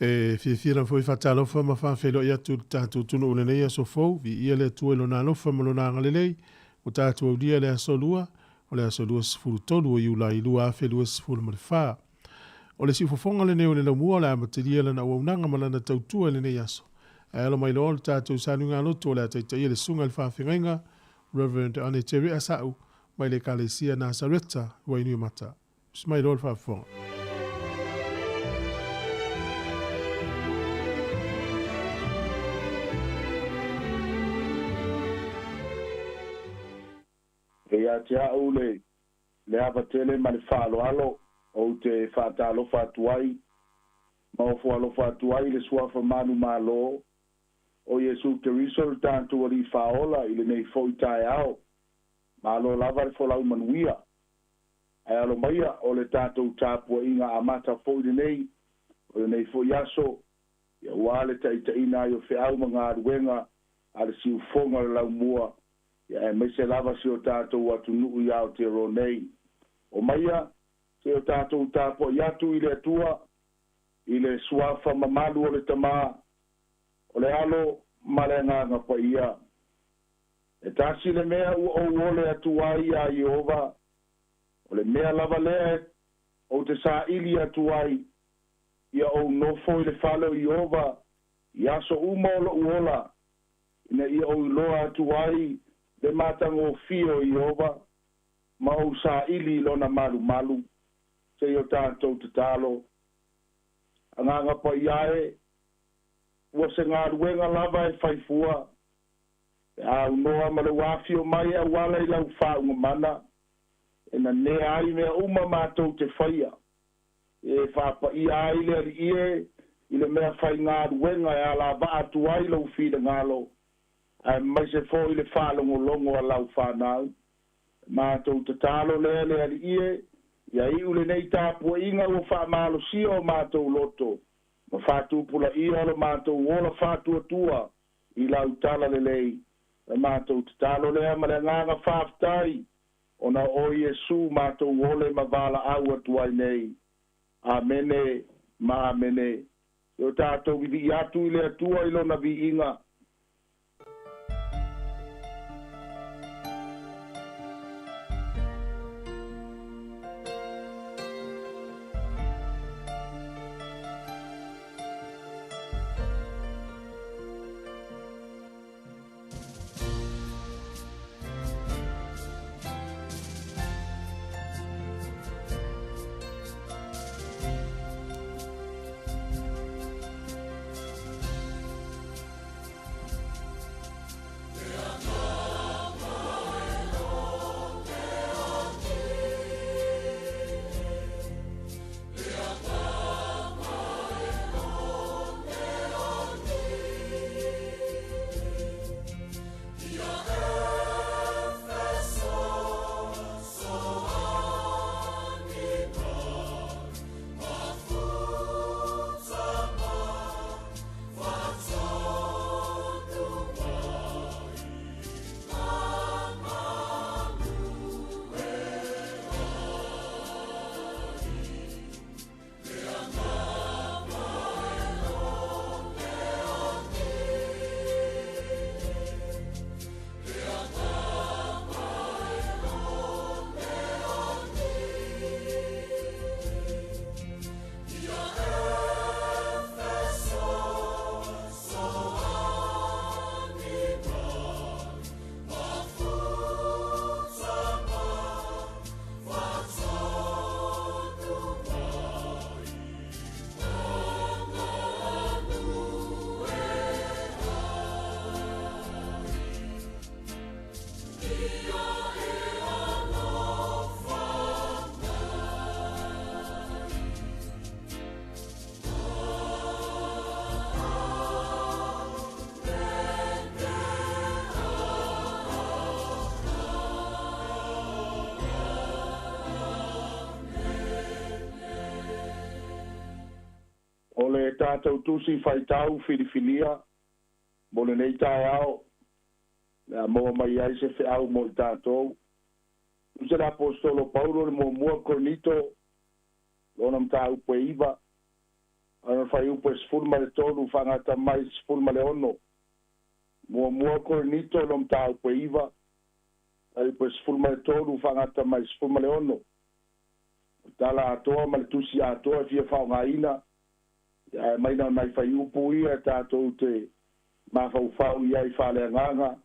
E fiafia lava foi e faatalofa ma faafeiloai atu i le tatou atunuu i lenei aso fou. Viia le Atua i Lona alofa ma Lona agalelei ua tatou aulia i le aso Lua, o le aso 23 o Iulai 2024. O le siufofoga lenei o le laumua o le a amatalia lana auaunaga ma lana tautua i lenei aso. Ae alo mai loa le tatou saluga loto o le a taitaia le susuga i le faafeagaiga Reverend Ane Terry Asau mai le Ekalesia Nasareta, Wainuiomata. Usi mai loa le faafofoga. E ia te au le ava tele ma le faaaloalo ou te faatalofa atu ai ma ofo alofa atu ai i le suafa manumalo o Iesu Keriso le tatou Alii Faaola i lenei foi taeao. Malo lava le folau manuia. Ae alo maia o le tatou tapuaiga amata foi lenei o lenei foi aso, ia ua le taitaiina ai o feau ma galuega a le siufofoga o le laumua, ia aemaise lava si o tatou atunuu i Aotearoa nei. O maia se o tatou tapuai atu i le Atua i le suafa mamalu o le Tamā, o le Alo ma le Agaga Paia. E tasi le mea ua ou ole atu ai iā Ieova, o le mea lava lea ou te saili atu ai, ia ou nofo i le fale o Ieova i aso uma o lo'u ola, ina ia ou iloa atu ai le matagofie o Ieova, ma ou saili i lona malumalu. Se i o tatou tatalo. Agaga Paia e, ua se galuega lava e faifua, e aunoa ma le uafio mai e auala i lau faauga mana, e nanea ai mea uma matou te faia, e faapaia ai le Alii e i le mea faigaluega e alavaa atu ai lou finagalo, aemaise foi le faalogologo a lau fanau. Matou tatalo lea le Alii e, ia iu lenei tapuaiga ua faamalosia o matou loto, ma faatupulaia o le matou ola faatuatua i lau tala lelei. E matou tatalo lea ma le agaga faafetai, ona o Iesu matou ole ma valaau atu ai nei. Amene ma amene. E o tatou vivii atu i le Atua i lona viiga. O le tatou tusi faitau filifilia mo lenei taeao, le a maua mai ai se feau mo i tatou. Tusa le Apostolo Paulo le muamua Korinito, lona mataupu e 9, ana fuaiupu e 13 faagata mai 16. Muamua Korinito i le mataupu e 9, fuaiupu e 13 faagata mai 16. O tala atoa ma le tusi atoa e fia faaaogaina, ae aumai na o nai fuaiupu ia e tatou te mafaufau i ai faaleagaga,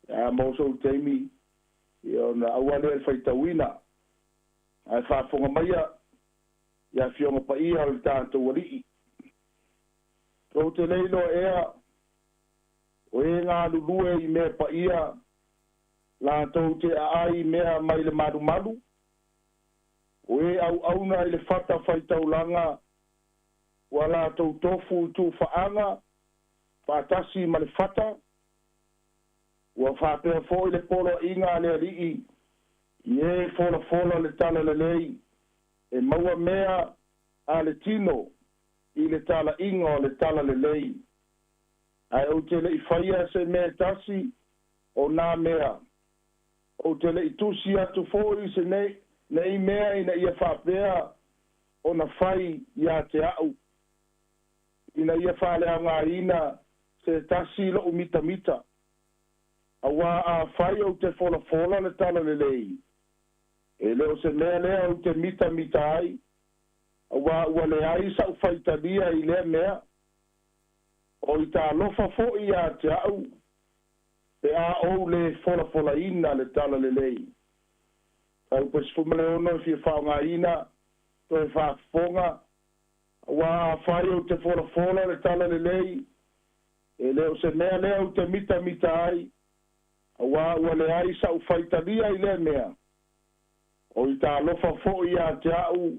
a maua sou taimi, ia ona aua lea le faitauina. Ae faafofoga maia i afioga paia o le tatou Alii. Tou te le iloa ea o e galulue i mea paia latou te aai i mea mai le malumalu, o e auauna i le fata faitaulaga ua latou tofu i tufaaga faatasi ma le fata, ua faapea foi le poloaiga a le Alii i e folafola le talalelei e maua mea a le tino i le talaiga o le talalelei. Ae ou te le i faia se mea e tasi o nā mea, ou te le i tusi atu foi se nei mea ina ia faapea ona fai ia te au, ina ia faaleaogaina se tasi lo'u mitamita. Auā afai ou te folafola le talalelei, e le o se mea lea ou te mitamita ai, auā ua leai sa'u faitalia i lea mea, o i talofa foi ia te a'u pe a ou lē folafolaina le talalelei. Fuaiupu 16 e fia faaaogaina toe faafofoga, auā afai ou te folafola le talalelei, e le o se mea lea ou te mitamita ai, auā ua leai sa'u faitalia i lea mea, o i talofa foi ia te a'u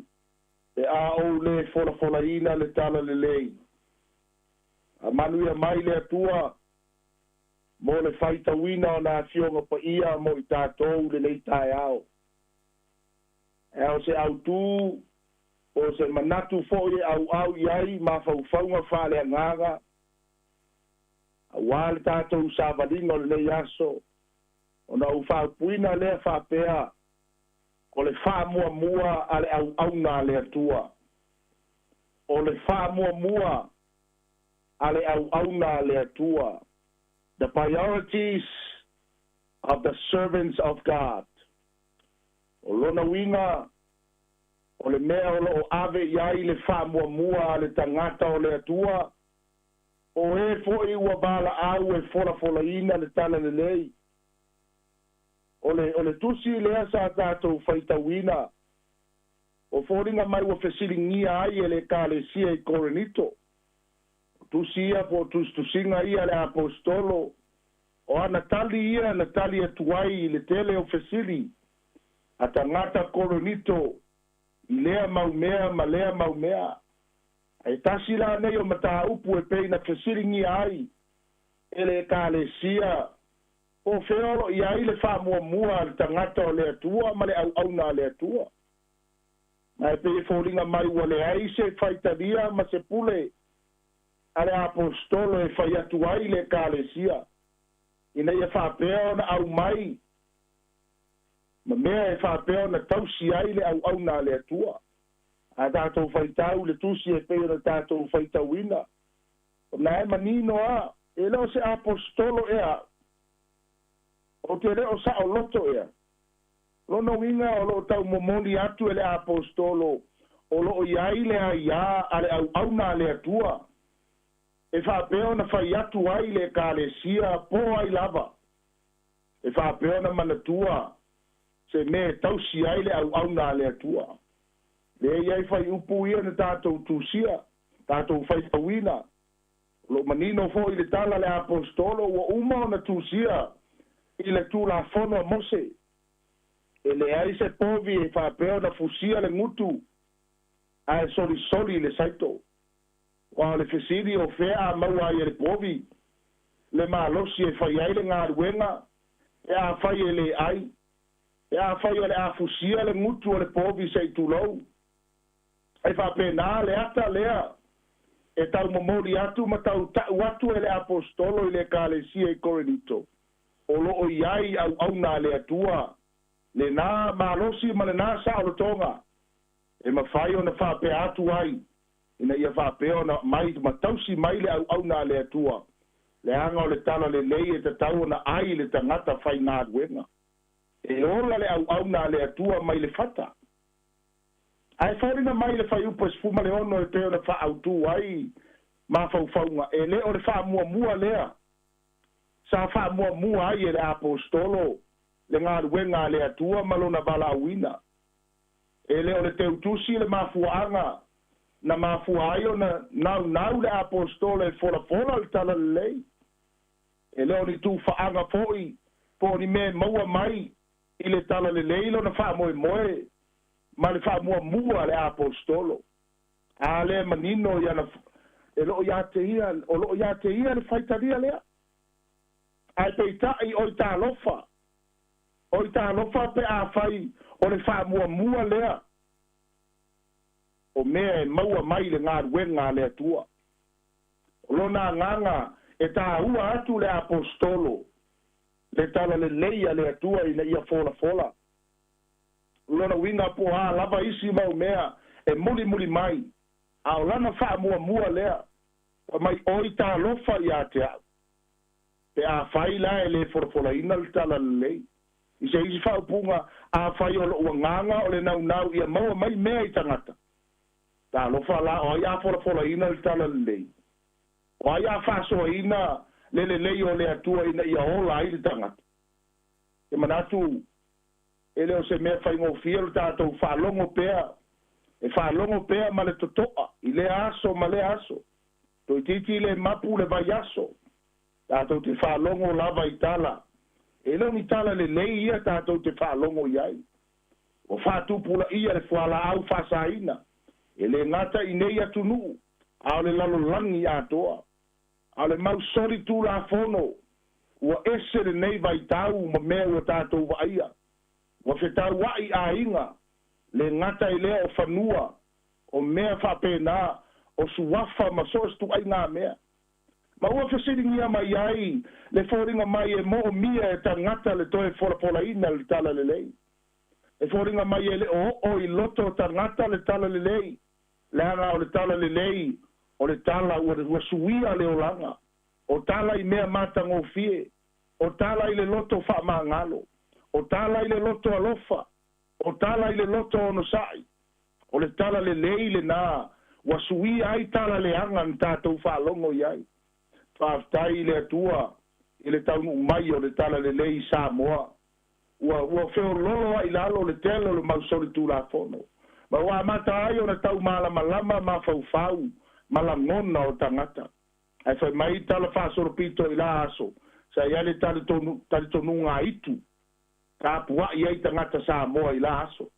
pe a ou lē folafolaina le talalelei. Faamanuia mai le Atua mo le faitauina o na afioga paia mo i tatou lenei taeao. E ao se autū po o se manatu foi e auau i ai mafaufauga faaleagaga auā le tatou savaliga o lenei aso, ona ou faaupuina lea faapea, o le faamuamua a le auauna a le Atua. O le faamuamua a le auauna a le Atua. The priorities of the servants of God. O lona uiga, o le mea o lo o ave i ai le faamuamua a le tagata o le Atua, o e foi ua valaau e folafolaina le talalelei. O le, o le tusi lea sa tatou faitauina, o foliga mai ua fesiligia ai e le Ekalesia i Korinito. O tusi ia po o tusitusiga ia a le Aposetolo, o ana tali ia na tali atu ai i le tele o fesili a tagata Korinito i lea mau mea ma lea mau mea. Ae tasi lanei o mataupu e pei na fesiligia ai e le Ekalesia, po o fea o lo o i ai le faamuamua a le tagata o le Atua ma le auauna a le Atua. Ma e pei e foliga mai ua leai se faitalia ma se pule a le Aposetolo e fai atu ai i le Ekalesia, ina ia faapea ona aumai ma mea e faapea ona tausi ai le auauna a le Atua. A tatou faitau i le tusi e pei ona tatou faitauina, o na e manino a, e le o se Aposetolo ea a'u, ou te le o saoloto ea. Lona uiga o lo o taumomoli atu e le Aposetolo o lo o i ai le aiā a le auauna a le Atua e faapea ona fai atu ai le Ekalesia po ai lava, e faapea ona manatua se mea e tausi ai le auauna a le Atua. Lea i ai fuaiupu ia na tatou tusia, tatou faitauina. O lo o manino foi i le tala a le Aposetolo ua uma ona tusia i le Tulafono a Mose, e leai se povi e faapea ona fusia le gutu ae solisoli le saito. Aua o le fesili o fea a maua ai e le povi le malosi e fai ai le galuega pe afai e le ai, pe afai o le a fusia le gutu o le povi se i tulou. E faapena le ata lea e taumomoli atu ma tauta'u atu e le Aposetolo i le Ekalesia i Korinito, o lo o i ai auauna a le Atua, lenā malosi ma lenā saolotoga e mafai ona faapea atu ai Ina ia faapea ona mai ma tausi mai le auauna a le Atua. Leaga o le talalelei e tatau ona ai le tagata faigaluega. E ola le auauna a le Atua mai le fata. Ae foliga mai le fuaiupu 16 e pei ona faautū ai mafaufauga, e lē o le faamuamua lea sa faamuamua ai e le aposetolo le galuega a le Atua ma lona valaauina. E lē o le teutusi le mafuaaga na mafua ai ona naunau le aposetolo e folafola le talalelei. E lē o ni tufaaga foʻi po o ni mea e maua mai i le talalelei lona faamoemoe ma le faamuamua a le aposetolo. A lea manino i ana e loo iā te ia, o loo iā te ia le faitalia lea. Ae peitaʻi o i talofa, o i talofa pe afai o le faamuamua lea o mea e maua mai le galuega a le Atua. O lona agaga e tāua atu le aposetolo le talalelei a le Atua ina ia folafola. Lona uiga po o a lava isi mau mea e mulimuli mai, a o lana faamuamua lea, fai mai oi talofa iā te a'u pe afai la e lē folafolaina le talalelei. I se isi faaupuga, afai o lo'u agaga o le naunau ia maua mai mea i tagata, talofa la o ai a folafolaina le talalelei, o ai a faasoaina le lelei o le Atua ina ia ola ai le tagata. E manatu e lē o se mea faigofie lo tatou faalogo pea, e faalogo pea ma le toto'a i lea aso ma lea aso, toeitiiti le mapu le vaiaso, tatou te faalogo lava i tala. E lē o ni tala lelei ia tatou te faalogo i ai. Ua faatupulaia le fualaau faasaina, e lē gata i nei atunuu, a o le lalolagi atoa. A o le mau soli tulafono ua ese lenei vaitau ma mea ua tatou vaaia. Ua fetauaʻi aiga, le gata i lea o fanua, o mea faapena, o suafa ma so o se tuaiga mea. Ma ua fesiligia mai ai le foliga mai e moomia e tagata le toe folafolaina le talalelei. E foliga mai e le o oo i loto o tagata le talalelei, leaga o le talalelei o le tala ua suia le olaga, o tala i mea matagofie, o tala i le loto faamagalo, o tala i le loto alofa, o tala i le loto onosaʻi. O le talalelei lenā ua suia ai tala leaga na tatou faalogo i ai. Faafetai i le Atua i le taunuu mai o le talalelei i Samoa. Ua feololo ai lalo le tele o le mau solitulafono, ma ua amata ai ona taumalamalama mafaufau ma lagona o tagata. Ae fai mai tala faasolopito i la aso, sa i ai le talitonuga aitu tapuaʻi ai tagata Samoa i la aso.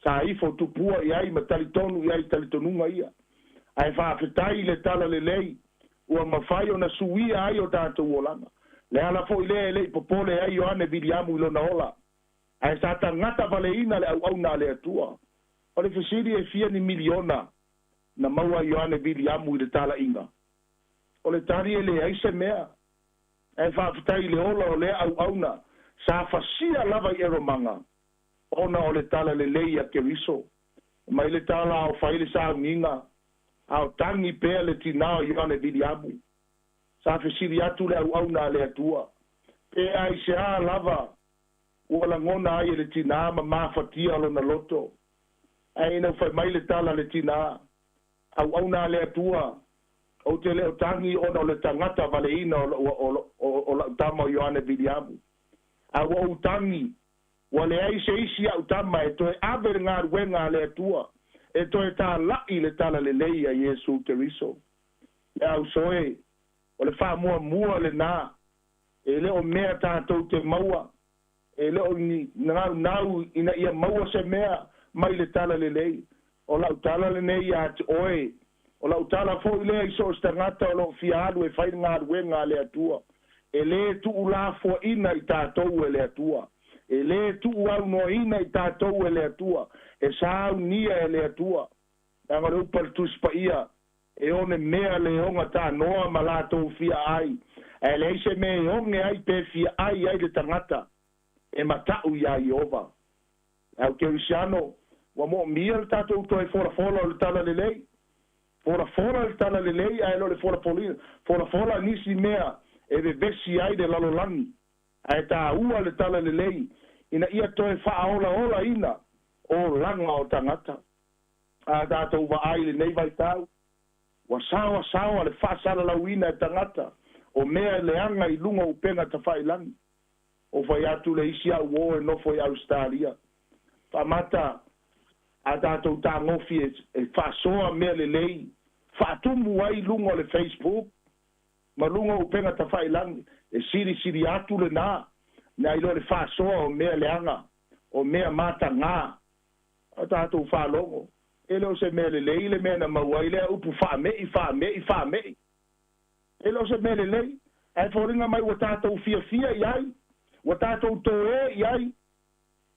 Sa ifo tupua i ai ma talitonu i ai talitonuga ia. Ae faafetai i le talalelei ua mafai ona suia ai o tatou olaga. Le ala foʻi lea e leʻi popole ai Ioane Viliamu i lona ola, ae sa tagata valeina le auauna a le Atua. O le fesili, e fia ni miliona na maua Ioane Viliamu i le talaʻiga? O le tali, e leai se mea. Ae faafetai i le ola o lea auauna sa fasia lava i eromaga ona o le talalelei a Keriso. Mai le tala o fai le sauniga a o tagi pea le tinā o Ioane Viliamu. Sa fesili atu le auauna a le Atua pe ai se a lava ua lagona ai e le tinā ma mafatia lona loto. Ae ina fai mai le tala le tinā, auauna a le Atua, ou te le o tagi ona o le tagata valeina o la'u tama o Ioane Viliamu, a ua ou tagi ua leai se isi a'u tama e toe ave le galuega a le Atua, e toe talaʻi le talalelei a Iesu Keriso. Le ausoe, o le faamuamua lenā, e lē o mea tatou te maua, e lē o ni naunau ina ia maua se mea mai le talalelei. O la'u tala lenei iā te oe, o la'u tala foʻi lea i so o se tagata o loo fia alu e fai le galuega a le Atua, e lē tuulafoaʻina i tatou e le Atua, e lē tuuaunoaina i tatou e le Atua, e saunia e le Atua. Leaga o le upu a le Tusi Paia, e one mea le ogatanoa ma latou fia ai, ae leai se mea e oge ai pe fia ai ai le tagata e mataʻu iā Ieova. Le au kerisiano, ua moomia le tatou toe folafola o le talalelei. Folafola le tala lelei ae le o le folafolina. Folafola nisi mea e vevesi ai le lalolagi. Ae tāua le tala lelei ina ia toe faaolaolaina olaga o tagata. A tatou vaai i lenei vaitau, ua saoasaoa le faasalalauina e tagata o mea e leaga i luga o upega tafailagi. Ou fai atu le isi au uō e nofo i Ausetalia, Faamata a tatou tagofi e faasoa mea lelei, faatumu ai luga o le Facebook ma luga o upega tafailagi, e silisili atu lenā nai lo le faasoa o mea leaga, o mea matagā. A tatou faalogo, e le o se mea lelei le mea na maua ai lea upu faame'i, faame'i, faame'i. E le o se mea lelei, ae foliga mai ua tatou fiafia i ai, ua tatou toe i ai.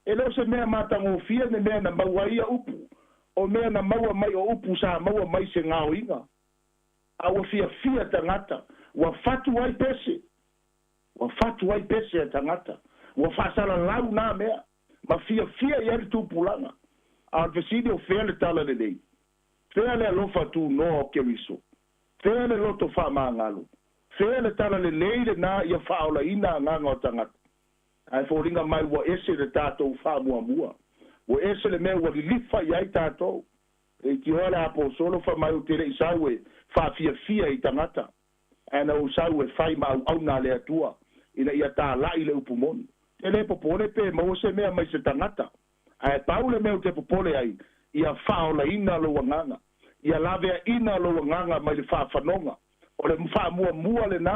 E le o se mea matagofie le mea na maua ai ia upu, o mea na maua mai o upu sa maua mai se gaoiga. A ua fiafia tagata, ua fatu ai pese, ua fatu ai pese a tagata, ua faasalalau na mea, ma fiafia i ai le tupulaga. A o le fesili o fea le tala lelei? Fea le alofa tunoa o Keriso? Fea le loto faamagalo? Fea le tala lelei lenā ia faaolaina agaga o tagata? Ae foliga mai ua ese le tatou faamuamua. Ua ese le mea ua lilifa i ai tatou. E itioa le aposolo fai mai ou te le i sau e faafiafia i tagata, ae na ou sau e fai ma auauna a le Atua ina ia tāla'i le upu moni. Te le popole pe maua se mea mai se tagata, ae pau le mea ou te popole ai, ia faaolaina lou agaga, ia laveaina lou agaga mai le faafanoga. O le faamuamua lenā,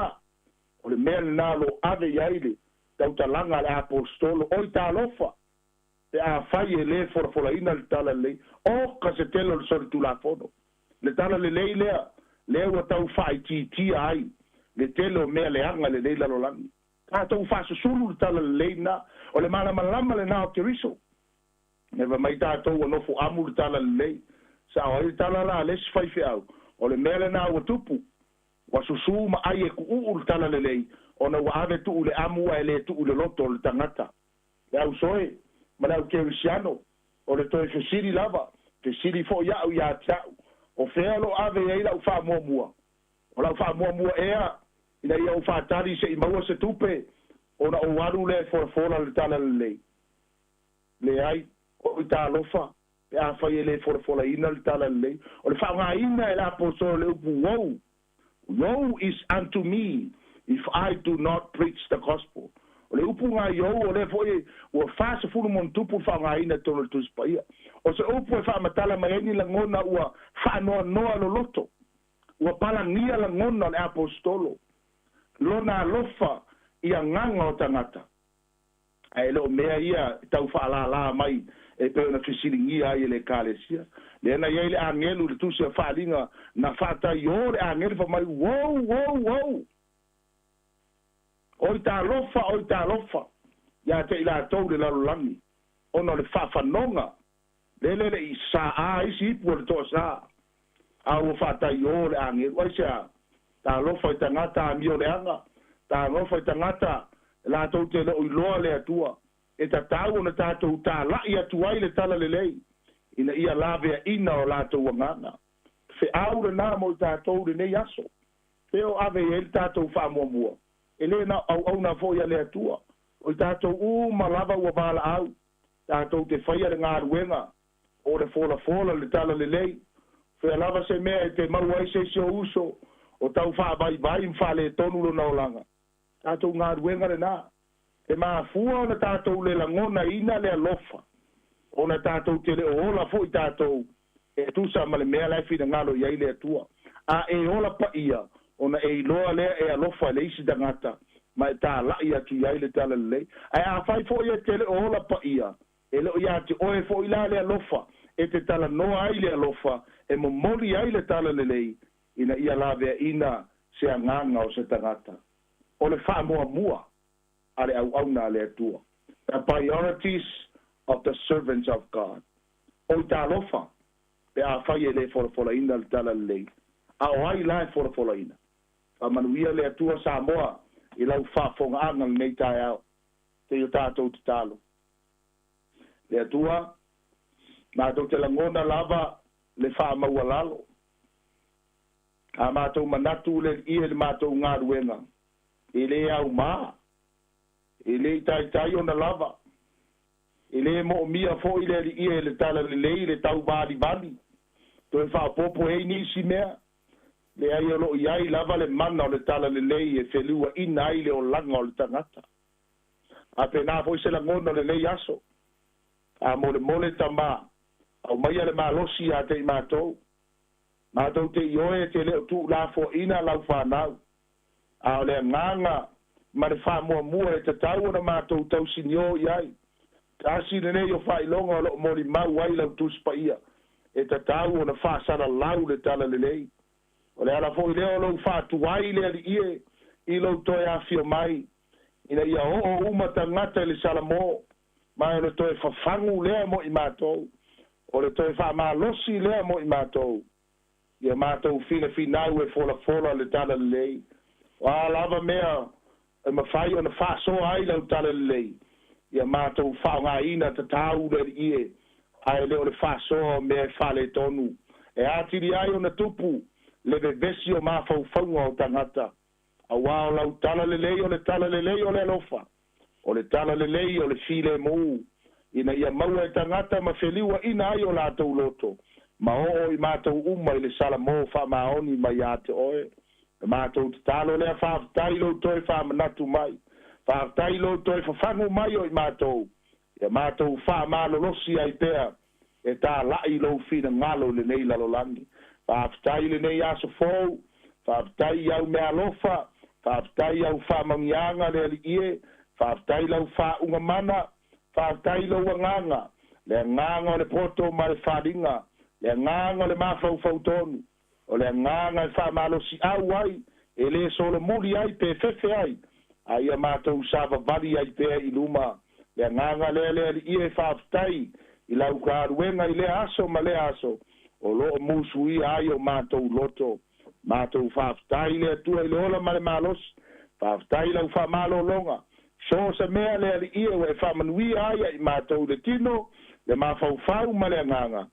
o le mea lenā o lo o ave i ai le tautalaga a le apositolo, Oi talofa! Pe afai e le folafolaina le tala lelei, oka se tele o le solitulafono. Le tala lelei lea, lea ua tau faaitiitia ai le tele o mea leaga i lenei lalolagi. Tatou faasusulu le tala lelei lena, o le malamalama lena o Keriso. Nefa mai tatou ua nofo amu le tala lelei. Sao ai le tala la a le isi faifeau, o le mea lena ua tupu, ua susu ma ai e kuuu le tala lelei, ona ua ave tuu i le amu ae le tuu i le loto o le tagata. Le au soe ma le au kerisiano, o le toe fesili lava, fesili foi au ia te au, o fea o lo o ave i ai lau faamuamua? O lau faamuamua ea ina ia ou faatali se i maua se tupe ona ou alu lea e folafola le tala lelei? Leai, oi talofa, pe afai e le folafolaina le tala lelei. O le faaaogaina e le aposolo le upu woe, Woe is unto me if I do not preach the gospel. O le upu gaiou, o lea foi ua 40 ma ona tupu le faaaogaina i totonu o le Tusi Paia. O se upu e faamatala mai ai ni lagona ua faanoanoa loloto, ua palagia lagona o le apositolo, lona alofa i agaga o tagata. Ae le o mea ia e tau faalālā mai e pei ona fesiligia ai e le Ekalesia. Lea na i ai le agelu i le tusi a Faaliga na faataiō le agelu fai mai, Uou! Uou! Uou! Oi talofa! Oi talofa! Ia te i latou le lalolagi, ona o le faafanoga lele le i saa isi ipu o le toasā, a ua faataiō le agelu. Aisea? Talofa i tagata amio leaga, talofa i tagata latou te le o iloa le Atua, e tatau ona tatou tala'i atu ai le tala lelei, ina ia laveaina o latou agaga. Feau lenā mo i tatou i lenei aso, pe o ave i ai le tatou faamuamua, e le na o auauna foi a le Atua, o i tatou uma lava ua valaau, tatou te faia le galuega o le folafola le tala lelei. Fea lava se mea e te maua ai se isi o uso o tau faavaivai ma faaletonu lona olaga. Tatou galuega lenā. E mafua ona tatou le lagonaina le alofa, ona tatou te le o ola foi tatou e tusa ma le mea la e finagalo i ai le Atua. A e ola paia, ona e iloa lea e alofa i le isi tagata ma e tāla'i atu i ai le tala lelei. Ae afai foi e te le o ola paia, e le o ia te oe foi la le alofa e te talanoa ai le alofa, e momoli ai le tala lelei, ina ia laveaina se agaga o se tagata. O le faamuamua a le auauna a le Atua. The priorities of the servants of God. Oi talofa, pe afai e le folafolaina le tala lelei, a o ai la e folafolaina? Faamanuia le Atua Samoa i lau faafofogaaga lenei taeao. Seia tatou tatalo. Le Atua, matou te lagona lava le faamaualalo. A matou manatu le alii e i le matou galuega, e lē aumā, e lē i taitai ona lava, e lē mo'omia fo'i le alii e le talalelei le tauvalivali toe faaopoopo ai nisi mea. Leai, o loo i ai lava le mana o le talalelei e feluaʻina ai le olaga o le tagata. A penā fo'i se lagona o lenei aso, a molemole tamā, aumaia le malosi iā te i matou. Matou te ioe e te lē o tuulafoaʻina lau fanau, a o le agaga ma le faamuamua e tatau ona matou tausiniō i ai. Tasi lenei o faailoga o loo molimau ai lau Tusi Paia, e tatau ona faasalalau le talalelei. O le ala fo'i lea o lou faatuai le alii e i lou toe afio mai, ina ia oo uma tagata i le salamo, ma o le toe fafagu lea mo i matou, o le toe faamalosi lea mo i matou, ia matou finafinau e folafola le talalelei. O a lava mea e mafai ona faasoa ai lau talalelei, ia matou faaaogāina tatau le alii e, ae le o le faasoa o mea e faaletonu, e atili ai ona tupu le vevesi o mafaufauga o tagata. Auā o lau talalelei o le talalelei o le alofa, o le talalelei o le filemu, ina ia maua e tagata ma feliuaʻina ai o latou loto, ma oo i matou uma i le salamo faamaoni mai iā te oe. Le matou tatalo lea, faafetai lou toe faamanatu mai, faafetai lou toe fafagu mai o i matou, ia matou faamalolosi ai pea e tālaʻi lou finagalo i lenei lalolagi. Faafetai i lenei aso fou, faafetai i au meaalofa, faafetai i au faamanuiaga le alii e, faafetai lau faauga mana, faafetai lou agaga, le agaga o le poto ma le faliga, le agaga o le mafaufau tonu, o le agaga e faamalosiau ai, e lē solomuli ai pe fefe ai, a ia matou savavali ai pea i luma. Le agaga lea le alii e, faafetai i lau galuega i lea aso ma lea aso o loo musuia ai o matou loto. Matou faafetai le Atua i le ola ma le malosi, faafetai lau faamalologa. So o se mea le alii e ua e faamanuia ai ai matou le tino, le mafaufau ma le agaga,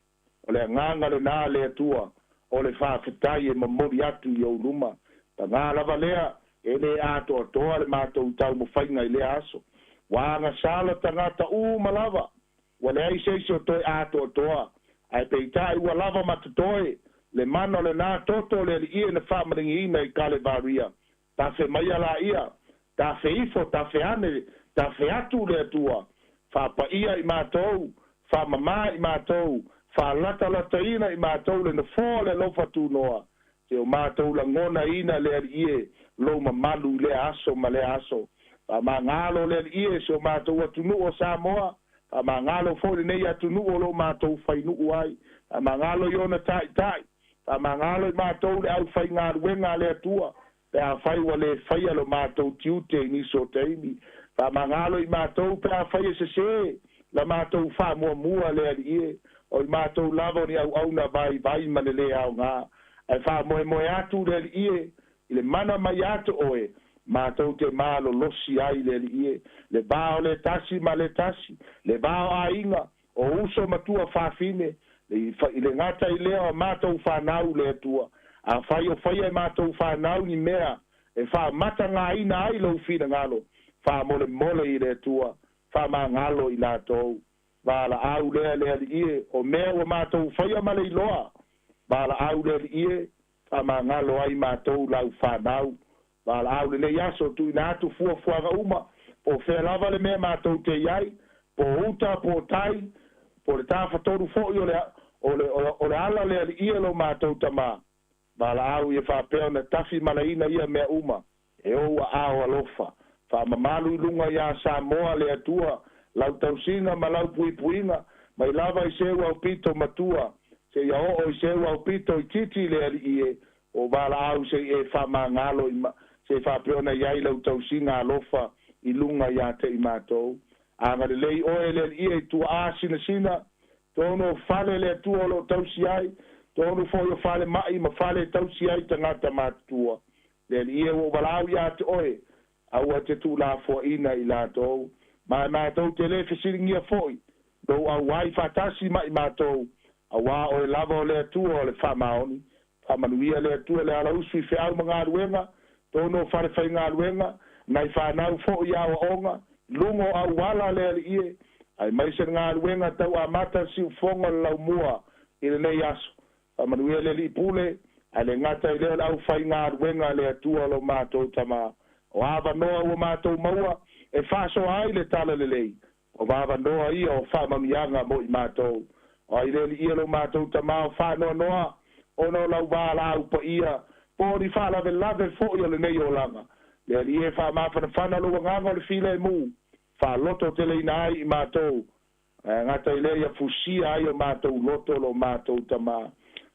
o le agaga lenā le Atua o le faafetai e momoli atu i ou luma. Pagā lava lea, e lē atoatoa le matou taumafaiga i lea aso, ua agasala tagata uma lava, ua leai se isi o toe atoatoa, ae peitaʻi ua lava ma totoe le mana o lenā toto le alii e na faamaligiina i Kalevaria. Tafe maia laia, tafe ifo, tafe ane, tafe atu le Atua, faapaia i matou, faamamā i matou, faalatalataina i matou le nofoa le alofa tunoa, se o matou lagonaina le alii e lou mamalu i lea aso ma lea aso. Faamagalo le alii e si o matou atunuu o Samoa, faamagalo fo'i lenei atunuu o loo matou fainuu ai, faamagalo i ona ta'ita'i, faamagalo i matou le aufaigaluega a le Atua, pe afai ua lē faia lo matou tiute i nisi o taimi, faamagalo i matou pe afai e sesē la matou faamuamua le alii e, o i matou lava o ni auauna vaivai ma le lē aogā, ae faamoemoe atu le alii e i le mana mai ato oe, matou te malolosi ai le alii e, le va o le tasi ma le tasi, le va o aiga, o uso matua fafine, i le gata i lea o matou fanau le Atua. Afai o faia e matou fanau ni mea e faamatagāina ai lou finagalo, faamolemole i le Atua, faamagalo i latou. Valaau lea le alii e, o mea ua matou faia ma le iloa, valaau le alii e, faamagalo ai matou lau fanau. Valaau lenei aso, tuuina atu fuafuaga uma, po o fea lava le mea matou te i ai, po o uta po o tai, po o le tafatolu fo'i o le o le o le ala le alii e lo matou tamā. Valaau ia faapea ona tafi malaina ia mea uma e ou aao alofa. Faamamalu i luga iā Samoa le Atua, lau tausiga ma lau puipuiga, mai lava i seu aupito matua seia oo i seu aupito itiiti le alii e, o valaau sei e faamagalo i se faapea ona i ai lau tausiga alofa i luga iā te i matou. Agalelei oe le alii e i tuaā sinasina tonu o fale le Atua o loo tausi ai, tonu fo'i o fale ma'i ma fale tausi ai tagata matutua. Le alii e, ua ou valaau iā te oe, aua te tuulafoaʻina i latou, ma e matou te lē fesiligia fo'i lou auai faatasi ma i matou, auā oe lava o le Atua o le faamaoni. Faamanuia le Atua i le alausu i feau ma galuega, tonu o falefaigaluega, nai fanau fo'i i aoaoga, luga o auala le Alii e, aemaise le galuega tau amata le siufofoga o le laumua i lenei aso. Faamanuia le Alii Pule, ae le gata i lea o le aufaigaluega a le Atua lo matou Tama. O avanoa ua matou maua e faasoa ai le Talalelei, o avanoa ia o faamanuiaga mo i matou. O ai le Alii e lo matou Tama o faanoanoa ona o lau valaau paia, po o ni faalavelave foi o lenei olaga. Le Alii e faamafanafana lou agaga o le filemu, faalototeleina ai i matou, ae gata i lea ia fusia ai o matou loto lo matou Tama.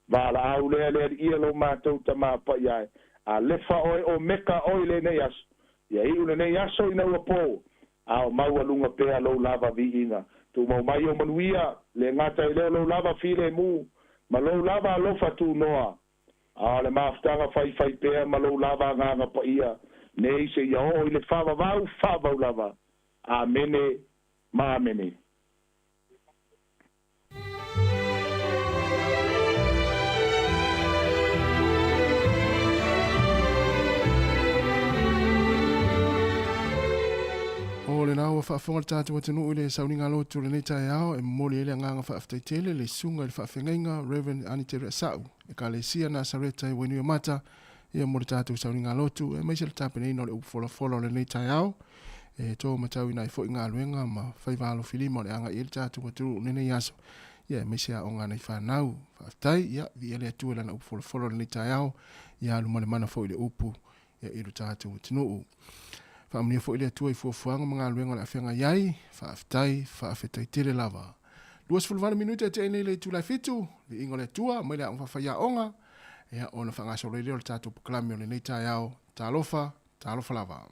Valaau lea le Alii e lo matou Tama paia e. Alefa oe o Meka oe i lenei aso. Ia iu lenei aso ina ua po, a o maualuga pea lou lava viiga. Tumau mai o manuia, le gata i lea o lou lava filemu, ma lou lava alofa tunoa, a o le mafutaga faifai pea ma lou lava agaga paia, nei seia oo i le faavavau faavavau lava. Amene ma amene. O lena ua faafofoga le tatou atunuu i le sauniga lotu o lenei taeao e momoli ai le agaga faafetai tele le susuga i le faafeagaiga Rev. Anite Reasau, Ekalesia Nasareta i Wainuiomata, ia mo le tatou sauniga lotu aemaise le tapenaina o le upu folafola o lenei taeao e to matauina ai foi galuega ma faiva alofilima o le agai ai le tatou atunuu i lenei aso, ia aemaise aoga a nai fanau. Faafetai, ia viia le Atua i lana upu folafola o lenei taeao, ia alu ma le mana foi le upu ia i lo tatou atunuu. Faamanuia foi le Atua i fuafuaga ma galuega o le a feagai ai. Faafetai, faafetai tele lava. 28 minute e tea nei le itula e 7, viiga o le Atua, mai le aoga faafaiaoga, ia ona faagasolo ai lea o le tatou polokalame o lenei taeao. Talofa, talofa lava.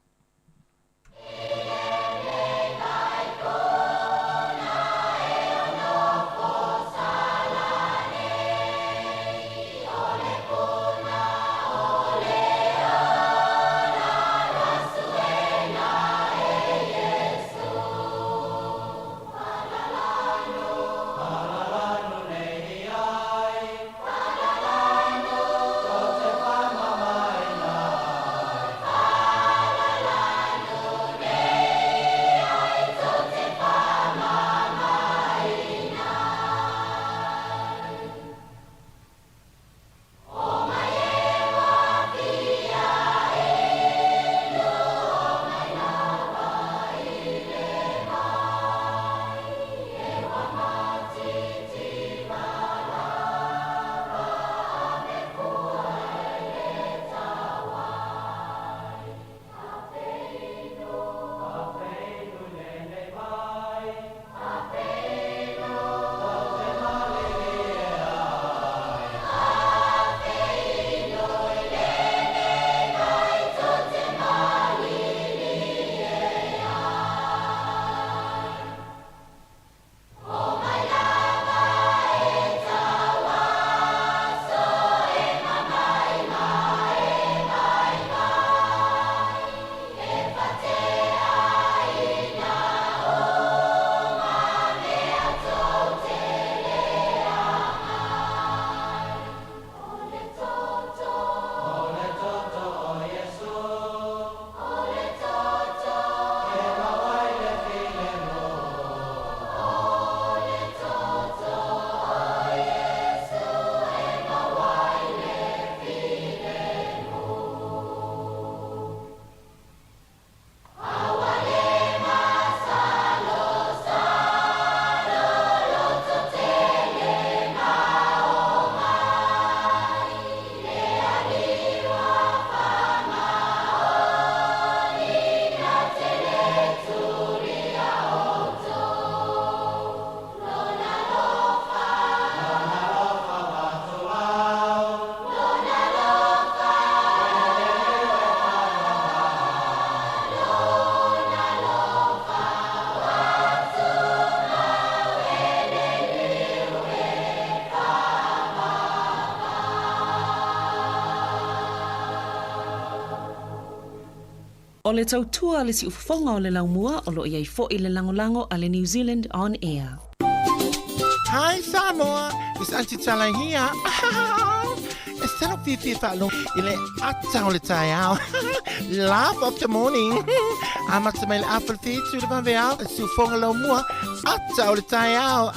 O le tautua a le siufofoga o le laumua o lo o i ai foi le lagolago a le New Zealand On Air. Hi Samoa, it's Auntie Tala here. E sala fiafia faalogo i le ata o le taeao. Laugh of the morning. Amata mai le afa le fitu le vaveao, le siufoga laumua, ata o le taeao.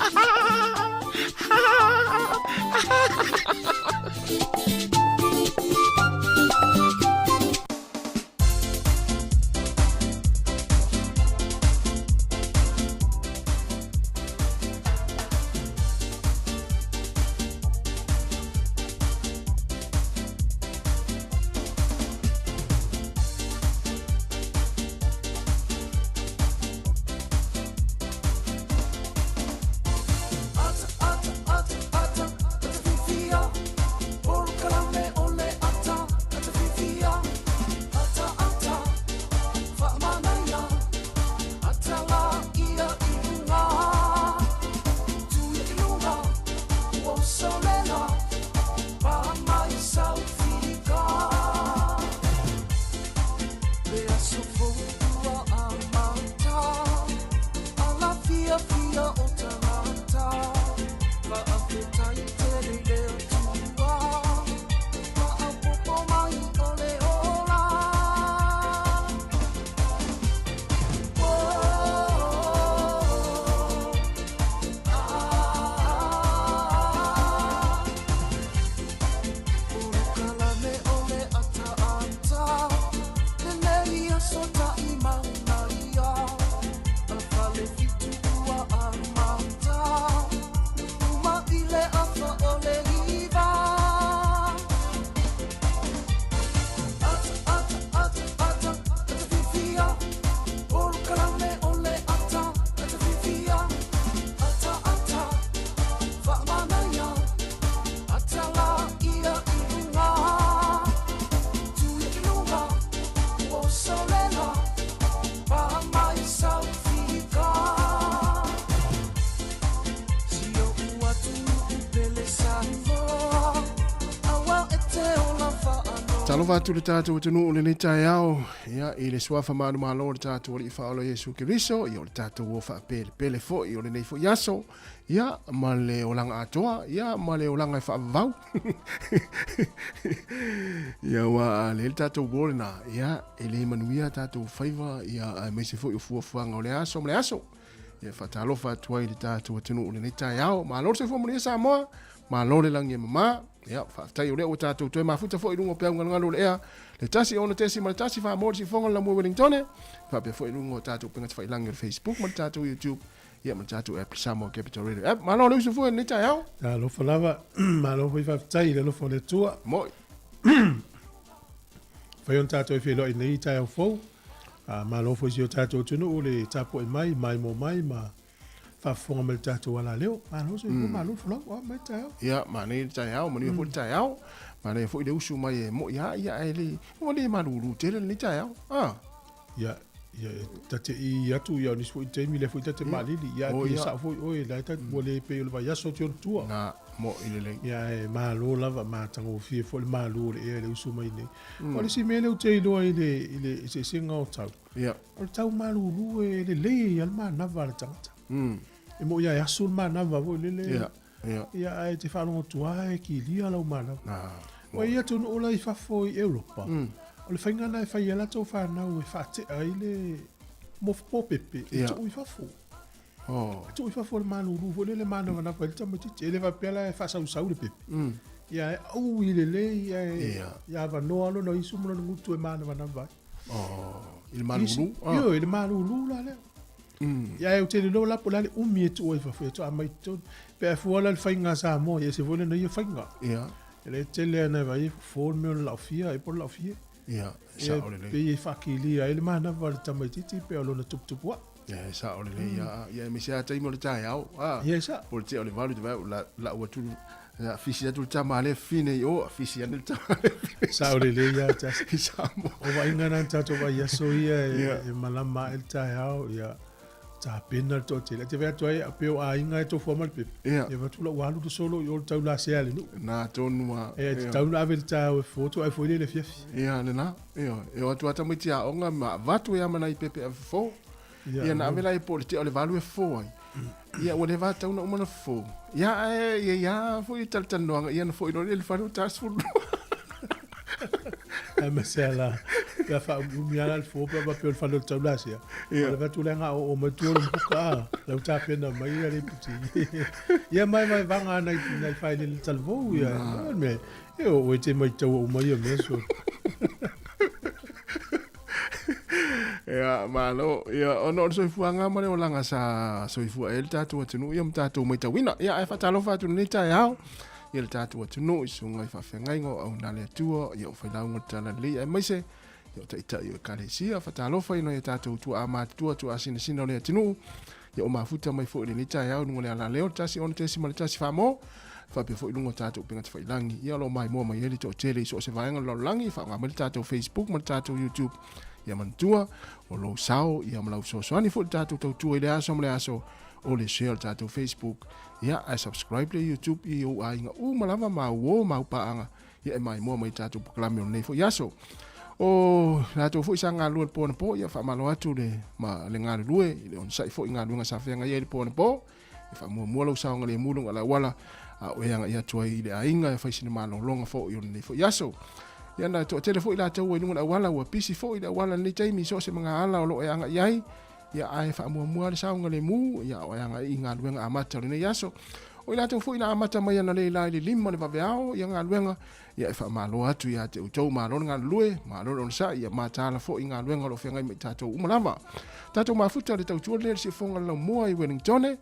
Talofa atu le tatou atunuu i lenei taeao, ia, i le suafa manumalo o le tatou Alii Faaola Iesu Keriso, ia, o le tatou o faapelepele foi o lenei foi aso, ia, ma le olaga atoa, ia, ma le olaga e faavavau. Ia, aua a leai le tatou uo lena, ia, e le manuia tatou faiva, ia, aemaise foi o fuafuaga o le aso ma le aso. Ia, faatalofa atu ai i le tatou atunuu i lenei taeao. Malo le soifua manuia Samoa, malo le lagi e mama. Ia, faafetai o lea ua tatou toe mafuta foi i luga o peau galugalu o le ea, le 106.1 Samoa le siufofoga o le Lamua Wellingtone, faapea foi i luga o tatou upega tafailagi o le Facebook ma le tatou YouTube, ia ma le tatou app Samoa Capital Radio App. Malo le usu foi i lenei taeao. Talofa lava, malo foi faafetai i le alofa o le Atua. Moi. Fai ona tatou e feiloai nei i taeao fou. A, malo foi si o tatou atunuu le tapuai mai, maimoa mai ma faafofoga mai le tatou alaleo. Malo soifua, malo le folau. A, mai le taeao. Ia, manaia le taeao, manuia foi le taeao. Manaia foi le usu mai e moi lava, ia ae le, ua le malulu tele lenei taeao. Ah. Ia, ia, ta te i atu ia o nisi foi taimi lea foi ta te maalili. Ia, ae pei e sao foi oe, la e ta, ua le pei o le vaiaso atu i ona tua. Na, moi lelei. Ia, ae malo lava, matagofie foi le malu o le ea i le usu mai nei. O le isi mea lea ou te iloa i le, i le eseesega o tau, Ia. O le tau malulu e lelei ai lava le manava a le tagata. E moni lava e asu le manava foi lele. Ia, ia. Ia ae te faalogo atu lava e kilia lau manava. Ah, Ua i ai atunuu la i fafo i Europa, o le faiga lena e fai ai latou fanau e faatea ai le mopepe e tuu i fafo. Oh. E tuu i fafo le malulu foi lele e manavanava ai le tamaitiiti. E le faapea la e faasausau le pepe. Ia e aui lelei ae ia avanoa lona isu ma lona gutu e manavanava ai. Oh, i le malulu? Ah. Ioe, i le malulu la lea. Ia e ou te le iloa la po o le a le umi e tuu ai i fafo, ia faatoa aumai i totonu. Pe a fua la i le faiga a Samoa, ia e ese foi lana ia faiga. Ia. E le tele lava ina vaai e fofo le mea o le laofia ai po o le laofie. Ia, e sao lelei. Ia, pei e faakilia ai le manava o le tamaitiiti pe o lona tuputupua'i. Ia, e sao lelei. Ia, ia aemaise lava taimi o le taeao. Ah. Ia, e sao. Po o le tea o le 8 te vaai atu, la, lau atu, la fisi atu le tama lea fine i o, fisi ane le tama lea fine. Sao lelei lava tasi. I Samoa. O vaaiga na na tatou vaai aso ia e malama ae le taeao, ia tapena le toatele. E te vaai atu ai, pei o aiga e tofu lava ma le pepe. Ia. Ia vaai atu la ua alu le solo i o le taulasea a le nuu. Na tonu lava. E tatau ona ave le taeao e fofo atu ae foi lea i le afiafi. Ia, lena. Ioe. E o atu lava tamaiti aoga ma avatu ai lava ma nai pepe e ave fofo. Ia, Ia na ave la e po o le tea o le 8 e fofo ai. Ia ua leva tau na uma na fofo. Ia ae ia ia foi talatalanoaga ia na foi loa le fale o ta 12. Ae ma se ala pe a faaumiumi lava la le fofo pe a faapea o le fale o le taulasia. O le avatu le aga oo mai tua o le muka a lau tapena mai ia le iputi. Ia mai mai vanga nai nai failele talavou ia. O le mea e o e te maitaua uma ia mea so. Ia, malo. Ia, ona o le soifuaga ma le olaga sa soifua ai le tatou atunuu ia ma tatou maitauina. Ia, ae faatalofa atu i lenei taeao ia le tatou atunuu i susuga i faafeagaiga o auauna a le Atua, ia o failauga o le Talalelei, aemaise ia o taitai o Ekalesia. Faatalofa i nai o tatou tuaa matutua, tuaa sinasina o le atunuu, ia o mafuta mai foi i lenei taeao i luga o le alaleo 106.1 Samoa, faapea foi i luga o tatou upega tafailagi. Ia o lo o maimoa mai ai le toatele i so o se vaega o le lalolagi, faaaoga mai le tatou Facebook ma le tatou YouTube. Ia manatua, o lou sao ia ma lau fesoasoani foi i le tatou tautua i le aso ma le aso, o le share o le tatou Facebook, ia ae subscribe le YouTube i ou aiga uma lava ma au uo ma au paaga, ia e maimoa mai i tatou polokalame o lenei foi aso. O latou foi sa galulue i le po anapo, ia faamalo atu le, ma le galulue i le onosai foi i galuega sa feagai ai i le po anapo. E faamuamua lou saogalemu luga o le auala a o e agai atu ai i le aiga e fai sina malologa foi o lenei foi aso. Ia na toatele foi latou ua i luga o le auala, ua pisi foi le auala i lenei taimi i so o se magaala o lo o e agai ai, ia ae faamuamua le saogalemu, ia o e agai i galuega amata o lenei aso. O i latou foi na amata mai analeila i le 5 le vaveao ia galuega, ia e faamalo atu ia te outou, malo le galulue, malo le onosai, ia mataala foi i galuega o lo o feagai ma i tatou uma lava. Tatou mafuta le tautua lenei a le Siufofoga o le Laumua i Wellingtone,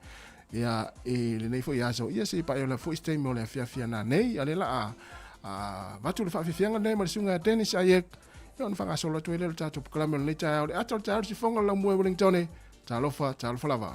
ia i lenei foi aso, ia se i paia foi se taimi o le afiafi a nanei, a lea la a avatu le faafiafiaga lenei ma le susuga ia Dennis Ayek, ia ona faagasolo atu ai lea o le tatou polokalame o lenei taeao, le ata o le taeao le Siufofoga o le Laumua i Wellingtone, talofa, talofa lava.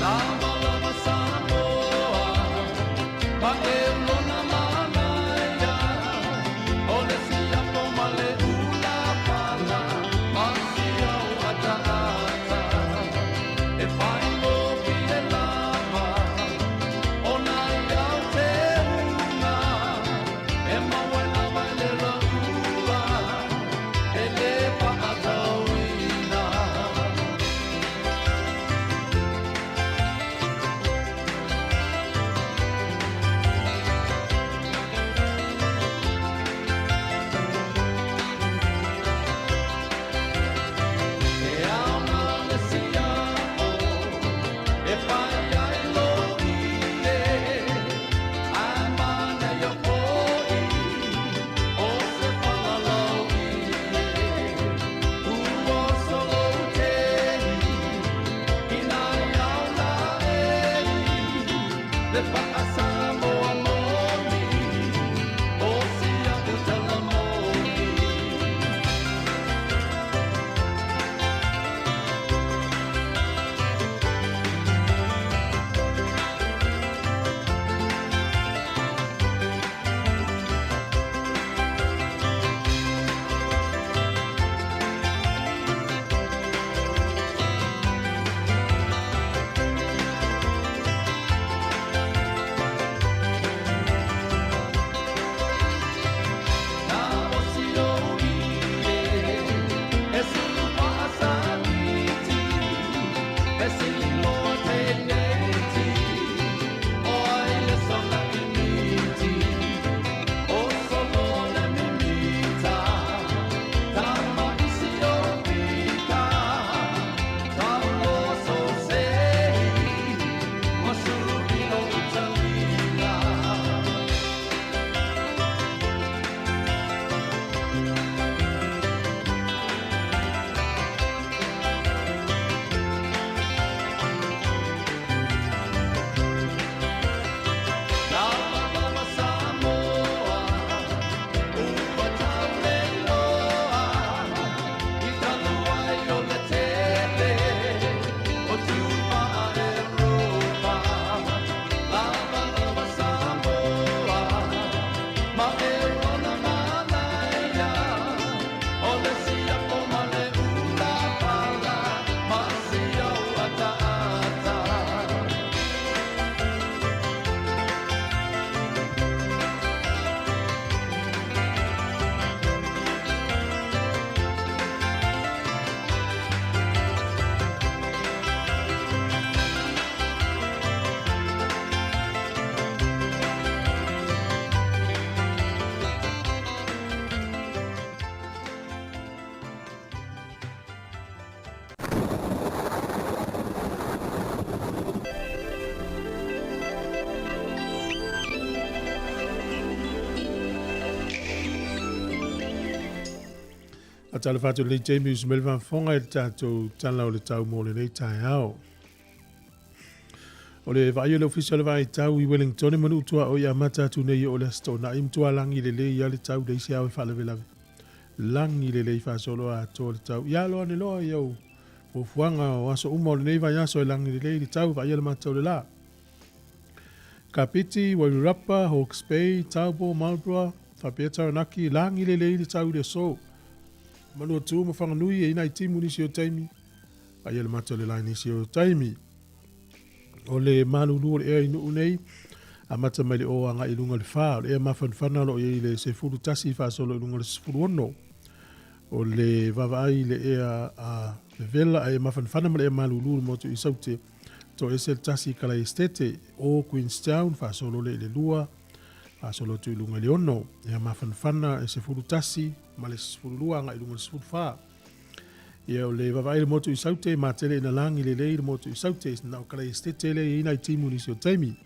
Lava lava Samoa. Faatalofa atu i lenei taimi usu mai le faafofoga i le tatou Tala o le Tau mo lenei taeao. O le vaaia o le Ofisa o le Vaai Tau i Wellington e manuu tuaoi amata atu nei o le Aso Toonai matua lagi lelei lava le tau leai se ao e faalavelave. Lagi lelei faasoloa atoa le tau. Ia alo ane loa i au fuafuaga o aso uma o lenei vaiaso e lagi lelei le tau vaaia le mata o le la. Kapiti, Wairarapa, Hawke's Bay, Taupo, Marlborough, faapea Taranaki, lagi lelei le tau i le aso. Manuatu ma Whanganui e ina i timu nisi o taimi. Vaaia le mata o le la i nisi o taimi. O le malulu o le ea i Nuu nei, amata mai le o agai i luga o le 4. O le ea mafanafana o lo o i ai le 11 faasolo i luga o le 16. O le vaavaai i le ea a vevela ae mafanafana ma le ea malulu le motu i Saute. Toese le 1 i Kalai Estate o Queenstown faasolo le i le 2 faasolo atu i luga i le 6. Ea mafanafana e 11 ma le 12 agai i luga o le 14. Ia o le vaavaai le motu i Saute matele ina lagi lelei le motu i Saute na o Kalai Estate le i nai timu nisi o taimi.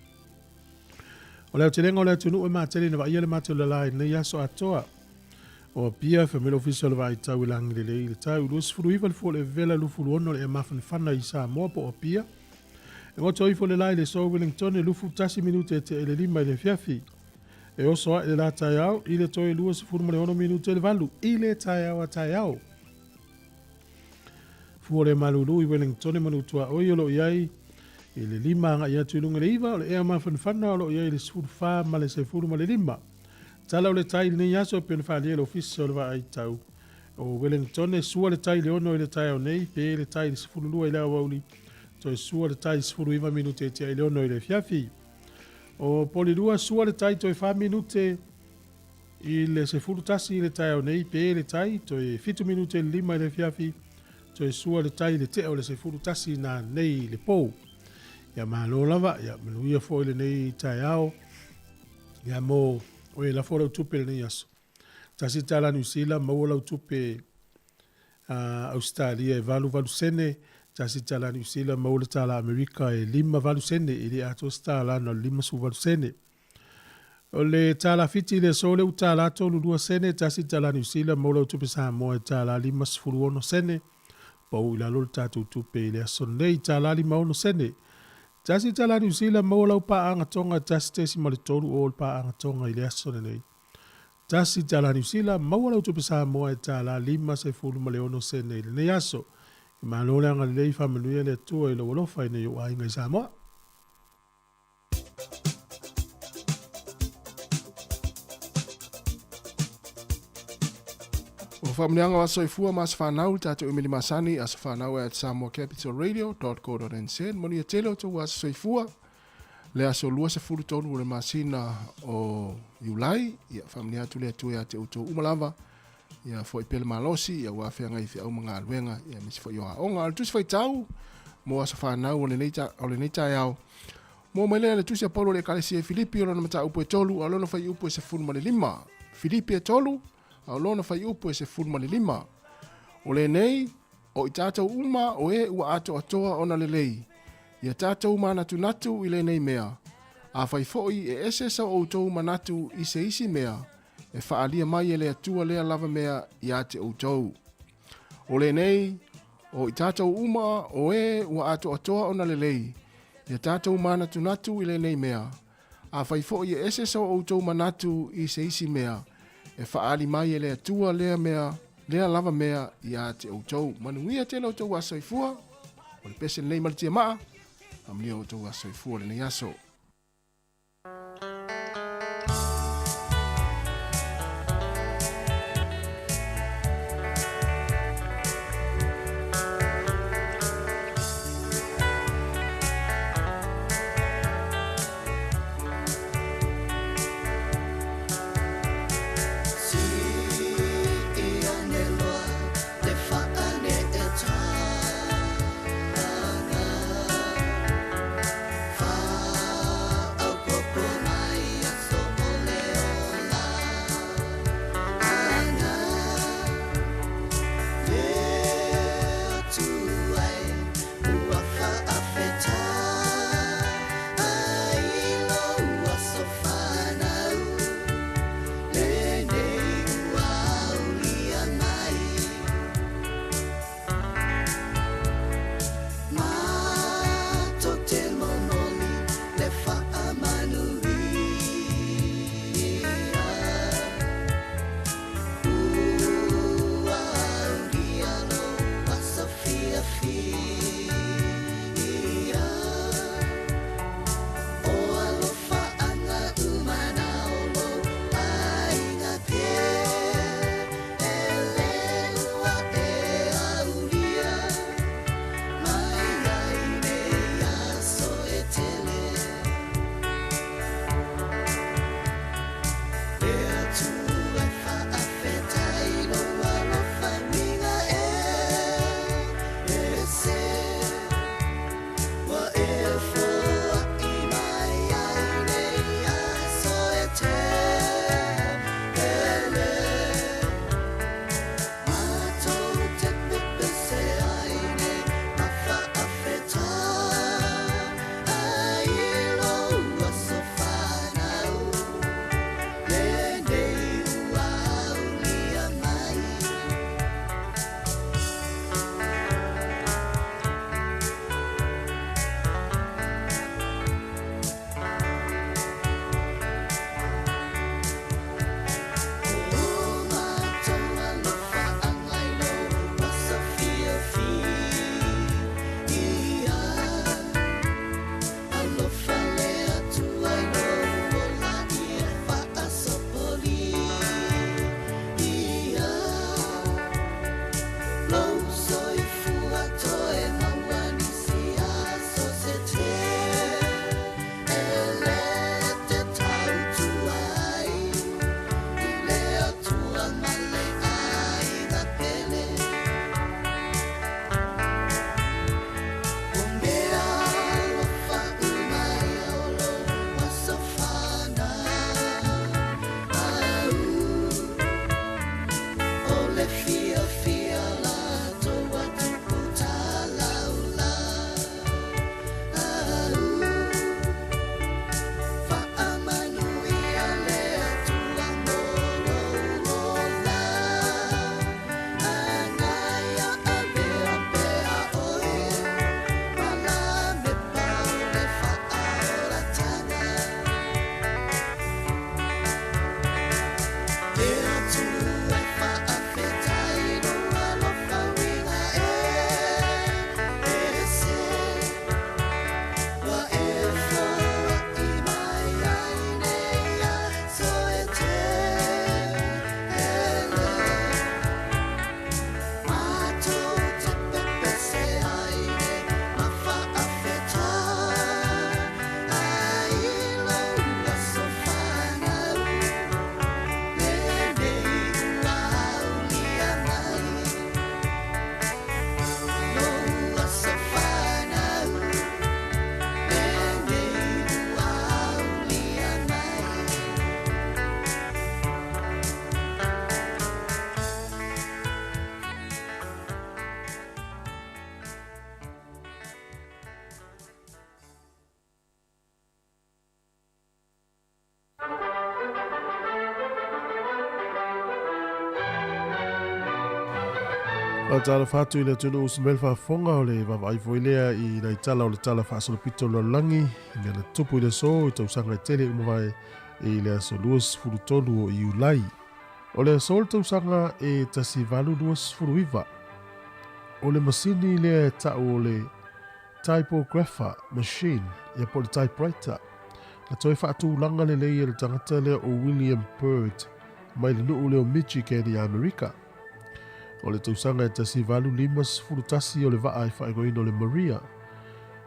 O le aotelega o le atunuu e matele ina vaaia le mata o le la i lenei aso atoa. O Apia, Family Office o le Vaai Tau i lagi lelei i le tau 29 le fua o le vevela 26 le ea mafanafana i Samoa po o Apia. E goto ifo le la i le aso Wellington e 21 minute e tea i le 5 i le afiafi. E oso ae le la taeao i le toe 26 minute le 8 i le taeao a taeao. Fua o le malulu i Wellington e manu tuaoi o lo o i ai i le 5 agai atu i luga i le 9 o le ea mafanafana o lo o i ai le 14 ma le 15. Tala o le tai i lenei aso e pei ona faaalia le Ofisa o le Vaai Tau o Wellington e sua le tai i le 6 i le taeao nei pe le tai i le 12 i le aoauli toe sua le tai i le 19 minute e tea i le 6 i le afiafi. O Polilua sua le tai toe 4 minute i le 11 i le taeao nei pe le tai toe 7 minute i le 5 i le afiafi toe sua le tai i le tea o le 11 na nei i le pou. Ia malo lava, ia manuia foi lenei taeao. Ia mo oe lafo lau tupe lenei aso. $1 Niu Sila maua lau tupe Australia e 88 sene, $1 Niu Sila maua le tala Amerika e 58 sene, e le atoa se tala na o le 58 sene. O le tala Fiti le aso le $1 32 sene, $1 Niu Sila maua lau tupe Samoa e tala 56 sene, pau i lalo le tatou tupe i le aso nei, tala 56 sene. $1 Niu Sila maua lau paaga Tonga 1.3 o le paaga Tonga i le aso lenei. $1 Niu Sila maua lau tupe Samoa e tala 56 sene i lenei aso. E malo le agalelei faamanuia le Atua i lou alofa i nei ou aiga i Samoa. O faamanuiaga o aso soifua ma aso fanau le tatou imeli masani asofanau@samoacapitalradio.co.nz. Manuia tele o outou aso soifua le aso 23 o le masina o Iulai. Ia faamanuia atu le Atua ia te outou uma lava. Ia foi pea le malosi, ia ua feagai i feau ma galuega, ia aemaise foi o aoga. O le tusi faitau mo aso fanau o lenei taeao. Mo mai lea le tusi a Paulo i le Ekalesia i Filipi o lona mataupu e 3, a o lona fuaiupu e 15. Filipi e 3, a o lona fuaiupu e 15. O lenei, o i tatou uma o e ua atoatoa ona lelei, ia tatou manatunatu i lenei mea. Afai foi e ese so outou manatu i se isi mea, e faaalia mai e le Atua lea lava mea ia te outou. O lenei, o i tatou uma o e ua atoatoa ona lelei, ia tatou manatunatu i lenei mea. Afai foi e ese so outou manatu i se isi mea, e faaali mai e le Atua lea mea, lea lava mea ia te outou. Manuia tele outou aso soifua, o le pese lenei ma le tiamaa, faamanuia outou aso soifua lenei aso. Faatalofa atu i le atunuu sa mai le faafofoga o le vaavaai foi lea i nai tala o le Tala Faasolopito o le Lalolagi i mea na tutupu i le aso i tausaga e tele uma vae i le aso 23 o Iulai. O le aso o le tausaga e 1829, o le masini lea e ta'u o le typographer machine ia po o le typewriter na toe faatulaga lelei e le tagata lea o William Byrd mai le nuu lea o Michigan i Amerika. O le tausaga e 1851 o le vaa e faaigoaina o le Maria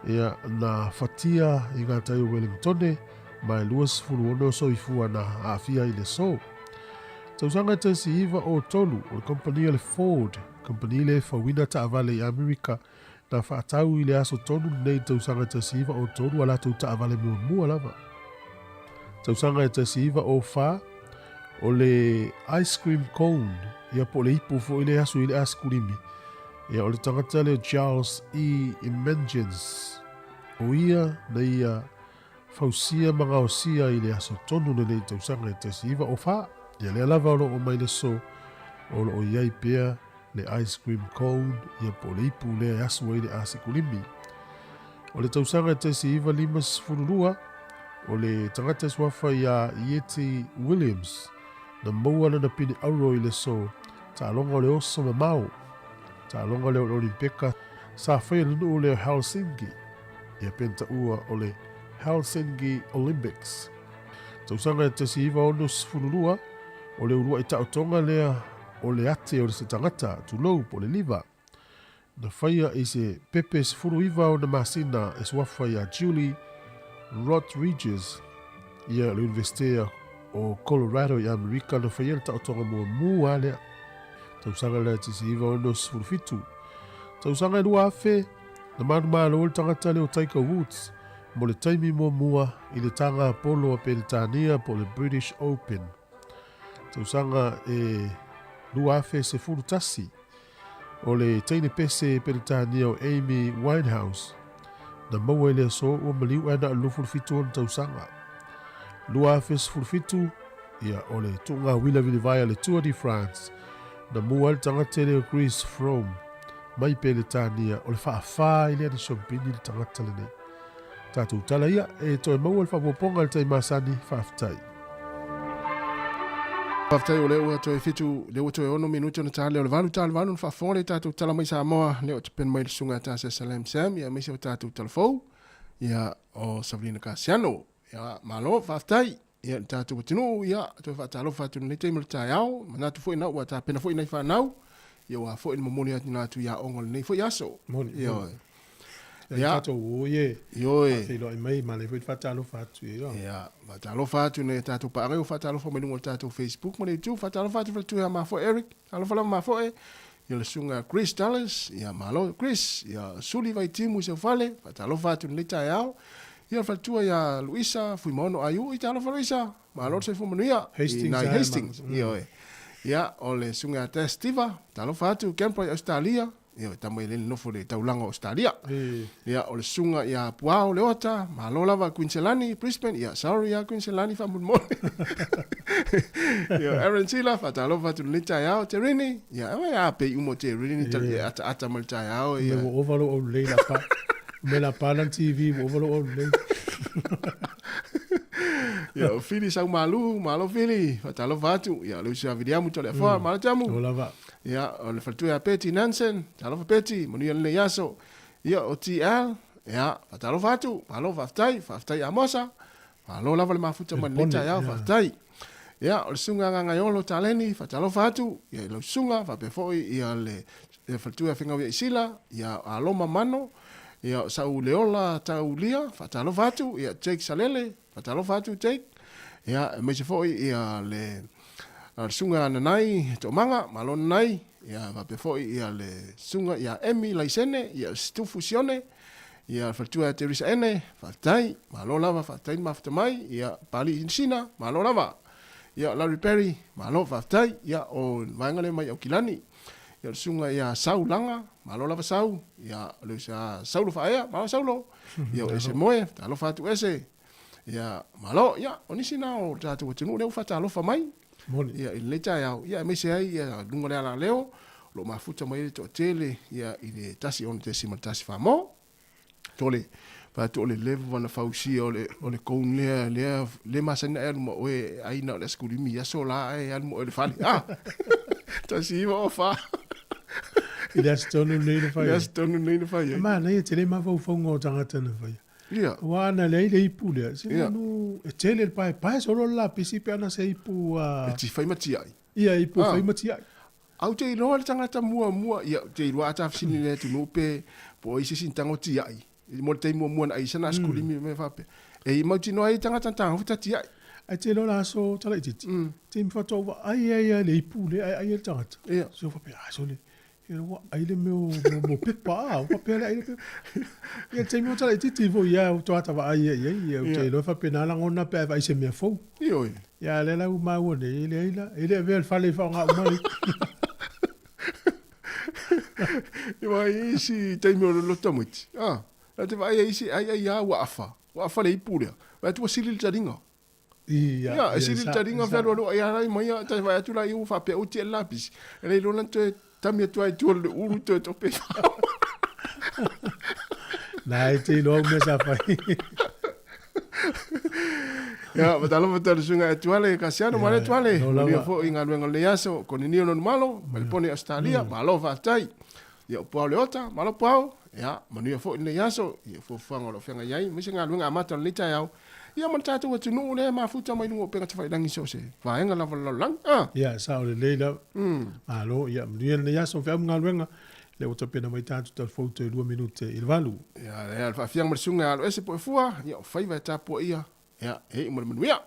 ia na fatia i gatai o Wellingtone ma e 26 soifua na aafia i le aso. Tausaga e 1903 o le kamupani a le Ford, kamupani lea e fauina taavale i Amerika, na faatau i le aso tonu lenei i le tausaga e 1903 a latou taavale muamua lava. Tausaga e 1904 o le ice cream cone, ia po o le ipu foi lea e asu i le asikulimi, ia o le tagata lea o Charles E. Menzies, o ia na ia fausia ma gaosia i le aso tonu lenei i le tausaga e 1904. Ia lea lava o lo o mai le aso o lo o i ai pea le ice cream cone, ia po o le ipu lea e asu ai le asikulimi. O le tausaga e 1952, o le tagata e suafa iā Yeti Williams, na maua lana pine auro i le aso taaloga o le oso mamao, taaloga lea o le Olimpeka sa faia i le nuu lea o Helsinki, ia penta ua o le Helsinki Olympics. Tausaga e 1962, o le uluai taotoga lea o le ate o le se tagata, tulou, po o le liva, na faia i se pepe 19 ona masina e suafa iā Julie Rodriguez ia le Univesetea o Colorado i Amerika na faia le taotoga muamua lea. Tausaga lea 1967. Tausaga e 2000, na manumalo le tagata lea o Tiger Woods mo le taimi muamua i le taga polo a Peretania po o le British Open. Tausaga e 2011, o le teine pese Peretania o Amy Winehouse, na maua i le aso ua maliu ae na o le 27 ona tausaga. 2017, ia, o le tuuga uila vilivae a le Tour de France, na mua ai le tagata lea o Chris Froome mai Peretania, o le faafā i le ana siompini le tagata lenei. Tatou tala ia, e toe maua le faaopoopoga i le taimi masani, faafetai. Faafetai o lea ua toe fitu, lea ua toe ono minute ona ta lea o le valu ta le valu na faafofoga lea tatou tala mai Samoa, lea o tapena mai le susuga ia Tasia Salam Sam, ia aemaise o tatou tala fou, ia o Savelina Kasiano. Ia malo, faafetai. Ia le tatou atunuu, ia toe faatalofa atu i lenei taimi o le taeao, manatu foi na ua tapena foi nai fanau, ia ua foi le momoli atu na atu i aoga o lenei foi aso. Moni. Ia oe. Ia tatou o ie. Ioe. Faafeiloai mai, manaia foi le faatalofa atu i ai. Ia, faatalofa atu i nai a tatou paaga ua faatalofa mai luga o le tatou Facebook ma le YouTube. Faatalofa atu faletua ia Mafoe Eric. Talofa lava Mafoe. Ia le susuga Chris Dallas. Ia malo Chris. Ia Suli Vaitimu i Seufale. Faatalofa atu i lenei taeao. Ia le faletua ia Luisa Fuimaono Aiu. I talofa Luisa. Malo le soifua manuia. Hastings. I nai Hastings. Ioe. Ia o le susuga ia Tess Tiva. Talofa atu Canberra i Australia. Ia, e tama i le nofo le taulaga o Australia. Ia, o le susuga ia Puao Leota, malo lava Quinselani, Brisbane. Ia, sorry ia Quinselani faamolemole. Ia, Aaron Sila, faatalofa atu i lenei taeao. Terini, ia, e a pei uma o Terini e ataata mai le taeao. Ia. Me ua ova lou aulelei la pa. Me la pa lan TV, ua ova lou aulelei. Ia, o Fili Saumalu, malo Fili, faatalofa atu. Ia, o le uso ia Viliamu Toleafoa, malo Tiamu. O lava. Ia, o le faletua ia Peti Nansen, talofa Peti, manuia lenei aso. Ia, o TL, ia, faatalofa atu, malo faafetai, faafetai Amosa, malo lava le mafuta mai lenei taeao, faafetai. Ia, o le susuga ia Gagaiolo Taleni, faatalofa atu, ia i lau susuga, faapea foi ia le faletua ia Fegau ia Isila, ia Aloma Mano, ia o Sau Leola Taulia, faatalofa atu, ia Jake Salele, faatalofa atu Jake. Ia, aemaise foi ia le le susuga ia Nanai Toomaga, malo Nanai, ia faapea foi ia le susuga ia Emi Laisene, ia Situfu Sione, ia le faletua ia Teresa Ene, faafetai, malo lava, faafetai le mafuta mai, ia Pali Sina, malo lava. Ia Larry Perry, malo faafetai, ia o le vaega lea mai Aukilani. Ia le susuga ia Sau Laga, malo lava Sau, ia o le uso ia Saulo Faaea, malo Saulo. Ia o Ese Moe, talofa atu Ese. Ia, malo, ia, o nisi na o tatou atunuu lea ua faatalofa mai. Moni. Ia, i lenei taeao, ia, aemaise ai, ia, luga o le alaleo, O lo o mafuta mai ai le toatele ia i le 16.14 mo. Tole, fai atu o le leva na fausia o le, o le cone lea, lea, le masani na e alu ma oe e ai na o le asekulimi i aso la ae alu ma oe i le fale. Ah! 1904. I le aso tonu lenei na fai ai. I le aso tonu lenei na fai ai. Manaia tele mafaufauga o tagata na faia. Ia. Aua ana leai le ipu lea, se manu e tele le paepae solo le lapisi pe ana se ipu a... E ti fai ma tiai. Ia, ipu e fai ma tiai. Au te iloa le tagata muamua, ia, ou te iloa a ta fesili i le atunuu pe po o ai se isi na tago tiai, mo le taimi muamua na ai sana asikulimi mea faapea. E mautinoa ai tagata na tagofi ta tiai. Ae te iloa le aso talaitiiti, taimi faatoa ua ai ai lava i le ipu lea ae ai ai le tagata. Ia. So faapea, a sole, ia ua ai le mea o mo pepa a, ua faapea le ai le pepa. Ia le taimi o talaitiiti foi ia ua toata vaai ai i ai, ia ou te iloa e faapena lagona pe a e vaai i se mea fou. Ioe. Ia a lea la ua maua nei, e leai la, e le avea le fale e faaaoga uma le ipu. Ia ma i isi taimi o le tamaiti, a, la te vaai ai isi ai ai a ua afa, ua afa le ipu lea. Vaai atu ua sili le taliga. Ia, Ia, e sili le taliga fealualuai ia lai mai ia, ta vaai atu la ia ua faapea ua tia le lapisi. E le iloa la na toe tami atu ai i tua o le ulu toe tope. Na e te iloa au mea sa fai. Ia, fatalofa tau le susuga e Tuale Kasiano, malo Tuale. Manuia foi i galuega o lenei aso, Koninio Nonumalo, mai Lepone Ausetalia, malo faafetai. Ia, o Puao Leota, malo Puao. Ia, manuia foi lenei aso i fuafuaga o lo o feagai ai, aemaise galuega amata o lenei taeao. Ia ma le tatou atunuu lea e mafuta mai luga o upega tafailagi so o se vaega lava o le lalolagi. Ah. Ia, sao lelei lava. Malo, ia, manuia lenei aso, feau ma galuega. Lea ua tapena mai tatou talafou toe 2 minute i le 8. Ia, lea le faafiaga ma le susuga e aloese Puefua, ia o faiva e tapuaia, ia, e iu ma le manuia.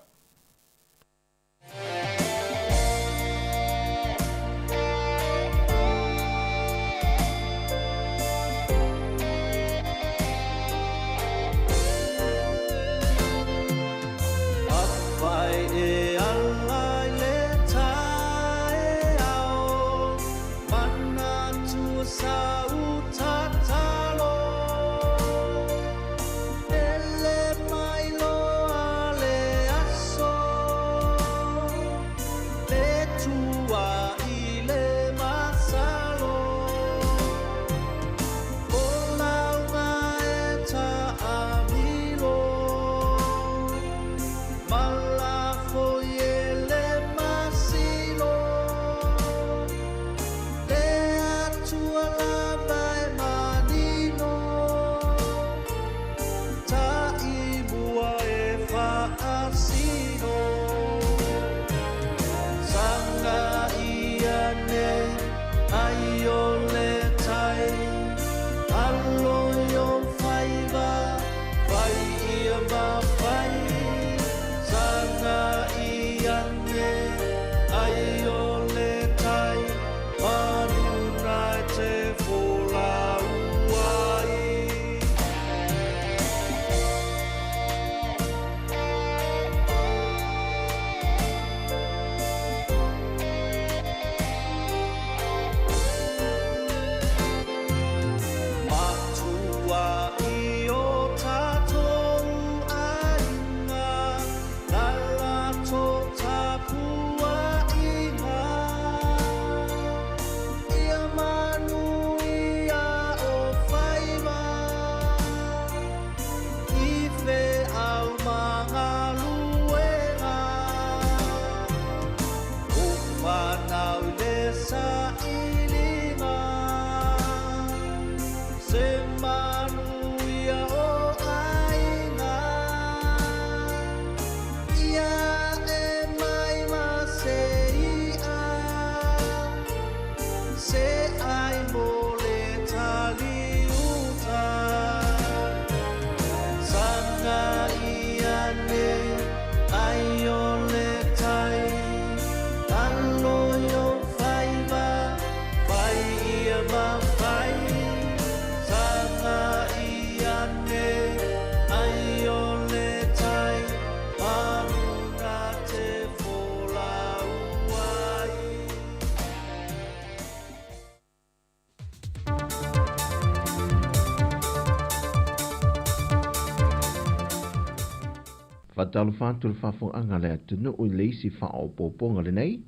Faatalofa atu le faafofogaaga a le atunuu i le isi faaopoopoga lenei.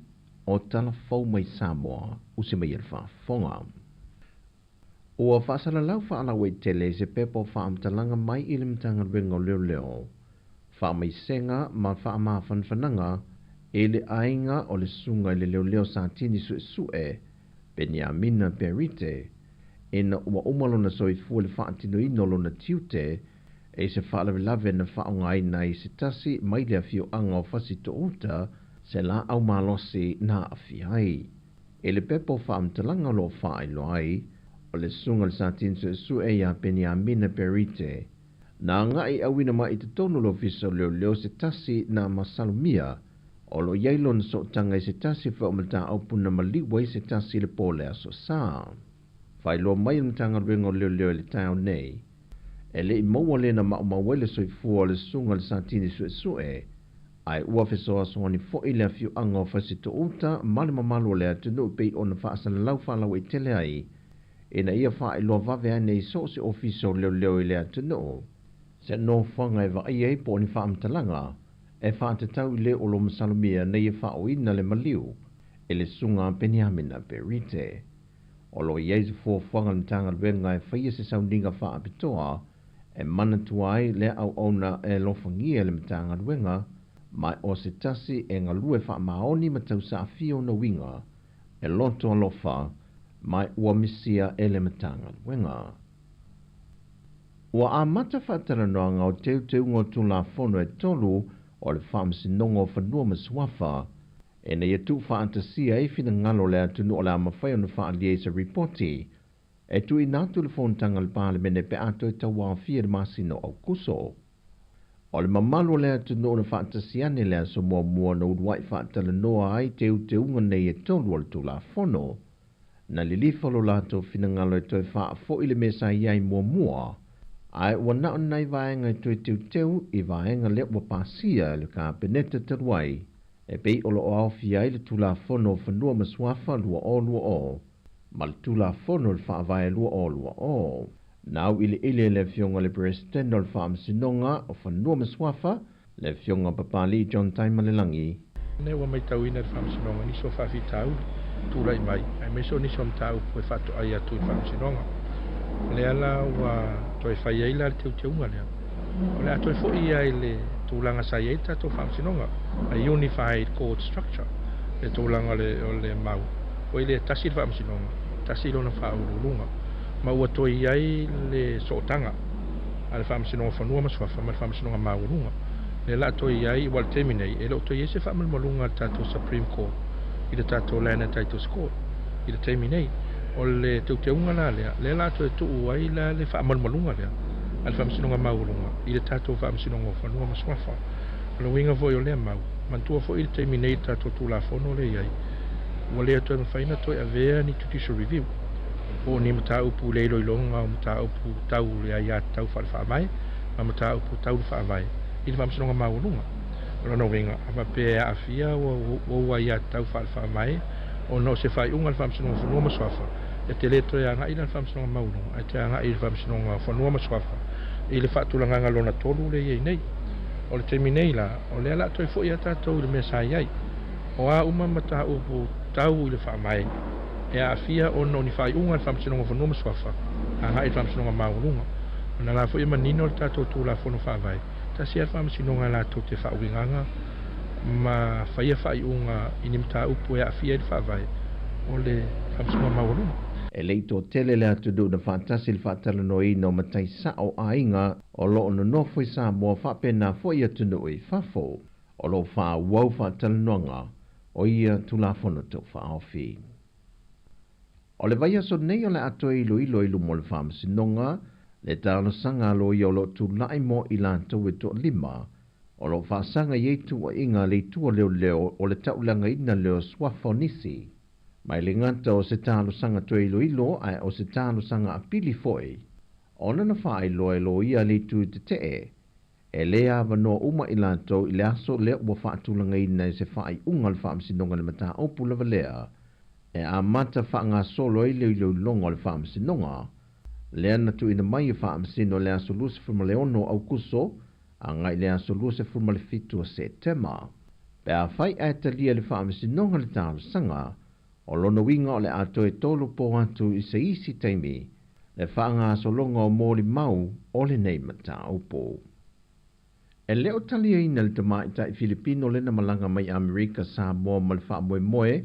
o talafou mai Samoa usi mai i le faafofoga. Ua faasalalau faalauaitele i se pepa o faamatalaga mai i le Matagaluega o Leoleo, Faamaisega ma Faamafanafanaga i le aiga o le Susuga i le Leoleo Satini Suesue, Peniamina Perite, ina ua uma lona soifua i le faatinoina o lona tiute i se faalavelave na faaaogaina ai se tasi mai le afioaga o Fasitoo-uta se laau malosi na aafia ai. I le pepa o faamatalaga o lo o faailoa ai, o le Susuga i le Satini Suesue ia Peniamina Perite, na agai auina mai i totonu o le Ofisa o Leoleo se tasi na masalomia o lo o i ai lona sootaga i se tasi foi o mataupu na maliu ai se tasi i le po o le Aso Sa. Faailoa mai e le Matagaluega o Leoleo i le taeao nei, e le i maua le na maumau ai le soifua o le Susuga i le Satini Suesue, ae ua fesoasoani foi le afioaga o Fasitoo-uta ma le mamalu o le atunuu pei ona faasalalau faalauaitele ai ina ia faailoa vave ane i so o se ofisa o leoleo i le atunuu se nofoaga e vaaia ai po o ni faamatalaga e faatatau i le o lo masalomia ina ia faaoina le maliu i le Susuga a Peniamina Berite. O lo o i ai se fuafuaga a le Matagaluega e faia se sauniga faapitoa e manatua ai lea auauna e alofagia e le Matagaluega ma o se tasi e galue faamaoni ma tausaafia ona uiga e loto alofa ma ua misia e le Matagaluega. Ua amata faatalanoaga o teuteuga o Tulafono e tolu o le Faamasinoga o Fanua ma Suafa ina ia tuufaatasia ai finagalo o le atunuu o le a mafai ona faaalia i se ripoti e tuuina atu i le Fonotaga a le Palemene pe a toe tauaofia i le masina o Aokuso. O le mamalu o le atunuu na faatasi ane i le aso muamua na uluai faatalanoa ai teuteuga nei e tolu o le Tulafono, na lilifa lo latou finagalo e toe faafoi le mea sa i ai muamua, ae ua na o ni nai vaega e toe teuteu i vaega lea ua pasia e le Kapeneta talu ai, e pei o lo o aofia ai le Tulafono o Fanua ma Suafa 2020 ma le Tulafono o le Faavae 2020. Na auiliili e le Afioga i le Peresetene o le Faamasinoga o Fanua ma Suafa, le Afioga Papalii John Taimalelagi. Lea ua matauina e le Faamasinoga nisi o faafitauli tulai mai, aemaise o nisi o mataupu e faatoai atu i le Faamasinoga. O lea la ua toe fai ai la le teuteuga lea. O le a toe foi ia i le tulaga sa i ai le tatou Faamasinoga, a unified court structure, le tulaga o le mau foi lea e tasi le Faamasinoga, tasi lona faauluuluga, ma ua toe i ai le sootaga a le Faamasinoga o Fanua ma Suafa ma le Faamasinoga Maualuga. Lea la a toe i ai, aua o le taimi nei, e le o toe i ai se faamalumaluga a le tatou Supreme Court i le tatou Land and Titles Court i le taimi nei. O le teuteuga la lea, lea la a toe tuu ai la le faamalumaluga lea a le Faamasinoga Maualuga i le tatou Faamasinoga o Fanua ma Suafa. O le uiga foi o lea mau, manatua foi i le taimi nei i le tatou Tulafono lea e i ai, ua le toe mafai ona toe avea ni judicial review po o ni mataupu i le iloiloga o mataupu tau le aiatatau faale-faavae ma mataupu tau le faavae i le Faamasinoga Maualuga. O lona uiga, a faapea e aafia ou aiatatau faale-faavae ona o se faaiuga a le Faamasinoga o Fanua ma Suafa, e te le toe agai la i le Faamasinoga Maualuga, ae te agai i le Faamasinoga o Fanua ma Suafa i le faatulagaga lona tolu lea e i ai nei. O le taimi nei la, o lea o le a toe foi lava tatou i le mea sa i ai. O a uma mataupu tau i le faavae e aafia ona o ni faaiuga a le Faamasinoga o Fanua ma Suafa agai i le Faamasinoga Maualuga. Ona la foi e manino le tatou Tulafono Faavae, tasi lava le Faamasinoga latou te faauigaga ma faia faaiuga i ni mataupu e aafia ai le Faavae, o le Faamasinoga Maualuga. E le i toatele le atunuu na faatasi i le faatalanoaina o matai sao aiga o lo o nonofo i Samoa faapena foi i atunuu i fafo. O lo o faaauau faatalanoaga o ia Tulafono Tau Faaofi. O le vaiaso nei o le a toe iloilo i luma o le Faamasinoga le talosaga a loia o lo o tulai mo i latou e toalima o lo o faasaga i ai tuuaiga a le Itu a Leoleo o le taulagaina lea o suafa o nisi. Mai le gata o se talosaga toe iloilo ae o se talosaga apili foi ona na faailoa e loia a le Itu Tetee E le avanoa uma i latou i le aso lea ua faatulagaina e se faaiuga o le Faamasinoga le mataupu lava lea e amata faagasolo ai le iloiloga o le Faamasinoga lea na tuuina mai e Faamasino i le aso 26 o Aukuso agai i le aso 27 o Setema. Pe afai ae talia e le Faamasinoga le talosaga, o lona uiga o le a toe tolopo atu i se isi taimi le faagasologa o molimau o lenei mataupu. E le o taliaina le tamaitai Filipino lena malaga mai Amerika Samoa ma le faamoemoe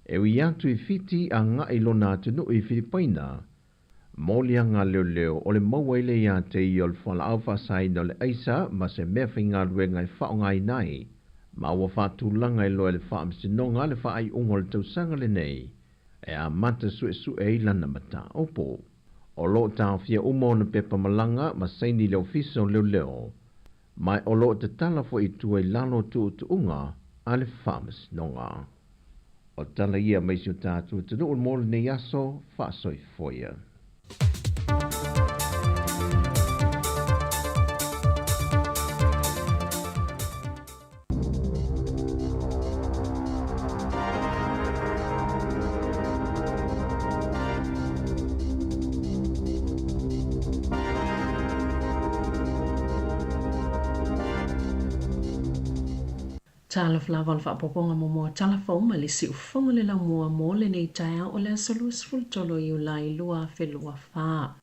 e ui atu i Fiti agai i lona atunuu i Filipaina, moliaga a leoleo o le maua ai lea ia te ia o le fualaau faasaina o le aisa ma se meafaigaluega e faaaogaina ai, ma ua faatulaga ai loa e le Faamasinoga le faaiuga o le tausaga lenei e amata suesue ai lana mataupu. O lo o taofia uma ona pepa malaga ma saini i le Ofisa o Leoleo, ma o lo o tatala foi i tua i lalo o tuutuuga a le Faamasinoga. O tala ia mai si o tatou atunuu mo lenei aso faasoifoia. Talofa lava o le faaopoopoga muamua o tala fou mai le siufofoga o le laumua mo lenei taeao o le aso 23 o Iulai 2024.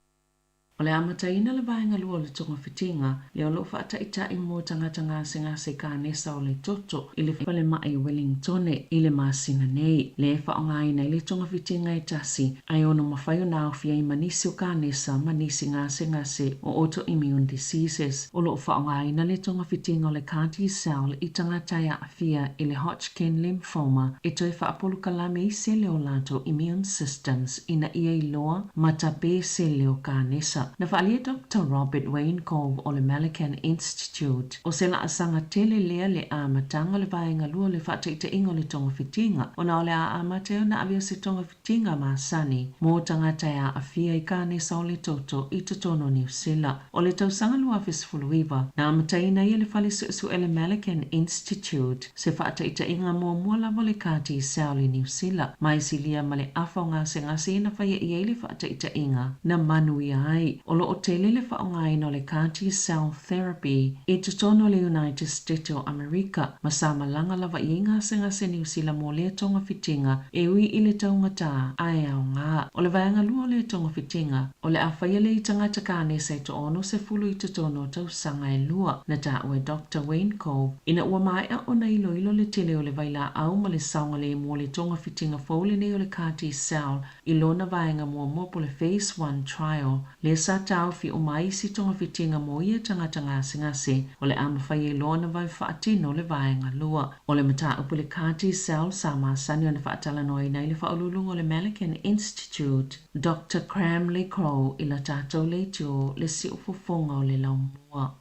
O le a amataina le vaega lua o le togafitiga lea o lo o faataitai mo tagata gasegase kanesa o le toto i le falemai Wellingtone i le masina nei, lea e faaaogaina ai le togafitiga e tasi ae ono mafai ona aofia ai ma nisi o kanesa ma nisi gasegase o autoimmune diseases. O lo o faaaogaina le togafitiga o le CAR-T cell i tagata e aafia i le Hodgkin lymphoma e toe faapolokalame ai sele o latou immune systems ina ia iloa ma tape sele o kanesa. Na faaalia e Doctor Robert Wayne Cove o le Malaghan Institute o se laasaga tele lea le amataga o le vaega lua o le faataitaiga o le togafitiga ona o le a amata ai ona ave o se togafitiga masani mo tagata e aafia i kanesa o le toto i totonu o Niu Sila. O le tausaga 2019, na amataina ai e le Fale Suesue le Malaghan Institute se faataitaiga muamua lava o le CAR-T cell i Niu Sila, ma e silia ma le afa o gasegase na faia i ai le faataitaiga na manuia ai. O lo o tele le faaaogaina o le CAR-T cell therapy i totonu o le United States o Amerika, ma sa malaga lava i ai gasegase Niu Sila mo lea togafitiga e ui i le taugata ae aoga. O le vaega lua o lea togafitiga, O le a faia lea i tagata kanesa e toa-60 i totonu o tausaga e lua, na taua e Doctor Wayne Cove, ina ua maea ona iloilo le tele o le vailaau ma le saogalemu o le togafitiga fou lenei o le CAR-T cell i lona vaega muamua po o le Phase One Trial, lea sa taofi uma ai isi togafitiga mo ia tagata gasegase o le a mafai ai loa ona vave faatino le vaega lua. O le mataupu i le CAR-T cell sa masani ona faatalanoaina ai le faauluuluga o le Malaghan Institute, Doctor Cramley Crowe i la tatou leitio le siufofoga o le laumua.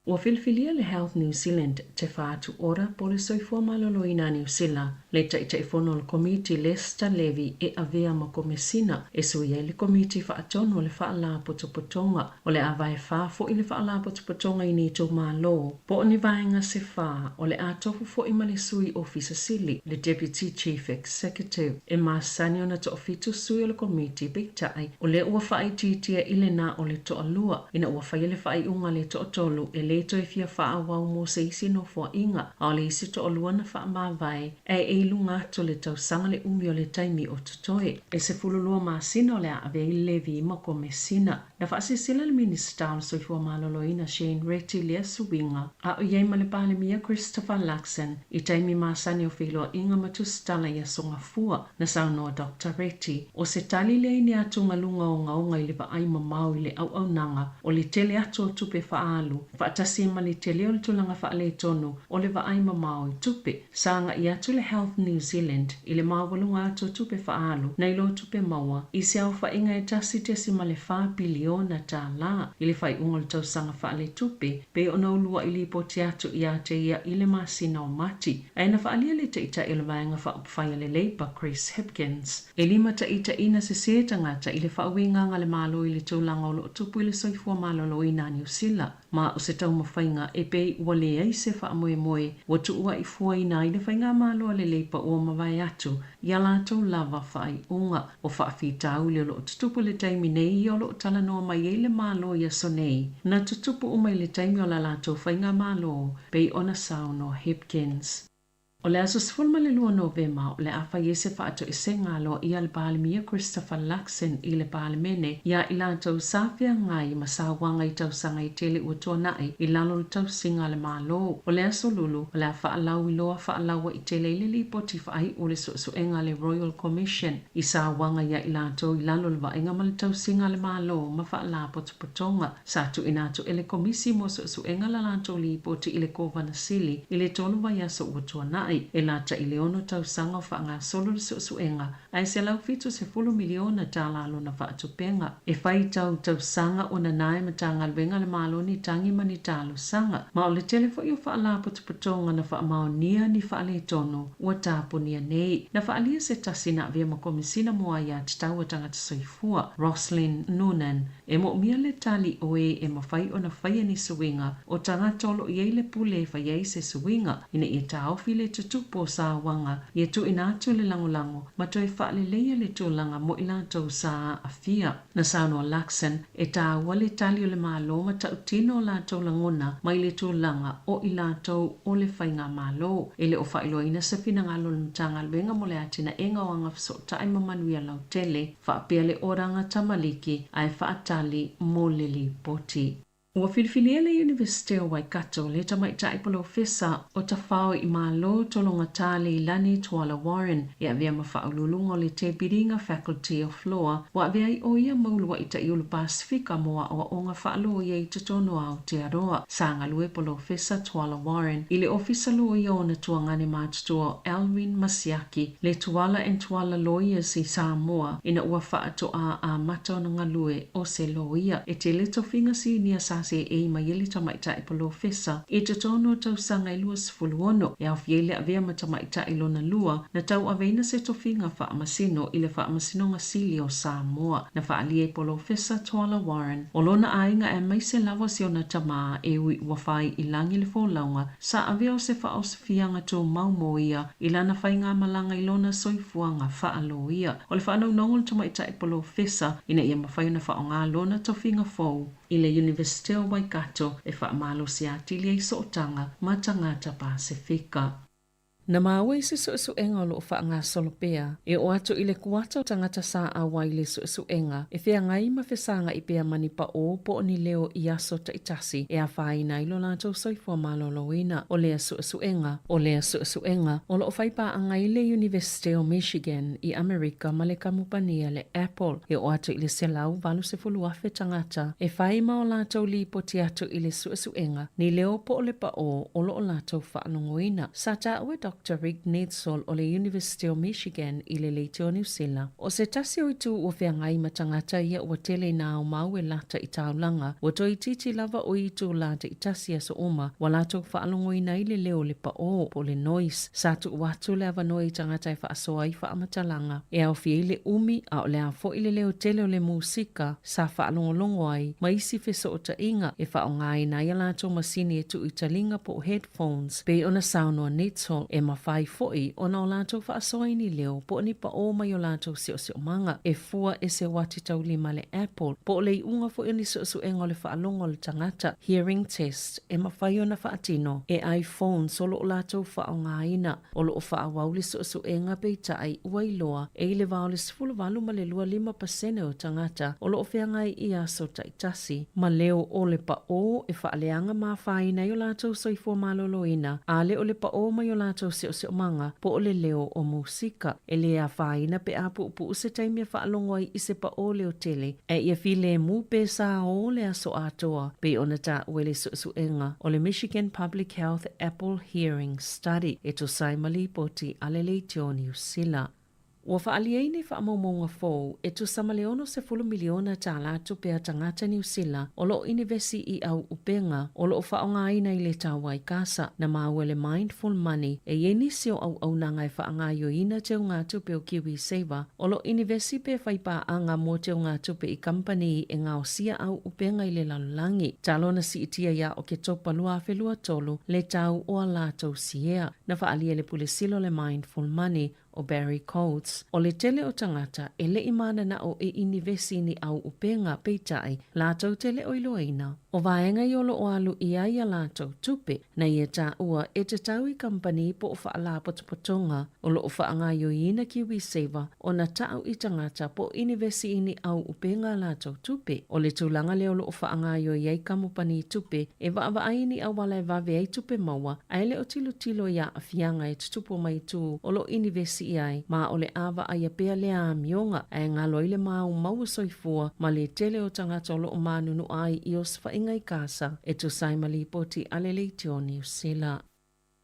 Ua filifilia le Health New Zealand Te Whatu Ora po o le Soifua Maloloina a Niu Sila, le Taitaifono o le Komiti Lester Levy e avea ma Komesina e sui ai le Komiti Faatonu o le Faalapotopotoga. O le a vae fa foʻi le Faalapotopotoga i ni itumalo po o ni vaega se fa, o le a tofu foʻi ma le Sui Ofisa Sili, le Deputy Chief Executive, e masani ona toafitu sui o le Komiti, peitai, o lea ua faaitiitia i lena o le toalua, ina ua faia le faaiuga a le toatolu e lē toe fia faaauau mo se isi nofoaiga, a o le isi toalua na faamavae ae e i luga atu o le tausaga le umi o le taimi o totoe. E 12 masina o le a ave ai le Levi ma Komesina. Na faasilasila le Minisita o le Soifua Maloloina Shane Reti i lea suiga, a o i ai ma le Palemia Christopher Luxon i taimi masani o feiloaiga ma tusitala i aso Gafua. Na saunoa Doctor Reti, o se tali lea i ni atugaluga ogaoga i le vaai mamao i le auaunaga o le tele atu o tupe faaalu, faatasi ai ma le tele o le tulaga faaletonu o le vaai mamao i tupe. Sa agai atu le Health New Zealand i le maualuga atu o tupe faaalu nai lo tupe maua i se aofaiga e $1.4 piliona i le faaiuga o le tausaga faaletupe pei ona uluai lipoti atu ia te ia i le masina o Mati. Ae na faaalia le Taitai o le Vaega Faaupufai a le Labour Chris Hipkins e limataitaiina sesē tagata i le faauigaga a le Malo i le tulaga o lo o tupu i le soifua maloloina a Niu Sila. Ma o se taumafaiga e pei ua leai se faamoemoe ua tuuaifuaina ai le faigamalo a le Leipa ua mavae atu i a latou lava faaiuga. O faafitauli o lo o tutupu i le taimi nei ia o lo o talanoa mai ai le Malo i aso nei, na tutupu uma i le taimi o la latou faigamalo, pei ona saunoa Hipkins. O le aso 12 Novema, o le a fai ai se faatoesega aloaia a le Palemia Christopher Luxon i le Palemene iā i latou sa feagai ma sauaga i tausaga e tele ua tuanai i lalo o le tausiga a le Malo. O le aso Lulu, o le a faalauiloa faalauaitele ai le lipoti faaiu o le suesuega a le Royal Commission i sauaga iā i latou i lalo o le vaaiga ma le tausiga a le Malo ma faalapotopotoga. Sa tuuina atu e le Komisi mo Suesuega la latou lipoti i le Kovana Sili i le 3 vaiaso ua tuanai. E lata i le 6 tausaga o faagasolo le suesuega, ae $170 miliona tala lona faatupega. E fai tau tausaga o nana e Matagaluega a le Malo ni tagi ma ni talosaga. Ma o le tele foi o faalapotopotoga na faamaonia ni faaletonu ua tapunia nei. Na faaalia se tasi na avea ma Komisina mo Aiatatau a Tagata Soifua, Roslyn Noonan, E moomia le tali o e e mafai ona faia ni suiga o tagata o lo o i ai le pule e fai ai se suiga ina ia taofi le tutupu o sauaga, ia tuuina atu le lagolago ma toe faaleleia le tulaga mo i latou sa aafia. Na saunoa Luxon, e taua le tali o le Malo ma tautino o latou lagona mai le tulaga o i latou o le faigamalo. E le o faailoaina se finagalo o le Matagaluega mo le Atinaega o Agafesootai ma Manuia Lautele, faapea le oranga tamaliki ae faatali mo le lipoti. Ua filifilia le Iunivesite o Waikato le tamaitai polofesa o Tafao i Malo Tologata Leilani Tuala Warren e avea ma faauluuluga o le Te Biringa Faculty of Law ua avea ai o ia ma uluai taʻiulu Pasefika mo aʻoaʻoga faaloia i totonu o Aotearoa. Sa galue polofesa Tuala Warren i le ofisa loia o ona tuagane matutua o Alwyn Masiaki le Tuala and Tuala Lawyers i Samoa ina ua faatoa amata ona galue o se loia. E tele tofiga sinia sa seei mai ai le tamaitai polofesa i totonu o tausaga e 26, e aofia ai le avea ma tamaitai lona lua na tauaveina se tofiga faamasino i le Faamasinoga Sili o Samoa. Na faaalia e polofesa Tuala Warren o lona aiga aemaise lava si ona tamā e ui ua fai i lagi le folauga sa avea o se faaosofiaga tumau mo ia i lana faigamalaga i lona soifuaga faaloia. O le faanaunaug o le tamaitai polofesa ina ia mafai ona faaaoga lona tofiga fou i le Iunivesite o Waikato e faamalosi atili ai sootaga ma tagata Pasefika. Na maua i se suesuega o lo o faagasolo pea, e oo atu i le kuata o tagata sa auai i le suesuega e feagai ma fesagaʻi pea ma ni paʻō po o ni leo i aso taitasi e afaina ai lo latou soifua malōlōina. O lea suesuega, o lea suesuega o lo o fai paaga ai le Iunivesite o Michigan i Amerika ma le kamupani a le Apple. E oo atu i le 180,000 tagata e fai ma o latou lipoti atu i le suesuega ni leo po o le paʻō o lo o latou faalogoina. Sa taua e Doctor Rick Nedsall o le Iunivesite o Michigan i le leitio o Niu Sila, o se tasi o itu ua feagai ma tagata ia ua tele ina aumau e lata i taulaga, ua toeitiiti lava o itu la taitasi aso uma ua latou faalogoina ai le leo o le paʻō po o le noise. Sa tuu atu le avanoa i tagata e faasoa ai faamatalaga e aofia ai le umi a o le a foi le leo tele o le musika sa faalogologo ai ma isi fesootaiga e faaaogaina ai a latou masini e tuu i taliga po o headphones pei ona saunoa Nedsall e mafai foi ona o latou faasoa i ni leo po o ni paʻō mai o latou siosiomaga e fua e se uati taulima le Apple po o le iuga foi o ni suesuega o le faalogo a le tagata, hearing test, e mafai ona faatino e iPhones o lo o latou faaaogaina. O lo o faaauau le suesuega peitai ua iloa e i le va o le 18 ma le 25 pasene o tagata o lo o feagai i aso taitasi ma leo o le paʻō e faaleaga ma afaina ai o latou soifua malōlōina a le o le paʻō mai o latou siosiomaga po o le leo o musika. E lē afaina pe a puupuu se taimi e faalogo ai i se paʻō leo tele ae ia filemu pe sa ō le aso atoa pei ona taua i le suesuega o le Michigan Public Health Apple Hearing Study e tusa ai ma lipoti a le leitio Niu Sila. Ua faaalia ai nei faamaumauga fou e tusa ma le $60 miliona tālā tupe a tagata Niu Sila o lo o inivesi i au upega o lo o faaaogaina i le tau aikasa. Na maua e le Mindful Money e i ai nisi o auaunaga e faagaoioina teugatupe o KiwiSaver o lo o inivesi pe fai paaga mo teugatupe i kamupani e gaosia au upega i le lalolagi. Talo na siitia iā Oketopa 2023 le tau o a latou siea. Na faaalia e le Pule Sili o le Mindful Money. ʻo Barry Coates, o le tele o tagata e le i mananao e inivesi i ni ʻau ʻupega, peitai, lātou te le o iloaina. ʻO vaega i o loʻo alu ʻia ai a lātou tupe, na ia taua e tatau i kamupani po o faalapotopotoga o loʻo faagaoioiina KiwiSaver ona taʻu i tagata po o inivesi i ni ʻau ʻupega a lātou tupe. ʻO le tulaga lea o loʻo faagaoioi ai kamupani tupe e vaʻavaʻai i ni ʻauala e wawe ai tupe maua a e le o tilotilo i aafiaga e tutupu mai tu o loʻo inivesi ʻia ai ma o le ʻāwaʻa ia pea le amioga a e galo ai le maumau o soifua ma le tele o tagata o loʻo mānunuʻa ai i osofaiga i kasa e tusa ai ma lipoti a le Leitio Niusila.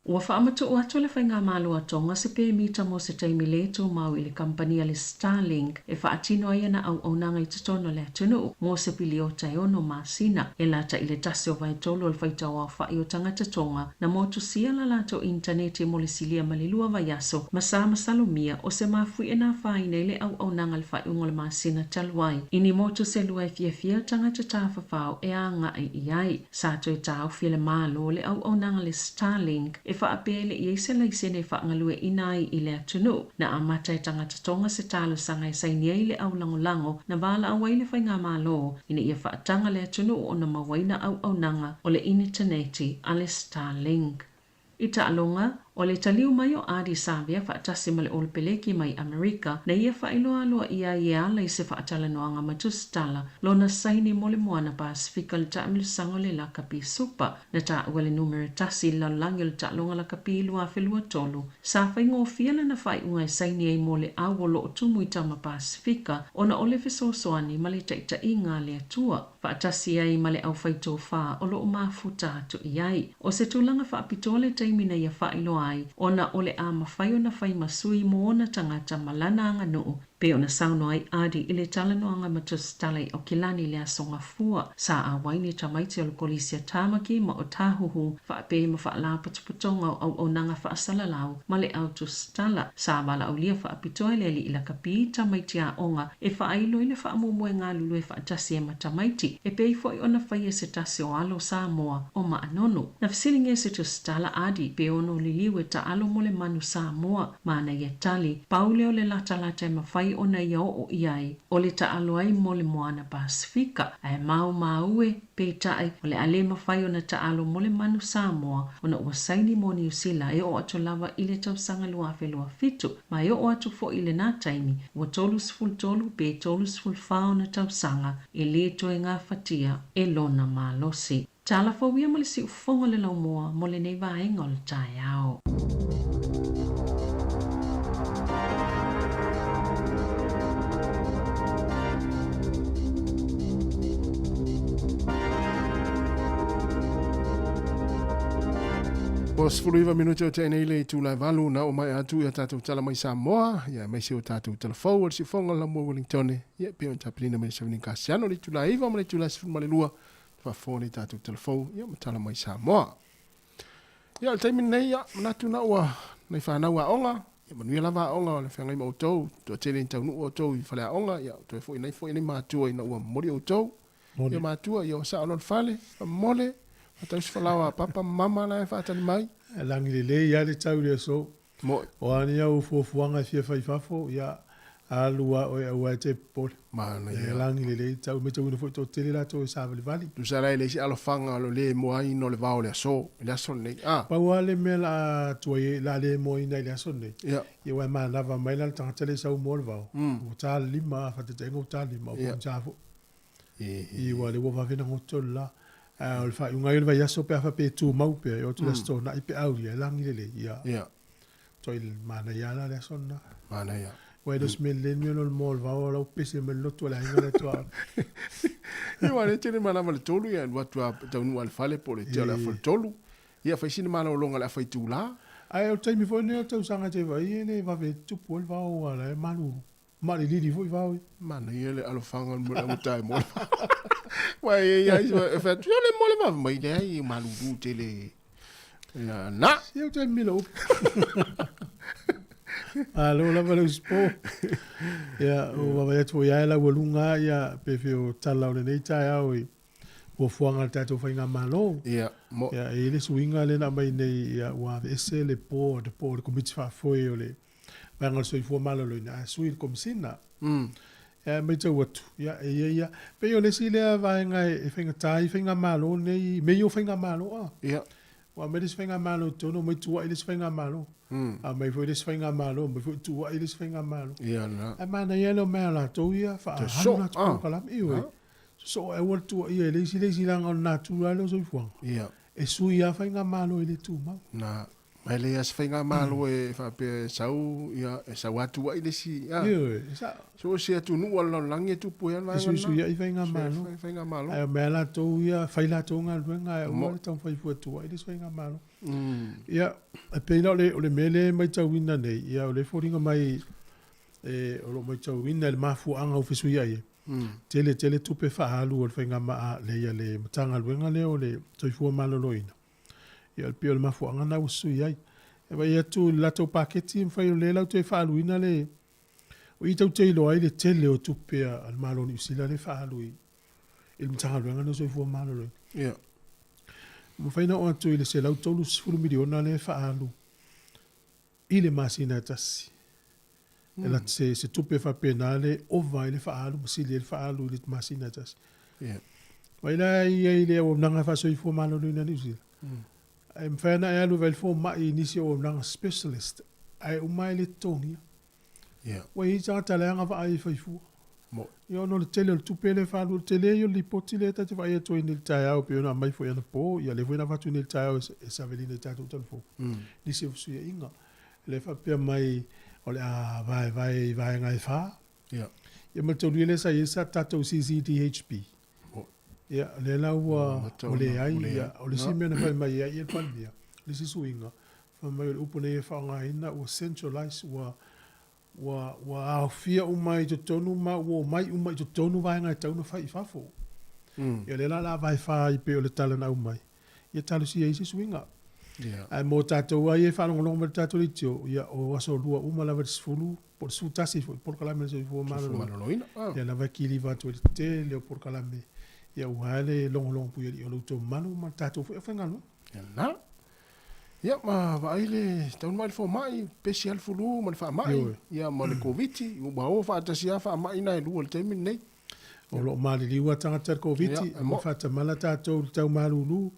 Ua faamatuʻu atu le Faigamalo a Tonga se pemita mo se taimi lē tumau i le kamupani a le Starlink e faatino ai ana auaunaga i totonu o le atunuu mo se piliota e ono masina. E lata i le tasi o vaetolu o le faitauaofaʻi o tagata Tonga na motusia la latou initaneti mo le silia ma le lua vaiaso ma sa masalomia o se mafuie na afaina i le auaunaga i le faaiuga o le masina talu ai i ni motu se lua e fiafia tagata tafafao e agaʻi i ai. Sa toe taofi e le Malo le auaunaga le Starlink e faapea e le i ai se laisene e faagalueʻina ai i le atunuu. Na amata e tagata Tonga se talosaga e saini ai le aulagolago na valaau ai le Faigamalo ina ia faataga le atunuu ona mauaina auaunaga o le initaneti a le Starlink. I taaloga, o le taliu mai o Ardie Savea faatasi ma le Olopeleki mai Amerika, na ia faailoa aloaʻia ai e ala i se faatalanoaga ma Tusitala, lona saini mo le Moana Pasifika i le taamilosaga o le Lakapi Supa. Na taua le numera tasi i le lalolagi o le taaloga lakapi 2023. Sa faigofie lana faaiuga e saini ai mo le au o loo tumu i Tama Pasifika ona o le fesoasoani ma le taitaiga a le Atua. Faatasi ai ma le aufaitofā o loo mafuta atu i ai. O se tulaga faapitoa le taimi na ia faailoa ai ona o le a mafai ona fai ma sui mo ona tagata ma lana aganuu pei ona saunoa ai Ardie i le talanoaga ma Tusitala i Aukilani i le aso Gafua. Sa ʻauai ni tamaiti o le Kolisi a Tāmaki ma Ōtāhuhu faapea ma faalapotopotoga o auaunaga faasalalau ma le au tusitala. Sa valaaulia faapitoa e le aliʻi lakapi tamaiti aoga e faailo i le faamoemoe galulue faatasi ai ma tamaiti e pei foʻi ona faia se tasi o alo Samoa o Maʻanonu. Na fesiligia se tusitala Ardie pe ono liliu e taʻalo mo le manu Samoa ma ana ia tali, pau lea o le latalata e mafai ona ia oo i ai, o le taʻalo ai mo le Moana Pasifika. Ae maumau e, peitai, o le a le mafai ona taʻalo mo le manu Samoa ona ua saini mo Niu Sila e oo atu lava i le tausaga 2027, ma e oo atu foʻi i lenā taimi, ua 33 pe 34 ona tausaga e lē toe gafatia e lona malosi. Tala fou ia ma le siufofoga o le laumua mo lenei vaega o le taeao. Ua 19 minute o tea nei le itula e valu na o mai atu ia tatou tala mai Samoa, ia aemaise o tatou tala fou o le siufofoga o le laumua Wellingtone, ia pei ona tapenina mai le Seveni Kasiano i le itula e 9 ma le itula e 12 Faafofoga nei tatou telefou, ia ma tala mai Samoa. Ia, o le taimi lenei, ia, manatu na ua nai whanau aoga, ia manuia lava aoga o le whangai ma outou, toatele ni taunuu outou i fale aoga, ia, toe foi nei foi nei mātua ina ua momoli outou. Moni. Ia mātua, ia o sao loa le fale, faamomole, faatausi falaoa a papa ma mama la e faatali mai. E lagi lelei lava le tau i le aso. Moi. O a ni au fuafuaga e fia fai i fafo, ia, alu a oe aua e te popole. Manaia. E lagi lelei tau, matauina foi toatele latou e savalivali. Tusa la e leai se alofaga o lo le moaina o le vao o le aso, i le aso lenei. A. Pau lava le mea la a tuai ai, la a le moaina i le aso lenei, Ia. ia aua e manava mai la le tagata lea e sau moa le vao, ua ta le lima, a faataitaiga ua ta le lima, ua pogisa foi. I ua le ua vave ona goto le la. Ae o le faaiuga ai o le vaiaso pe a faapea e tumau pea, e oo atu i le Aso Toonai pe aulia, e lagi lelei. Ia. Ia. Toi manaia lava la le aso lena. Manaia. Ua e le o se mea lelei le mea lea o le moa o le vao o lau pese mai le lotu a le aiga lea tuaoi. Ia aua o lea e tele manava le tolu, ia alu atu lava taunuu lava i le fale po o le tea o le afa o le tolu. Ia fai sina malologa o le afa itula. Ae o le taimi foi lenei o le tausaga e te vaai e le vave tupu ai le vao aua o la e malulu. Malilili foi vao ia. Manaia le alofaga o le mea o mo le vao. Ua e ia e fai atu, le mo le vave mai leai e malulu tele. Ia na. Se ou te mila upu. Malo lava le usipo. Ia, o vaavaai atu foi lava e laualuga ia pe fia o tala o lenei taeao i fuafuaga a le tatou faigamalo. Ia, mo. Ia, e i ai le suiga lea na aumai nei, ia, ua aveese le board po o le komiti faafoe o le. Vaega o le Soifua Maloloina, ae sui i le Komesina. Ia, e matau atu, ia, e ia ia, pei o le isi lea vaega e faigata ai faigamalo nei, mea ia o faigamalo a. Ia. Ua aumai le isi faigamalo i totonu, omai tuuai le isi faigamalo. Aumai foi le isi faigamalo, omai foi tuuai le isi faigamalo. Ia lena. Ae manaia le omai a latou ia faaalu latou polokalame. Ioe. Sosoo ae aua le tuuaia e le isi le isi leaga o le natura lava lea o soifuaga. Ia. E sui lava faigamalo e le tumau. Na. Ma e leai lava se faigamalo e faapea e sau, ia, e sau atu ai le isi, a. Ioe, e sao. So o se atunuu o le lalolagi e tupu ai lava le vaega lena. E suisuiai faigamalo. Faigamalo. Ae omai lava latou ia, fai latou galuega ae aua le taumafai fua e tuuai le isi faigamalo. Ia, e pei la o le, o le mea lea e matauina nei, ia o lea e foliga mai e, o lo o matauina i le mafuaaga ua fesuiai ai, tele tele tupe faaalu a le faigamaa, le, le Matagaluega lea o le Soifua Maloloina. Ia o le pei o le mafuaaga lena ua sui ai. E vaai atu i le latou paketi e mafai o lea latou te faaaluina le, o i tou te iloa ai le tele o tupe a le Malo o Niu Sila lea e faaalu i le Matagaluega lea o Soifua Maloloina. Ia. Ua mafai ona oo atu i le $130 miliona lea e faaalu i le masina e tasi. E lata se, se tupe faapena le ova ai le faaalu ma sili ai le faaalu i le masina e tasi. Yeah. Vaai la i ai le auaunaga faasoifua maloloina a Niu Sila. E mafai ona e alu e vaai le fomai i nisi o auaunaga specialist, ae uma e le totogia. Yeah. Ua i ai tagata leaga vaai e faifua. Mo. Ia ona o le tele o le tupe lea e faaalu, o le tele ia o le lipoti lea ta te vaai atu ai nei i le taeao pei ona aumai foi anapo, ia lea foi na avatu nei i le taeao e Savelina i tatou talafou, nisi o fesuiaiga. Lea e faapea mai o le a vaevae i vaega e fa. Ia. Ia ma le taulia lea sa i ai sa tatou CCDHB. Ia, lea la ua leai, ia, o le isi mea na fai mai ai le Palemia, le isi suiga, fai mai o le upu nei e faaaogaina ua centralize, ua ua ua aofia uma i totonu ma ua omai uma i totonu vaega e tatau ona fai i fafo. Ia lea la o le a vaefa ai pei o le tala na aumai, ia talosia ai se suiga. Ae mo tatou lava ia e faalogologo mai i le tatou leitio, ia o aso lua uma lava i le 10 po o le 11 foi polokalame a le Soifua Maloloina. Lea lava e kiliva atu ai le tele o polokalame ia aua le logologo puialii o lo outou mamalu ma le tatou foi aufaigaluega. Ia lena. Ia ma vaai le taunu mai le fomai, pesi lava le fulu ma le faamai, ia ma le Koviti, ua o faatasi lava faamai na e lua i le taimi lenei. O lo o maliliu lava tagata i le Koviti, ua faatamala tatou i le tau malulu.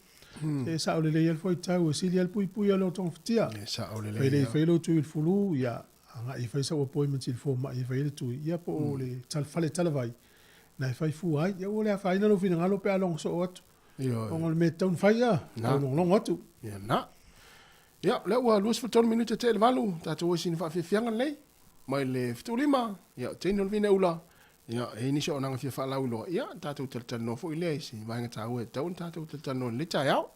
E sao lelei lava le fuaitau, e sili lava le puipui a le togafitia. E sao lelei. Fai le fai lou tui i le fulu, ia agai e fai sau appointment i le fomai e fai ai le tui, ia po o le fale talavai, na e fai fua ai. Ia ua le afaina lou finagalo pe a logo soo atu. Ona o le mea e tatau ona fai, ia, tau logologo atu. Ia na. Ia, lea ua 23 minute tea i le 8, tatou o i sina faafiafiaga lenei, mai le 75, ia, o teine o le vine ula, ia, e i ai nisi auaunaga fia faalauiloa, ia, tatou talatalanoa foi lea i se vaega taua e tatau ona tatou talatalanoa i lenei taeao.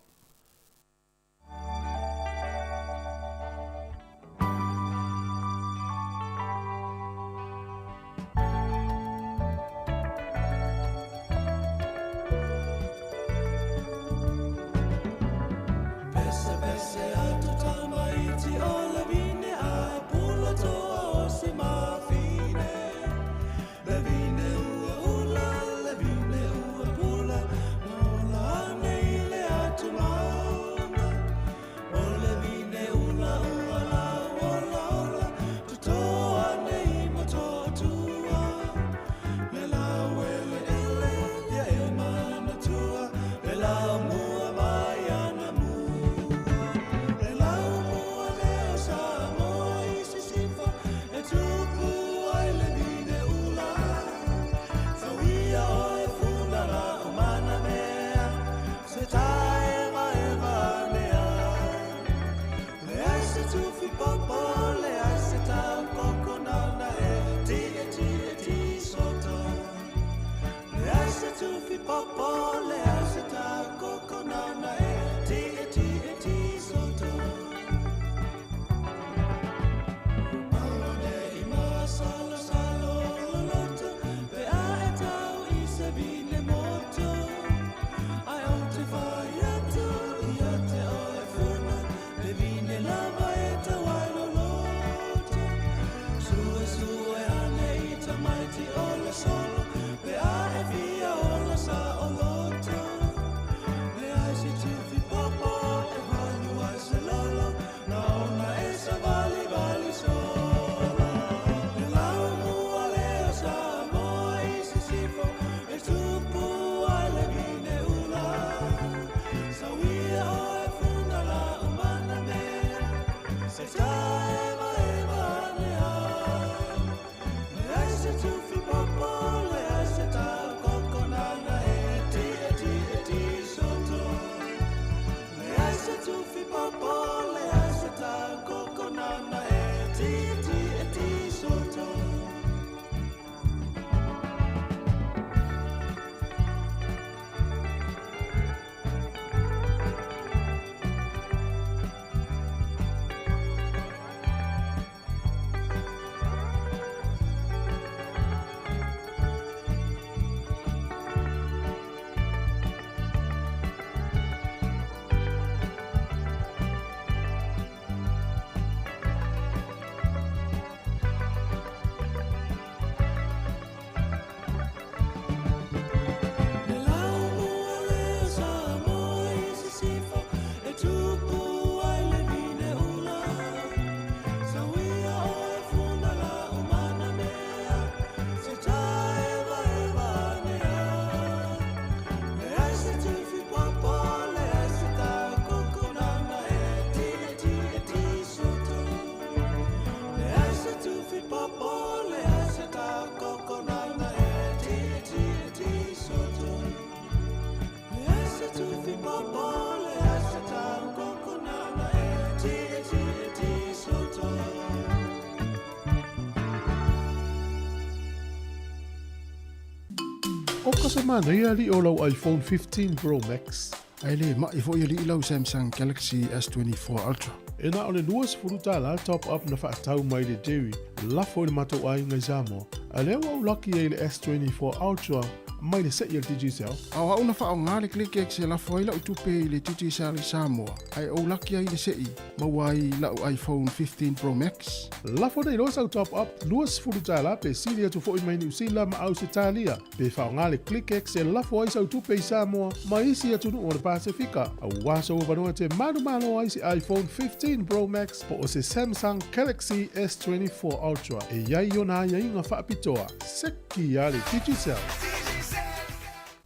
se manaia alii o lau iPhone 15 Pro Max. Ae le ma'i foi alii lau Samsung Galaxy S24 Ultra. E na o le $20 top up na fa'atau mai le Jerry lafo i le matou aiga i Samoa, a lea ua ou laki ai i le S24 Ultra mai le se'i a le Digicel. A o a'u na fa'aaogā le ClickX e lafo ai la'u tupe i le Digicel i Samoa, ae ou laki ai i le se'i, maua ai la'u iPhone 15 Pro Max. Lafo nei loa sau top up $20 pe sili atu foi mai Niu Sila ma Ausetalia, pe faaaoga le ClickX e lafo ai sau tupe i Samoa ma isi atunuu o le Pasefika, auā sou avanoa e te manumalo ai se iPhone 15 Pro Max po o se Samsung Galaxy S24 Ultra e i ai ona aiaiga faapitoa. Seki a le Digicel!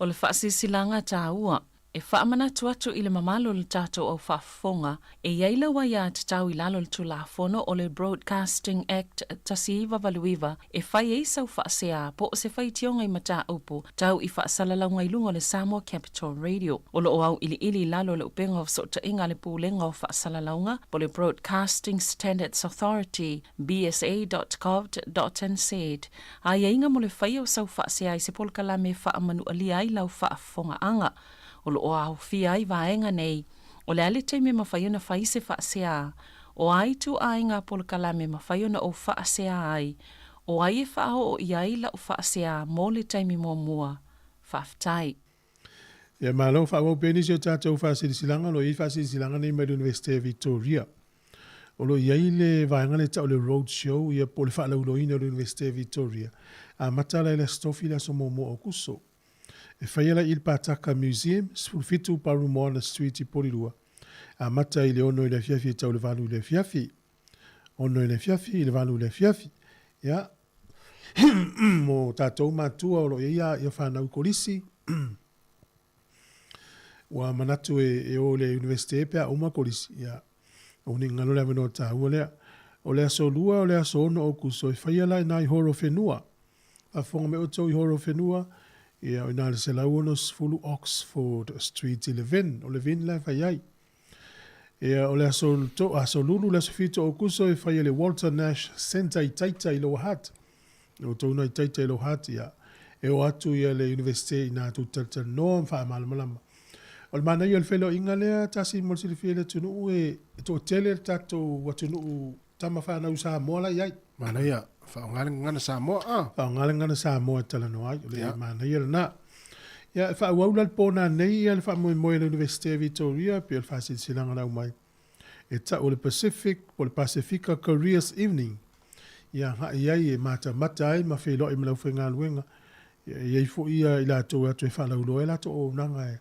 O le faasilasilaga taua E faamanatu atu i le mamalu o le tatou au faafofoga, e i ai lau aiatatau i lalo o le Tulafono o le Broadcasting Act 1989 e fai ai sau faasea po o se faitioga i mataupu tau i faasalalauga i luga o le Samoa Capital Radio. O lo o auiliili i lalo o le upega o fesootaiga a le Pulega o Faasalalauga po o le Broadcasting Standards Authority, bsa.govt.nz, aiaiga mo le faia o sau faasea i se polokalame e faamanualia ai lau faafofogaaga. O lo o aofia ai vaega nei, o le a le taimi e mafai ona fai se faasea, o a ituaiga polokalame e mafai ona ou faasea ai, o ai e faaoo i ai lau faasea mo le taimi muamua. Faafetai. Ia malo, faaauau pea nisi o tatou faasilasilaga, o lo o i ai faasilasilaga nei mai le Iunivesite o Victoria. O lo o i ai le vaega lea e tau o le Road Show, ia po o le faalauiloaina o le Iunivesite o Victoria. Amata la i le Aso Tofi i le aso muamua o Aokuso. E faia la i le Pātaka Museum, 17 Parumoana Street i Porirua. Amata i le 6 i le afiafi e tau i le 8 i le afiafi. 6 i le afiafi i le 8 i le afiafi. Ia, mo tatou matua o lo o i ai ia fanau i kolisi, ua manatu e, e o i le Universite pe a uma kolisi, ia, o ni galo le avanoa taua lea. O le aso lua, o le aso 6 o Aokuso, e faia la i nā i Horowhenua. Faafofoga mai outou i Horowhenua, ia, o i nā le 160 Oxford Street i Levin, o Levin la e fai ai. Ia, o le aso, to, aso lulu, le aso 7 o Aokuso, e fai e le Walter Nash Centre i Taita i Lower Hutt. O outou nai Taita i Lower Hutt, ia, e o atu ia le Universite i nā tūtalitalinoa ma faamalamalama. O le manaia o le feiloaiga lea, tasi mo le silafia i le atunuu, e, e toatele le tatou atunuu tama fanau Samoa la i ai. Manaia, faaaoga le gagana Samoa, a. Faaaoga le gagana Samoa e talanoa ai, o le yeah. manaia lena. Ia, e faaauau la le pō nei ia le faamoemoe a le Universite o Victoria, pei o le faasilasilaga na aumai. E tau o le Pacific, po o le Pasefika Careers Evening. Ia agai ai e matamata ai ma feiloai ma le aufaigaluega. Ia, e i ai foi ia i latou e atu e faalauiloa ai latou auaunaga e,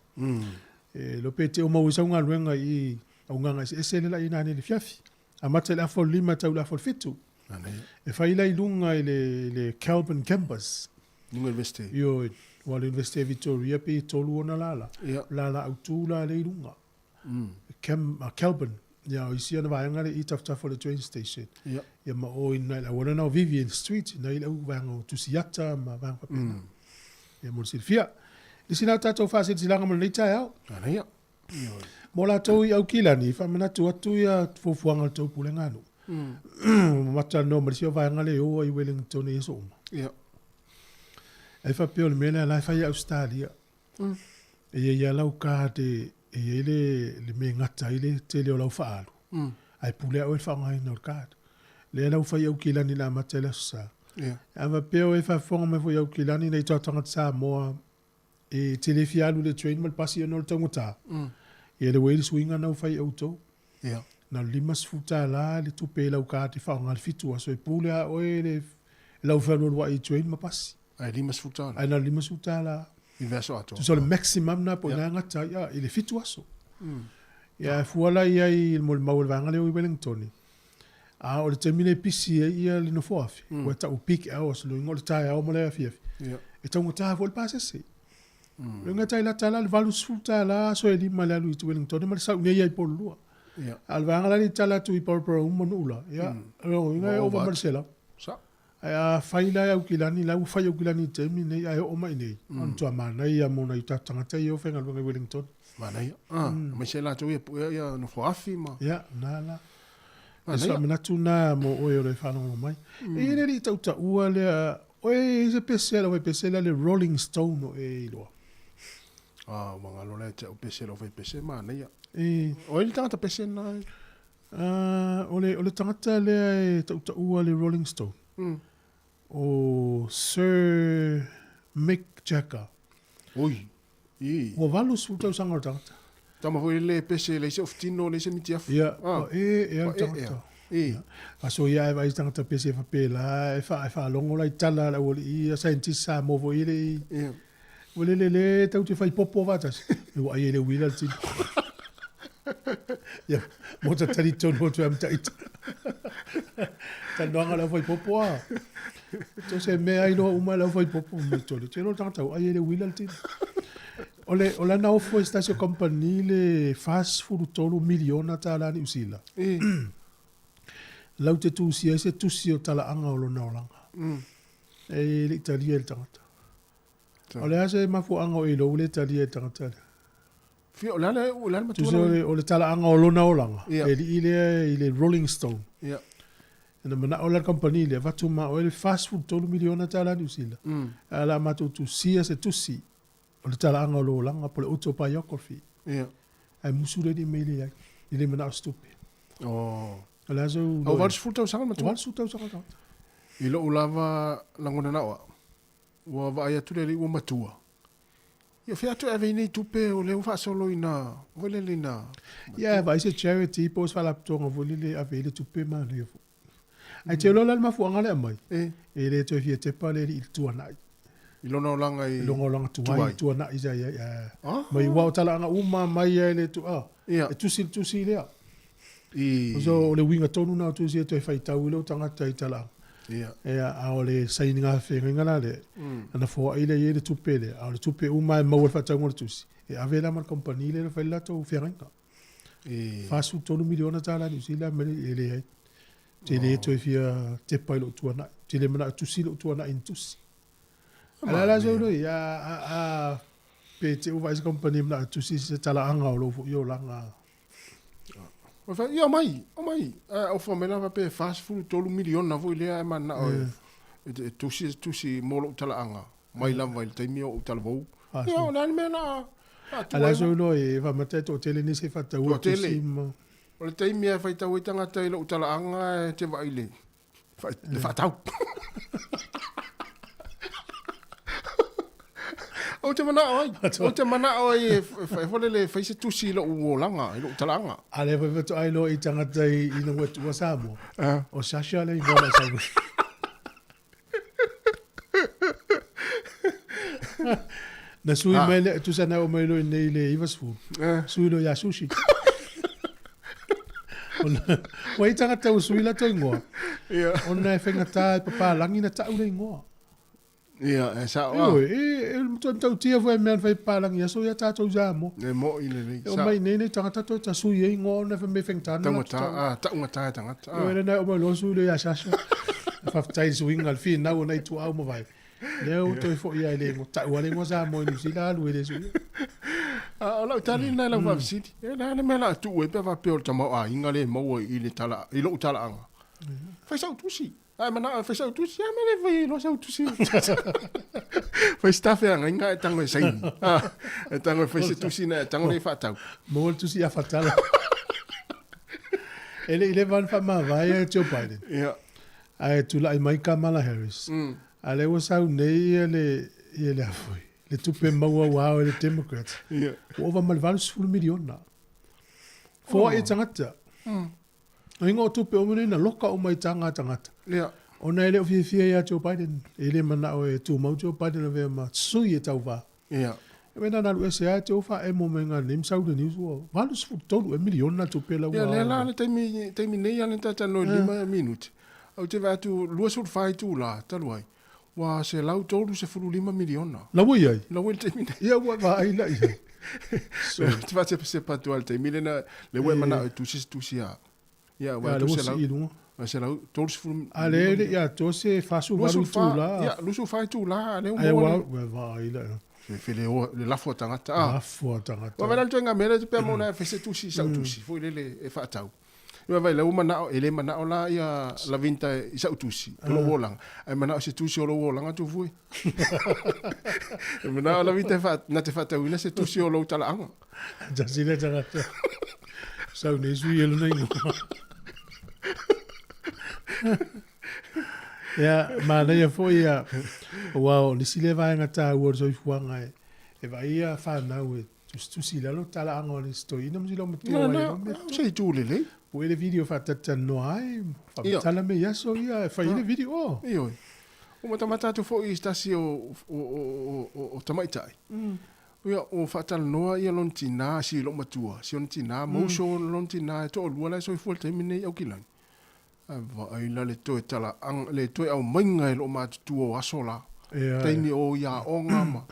e lo pe te o maua ai sau galuega i auaunaga eseese lea la i nane i le fiafi. Amata i le afa o le 5 tau i le afa o le 7. E fai la i luga i le, le Kelburn Campus. Luga University. Ioe, ua le University o Victoria pe tolu ona lala. Yeah. Lala autu la le i luga. Cam, Kelburn. Ia, o isi ana vaega le i tafatafa o le train station. Yeah. Ia ma o i nai le auala na o Vivian Street, nai le au vaega o Tusiata ma vaega faapena. Ia mo le silafia. Le sina o tātou faasilasilaga mo lenei taeao. Manaia. Mo latou i Aukilani, faamanatu atu ia fuafuaga a le tou pulega nuu. Mamata no ma le isi o vaega le o ai i Wellington i aso uma. Ia. Ai faapea o le mea lea la e fai i Ausetalia. E i ai lava lau card e e i ai le le mea e gata ai le tele o lau faaalu. Ae pule lava oe i le faaaogaina o le card. Lea la ua fai i Aukilani i le amata i le Aso Sa. Ia. A faapea o e faafofoga mai foi i Aukilani nai o tatou tagata Samoa e te le fia alu i le train ma le pasi ona o le taugata, ia lea ua i ai le suiga lena ua fai e outou. Ia. Na o le $50 le tupe i lau card e faaaoga i le 7 aso e pule lava oe le lau fealualuai i train ma pasi. Ae $50. Ae na o le $50. I le vaiaso atoa. Tusa o le maximum lena po o ina e gata ai i le 7 aso. Ia e fua la i ai i le molimau a le vaega lea o i Wellington, a o le taimi lea e pisi ai ia le nofoafi, ua tau peak hours, lona uiga o le taeao ma le afiafi, e taugata foi le pasese. Lona uiga tai lata la le $80 aso e lima le alu i Wellington ma le sau nei ai i Porirua. A o le vaega la lea i tala atu i Paraparaumu ma Nuu la, ia, lona uiga e ova ma le 100. Ae a fai la e Aukilani, la ua fai Aukilani i le taimi lenei ae oo mai i nei, o le matua manaia mo nai o tatou tagata ia o faigaluega i Wellington. Manaia. Ah, aemaise latou ia puea ia nofoafi ma. Ia, na la. E sa manatu na mo oe o le faalogologo mai. E i ai le alii tautaua lea. Oe i se pese ala wai pese le Rolling Stone o e iloa. Ah, ua galo la te au pese lau fai pese manaia. E. O ai le tagata pese na? Ah, o le tagata lea e tautaua le Rolling Stone. O Sir Mick Jagger. Oi. I. Ua 80 tausaga o le tagata. Tama foi le pese le se oftino le se mitiafu. Ia, ah. E e le tagata. E. Aso ia e vai tagata pese fa pela e fa e fa longo la itala la woli i scientist sa mo fo ile. Ia. Ua le le le tau te fai popo vaatasi. E ua ai e le uila le tino. Ia, mo ta tali tonu o tu am taita. Talanoaga lau fai popo a. To se mea ai loa uma lau fai popo me tole. Te lo tangata ua ai e le uila le tino. O le, o lana ofo e se tasi o company le 43 miliona tālā Niu Sila. Lau te tusia ai se tusi o talaaga o lona olaga. E le i talia e le tagata. O le a se mafuaaga o e lou le talia e le tagata lea? Fia, o le ala, o le ala matua. Tusa o le talaaga o lona olaga, Ia. e alii lea i le Rolling Stone. Ia. Ena manao la le company lea, avatu ma oe le 43 miliona tālā Niu Sila. Ae o le a matou tusia se tusi o le talaaga o lou olaga po o le autobiography. Ia. Ae musu le alii mai le ai, i le manao se tupe. Oh. O le a sou Au 80 tausaga le matua. 80 tausaga le tagata. I lou lava lagona na o au. Ua vaai atu le alii ua matua. Ia fea atu e ave i nei tupe o lea ua faasolo ina, foi lele ina. Ia, e vaai se charity po o se faalapotopotoga foi lele e ave ai le tupe manaia foi. Ae te iloa la le mafuaaga lea aumai, e le toe fia tepa le alii i le tuanai. I lona olaga i. I lona olaga tuai, tuanai sa i ai. Ah. Mai aua o talaaga uma mai ai le tu, ah, Ia. e tusi le tusi lea. I. So o le uiga tonu na o tusi e toe faitau i lou tagata i talaaga. Ia. Ia, a o le sainiga feagaiga la lea, ana foai lea i ai le tupe lea, a o le tupe uma e maua i le faatauga o le tusi, e ave la ma le kamupani lea na fai le latou feagaiga. $43 miliona tālā Niu Sila ma e leai. Te le toe fia tepa i lou tuanai. Te le manao e tusi lou tuanai i ni tusi. A la la sau loi, a pe te u vaai se kamupani e manao e tusi se talaaga o lou foi olaga. Ua fai, ia omai, omai. Ae ofa mai lava pe 43 miliona foi lea ae mananao e tusi se tusi mo lou talaaga mai lava i le taimi o ou talavou. Ia, o le a le mea la a A la sau loa e faamata e toatele nisi e faataua tusi ma. O le taimi e faitau ai tagata i lou talaaga e te vaai i le le faatau. Ou te manao ai, ou te manao ai e foi lele e fai se tusi i lou olaga, i lou talaaga. A lea foi faatoa iloa i tagata ina ua tuua Samoa, o Sasha le igoa na sau ai. Na sui mai le, tusa na oo mai loa i nei i le 90, sui loa ia Sushi. Ona, ua i tagata ua sui latou igoa, ona e faigata e papalagi na tau le igoa. Ia, e sao a. Ioe, e matua matautia foi mea na fai papalagi aso ia tatou i Samoa. E moi lelei. E omai i nei nei tagata toe tasui ai igoa ona e fai mea faigata na latou tau. Taugata e tagata. Ioe, lena e omai loa sui loa ia Sasha. Faafetai i le suiga, le finau o nai tuaau ma vae. Lea ua toe foi lava i le igoa, tau lava le igoa Samoa i Niu Sila alu e le suia. A o lau tali lena i lau faafesili, e le a le mea o le a tuu ai pe a faapea o le tamaoaiga lea e maua i le tala, i lou talaaga. Fai sau tusi. A e manao e fai sau tusi, a mea le fai ai loa sau tusi. Fai se tafeagaiga ae tago e saini. E tago e fai se tusi na e tago lea e faatau. Maua le tusi ia fatala. E le i leva ona faamavae Joe Biden. Ia. Ae tulai mai Kamala Harris. A lea ua sau nei ia le, ia le a foi, le tupe maua ua ao e le Democrats. Ia. Ua ova ma le 80 miliona. Foai e tagata. O ingoa o tupe uma nei na loka uma i taga a tagata. Ia. Ona e le o fiafia ia Joe Biden. E le manao e tumau Joe Biden avea ma sui e tauva. Ia. E mena na alu ese lava te o faaemo mai ngā nei ma sau le news ua 83 ea miliona tupe la ua Ia lea la le taimi, taimi nei a le talanoa i le 5 minute. Ou te vaai atu 24 itula talu ai, ua 135 miliona. La ua i ai? La ua i le taimi nei. Ia ua vaai la i ai. So. Ou te faasepasepa atu lava i le taimi lena, lea ua e manao e tusi se tusi a. Ia, ua Ia, atu lea ua selau. sii i luga. Ua 130. A lea e le i atoa se 48 itula. Ia, 24 itula, a lea ua Ai maua ua le. ua vaai la. Fe le o le lafo a tagata. Lafo a tagata. Ua vaai la le ituaiga mea lea, pei a maua e fai se tusi, sau tusi foi lele e faatau. Ia vai lau manao e le manao la ia Lavinta i sa'u tusi o lou olaga ae manao i se tusi o lou olaga Tufue. E manao Lavinta e faa, na te faatauina se tusi o lou talaaga. Tasi lea tagata sau nei sui e lona ingoa. Ia, manaia foi ia, aua o nisi lea vaega taua o le soifuaga e, e vaai ia fanau e tusitusi i lalo talaaga o le isi toeaina ma si laumatua ai lalo mea. Se itu lelei. Pue le video faatalatalanoa ai, faamatala mea i aso ia e fai ai le video. Oh. Ioe. Ua matamata atu foi i se tasi o, o, o, o, o tamaitai. Ia, ua faatalanoa ia lona tinā, si loomatua, si ona tinā, ma uso o lona tinā e toalua la e soifua i le taimi lenei i Aukilani. Ae vaai la le toe talaaga, le toe aumaiga e loomatutua o aso la. Ia, Taimi o i aoga ma,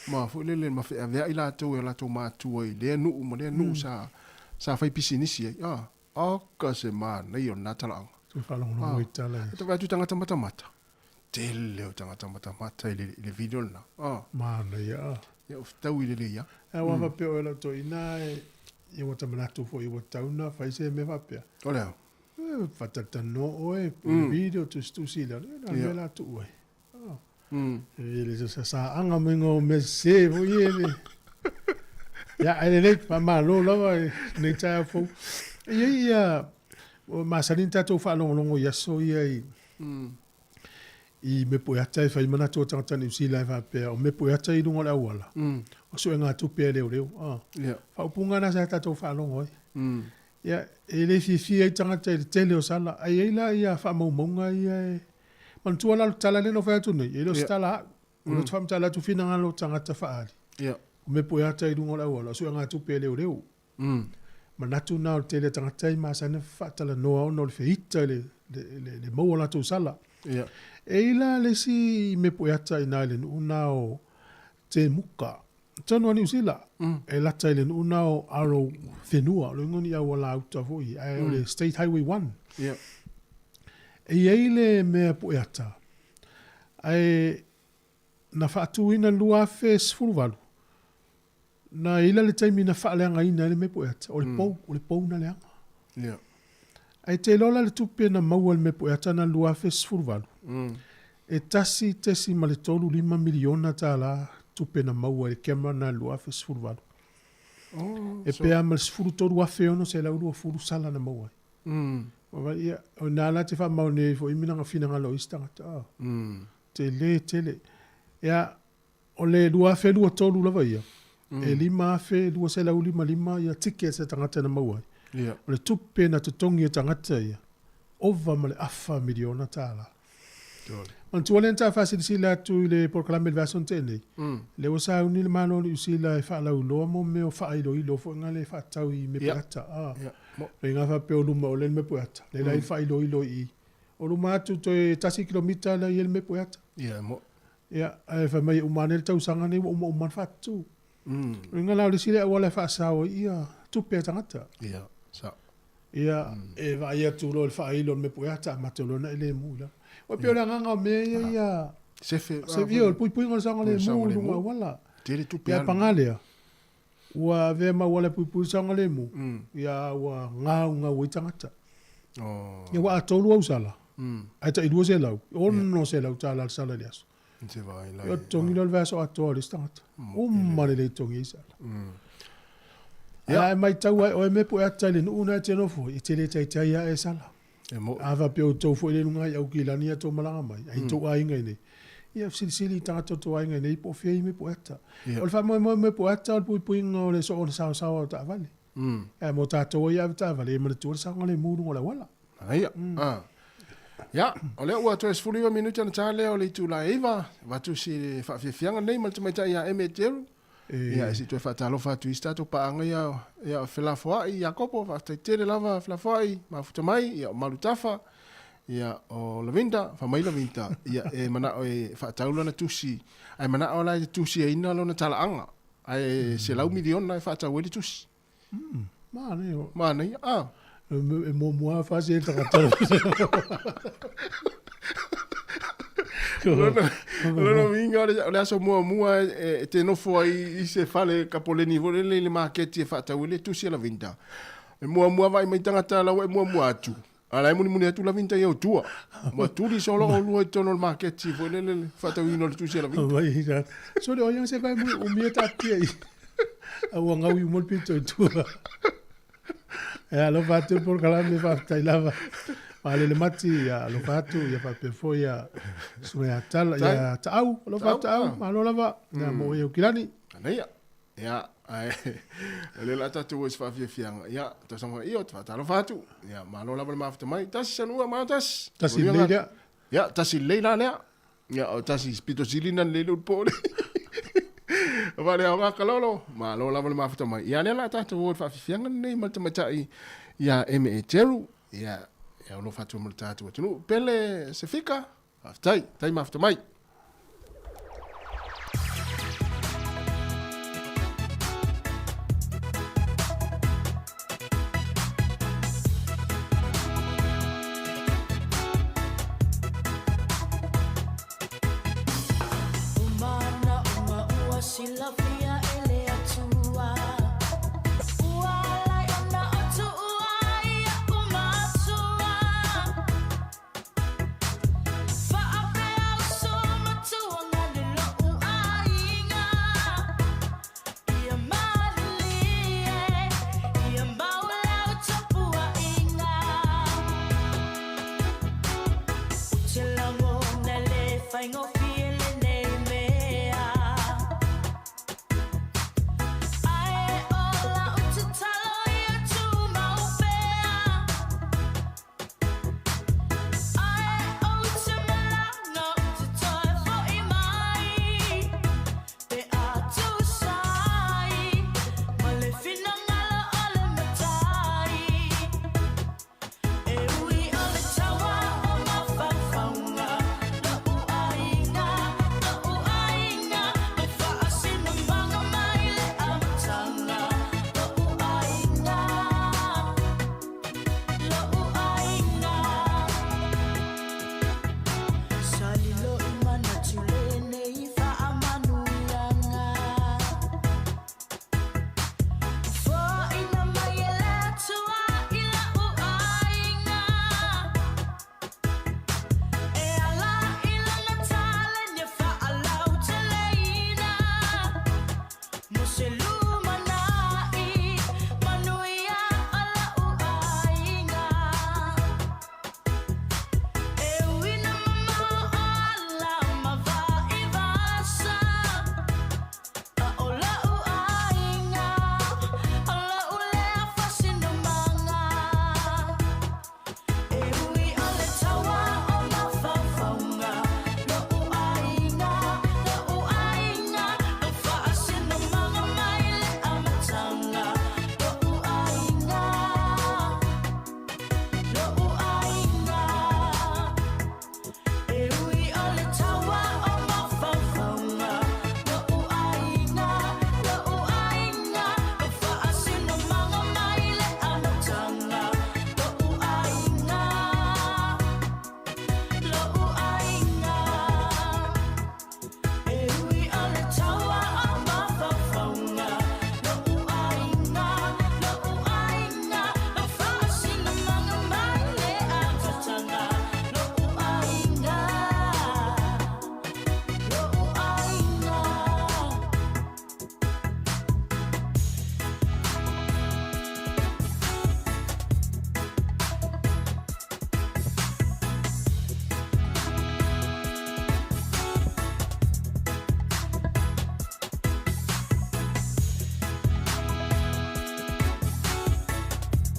ma foi lele ma feaveai latou e latou matua i lea nuu ma lea nuu sa, sa fai pisinisi ai. Ah, oka se manaia o lena talaaga. Toe faalogologo i tala ia. Vaai atu i tagata matamata. Tele o tagata matamata i le, i le video lena. Ah. Manaia ah. Ia, o fetaui lelei lava. Ae ua faapea oe lau toeaina e, ia ua ta manatu foi ua tatau ona fai se mea faapea. O le a? Faatalatalanoa oe, pue le video, tusitusi i lalo, ia na o le mea la tuu ai. E le se sasaaga maiga o mea sese foi ia le. Ia, ae lelei, faamalo lava i lenei taeao fou. E i ai ia, ua masani ona tatou faalogologo i aso ia i, i mea pueata e fai manatu o tagata Niu Sila e faapea, o mea pueata i luga o le auala, o suegatupe a leoleo. Faaupuga na sa tatou faalogo ai. Ia, e le fiafia ai tagata i le tele o sala, ae i ai la ia faamaumauga ia e manatua la o le tala lea na ou fai atu nei, e le o se tala a au. O lea ou te faamatala atu finagalo o tagata faaali. O mea pueata i luga o le auala, o suegatupe a leoleo. Manatu na o le tele o tagata e masani ona faatalanoa ona o le feita i le maua o latou sala. E i ai la le isi mea pueata i ina i le nuu na o Temuka. Tonu a Niu Sila, e lata i le nuu na o Arrow whenua, o le uiga ni auala uta foi, ae o le State Highway 1. E i ai le mea pueata, ae na faatuina i le 2018, na i ai la le taimi na faaleagaina ai le mea pueata, o le pou, o le pou na leaga. Ae te iloa la le tupe na maua i le mea pueata na i le 2018, e $1.35 miliona tala tupe na maua i le camera na i le 2018. E pe a ma le 13,620 sala na maua ai. Ia, o ina la te faamaonia ai foi mina finagalo o isi tagata. Tele tele. Ia, o le 2023 lava ia, e 5,255 ia tickets a tagata na maua ai. O le tupe na totogi e tagata ia, ova ma le afa miliona tala. Manatua lea na ta faasilasila atu i le polokalame i le vaiaso na tea nei, lea ua sauni le Malo o Niu Sila e faalauiloa mo mea o faailoilo foi na le faatatau i mea pueata. Faiga faapea o luma o lea le mea pueata, lea la i faailoilo i i. O luma atu toe tasi kilomita la i ai le mea pueata. Ia, ae fai mai e uma ane le tausaga nei ua uma uma ona faatutu. O le uiga la o le isi lea auala e faasao ai ia tupe a tagata. Ia, sao. Ia, e vaai atu loa i le faailo o le mea pueata, amata loa ona e lemu i lalo. Ua pei o le agaga o mea ia ia Sefe, sefe, ia, o le puipuiga o le saogalemu i luga o auala. Tele tupe alu. Ia, paga lea, ua avea ma auala e puipui le saogalemu, ia ua gaugau ai tagata. Ia ua 3 au sala, ae tai 200, $600 le sala i le aso. Ia totogi lea o le vaiaso atoa o le isi tagata. Uma lelei totogi ai sala. Ia. Ae matau ai oe mea pue ata i le nuu na e te nofo ai, e te le taitai lava e sala. A faapea o outou foi le luga i Aukilani ia tou malaga mai, ai tou aiga i inei, ia fesilisili i tagata o tou aiga i inei po o fea i mea pue ata. O le faamoemoe o mea pue ata o le puipuiga o le soo o le saosaoa o taavale. Ae mo tatou ai e ave taavale, ia manatua le saogalemu i luga o le auala. Manaia. Ia, o lea ua toe 19 minute ona ta lea o le itula e 9, avatu si faafiafiaga nei ma le tamaitai ia Eme Eteru. Ia, e se i toe faatalofa atu i isi tatou paaga ia, ia Felafoai, Iakopo, faafetai tele lava Felafoai, mafuta mai, ia o Malutafa, ia o Lavinda, fai mai Lavinda, ia e manao e faatau lana tusi, ae manao la e tusiaina lona talaaga, ae selau miliona e faatau ai le tusi. Manaia. Manaia, ah. E muamua lava fasi ai le tagata. Lona uiga o le aso muamua e te nofo ai i se fale kapoleni foi lele i le maketi e faatau ai le tusi a Lavinda. E muamua vaai mai tagata la ua e muamua atu, a o la e mulimuli atu Lavinta i au tua. Ua tuli solo oulua i totonu o le maketi foi lele le faatauina o le tusi a Lavinta. Sole o ia se vai mui umia taatia i. A ua gaui uma le pito i tua. E alofa atu le polokalame faafetai lava. Maalele mati ia alofa atu ia faapea foi ia susuga ia Tala ia Taau alofa atu Taau malo lava ia mo e Aukilani. Anaia. Ia, ae o lea la tatou o i se faafiafiaga. Ia, tausaga ia, ou te faatalofa atu. Ia, malo lava le mafuta mai. Tasi sanua, malo tasi. Tasi lelei lea. Ia, tasi lelei la lea. Ia, o tasi pito sili na lelei le upu le. Vale aoga kalolo, malo lava le mafuta mai. Ia, lea la tatou o i le faafiafiaga lenei ma le tamaitai ia M.A. Teru. Ia, ia o lo o faatua mo le tatou atunuu. Pele Sefika, Faafetai, tai mafuta mai.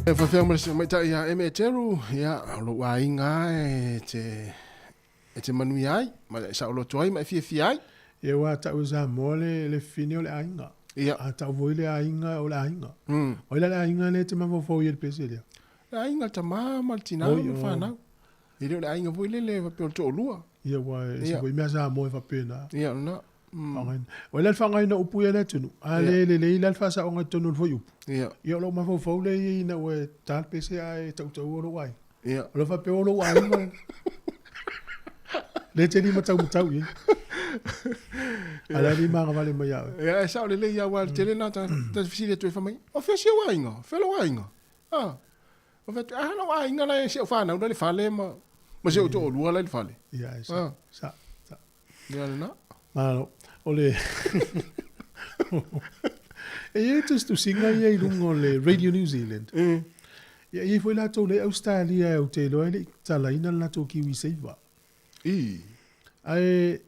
E faafeai ma le tamaitai ia Eme Teru, ia, o lou aiga e te, e te manuia ai, ma e saoloto ai ma e fiafia ai. Ia ua tau e Samoa le, le fine o le aiga. Ia. A tau foi le aiga o le aiga. Mm. O ai la le aiga lea e te mafaufau i ai i le pese lea? Le aiga, le tama ma le tina Oi, ma o. fanau. E le o le aiga foi lele faapea o le toalua. Ia ua e ese Ia. foi mea Samoa e faapena. Ia, lena. Faaaogaina. O ai la le faaaogaina o upu ia i le atunuu? A le lelei la le faasaoga i totonu o le fuaiupu? Ia. Ia o lou mafaufau lea e i ai ina ua e ta le pese ae tautaua lou aiga. Ia. O lo faapea o lou aiga lea e te limataumatau i ai. A la e limagavale mai ia oe. Ia, e sao lelei lava, aua o le tele lena o tagata, ta te fesili atu ai, fai mai, o fea si ou aiga? O fea lou aiga? Ah. O fai atu, ah, lou aiga la e si au fanau la i le fale ma, ma si ou toalua la i le fale. Ia, e sa, Ah. sa, sa. Ia lena. Malo. O le... E i ai tusitusiga ia i luga o le Radio New Zealand. Ia, e i ai foi latou le Ausetalia ou te iloa e le i talaina le latou KiwiSaver. I. Ae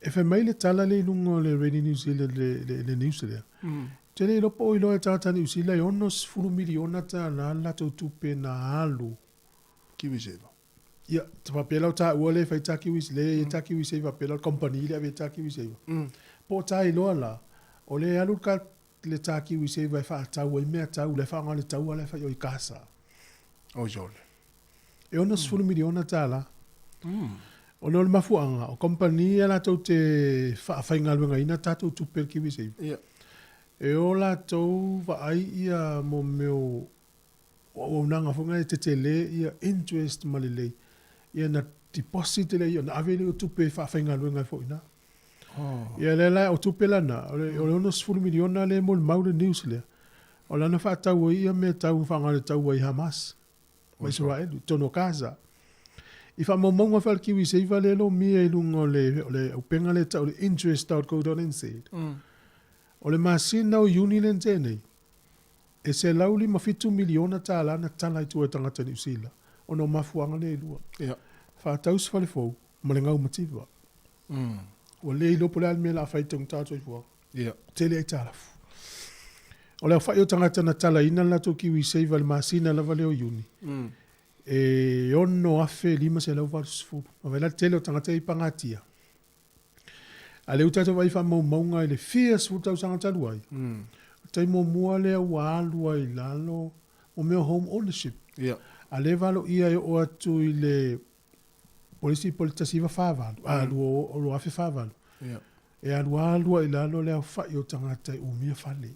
e fai mai le tala lea i luga o le Radio New Zealand le, le, le news lea. Ou te le iloa po o iloa e tagata Niu Sila e $60 miliona tala le latou tupe na alu. KiwiSaver. Ia, te faapea la o taua lea e fai tā Kiwi, lea e i ai tā KiwiSaver faapea la o le company lea e ave ai tā KiwiSaver. Po o tā iloa la, o lea e alu le ka, le tā KiwiSaver e faatau ai mea tau, la e faaaoga le taua la e fai o i Gaza. Oi sole. E $60 miliona tala. Ona o le mafuaaga, o company ia latou te faafaigaluegaina tatou tupe i le KiwiSaver. Ia. E o latou vaai ia mo mea o O auaunaga foi na e tetele ia interest ma lelei ia na deposit lea ia ona ave lea o tupe e faafaigaluega ai foi ina. Ia lea la o tupe lana o le $60 miliona lea e molimau le news lea o lana faatau ai ia mea tau faaaoga le taua i Hamas ma Israel i totonu o Gaza. I faamaumauga foi a le KiwiSaver lea e lomia i luga o le o le upega lea e tau o le interest.co.nz. O le masina o Iuni lea na tea nei, E $157 miliona tala na tala i tua e tagata Niu Sila ona o mafuaaga nei e lua. Ia. Faatau se fale fou ma le gau mativa. Ua le iloa po o le a le mea o le a fai i taugata le soifuaga. Ia. Tele aitalafu. O le aofai o tagata na talaina le latou KiwiSaver i le masina lava lea o Iuni, e 6,580. Ma vaai la le tele o tagata ia i pagatia. A lea ua tatou vaai i faamaumauga i le fia sefulu tausaga talu ai, o le taimi muamua lea ua alu ai i lalo mo mea o home ownership. A lea e valoia e oo atu i le polisi po o le 1948, a, 2048, e alu alu ai i lalo le aofai o tagata e umia fale.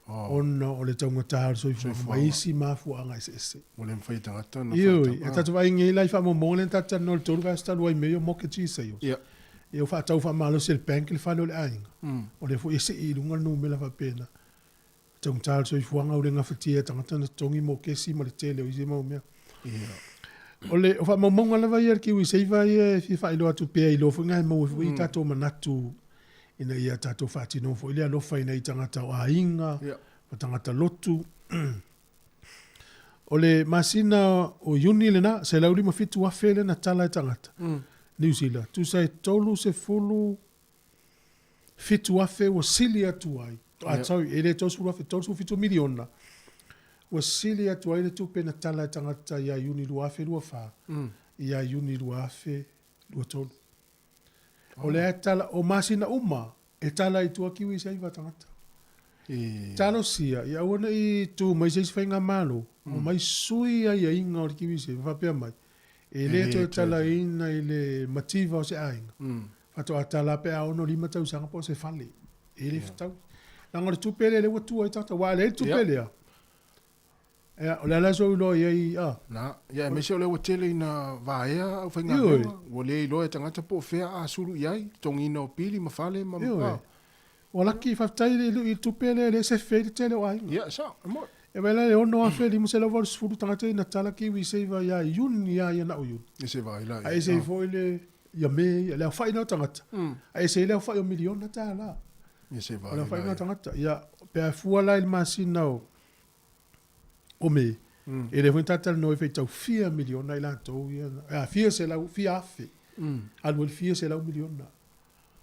Ona o le taugata o le soifuaga ma isi mafuaaga eseese. Ua le mafai e tagata ona Ioe, a tatou vaai nei la i faamaumauga lea na tatou talanoa i le 3 vaiaso talu ai mea ia o mortgages sales. Ia. Ia ua faatau faamalosi e le bank le fale o le aiga. O lea foi e sii i luga le numera faapena. Taugata o le soifuaga ua le gafatia e tagata ona totogi mokesi ma le tele o isi mau mea. Ia. O le o faamaumauga lava ia a le KiwiSaver ia e fia faailoa atu pea i iloa foi na e maua ai foi i tatou manatu ina ia tatou faatinoa foi le alofa ina i tagata o aiga ma tagata lotu. O le masina o Iuni lena, 157,000 lea na tala e tagata. Niu Sila, tusa e 37,000 ua sili atu ai. Ah, sorry, e le 30,000, 37 miliona ua sili atu ai le tupe na tala e tagata ia Iuni 2024 ia Iuni 2023. O lea e tala, o masina uma e tala i tua kiwi se aiva tagata. Talosia, ia aua ne i tū mai se isi faigamalo, omai sui aiaiga o le KiwiSaver, faapea mai, e le toe talaina i le mativa o se aiga, faatoa tala pe a 65 tausaga po o se fale. E le fetaui. Leaga o le tupe lea lea ua tua ai tagata, aua a leai le tupe lea, Ia, o le a la sou iloa i ai, a? Na, ia aemaise o lea ua tele ina vaea aufaigaluega, ua le iloa e tagata po o fea a sulu i ai, totogiina o pili ma fale ma. Ioe. Ua laki, faafetai i le tupe lea e le sefe ai le tele o aiga. Ia, e sao, e moni. E vaai la e 6,580 tagata ia na tala KiwiSaver ia Iuni lava ia na o Iuni. E se vaai la ia. A ese ai foi le, ia Me ia, le aofai lena o tagata. A ese ai le aofai o miliona $. E se vaai O le aofai la lena o ia. tagata. Ia, pe a fua la i le masina o o Me, e le foi na talatalanoa ai faitau fia miliona i latou ia, a fia selau, fia afe, alu ai le fia selau miliona.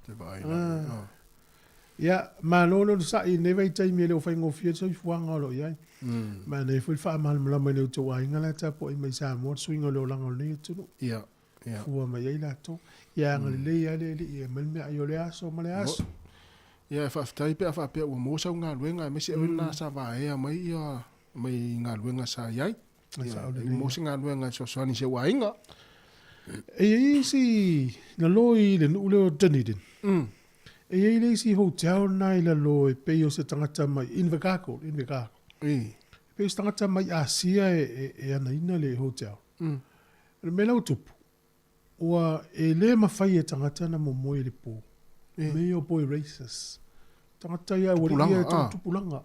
Te vaai la, ah. Ia, malo le onosai i lenei vaitaimi e le o faigofie le soifuaga o lo o i ai. Ma e foi le faamalamalama i le outou aiga la e tapuai mai i Samoa le suiga o le olaga o lenei atunuu. Ia, ia. Fua mai ai latou. Ia agalelei lava le Alii e aumai le meaai o le aso ma le aso. Ia e faafetai pe a faapea ua maua sau galuega aemaise oe lena sa vaea mai ia mai galuega sa i ai. Ia ua maua se galuega e fesoasoani i si ou aiga. E i ai isi lalo i le nuu lea o Dunedin. E i ai le isi hotel na i lalo e pei o se tagata mai Invercargill, Invercargill. E pei o se tagata mai Asia e anaina le hotel. O le mea la ua tupu, Ua e le mafai e tagata ona momoe i le po. Mea ia o boy racers. Tagata ia ua lii ia e tupulaga.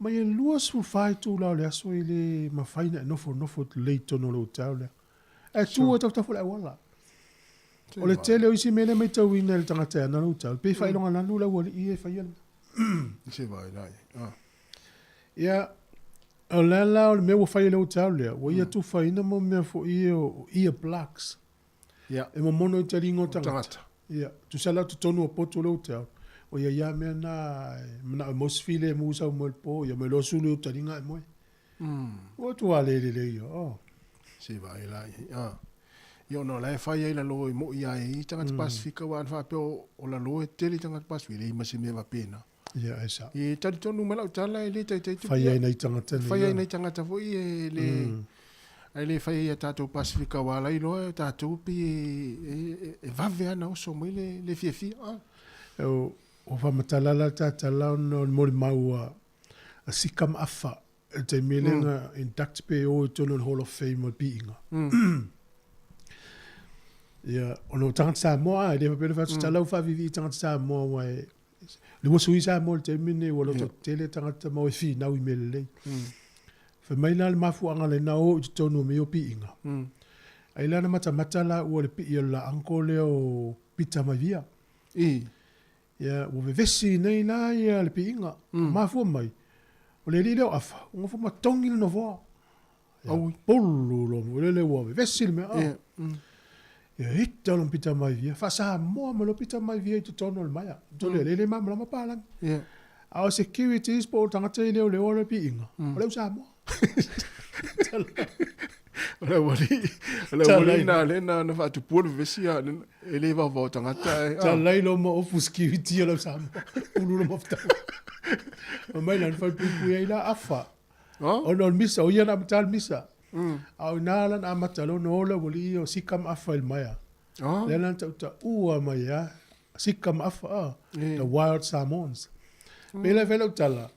Mai e 24 itula o le aso e le mafai ona e nofonofo lelei i totonu o lou taeao lea. Ae tu ai tafatafa o le auala. O le tele o isi mea lea e matauina e le tagata e ana lou taeao, e pei e faailogalanu le aualii ia e faia le mea. Se vai la ai. Ah. Ia, o le la o le mea ua fai e le hotel lea, ua ia tufaina mo mea foi ia o ear plugs. Ia. E momono i taliga o tagata. Tagata. Ia, tusa la o totonu o potu o le hotel, o ia ia mea na e manao e maua se filemu sau moe i le po, ia mai loa sulu i taliga ae moe. Ua tua le lelei ia, oh. Se vai la ai. Ah. Ia ona o la e fai ai lalo e mo'i ai i tagata Pasifika aua ana faapea o lalo e tele tagata Pasifika, e leai ma se mea faapena. Ia, e sao. E talitonu mai lau tala e le taitai tupu. Fai ai nai tagata nei. Fai ai nai tagata foi e le ai le fai ai ia tatou Pasifika aua la iloa e tatou pei e vave lava ona oso mai le fiafia. Ua faamatala la ta tala ona o le molimau a Sika ma Afa i le taimi lea na induct pe o i totonu o le Hall of Fame o le piiga. Ia, ona o tagata Samoa, e le faapea na fai atu tala ua faaviivii i tagata Samoa aua e Le ua sui Samoa i le taimi lenei ua loto tele tagata ma o e finau i mea lelei. Fai mai la le mafuaaga lena o i totonu o mea ia o piiga. Ai la na matamata la ua le pii o le la uncle lea o Peter Maivia. Ia ua vevesi nei la ia le piiga. Mafua mai, o le alii lea o Afa, ua nofo ma togi le nofoa. Ia, pulu loa foi lele ua vevesi le mea. Ia, ia ita lona Pita Maivia, faa-Samoa mai loa Pita Maivia i totonu o le maea. Tole le le malamalama palagi. A o securities po o tagata i leoleo le piiga, o le au Samoa. O le aualii, o le aualii na lea na faatupua le vevesi a e le vaovao tagata e. Talai loa ma ofu security o le au Samoa. Pulu loa mafutaga. Mai la na falepuipui ai la afa. Oh? Ona o le misa, o ia na amata le misa. A o ina la na amata loa ona o le aualii ia o Sika ma Afa i le maea. Oh? Lea la na tautaua mai a, Sika ma Afa, ah, the wild Samoans. Pei la e fai lau tala,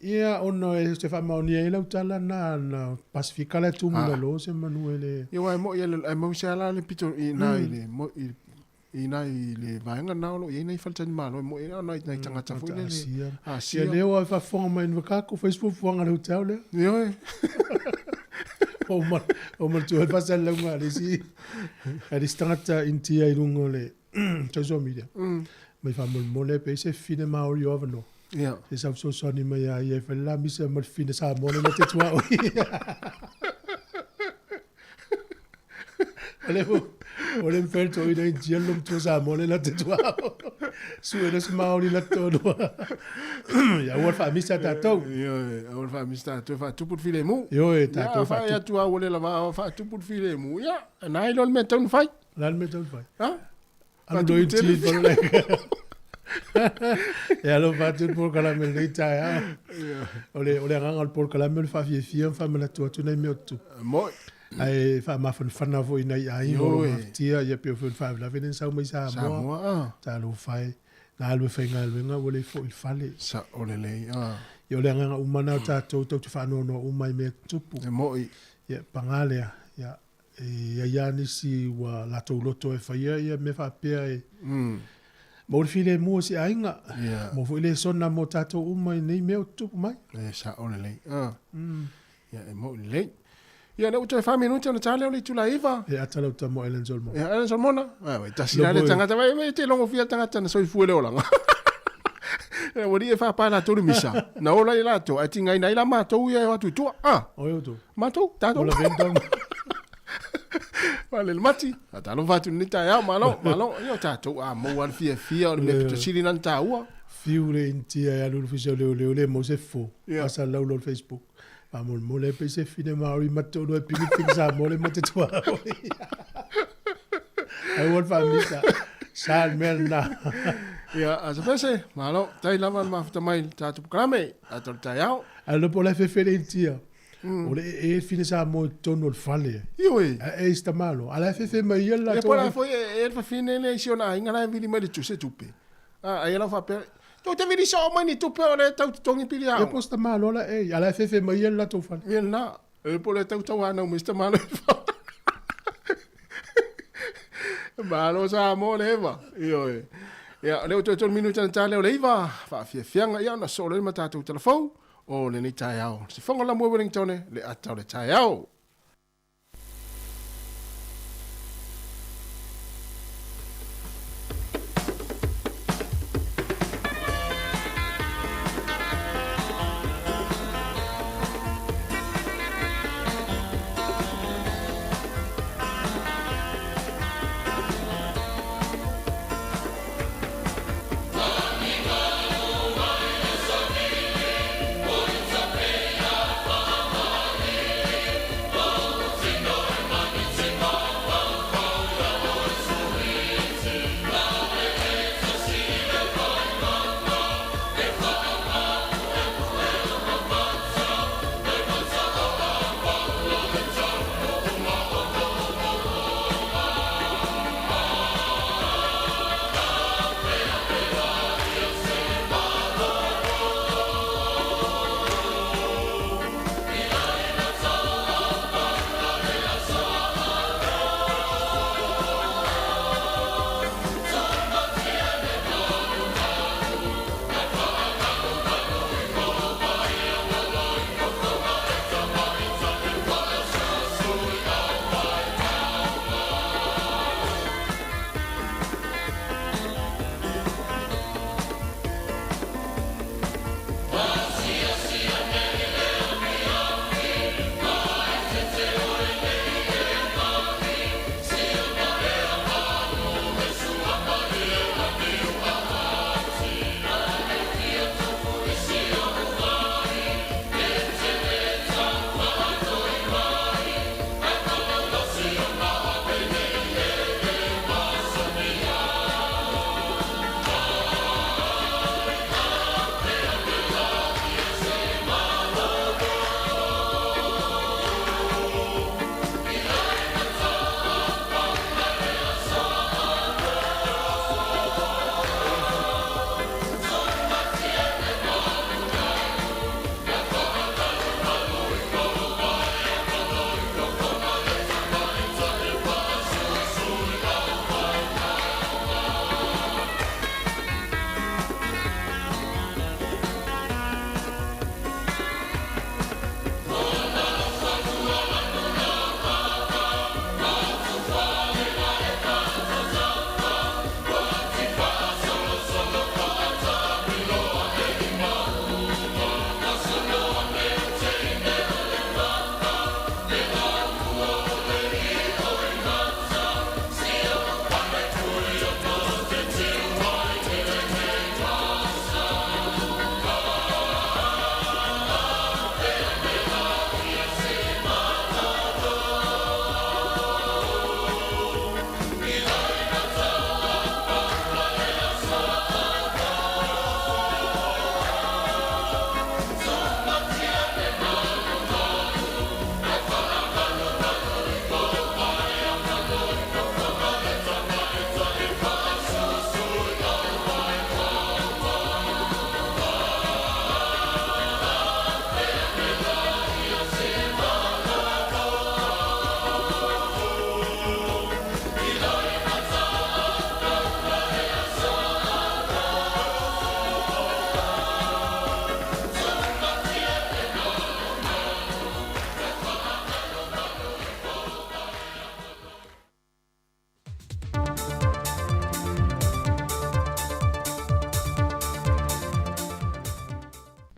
ia ona e te faamaonia ai lau tala na, na Pasifika la e tumu i lalo se manu e le... Ia aua e moi e mau se ala le pito i ina i le mo i i ina i le vaega lena o lo o i ai nai faletalimalo e moi ai nai nai tagata foi lele Asia. Asia. Ia lea ua faafofoga mai Invercargill fai se fuafuaga a le hotel lea. Ioe. Ua ma ua manatua ai le faasalalauga a le isi a le isi tagata Initia i luga o le social media. Mai faamolemole pe i se fine Maori o avanoa. Ia. Se sau fesoasoani mai ia ia e fai le la misa ma le fine Samoa lea na te tuaoi. O le o le mfai to ina Initia le matua Samoa lea na te tuaoi. Sue le se Maori la tonu. Ia ua le faamisa tatou. Ioe, aua le faamisa tatou e faatupu le filemu. Ioe, tatou Ia, fai faatupu. atu lava ua le lava faatupu le filemu. Ia, na ai loa le mea e tatau ona fai. O le a le mea e tatau ona fai? Ha? Alu loa i tili i le E alofa atu le polokalame i lenei taeao. O le, o le agaga o le polokalame o le faafiafia ma faamanatu atu nai mea o tutupu. Moi. Ae faamafanafana foi i nai aiga o lo o Ioe. mafatia, ia pei foi o le faalavelave lea na sau mai Samoa. Samoa, ah. Talofa e, na alu e faigaluega ua le foi i le fale. Sao lelei, ah. Ia o le agaga uma lena o tatou, tatou te faanoanoa uma i mea tutupu. E moi. Ia, paga lea, ia, e i ai lava nisi ua latou loto e faia ia mea faapea e maua le filemu o se aiga, maua foi lesona mo tatou uma i nei mea o tutupu mai. E sao lelei. Ia, e moi lelei. Ia, lea ua toe 4 minute ona ta lea o le itula 9. E ata lau tama o Ellen Solomona. Ia, Ellen Solomona. Ai, tasi la le tagata, vai, vai, te logofia le tagata na soifua i le olaga. Ua alii e faapa latou le misa. Na ola ai latou, ae tigaina ai la matou ia e o atu i tua. Ah. Oi outou. Matou, tatou. Ola veni tama. Vale le mati. A talofa atu i lenei taeao, malo, malo. Ia o tatou a maua le fiafia o le mea pito sili na na taua. Fiu le Initia e alu i le ofisa o leoleo le maua se fofo. Ia. Faasalalau loa i le Facebook. Faamolemole pe se fine Maori ma te toalua e pigi pigi Samoa le ma te tuaoi. Ai ua le faamisa. Sa le mea lena. Ia, a Sapese, malo, tai lava le mafuta mai le tatou polokalame, tatou le taeao. Ae le po la e fefe le Initia. O le ee le fine Samoa i totonu o le fale. Ioe. Ae e isi tamaloa. A la e fefe mai ia le Ia, latou. po la foi e e le fafine lea i si ona aiga la e vili mai le tuse tupe. A, ai lau faapea, tou te vili soo mai ni tupe o lea e tau totogi pili Ia aoga. po o se tamaloa la e, a la e fefe mai ia le latou fale. Ia lena, e po o lea e tau tauanau mai se tamaloa i fafo. Malo Samoa le eva. Ioe. Ia, o lea ua toe tolu minute ona ta lea o le iva, faafiafiaga, ia ona soo loa le ma tatou talafou. o lenei taeao. Sifoga la mua Wellington le ata o le taeao.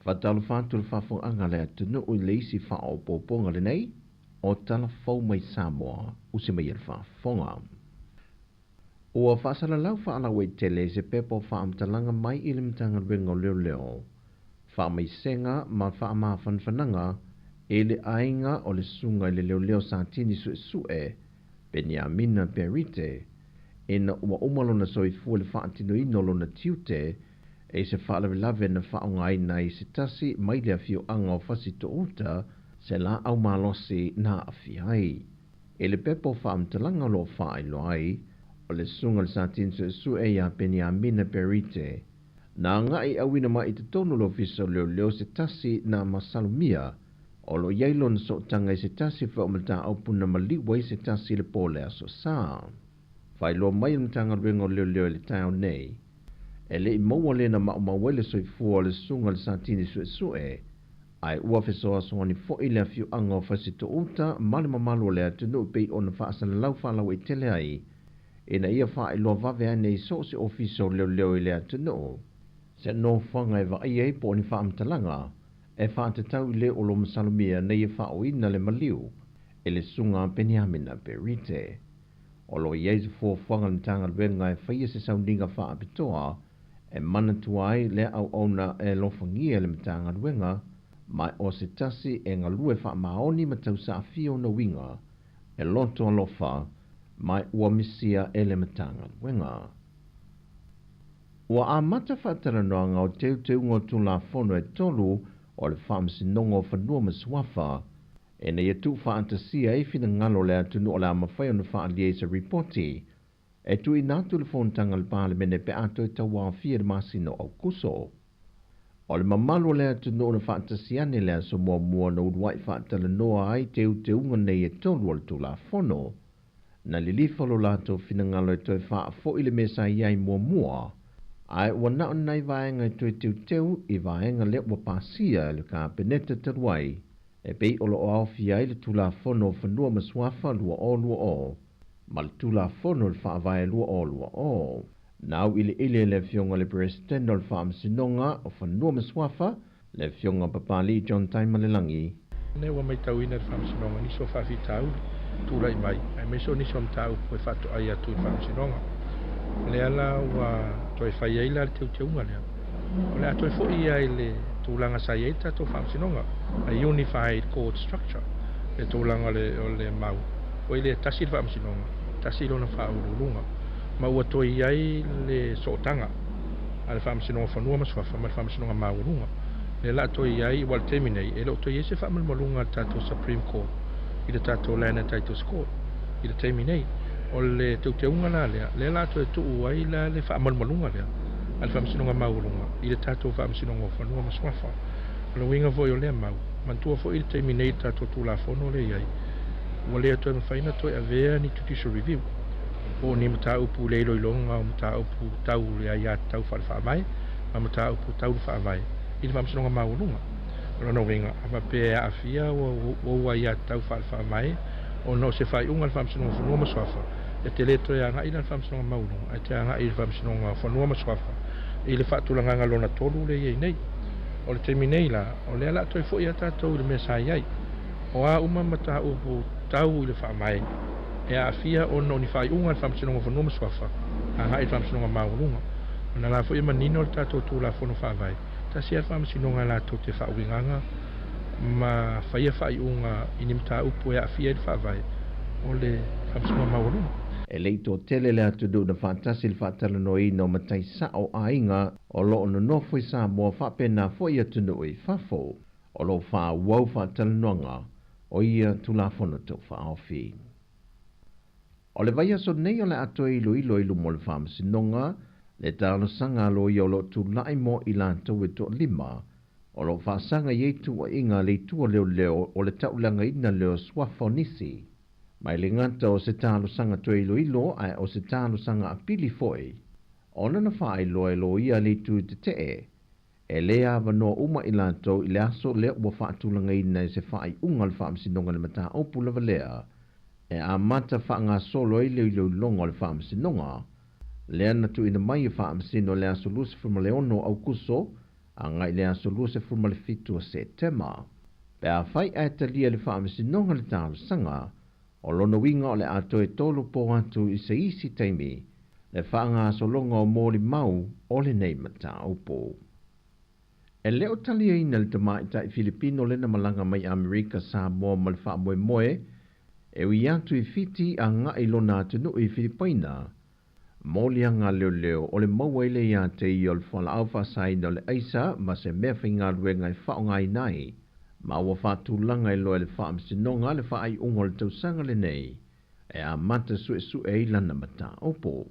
Faatalofa atu le faafofogaaga a le atunuu i le isi faaopoopoga lenei o Tala Fou mai Samoa usi mai e le faafofoga. Ua faasalalau faalauaitele i se pepa o faamatalaga mai i le Matagaluega o Leoleo, Faamaisega ma Faamafanafanaga i le aiga o le Susuga i le Leoleo Satini Suesue Peniamina Perite ina ua uma lona soifua i le faatinoina o lona tiute i se faalavelave na faaaogaina ai se tasi mai le afioaga o Fasitouta se laau malosi na aafia ai. I le pepa o faamatalaga o lo o faailoa ai, o le Susuga i le Satini Suesue ia Peniamina Perite, na agai auina mai i totonu o le Ofisa o Leoleo se tasi na masalomia o lo o i ai lona sootaga i se tasi foi o mataupu na maliu ai se tasi i le po o le Aso Sa. Faailoa mai e le Matagaluega o Leoleo i le taeao nei, e le i maua le na maumau ai le soifua o le Susuga i le Satini Suesue, Ae ua fesoasoani foi le afioaga o Fasitoouta ma le mamalu o le atunuu e pei ona faasalalau faalauaitele ai ina ia faailoa vave ane i so o se ofisa o leoleo i le atunuu se nofoaga e vaaia ai po o ni faamatalaga e faatatau i le o lo o masalomia ina ia faaoina le maliu e le Susuga a Peniamina Berite. O lo o i ai se fuafuaga a le Matagaluega e faia se sauniga faapitoa e manatua ai lea auauna e alofagia e le Matagaluega, ma o se tasi e galue faamaoni ma tausaafia ona uiga e loto alofa ma ua misia e le Matagaluega. Ua amata faatalanoaga o teuteuga o Tulafono e 3 o le Faamasinoga o Fanua ma Suafa ina ia tuufaatasia ai finagalo o le atunuu o le a mafai ona faaalia i se ripoti e tuuina atu i le Fonotaga a le Palemene pe a toe tauaofia i le masina o Aokuso. O le mamalu o le atunuu na faatasi ane i le aso muamua na uluai faatalanoa ai teuteuga nei e 3 o le Tulafono, na lilifa lo latou finagalo e toe faafoi le mea sa i ai muamua, ae ua na o nai vaega e toe teuteu i vaega lea ua pasia e le Kapeneta talu ai, e pei o lo o aofia ai le Tulafono o Fanua ma Suafa 2020 ma le Tulafono o le Faavae 2020. Na auiliili e le Afioga i le Peresetene o le Faamasinoga o Fanua ma Suafa, le Afioga Papalii John Taimalelagi. Lea ua matauina e le Faamasinoga nisi o faafitauli tulai mai, aemaise o nisi o mataupu e faatoai atu i le Faamasinoga. O lea la ua toe fai ai la le teuteuga lea. O le a toe foi ia i le tulaga sa i ai le tatou Faamasinoga, a unified court structure, le tulaga o le mau foi lea, tasi le Faamasinoga, tasi lona faauluuluga, ma ua toe i ai le sootaga a le Faamasinoga o Fanua ma Suafa ma le Faamasinoga Maualuga. Lea la toe i ai, aua o le taimi nei, e le o toe i ai se faamalumaluga a le tatou Supreme Court i le tatou Land and Titles Court i le taimi nei. O le teuteuga la lea, lea la toe tuu ai la le faamalumaluga lea a le Faamasinoga Maualuga i le tatou Faamasinoga o Fanua ma Suafa. O le uiga foi o lea mau, manatua foi i le taimi nei i le tatou Tulafono lea e i ai, ua le toe mafai ona toe avea ni judicial review po o ni mataupu i le iloiloga o mataupu tau le aiatatau faale-faavae ma mataupu tau le faavae i le Faamasinoga Maualuga. O lona uiga, a faapea e aafia ou aiatatau faale-faavae ona o se faaiuga a le Faamasinoga o Fanua ma Suafa, e te le toe agai la i le Faamasinoga Maualuga, ae te agai i le Faamasinoga o Fanua ma Suafa i le faatulagaga lona 3 lea e i ai nei. O le taimi nei la, o lea o le a toe foi lava tatou i le mea sa i ai. O a uma mataupu tau i le faavae e aafia ona o ni faaiuga a le Faamasinoga o Fanua ma Suafa agai i le Faamasinoga Maualuga. Ona la foi e manino le tatou Tulafono Faavae, tasi lava le Faamasinoga latou te faauigaga ma faia faaiuga i ni mataupu e aafia ai le faavae o le Faamasinoga Maualuga. E le i toatele le atunuu na faatasi i le faatalanoaina o matai sao aiga o lo o nonofo i Samoa faapena foi atunuu i fafo. O lo o faaauau faatalanoaga o ia Tulafono Tau Faaofi. O le vaiaso nei o le a toe iloilo i luma o le Faamasinoga le talosaga a loia o lo o tulai mo i latou e toalima o lo o faasaga i ai tuuaiga a le Itu o Leoleo o le taulagaina lea o suafa o nisi. Mai le gata o se talosaga toe iloilo ae o se talosaga apili foi ona na faailoa e loia a le Itu Tetee E le avanoa uma i latou i le aso lea ua faatulagaina e se faaiuga a le Faamasinoga le mataupu lava lea e amata faagasolo ai le iloiloga o le Faamasinoga lea na tuuina mai e Faamasino i le aso 26 o Aukuso agai i le aso 27 o Setema. Pe afai ae talia e le Faamasinoga le talosaga, o lona uiga o le a toe tolopo atu i se isi taimi le faagasologa o molimau o lenei mataupu. E le o taliaina le tamaitai Filipino lena malaga mai Amerika Samoa ma le faamoemoe e ui atu i Fiti agai lona atunuu i Filipaina. Moliaga leoleo o le maua ai lea ia te ia o le fualaau faasaina o le aisa ma se mea faigaluega e faaaogaina ai, ma ua faatulaga i loa e le Faamasinoga le faaiuga o le tausaga lenei e amata suesue ai lana mataupu.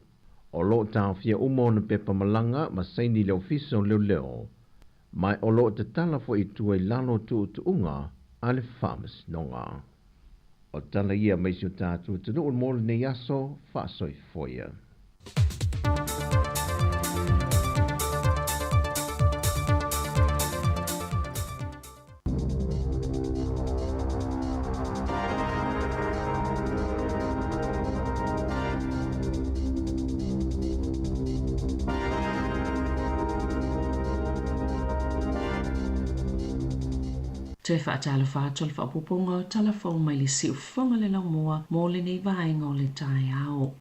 O lo o taofia uma ona pepa malaga ma saini i le Ofisa o Leoleo, ma o lo o tatala foi i tua i lalo o tuutuuga a le Faamasinoga. O tala ia mai si o tatou atunuu mo lenei aso faasoifoia. Toe faatalofa atu i le faaopoopoga o tala fou mai le siufofoga o le laumua mo lenei vaega o le taeao.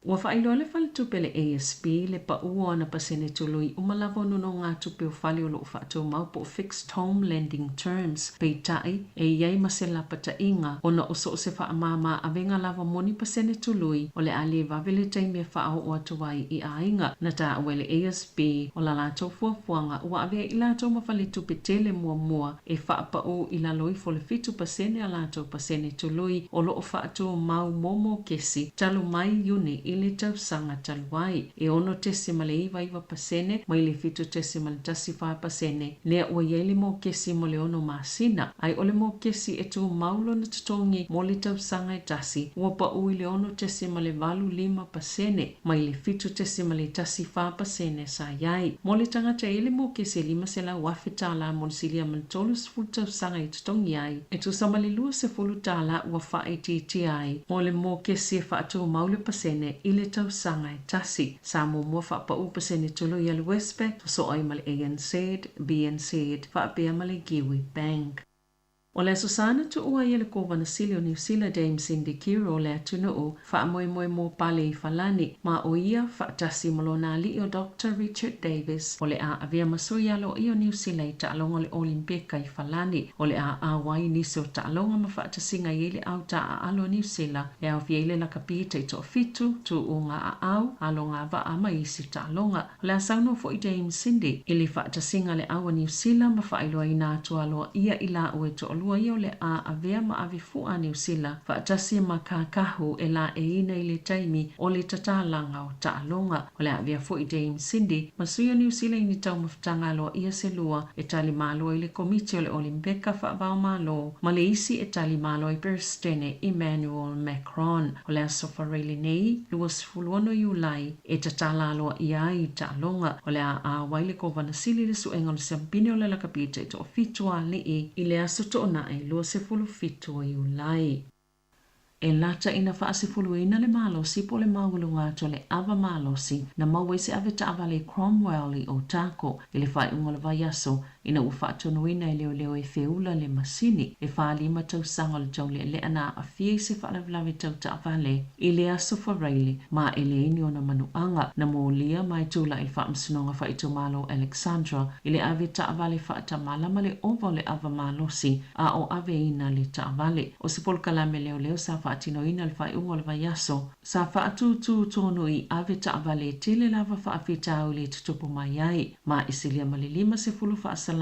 Ua faailoa le faletupe le ASB le pau o ana pasene tului uma lava o nonogatupe o fale o lo o faatumau po o fixed home lending terms. Peitai, e i ai ma se lapataiga ona o so o se faamāmā avega lava mo ni pasene tului o le a le vave le taimi e faaoo atu ai i aiga. Na taua e le ASB o la latou fuafuaga ua avea i latou ma faletupe tele muamua e faapaū i lalo ifo o le 7% a latou pasene tului o lo o faatumau mo mokesi talu mai Iuni i le tausaga talu ai, e 6.99% mai le 7.14% lea ua i ai le mokesi mo le ono masina, ae o le mokesi e tumau lona totogi mo le tausaga e tasi ua paū i le 6.85% mai le 7.14% sa i ai. Mo le tagata e i le mokesi e $500,000 mo le silia ma le 30 tausaga e totogi ai, e tusa ma le $20 ua faaitiitia ai mo le mokesi e faatumau le pasene i le tausaga e tasi. Sa muamua faapaū pasene tului a le Westpac, sosoo ai ma le ANZ, BNZ faapea ma le Kiwi Bank. O le Aso Sa na tuua ai e le Kovana Sili o Niu Sila Dame Cindy Kiro le atunuu faamoemoe mo pale i Falani, ma o ia faatasi ma lona alii o Doctor Richard Davis o le a avea ma sui aloaia o Niu Sila i taaloga o le Olimpeka i Falani. O le a auai nisi o taaloga ma faatasiga i ai le au taaalo o Niu Sila e aofia ai le lakapi taitoafitu, tuuga aau, aloga vaa ma isi taaloga. O le a saunoa foi Dame Cindy i le faatasiga a le au a Niu Sila ma faailoaina atu aloaia i laua e toalua ia o le a avea ma ave fua a Niu Sila faatasi ma kākahu e laeiina i le taimi o le tatalaga o taaloga. O le a avea foi Dame Cindy ma sui o Niu Sila i ni taumafataga aloaia se lua e tali malo ai le Komiti o le Olimpeka Faavaomalo ma le isi e tali malo ai Peresetene Emmanuel Macron. O le aso Faraile lenei, 26 Iulai, e tatala aloaia ai i taaloga. O le a auai le Kovana Sili i le suega o le siampine o le lakapi taitoafitu a alii i le aso Toonai 27 o Iulai. E lata ina faasefuluina le malosi po o le maualuga atu o le ava malosi na maua ai se ave taavale i Cromwell i Otago i le faaiuga o le vaiaso ina ua faatonuina e leoleo e feula le masini e 45 tausaga o le taulealea na aafia i se faalavelave tau taavale i le Aso Faraile ma e leai ni ona manuaga na molia ma e tulai i le Faamasinoga Faaitumalo o Alexandra i le ave taavale faatamala ma le ova o le ava malosi a o aveina le taavale. O se polokalame leoleo sa faatinoina i le faaiuga o le vaiaso sa faatūtū tonu i ave taavale e tele lava faafitauli e tutupu mai ai, ma e silia ma le 50 faasalaga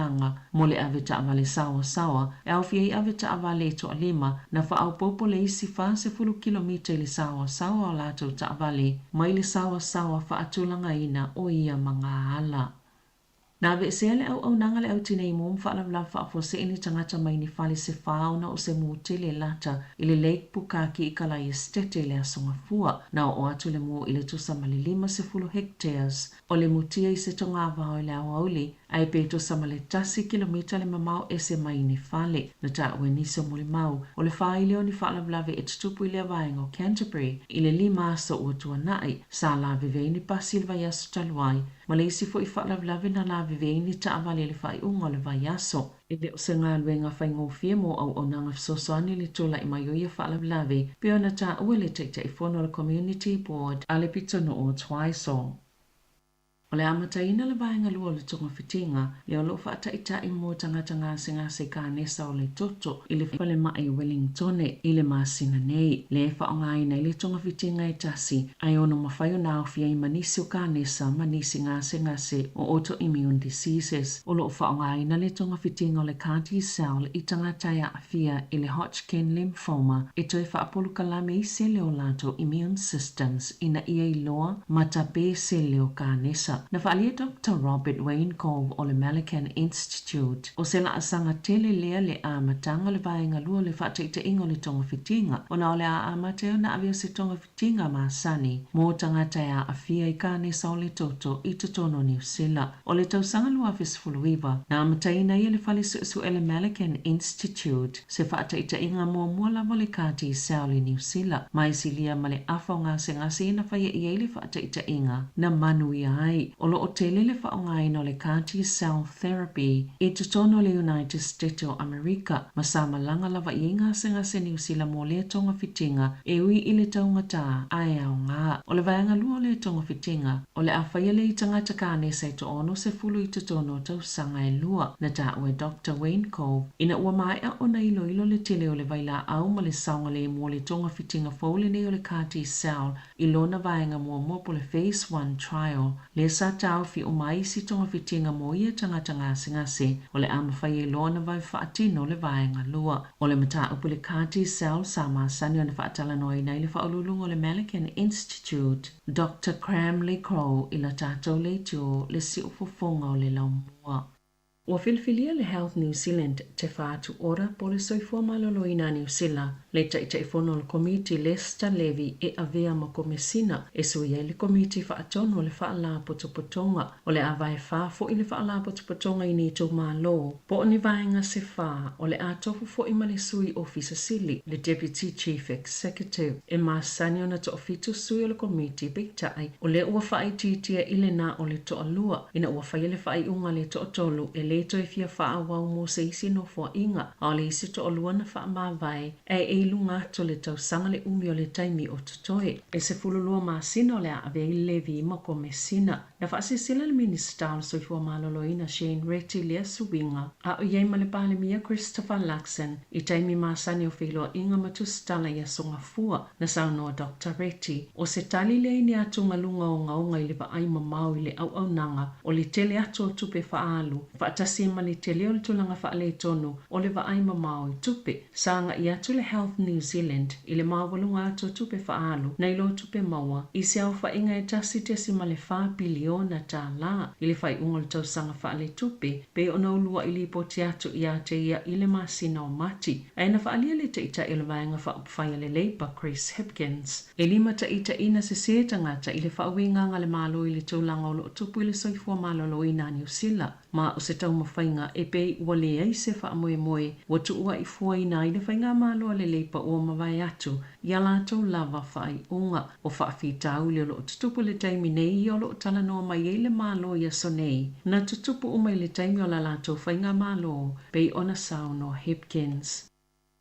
mo le ave taavale saoasaoa e aofia ai ave taavale e toalima na faaopoopo le isi 40 kilomita i le saoasaoa o latou taavale mai le saoasaoa faatulagaina o ia magaala. Na aveesea le auaunaga a le Au Tinei Mu ma faalavelave faafuasei ni tagata mai ni fale se fā ona o se mū tele lata i le Lake Pukaki i Kalai Estate i le Aso Gafua. Na oo atu le mū i le tusa ma le 50 hectares o le mutia i se togavao i le aoauli ae pe tusa ma le tasi kilomita le mamao ese mai ni fale. Na taua e nisi o molimau o le fāili o ni faalavelave e tutupu i lea vaega o Canterbury i le lima aso ua tuanai sa laveve ai ni pasi i le vaiaso talu ai ma le isi foi faalavelave na laveve ai ni taavale i le faaiuga o le vaiaso. E le o se galuega faigofie mo auaunaga fesoasoani le tulai mai o ia faalavelave, pei ona taua e le Taitaifono o le Community Board a le Pitonuu o Twizel. O le amataina le vaega lua o le togafitiga lea o lo o faataitai mo tagata gasegase i kanesa o le toto i le falemai i Wellingtone i le masina nei, lea e faaaogaina ai le togafitiga e tasi ae ono mafai ona aofia ai ma nisi o kanesa ma nisi gasegase o autoimmune diseases. O lo o faaaogaina le togafitiga o le CAR-T cell i tagata e aafia i le Hodgkin lymphoma e toe faapolokalame ai sele o latou immune systems ina ia iloa ma tape sele o kanesa. Na faaalia e Doctor Robert Weinkow o le Malaghan Institute o se laasaga tele lea le amataga o le vaega lua o le faataitaiga o le togafitiga ona o le a amata ai ona ave o se togafitiga masani mo tagata e aafia i kanesa o le toto i totonu o Niu Sila. O le tausaga 2019, na amataina ai e le Fale Suesue le Malaghan Institute se faataitaiga muamua lava o le CAR-T cell i Niu Sila, ma e silia ma le afa o gasegase na faia i ai le faataitaiga na manuia ai. o lo o tele le faaaogaina o le CAR T-cell therapy i totonu o le United States o Amerika, ma sa malaga lava i ai gasegase Niu Sila mo lea togafitiga e ui i le taugata ae aoga. O le vaega lua o lea togafitiga, o le a faia lea i tagata kanesa e toa-60 i totonu o tausaga e lua, na taua e Doctor Wayne Cove, ina ua maea ona iloilo le tele o le vailaau ma le saogalemu o le togafitiga fou lenei o le CAR T-cell i lona vaega muamua po o le Phase One Trial, lea sa taofi uma ai isi togafitiga mo ia tagata gasegase, o le a mafai ai loa ona vave faatino le vaega lua. O le mataupu i le CAR T-cell sa masani ona faatalanoaina ai le Faauluuluga o le Malaghan Institute, Doctor Cramley Crowe i la tatou leitio le siufofoga o le laumua. Ua filifilia le Health New Zealand Te Whatu Ora po o le Soifua Maloloina a Niu Sila, le Taitaifono o le Komiti Lester Levy e avea ma Komesina e sui ai le Komiti Faatonu o le Faalapotopotoga. O le a vae fa foʻi le Faalapotopotoga i ni itumalo po o ni vaega se fa, o le a tofu foʻi ma le Sui Ofisa Sili, le Deputy Chief Executive. E masani ona toafitu sui o le Komiti, peitai, o lea ua faaitiitia i lena o le toalua, ina ua faia le faaiuga a le toatolu e lē toe fia faaauau mo se isi nofoaiga, a o le isi toalua na faamavae ae e i luga atu o le tausaga le umi o le taimi o totoe. E 12 masina o le a ave ai Levy ma Komesina. Na faasilasila le Minisita o le Soifua Maloloina Shane Reti i lea suiga, a o i ai ma le Palemia Christopher Luxon i taimi masani o feiloaiga ma tusitala i aso Gafua. Na saunoa Doctor Reti, o se tali lea i ni atugaluga ogaoga i le vaai mamao i le auaunaga o le tele atu o tupe faaalu, faatasi ai ma le tele o le tulaga faaletonu o le vaai mamao i tupe. Sa agai atu le Health New Zealand i le maualuga atu o tupe faaalu nai lo tupe maua i se aofaiga e $1.4 piliona i le faaiuga o le tausaga faaletupe pei ona uluai lipoti atu ia te ia i le masina o Mati. Ae na faaalia le Taitai o le Vaega Faaupufai a le Labour Chris Hipkins e limataitaiina sesē tagata i le faauigaga a le Malo i le tulaga o lo o tupu i le soifua maloloina a Niu Sila. Ma o se taumafaiga e pei ua leai se faamoemoe ua tuuaifuaina ai le faigamalo a le Leipa ua mavae atu i a latou lava faaiuga. O faafitauli o lo o tutupu i le taimi nei ia o lo o talanoa mai ai le Malo i aso nei, na tutupu uma i le taimi o la latou faigamalo, pei ona saunoa Hipkins.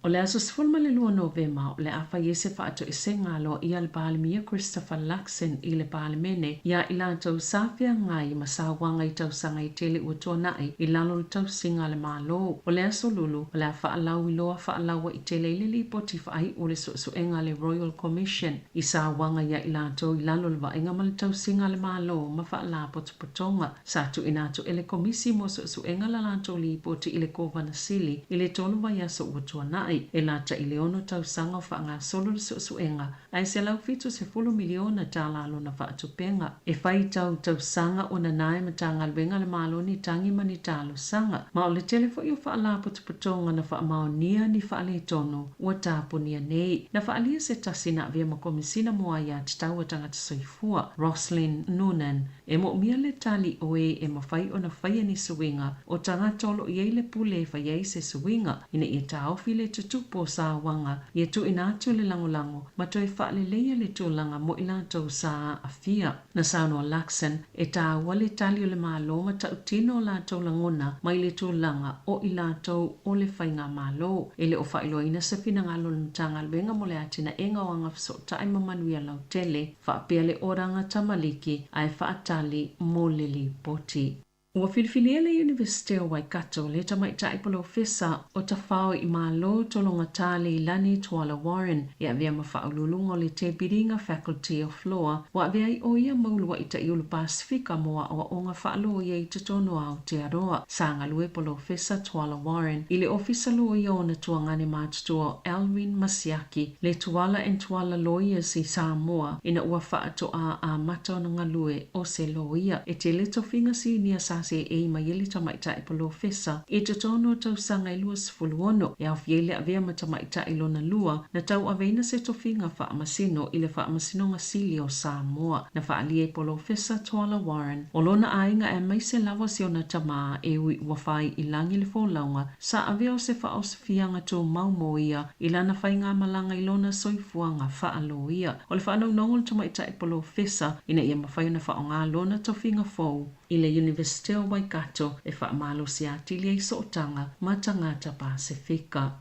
O le aso 12 Novema, o le a fai ai se faatoesega aloaia a le Palemia Christopher Luxon i le Palemene iā i latou sa feagai ma sauaga i tausaga e tele ua tuanai i lalo o le tausiga a le Malo. O le aso Lulu, o le a faalauiloa faalauaitele ai le lipoti faaiu o le suesuega a le Royal Commission i sauaga iā i latou i lalo o le vaaiga ma le tausiga a le Malo ma faalapotopotoga. Sa tuuina atu e le Komisi mo Suesuega la latou lipoti i le Kovana Sili i le tolu vaiaso ua tuanai, e lata i le ono tausaga o faagasolo le suesuega, ae $170 miliona tala lona faatupega. E fai tau tausaga o nana e Matagaluega a le Malo ni tagi ma ni talosaga, ma o le tele foi o faalapotopotoga na faamaonia ni faaletonu ua tapunia nei. Na faaalia se tasi na avea ma Komesina mo Aiatatau a Tagata Soifua, Roslyn Noonan, E moomia le tali o e e mafai ona faia ni suiga o tagata o lo o i ai le pule e fai ai se suiga ina ia taofi le tutupu o sauaga, ia tuuina atu le lagolago ma toe faaleleia le tulaga mo i latou sa aafia. Na saunoa Luxon, e taua le tali o le Malo ma tautino o latou lagona mai le tulaga o i latou o le faigamalo. E le o faailoaina se finagalo o le Matagaluega mo le atinaega o Agafesootai ma Manuia Lautele, faapea le oranga tamaliki ae faatali mo le lipoti. Ua filifilia le Iunivesite o Waikato le tamaitai polofesa o Tafao i Malo Tologata Leilani Tuala Warren e avea ma faauluuluga o le Te Faculty of Law ua avea ai o ia ma uluai taiulu Pasifika mo aoaoga faaloia i totonu o Aotearoa. Sa galue polofesa Tuala Warren i le ofisa loia o ona tuagane matutua o Alwyn Masiaki le Tuala and Tuala Lawyers i Samoa ina ua faatoa amata ona galue o se loia. E tele tofiga sinia sa seei mai ai le tamaitai polofesa i totonu o tausaga e 26, e aofia ai le avea ma tamaitai lona lua na tauaveina se tofiga faamasino i le Faamasinoga Sili o Samoa. Na faaalia e Polofesa Twala Warren o lona aiga aemaise lava si ona tamā e ui ua fai i lagi le folauga sa avea o se faaosofiaga tumau mo ia i lana faigamalaga i lona soifuaga faaloia. O le faanaunaug o le tamaitai polofesa ina ia mafai ona faaaoga lona tofiga fou i le Iunivesite o Waikato e faamalosi atili ai sootaga ma tagata Pasefika.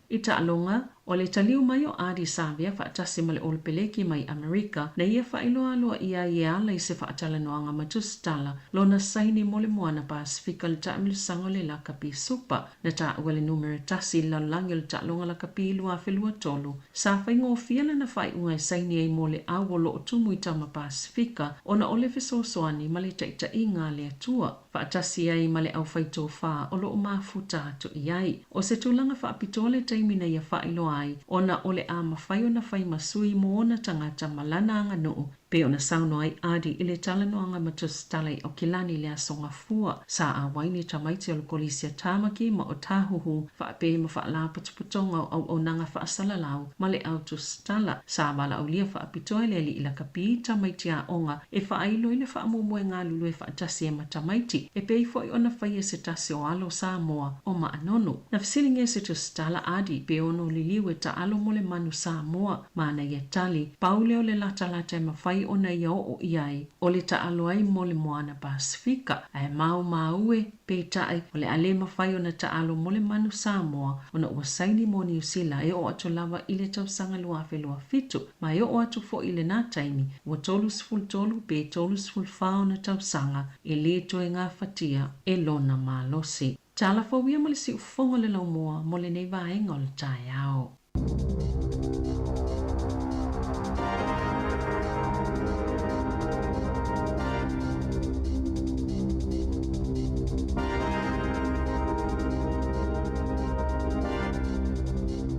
I taaloga, o le taliu mai o Ardie Savea faatasi ma le Olopeleki mai Amerika, na ia faailoa aloaia ai e ala i se faatalanoaga ma tusitala lona saini mo le Moana Pasefika i le taamilosaga o le Lakapi Supa. Na taua le numera tasi i le lalolagi o le taaloga lakapi 2023, sa faigofie lana faaiuga e saini ai mo le au o lo o tumu i Tama Pasefika ona o le fesoasoani ma le taitaiga a le Atua. faatasi ai ma le aufaitofa o lo o mafuta atu i ai. O se tulaga faapitoa le taimi na ia faailoa ai ona o le a mafai ona fai ma sui mo ona tagata ma lana aganuu, pei ona saunoa ai Ardie i le talanoaga ma Tusitala i Aukilani i le Aso Gafua. Sa auai ni tamaiti o le Kolisi a Tāmaki ma Otāhuhu faapea ma Faalapotopotoga o Auaunaga Faasalalau ma le Au Tusitala. Sa valaaulia faapitoa e le Alii Lakapi tamaiti aoga e faailo i le faamoemoe galulue faatasi ai ma tamaiti, e pei foi ona faia se tasi o alo Samoa o Maanono. Na fesiligia se tusitala Ardie pe ono liliu e taalo mo le manu Samoa, ma ana ia tali, pau lea o le latalata e mafai ona ia oo i ai, o le taalo ai mo le Moana Pasefika, ae maumau e, Peitai, o le a le mafai ona taalo mo le manu Samoa ona ua saini mo Niu Sila e oo atu lava i le tausaga 2027, ma e oo atu foi i lenā taimi, ua 33 pe 34 ona tausaga e lē toe gafatia e lona malosi. Tala fou ia ma le siufofoga o le laumua mo lenei vaega o le taeao.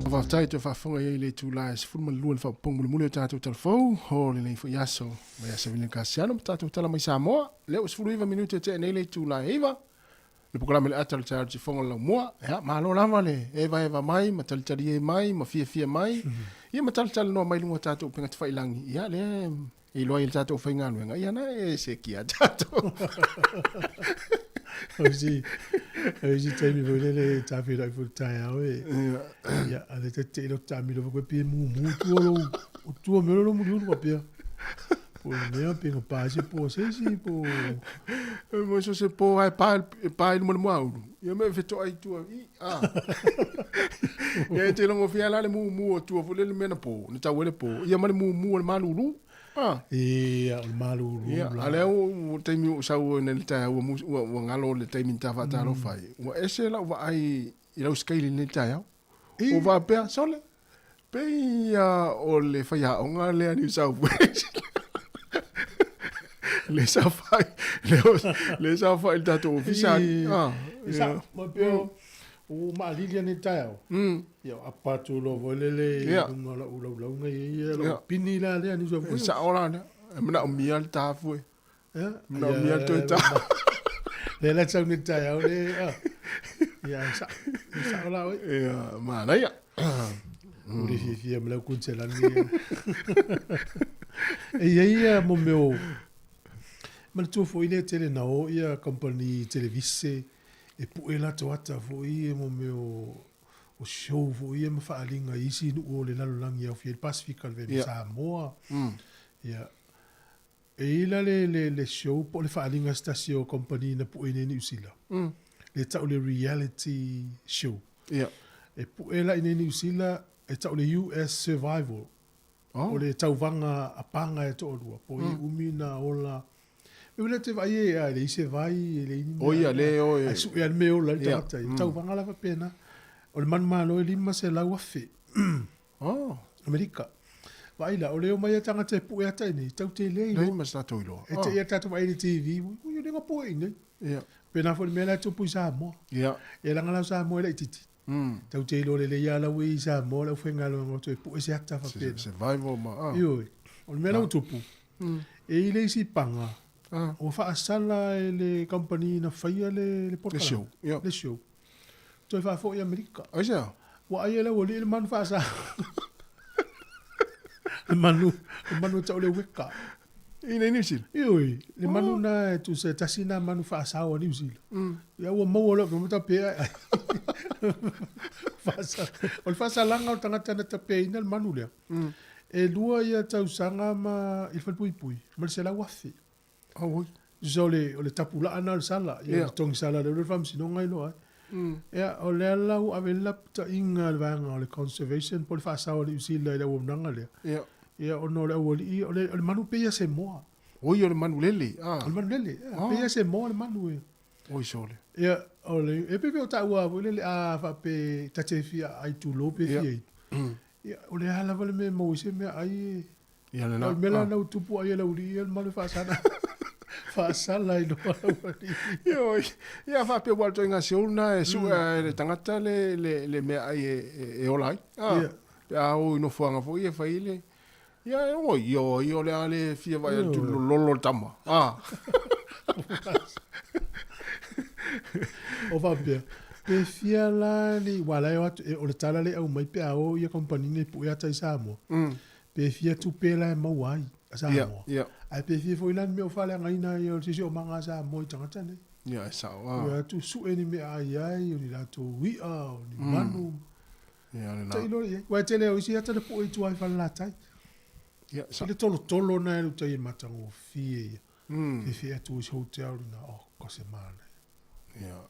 Faafetai toe faafofoga i ai le itula e 12 le faaopoopoga mulimuli o tatou tala fou o lenei foi aso mai Aso Vili Kasiano ma tatou tala mai Samoa. Lea ua 19 minute e tea nei le itula e 9. Le polokalame le ata o le taeao i le tifoga o le laumua. Ia, malo lava le evaeva mai ma talitalie mai ma fiafia mai. Ia ma talatalanoa mai luga o tatou upega tafailangi. Ia, lea e iloa ai e le tatou faigaluega. Ia, na e sekia tatou. O isi, o isi taimi foi lele ta feiloai foi i le taeao e, ia, a le te ilo taamilo foi koe pei e mumu tua lou, o tua mea o lou muliulu faapea. Po o le mea pe na pa se po se isi po... E mo so se po ai pa e pa i luma le moaulu. Ia me fetoai i tua i a. Ia e te longo fia la le mumu o tua foi le mea na po, na tau e le po. Ia ma le mumu o le malulu. Ah. Ia, o le malulu Ia, a lea ua taimi ua sau nei le taeao ua ua ua galo le taimi na ta faatalofa ai. Ua ese lau vaai i lau sikaili i lenei taeao. Ua faapea, sole, Pei ia o le faiaoga lea New South Wales. le sa fai, le sa fai le tatou ofisa. Ah, sa, ma pei o ua maalili ane taeao. Ia apa atu loa foi lele i luga o lau laulauga ia ia lau pini la lea New South Wales. Sao la lea. E manaomia le ta fue. Ia, manaomia le toe ta. Le la tau nei taeao le, ah. Ia, sa, sao la oe. Ia, manaia. Ua le fiafia ma lau koneselani. E i ai ia mo mea o, manatua foi lea tele na o ia kamupani televise e pue latou ata foi ia mo mea o o show foi ia ma faaaliga i isi nuu o le lalolagi e aofia ai le Pasefika le ma Samoa. Ia, E i ai la le, le, le show po o le faaaliga a se tasi o kamupani na pue i inei i Niu Sila, lea e tau le reality show. Ia. E pue la i inei i Niu Sila, e tau le US Survival. Oh. O le tauvaga a paga e toalua, po o i umi na ola. E ui la te vaai e, a e leai se vai, e leai ni mea. O ia, le o e. Ae sue lava le mea e ola ai le tagata ia. Tauvaga la faapena. O le manumalo e $500,000. Oh. Amerika. Vaai la, o le omai a tagata e pue ata i nei, tau te le iloa. Leai ma se tatou iloa. E te ia tatou vaai i le TV, ui, o le pue i nei. Yeah. Pēnā foi le mea la e tupu i Samoa. Yeah. E langa lau Samoa e laitiiti. Tau te iloa lelei a lau e i Samoa lau faigaluega o toe pue se ata faapena. Survival ma. Ioe. O le mea la ua tupu, e i le isi paga. Ua faasala e le kamupani na faia le le polokalame. Le show. Toe faafoi i Amerika. Aisea? Ua ai e le aualii le manu faasa. Le manu, le manu e tau o le weka. I nei Niu Sila? Ioe, le manu na e tusa e tasi na manu faasao a Niu Sila. Ia ua maua loa ma tape ai. Faasa, o le faasalaga o le tagata na tapeina le manu lea. E lua ia tausaga ma i le falepuipui ma le 100,000. Auoi. Tusa o le, o le tapulaa na o le sala, ia le togi sala lea o le faamasinoga iloa ai. Ia, o lea la ua ave ai le lapataiga a le vaega o le conservation po o le faasao a Niu Sila i le auaunaga lea. Ia, ona o le aualii, o le, o le manu pei ia se moa. Oi, o le manu lele. O le manu lele, ia. Pei ia se moa le manu e. Oi sole. Ia, o le, e pei o taua foi lele a faape ta te fia ai tulou pe fia inu. Ia, o le a lava le mea e maua ai se meaai e. Ia lena. O le mea la na ua tupu ai e le aualii ia le manu e faasala. Faasala i luma o le aualii. Ioe. Ia faapea ua alu ituaiga seoul na e sue e le tagata le le le meaai e e ola ai. Ia. Pe a o i nofoaga foi e fai le Ia e oi, oi, o le a le fia vaai atu i le lolo o le tama. O faapea, pe fia la ni, ua la e o atu, o le tala lea e aumai pe a o ia kamupani nei pue ata i Samoa, pe fia tupe la e maua ai a Samoa. Ae pe fia foi la ni mea o faaleagaina ai o le siosiomaga a Samoa i tagata nei. Ia, e sao. O atu sue ni mea ai ai, o ni latou i'a, o ni manu. Ia, lena. Tailo i ai. Ua e tele o isi ata le pue i tua i Falelatai. Ia, sa. I le tolotolo na e le utai e matagofie ia. Fefe atu i se hotel lena, oh, ko se manaia. Ia,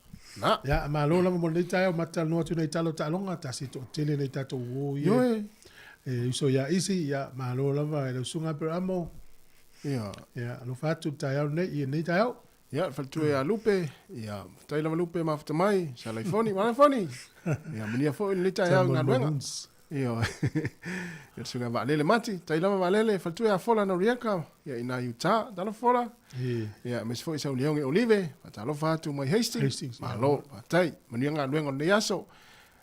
na. Ia, malo lava mo lenei taeao, matalanoa atu nei tala o taaloga, tasi toatele nei tatou uo ia. Ioe. E uso ia isi, ia, malo lava e lau susuga Aperamo. Ia. Ia, alofa atu le taeao lenei, i lenei taeao. Ia, le faletua ia Lupe, ia, faafetai lava Lupe mafuta mai, sa laifoni, malaifoni. Ia, manuia foi lenei taeao i galuega. Ioe. Ia, le susuga Vaalele Mati, tai lava Vaalele, faletua ia Fola Norieka, ia ina i Utah, talofa Fola. Ia, aemaise foi sau Leoge Olive, faatalofa atu mai Hastings. Hastings, ia. Malo, faafetai, manuia galuega o lenei aso.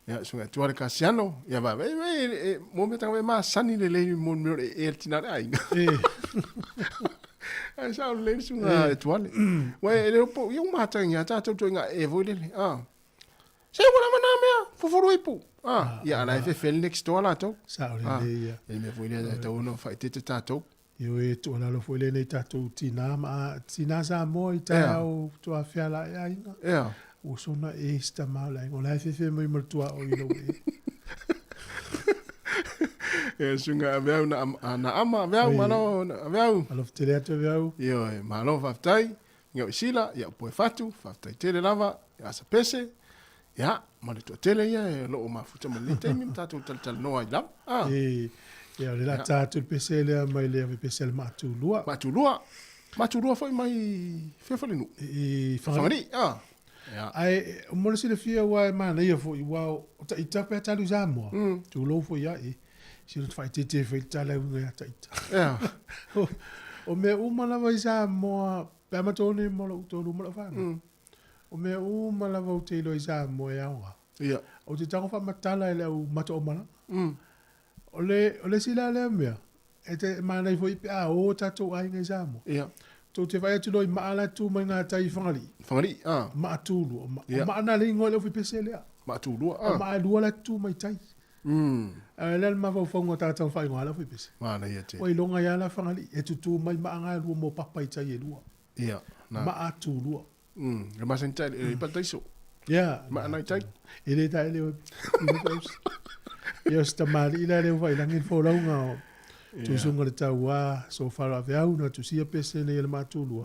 Ia, susuga Tuale Kasiano, ia, va, e, e, e, mo mea tagata e masani lelei mo mea o le ee a le tina o le aiga. Ae sao lelei le susuga e Tuale. Ua e le o po, ia ua matagia a tatou ituaiga ee foi lele. Se ua lava na mea, fofolo ipu. Ia, a la e fefe le next door latou. Sao lelei ia. E le mea foi lea e tatau ona faaeteete tatou. Ioe, tuualalo foi lenei tatou tina ma tina Samoa i taeao tuafea la e aiga. Ua sona e se tama o le aiga, o la e fefe mai ma le tuaoi i lou ee. Ia, susuga Aveau na, na ama, Aveau, malo, Aveau. Alofa tele atu Aveau. Ioe, malo faafetai. Ngau i Sila, ia upu e fatu, faafetai tele lava, ia asa pese, ia, ma le toatele ia e o lo o mafuta mai lenei taimi ma tatou talatalanoa ai lava. Ah. E, ia, o le la ta atu le pese lea mai le ave pese a le Maatulua. Maatulua, Maatulua foi mai fea foi le nuu? I Fagalii. Fagalii, ah. Ia. Ae, mo le silafia ua e manaia foi, ua o Taita pe a talu i Samoa, tulou foi ia e, sina faaeteete foi le tala e uiga ia Taita. Ia. O mea uma lava i Samoa, pe a matou nei ma lou toalua ma lau fanau, o mea uma lava ou te iloa i Samoa e aoga. Ia. Ou te tago faamatala i le au mataomalaga. O le, o le isi la lea mea, e te manaia foi pe a o tatou aiga i Samoa. Ia. Tou te vaai atu loa i maa la e tu mai gatai i Fagalii. Fagalii, ah. Maa tulua. O Ia. maa na le igoa i le aufipese lea. Maa tulua, ah. O maa e lua la e tu mai tai. A o le a le mafaufauga o tagata ma faaigoa la aufipese. Manaia tele. Ua iloga ia la Fagalii, e tutu mai maa ga e lua mo papa i tai e lua. Ia, na. Maa tulua. Le masani tai le parataiso. Ia. Maa nai tai. E le tai le o. Ia o se tamalii la lea ua faailagi le folauga o tuisuga le tauā so far aveau na tusia pese nei e le Maatulua.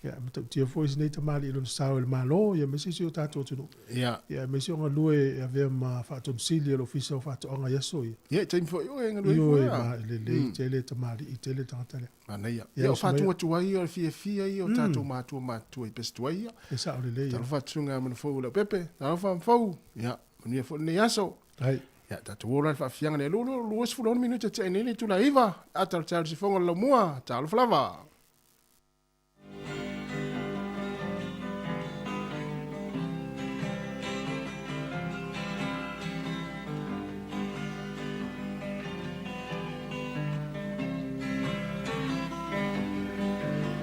Ia, e matautia foi lenei tamalii i lona sao i le Malo, ia aemaise si o tatou atunuu. Ia. Ia, aemaise o galue e avea ma Faatonusili o le Ofisa o Faatoaga i aso ia. Ia, i taimi foi o e galue ai foi. Ioe, ma e lelei tele tamalii tele tagata lea. Manaia. Ia, o faatuatua ia, o le fiafia ia o tatou matua matutua i pese tuai ia. E sao lelei ia. Talofa atu susuga Manufou Leaupepe, talofa Manufou. Ia, manuia foi lenei aso. Ai. Ia, tatou o la i le faafiaga lea, 26 minute tea nei le itula e 9, ata o le taeao i le sifoga o le laumua. Talofa lava.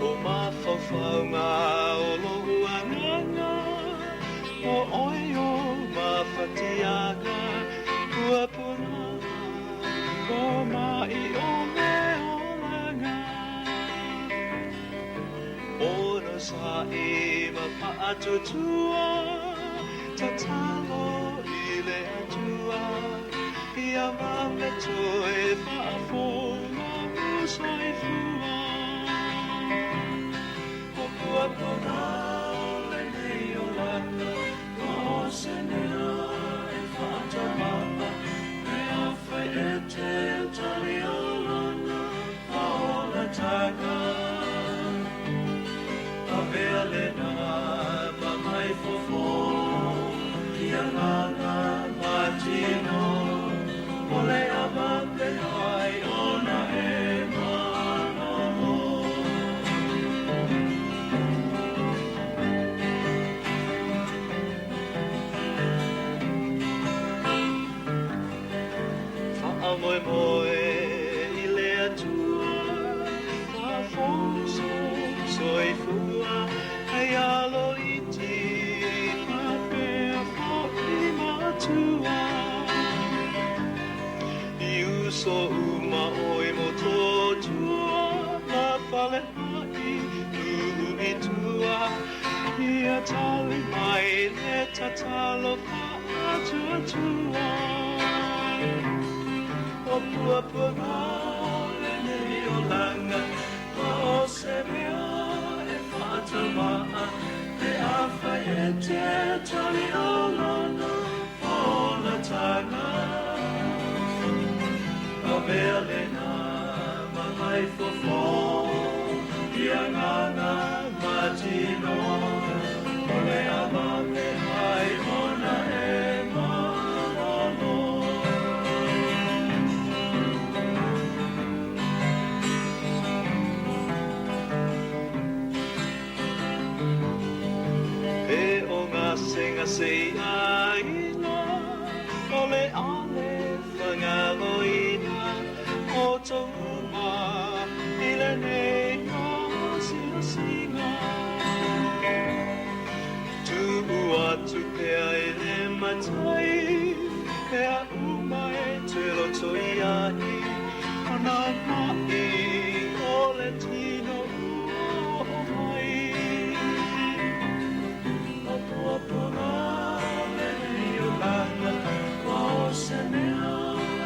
O mafaufauga. Mafaufauga o lo'u agaga, o oe o mafatiaga, puapuaga ko ma'i o le olaga. Onosa'i ma fa'atuatua, tatalo i le Atua, ia vave toe fa'afou lou soifua. O puapuaga o lenei olaga, ma o se mea e fa'atauma'a, pe afai e te tali lana faaolataga. Avea lena ma mai fofo i agaga ma tino, o le a vave ai ona e malolo. Faamoemoe i le Atua, faafou sou soifua, hei alo iti faapea fo'i matua. I uso uma oe Motootua, ma Falea'i nuu i tua, ia tali mai le tatalo faatuatua. O puapuaga o lenei olaga, ma o se mea e faatauma'a, pe afai e te talia lana faaolataga. Avea lena ma mai fofo i agaga ma tino, o le a vave ai ona e malolo. E o gasegase i aiga, o le a le faagaloina outou uma i lenei asiasiga. Tuu atu pea i le Matai mea uma e te lotoiai, o nā ma'i o le tino ua oo mai. O puapuaga o lenei olaga, ma o se mea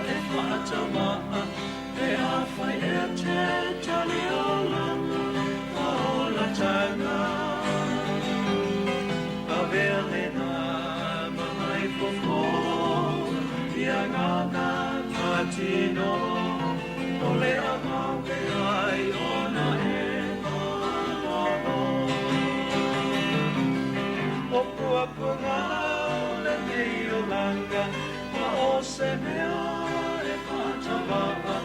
e faatauma'a, pe afai e te talia lana faaolataga. Avea lena ma mai fofo i agaga ma tino, o le a vave ai ona e malolo. O puapuaga o lenei olaga, ma o se mea e faatauma'a,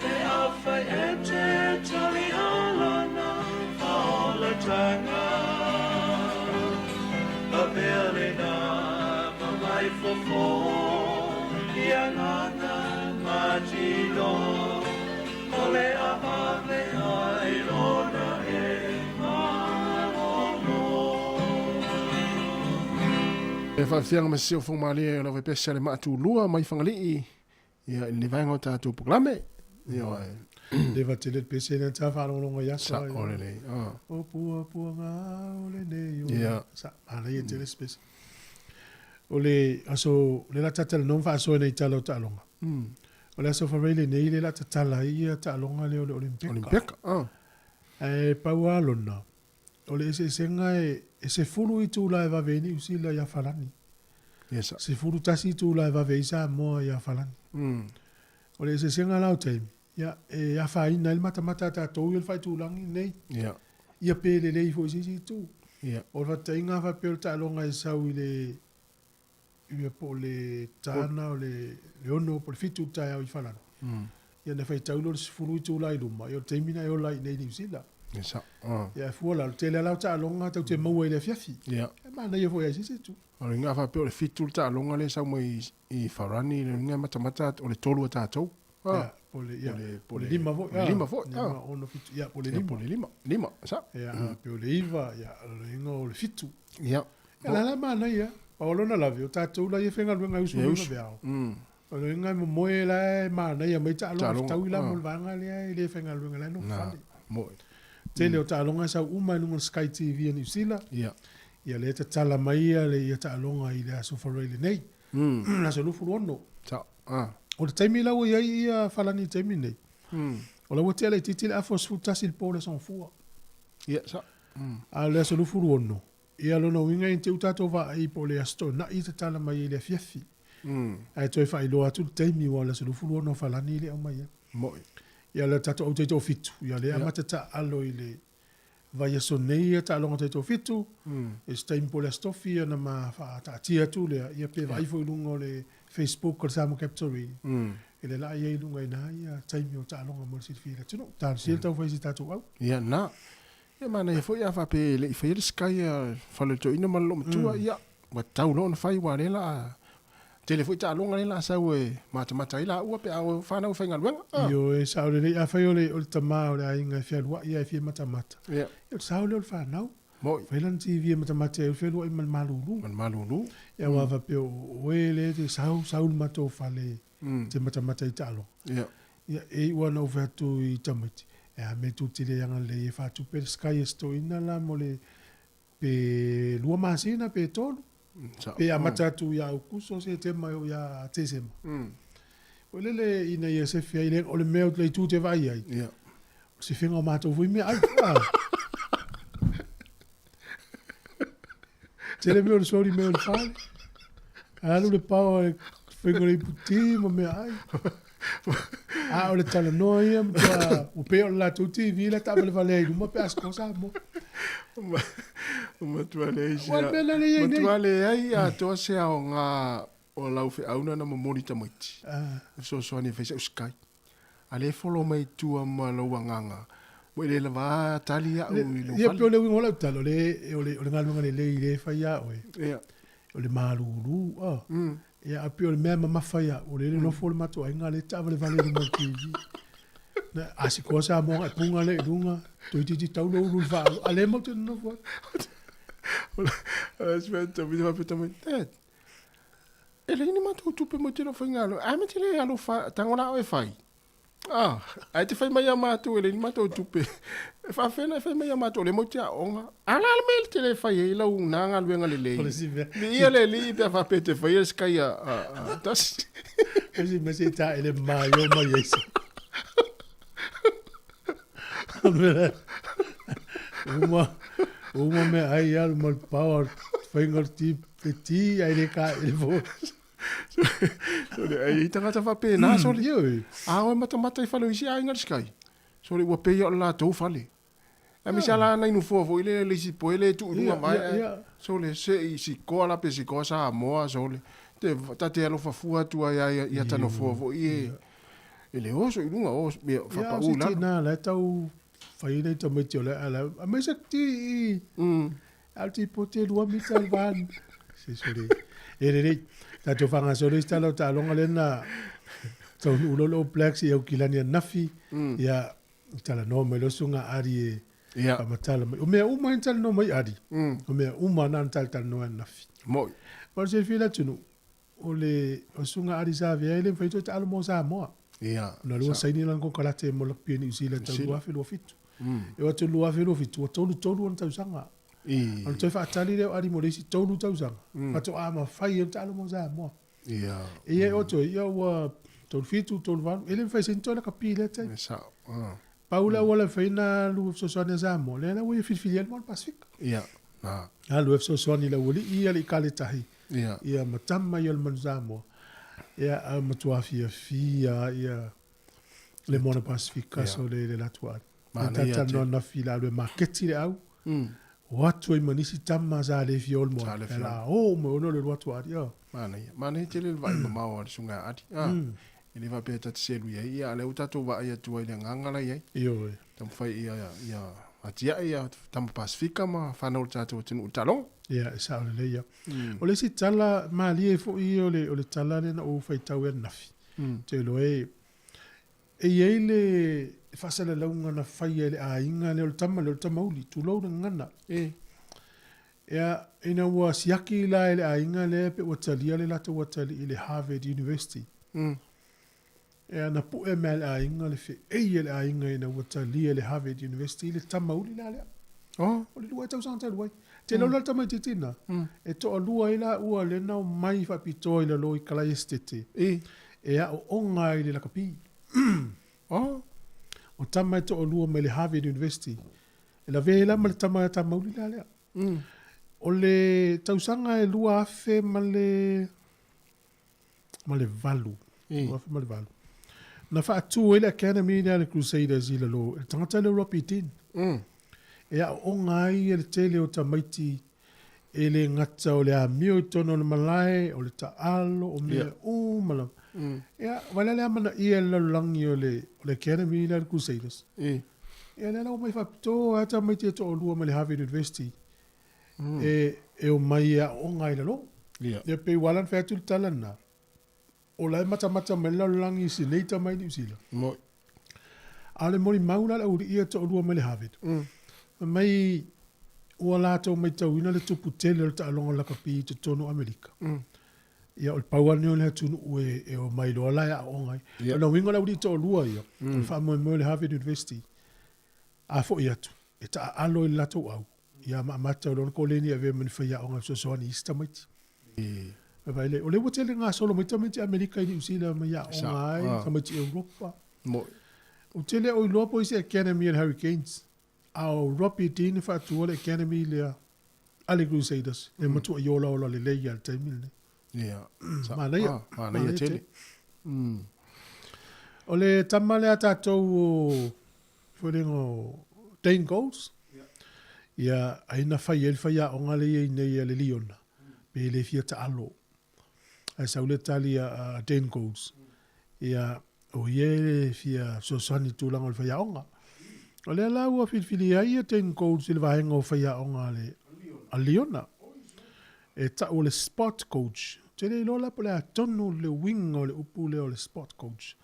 pe afai e te talia lana faaolataga. Avea lena ma mai fofo i agaga ma tino, o le a vave ai ona e malolo. E faafiaga ma siosiofogamalie o lau faipese a le maatulua mai Fagalii ia i lenei vaega o tatou polokalame. Ioe. Le va tele le pese lea sa faalogologo i aso. Sa o lelei. Ah. O puapuaga o lenei o. Ia. Sa manaia tele se pese. O le aso le la talanoa ma faasoa nei tala o taaloga. O le aso Faraile lenei le la tatala ai ia taaloga lea o le Olimpeka. Olimpeka. Ah. Ae pau lava lona, o le eseesega e 10 itula e vave ai Niu Sila ia Falani. Yes. 11 itula e vave ai Samoa ia Falani. O le eseesega la o taimi, ia, e afaina ai le matamata a tatou ia le faaitulagi lenei. Ia. Ia pe lelei foi i se isi itu. Ia. O le faataitaiga a faapea o le taaloga e sau i le ia po o le tana o le 6 po o le 7 i le taeao i Falani. Ia na faitau lea o le 10 itula i luma, ia o le taimi lena e ola ai i inei i Niu Sila. Ia sao. Ah. Ia e fua la, o le tele lava la o taaloga tatou te maua i le afiafi. Ia. E manaia foi i se isi itu. O le uiga a faapea o le 7 le taaloga lea e sau mai i Farani, o le uiga e matamata o le 3 a tatou. Ia, po o le, ia, po o le 5 foi. Po o le 5 foi. 5, 6, 7, ia, po o le 5. Po o le 5. 5, sa. Ia, pe o le 9, ia, o lona uiga o le 7. Ia. Ia, la la manaia. Pau o lona lave, o tatou la ia e faigaluega e usu i luga veao. O lona uiga e momoe la e manaia mai taaloga fetaui la mo le vaega lea e le faigaluega la e nofo fale. Moe. Tele o taaloga e sau uma i luga o le Sky TV a Niu Sila. Ia. Ia lea e tatala mai ia le ia taaloga i le Aso Faraile lenei. Le aso 26. Sao. Ah. O le taimi la ua i ai ia Falani i le taimi lenei. O la ua tea laitiiti le afa o le 11 i le po o le Aso Gafua. Ia, sao. A o le aso 26, ia lona uiga e te i ua tatou vaai po o le Aso Toonai e tatala mai ai i le afiafi. Ae toe faailoa atu le taimi aua o le aso 26 o Falani lea e aumai ai. Moi. Ia le tatou au taitoafitu, ia lea e amata taaalo i le vaiaso nei ia taaloga taitoafitu, i se taimi po o le Aso Tofi ona ma faataatia atu lea, ia pe vaai foi i luga o le Facebook o le Samoa Capital Radio, e le laa i ai i luga i ina ia taimi o taaloga mo le silafia e le atunuu. Talosia le taumafai o si tatou au. Ia na. Ia manaia foi a faapea e le i faia le Sky a fale o le toeaina ma le loomatua, ia ua tatau loa ona fai aua o lea la a tele foi taaloga lea la a sau e matamata ai laua pe a o fanau e faigaluega. Ioe, sao lelei. Afai o le tama o le aiga e fealuai ae fia matamata, ia o le sao lea o le fanau. Moi. Fai lana TV e matamata ai o le fealuai ma le malulu. Ma le malulu. Ia aua faapea o oe lea e te sau, sau i le matou fale te matamata i taaloga. Ia. Ia, e iu lava ona ou fai atu i tamaiti, e a mea tou te le agalelei e faatupe le Sky e stoina la mo le pe 2 masina pe 3, pe amata atu ia Aukuso, Setema e oo ia Tesema. Foi lele ina ia sefe ai le, o le mea le itu te vaai ai, Ia. o le sefega o matou foi meaai. Tele mea o le soli mea o le fale. Alu le pao e faiga o le iputi ma meaai. A o le talanoa ia matua ua pei o le latou TV la taavalevalea i luma pe a score Samoa. Matua leai se Ua le mea lea le i ai nei. Matua leai atoa se aoga o lau feauna na momoli tamaiti. E fesoasoani e fai sau Sky. A lea e follow mai tua ma lou agaga, ua le lava tali au i lou Ia fale. pei o le uiga o lau tala, o le, o le, o le galuega lelei lea e fai ia oe. Ia. O le malulu, a. Ia, ae pei o le mea e mamafa ia au, o lea e nofo le matou aiga lea e taavalevale i luma o le TV. Na, a sikoa Samoa agai puga lea i luga, toeitiiti tau lou ulu i le faalo, a lea matou te nonofo atu. O le isi mea tamaiti faapea tamaiti, Dad, E leai ni matou tupe mo te lou faigaluega. A me te le alofa tago la oe fai. Ah, ae te fai mai ia matou e leai ni matou tupe. E faafefea ona e fai mai ia matou o lea matou te aoga. A la le mea e te le fai ai lau na galuega lelei. O le isi mea. Viia le Alii pe a faapea e te faia le sky a tasi. O le isi mea se i taele maio mai ai se. Uma, uma mea ai alu ma le pao faiga o le ti, le ti ai le ka i le fo. Sole, ai tagata faapena, sole. Ioe. A oe matamata i fale o isi aiga le Sky. Sole, ua pei o le latou fale. Aemaise a la nai nofoa foi lea le isi poe le tuu i luga vae. Sole, se i sikoa la pe sikoa Samoa, sole. Te, ta te alofa fua atu ai ai ia ta nofoa foi e. E le oso i luga, o mea faapau i lalo. Ia, o se tina la e tau fai ai nai tamaiti o le ala. Aemaise ti i, a o le tipote e 2 mita le va. Se sole. E lelei, tatou faagasolo isi tala o taaloga lea na taunuu loa le All Blacks i Aukilani ananafi, ia, talanoa mai loa susuga Ali e faamatala mai. O mea uma ia na talanoa mai Ali, o mea uma na na talatalanoa ananafi. Moi. Ma o le silafia e le atunuu, O le Susuga Ali Savea e le mafai toe taalo mo Samoa. Ia. Ona lua saini lana konekarate mo Rugby a Niu Sila i tau 2027. E oo atu i le 2027 ua 33 ona tausaga. I. Ona toe faatali lea o Ali mo le isi 3 tausaga faatoa mafai ai ona taalo mo Samoa. Ia. Ia e oo atu ai, ia ua 37, 38, e le mafai saini toe lakapi i lea taimi. E sao. Pau le auala e mafai ona alu e fesoasoani a Samoa, lea la ua ia filifili ai le Moana Pasefika. Ia. Na. Alu e fesoasoani i le aualii ia le i kaletahi. Ia. Ia ma tama ia o le manu Samoa. Ia a matua fiafia ia le Moana Pasefika so le le latou alu. Manaia Tata no na fi la alu e maketi le au. O atu ai ma nisi tama sa le fia o le moana. Sa le fia o. La o mo ono le atu ali. Ia. Manaia. Manaia tele le vaai mamao a le susuga Ali. E le faapea ta te selu i ai, ia a lea ua tatou vaai atu ai i le agaga la i ai. Ioe. Taumafai ia ia atiae ia tama Pasefika ma fanau o le tatou atunuu i le taaloga. Ia, e sao lelei ia. O le isi tala malie foi ia o le, o le tala lea na ou faitau ai ananafi. Ou te iloa e, E i ai le faasalalauga na faia e le aiga lea o le tama lea o le Tamauli, tulou le gagana. E. Ia, ina ua siaki la e le aiga lea pe ua talia le latou atalii i le Harvard University. Ia, na pue mai e le aiga le feei a le aiga ina ua talia e le Harvard University le Tamauli la lea. Oh. O le 2 tausaga talu ai. Te lau la le tamaitiiti lena, e toalua ai laua lea na omai faapitoa i lalo i Kalaesetete e aooga ai i le lakapi. Oh. O tama e toalua mai le Harvard University. E lavea ai la ma le tama Tamauli la lea. O le tausaga e 2000 ma le ma le valu. 2008. Na faatu ai le Academy lea a le Crusaders i lalo, e le tagata lea o Robbie Dean. E aooga ai le tele o tamaiti e le gata o le amio i totonu o le malae, o le taalo, o mea uma lava. Ia, vaai la le amanaia e le lalolagi o le, o le Academy lea a le Crusaders. Ia, lea la ua omai faapitoa lava tamaiti e toalua mai le Harvard University e, e omai e aooga ai i lalo. Ia, pei ua ala ona fai atu le tala lena, o la e matamata mai le lalolagi i si nei tama i Niu Sila. Moi. A o le molimau la a le aualii ia e toalua mai le Harvard, fai mai ua latou matauina le tupu tele o le taaloga lakapi i totonu o Amerika. Ia o le pau lava lenei o le atunuu e, e omai loa la e aooga ai. O lona uiga o le aualii toalua ia, o le faamoemoe o le Harvard University, a foi atu, e taaalo i le latou au, ia ma amata loa le koleni e avea ma ni faiaoga e fesoasoani i isi tamaiti. Vaai lea, o lea ua tele gasolo mai tamaiti Amerika i Niu Sila mai aoga ai, tamaiti Europa. Ou te le o iloa po o isi academy a le Hurricanes, a o Robbie Dean e faatua le academy lea a le Crusaders, e matuai olaola lelei lava i le taimi lenei. Ia. Manaia. Manaia tele. O le tama lea a tatou o Foi o Dane Golds, ia, ai na fai ai le faiaoga lea e i ai nei a le Liona, pe le fia taalo. Ae sau le tali a Dane Golds, ia, o ia e fia fesoasoani i tulaga o le faiaoga. O lea la ua filifili ai ia Dane Golds i le vaega o faiaoga a le a Liona. E tau o le sport coach. Ou te le iloa la po o le a tonu le uiga o le upu lea o le sport coach.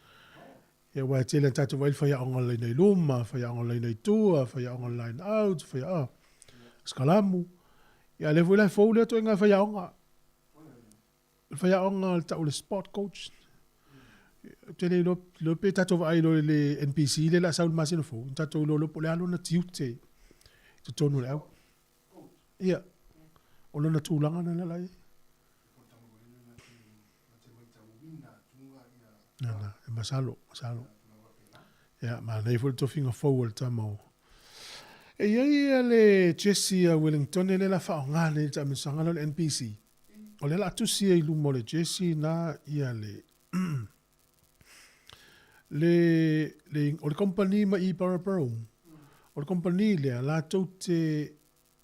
Ia aua e tele a tatou vaai le faiaoga o le laina i luma, faiaoga o le laina i tua, faiaoga o le line out, faiaoga skalamu. Ia a lea foi la e fou lea ituaiga faiaoga. O le faiaoga o le tau o le sport coach. Ou te le iloa, iloa pe tatou vaai loa i le NPC lea o le a sau i le masina fou, ona tatou iloa loa po o le a lona tiute i totonu o le au. Ia, o lona tulaga lena la i ai. Nana, e masalo, masalo. Ia, manaia foi le tofiga fou a le tama o. E i ai ia le Jesse a Wellington lea la faaaoga nei i le taamilosaga lea o le NPC. O lea la a tusi ai i luma o le Jesse na ia le le, le o le company mai i Paraparaumu. O le company lea latou te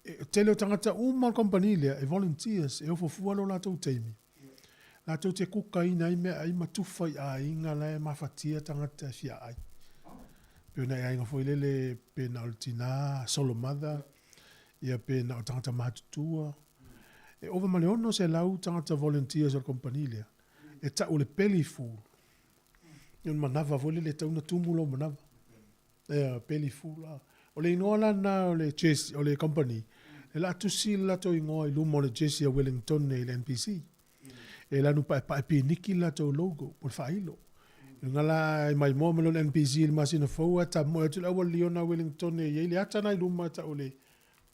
E tele o tagata uma o le kamupani lea e volunteers, e ofo fua lo latou taimi. Latou te kukaina ai meaai ma tufa i aiga la e mafatia tagata e fia ai. Pei o nai aiga foi lele pe na o le tina, solo mother, ia pe na o tagata matutua. E ova ma le 600 tagata volunteers o le kamupani lea. E tau o le belly full. O le manava foi lele e tatau ona tumu lou manava. Ea, belly full a. O le igoa la lena o le jersey, o le company, e la tusi le latou igoa i luma o le jersey a Wellington i le NPC. E lanu paepae piniki le latou logo, po o le faailo. I luga la e maimoa mai loa le NPC i le masina fou ae tamoe atu le auala liona a Wellington e i ai le ata na i luma e tau o le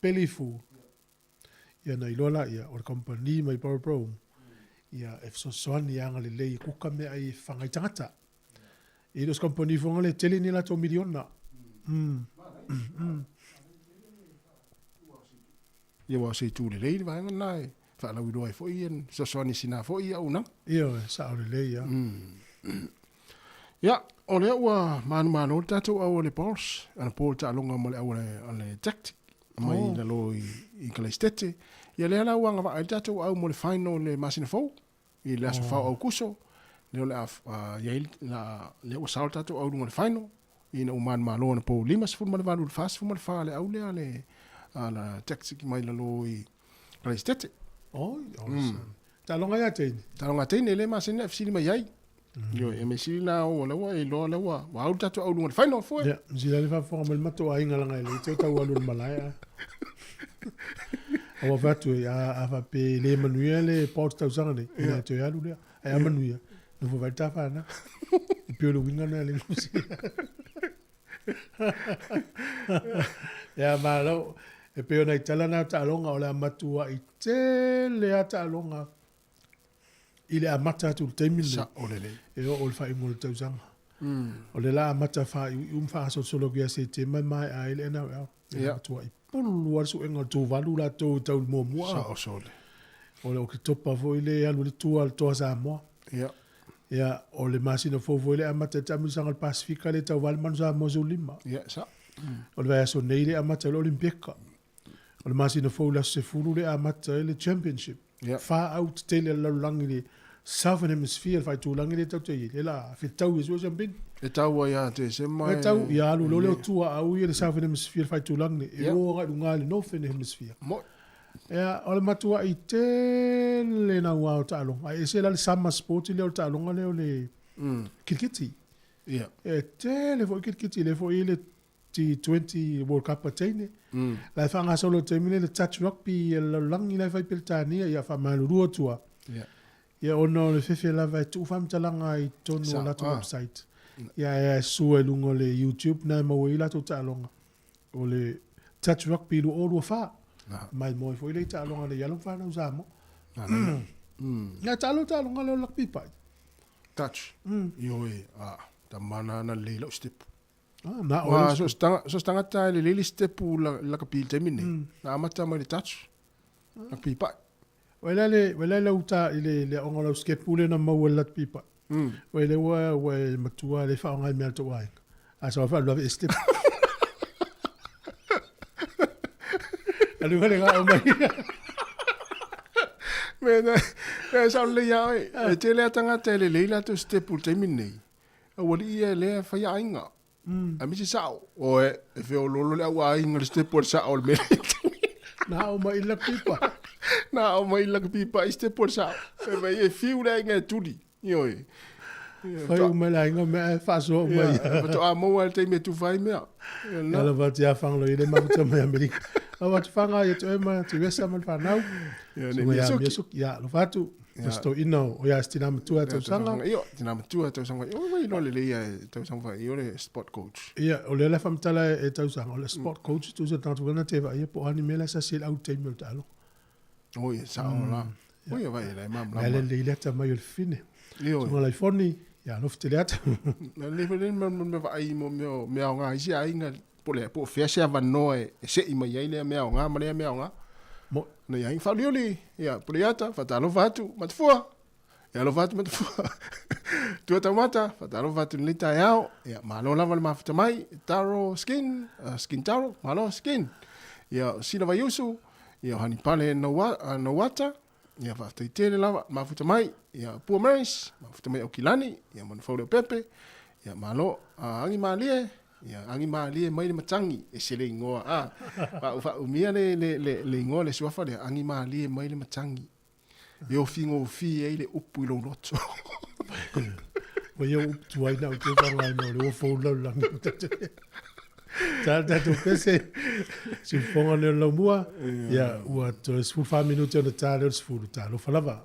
belly full. Ia ona iloa laia, o le company mai Borobrome, ia e fesoasoani e agalelei e kuka meaai e fafaga ai tagata. E le o se company foi ngale tele ni latou miliona. Ia aua o se itu lelei le vaega lena e faalauiloa ai foi ia fesoasoani i sina foi ia auaunaga. Ioe, sao lelei lava. Ia, o lea ua manumalo le tatou au a le Bols, anapo le taaloga ma le au a le Tactic mai oh. lalo i, i Kalaistete. Ia lea la ua agavaa ai le tatou au mo le final le masina fou, i le aso oh. 4 o Aukuso, lea o le a uh, iai la, lea ua sao le tatou au luga le final, ina ua manumalo anapo 58 i le 44 le au lea le a la Tactic mai lalo i Kalaistete. Oi, oh, mm. Taaloga ia teine. Taaloga teine le masina e fesili mai ai. Ioe, e mea sili na o la ua e iloa la ua ua au le tatou au luga i le final fue. Ia, sila le faafofoga mai le matou aiga leaga e le te o tau alu i le malae a. Aua fai atu e, a, a faapea e le manuia le board tausaga nei, ina e toe alu lea. Ae a manuia, nofo vai le ta fanau. E pei o le uiga lena le lusi. Ia, malo. E pei o nai tala na o taaloga, o le a matuai tele lava taaloga i le amata atu i le taimi lenei. Sao lelei. E oo i le faaiuga o le tausaga. O le la amata faaiuiu ma faasolosolo atu ia Setema e maea ai le NRL. Ia. Matuai pulu lava le suega o le Tuvalu latou i tau i le muamua. Sao sole. O le Oketopa foi le alu i le tua a le Toa Samoa. Ia. Ia, o le masina fou foi le amata i le taamilosaga o le Pasefika le tauva le Manu Samoa 15. Ia, sao. O le vaiaso nei le amata ai le Olimpieka. O le masina fou i le aso 10 le amata ai le Championship. Ia. Fa au tetele a le lalolagi le Southern Hemisphere, le faaitulagi lea tatou te i ai, lea la fetau e sue siampini. E tau ai ia Tesema E tau, ia alu loa lea o tua au ia le Southern Hemisphere, le faaitulagi nei, e o agai i luga i le Northern Hemisphere. Mo'i. Ia, o le matuai tele naua o taaloga. Ae ese la le summer sport lea o le taaloga lea o le kirikiti. Ia. E tele foi kirikiti lea foi e i ai le T20 World Cup a teine. La e faagasolo i le taimi lenei le touch rugby a le lalolagi la e fai i Peretania, ia faamalulu atu lava. Ia ona o le fefe lava e tuu faamatalaga i totonu o latou website. Ia ae sua i luga o le YouTube na e maua ai latou taaloga o le touch rugby 2024. Mai moe foi lea i taaloga a alo ma fanau Samoa. Ia taalo taaloga lea o le rugby pai. Touch. Ioe, a, tamana na lelei lau step. Ah, na o so so tagata e lelei le stepu la lakapi i le taimi lenei. Na amata mai le touch. Lakapi pai. Ua le ua le uta i le le aoga o lau skepu lea na maua i le lakapi pai. Ua le ua ua e matua le faaaoga i mea a le tou aiga. A sau faalua e step. Alu le gao mai. Me na e sa le ia oi. E tele a tagata e lelei latou stepu i le taimi lenei. Aualii ia lea e fai aiga. Aemaise sao. Oe, e feoloolo le au aiga le stepu a le sao o le mea lea. Na ao mai i le pipa. Na ao mai i le pipa i stepu a le sao. E mai e fiu le aiga e tuli. Ioe. Fai uma le aiga mea e faasoa uma ia. Faatoa maua le taimi e tufa ai mea. Ia lava atu ia Fagaloa le mafuta mai Amerika. Lava atu Faga ia toe ma te wesa ma le fanau. Ia nei Miasuki. Ia alofa atu. Ia. Se toeaina o ia se tina matua tausaga. Ia, tina matua tausaga. Ia, ua iloa lelei ia e tausaga ia le sport coach. Ia, o lea la faamatala e tausaga, o le sport coach tusa tagata foi na te vaaia po o a ni mea la e sasi ai le au taimi o le taaloga. Oi, e sao la. Oi, vai e lai malamalama. Mea lelei le ata mai o le fine. Ioe. Susuga Laifoni, ia alofa tele atu. Na lelei foi lea mea vaai mo mea o mea aoga a isi aiga po o po o fea se avanoa e se'i mai ai lea mea aoga ma lea mea aoga. Mo. Na i ai faauliuli, ia Puleiata, faatalofa atu, Matafua. Ia alofa atu Matafua. Tua Taumata, faatalofa atu i lenei taeao. Ia malo lava le mafuta mai, Taro Skin, Skin Taro, malo Skin. Ia o Sila Vaiusu, ia o Hanipale Nouata, ia faafetai tele lava mafuta mai, ia Pua Maris, mafuta mai Aukilani, ia Manufau Leaupepe, ia malo Agi Malie, ia Agi Malie mai le matagi, ese le igoa a. Faaumia le le le le igoa le suafa lea, Agi Malie mai le matagi. E ofigofie ai le upu i lou loto. Ua ia upu tuai na o te whangai no le ua fou lau langi o tate. Tā tātou pese, siufoga leo lau mua, ia ua toe 14 minute ona tā leo le 10, talofa lava.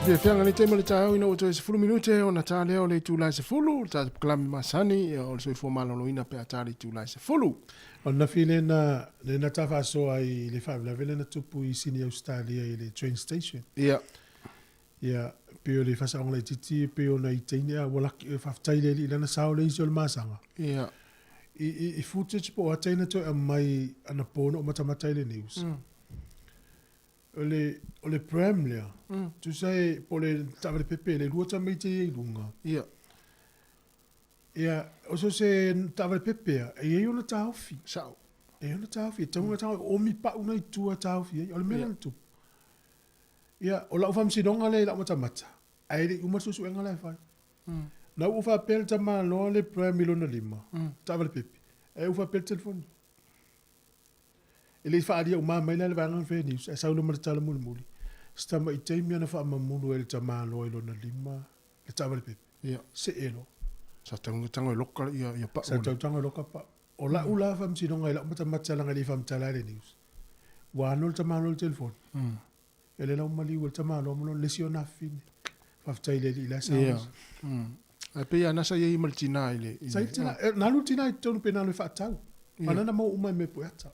Fiafiaga lenei taimi o le taeao ina ua toe 10 minute ona ta lea o le itula e 10, le tatou polokalame masani ia o le soifua maloloina pe a ta le itula e 10. O le nafi lena lena ta faasoa ai i le faalavelave lea na tupu i Sini Ausetalia i le train station. Ia. Ia, pei o le faasaoga laitiiti e pei ona i teine a ua laki e faafetai i le Alii lana sao le isi o le masaga. Ia. I, i, i footage po o a teine toe aumai anapo na ou matamata ai i le news. O le, o le pram lea, tusa e, po o le taavale pepe le lua tamaiti e i ai i luga. Ia. Ia, o so o se taavale pepe lava, e i ai ona taofi. Sao. E i ai ona taofi, e tatau ona taofi, omi pau na i tua e taofi ai. O le mea lea na tupu. Ia, o lau faamasinoga lea i lau matamata, ae le i uma le suesuega la e fai. Na uu faapea le tamaloa le pram i lona lima, taavale pepe, ae uu faapea le telefoni. E le i faaalia uma mai la le vaega na faia news, ae sau loa ma le tala mulimuli, si tamai taimi ana faamamulu ai le tamaloa i lona lima le taavale pepe. Ia. See loa. Sa tau tago e loka ia ia pau. Sa tau tago e loka pau. O lau la faamasinoga i lau matamata leaga e le i faamatala ai le news. Ua ano le tamaloa i le telefoni. E le lau maliu e le tamaloa ma lona le isi ona afafine. Faafetai i le Alii la e sao. Ia. Ae pei lava na sa i ai ma le tina i le. Sa i le tina, na alu le tina i totonu pe na alu e faatau. Ia. Na maua uma e mea pueata.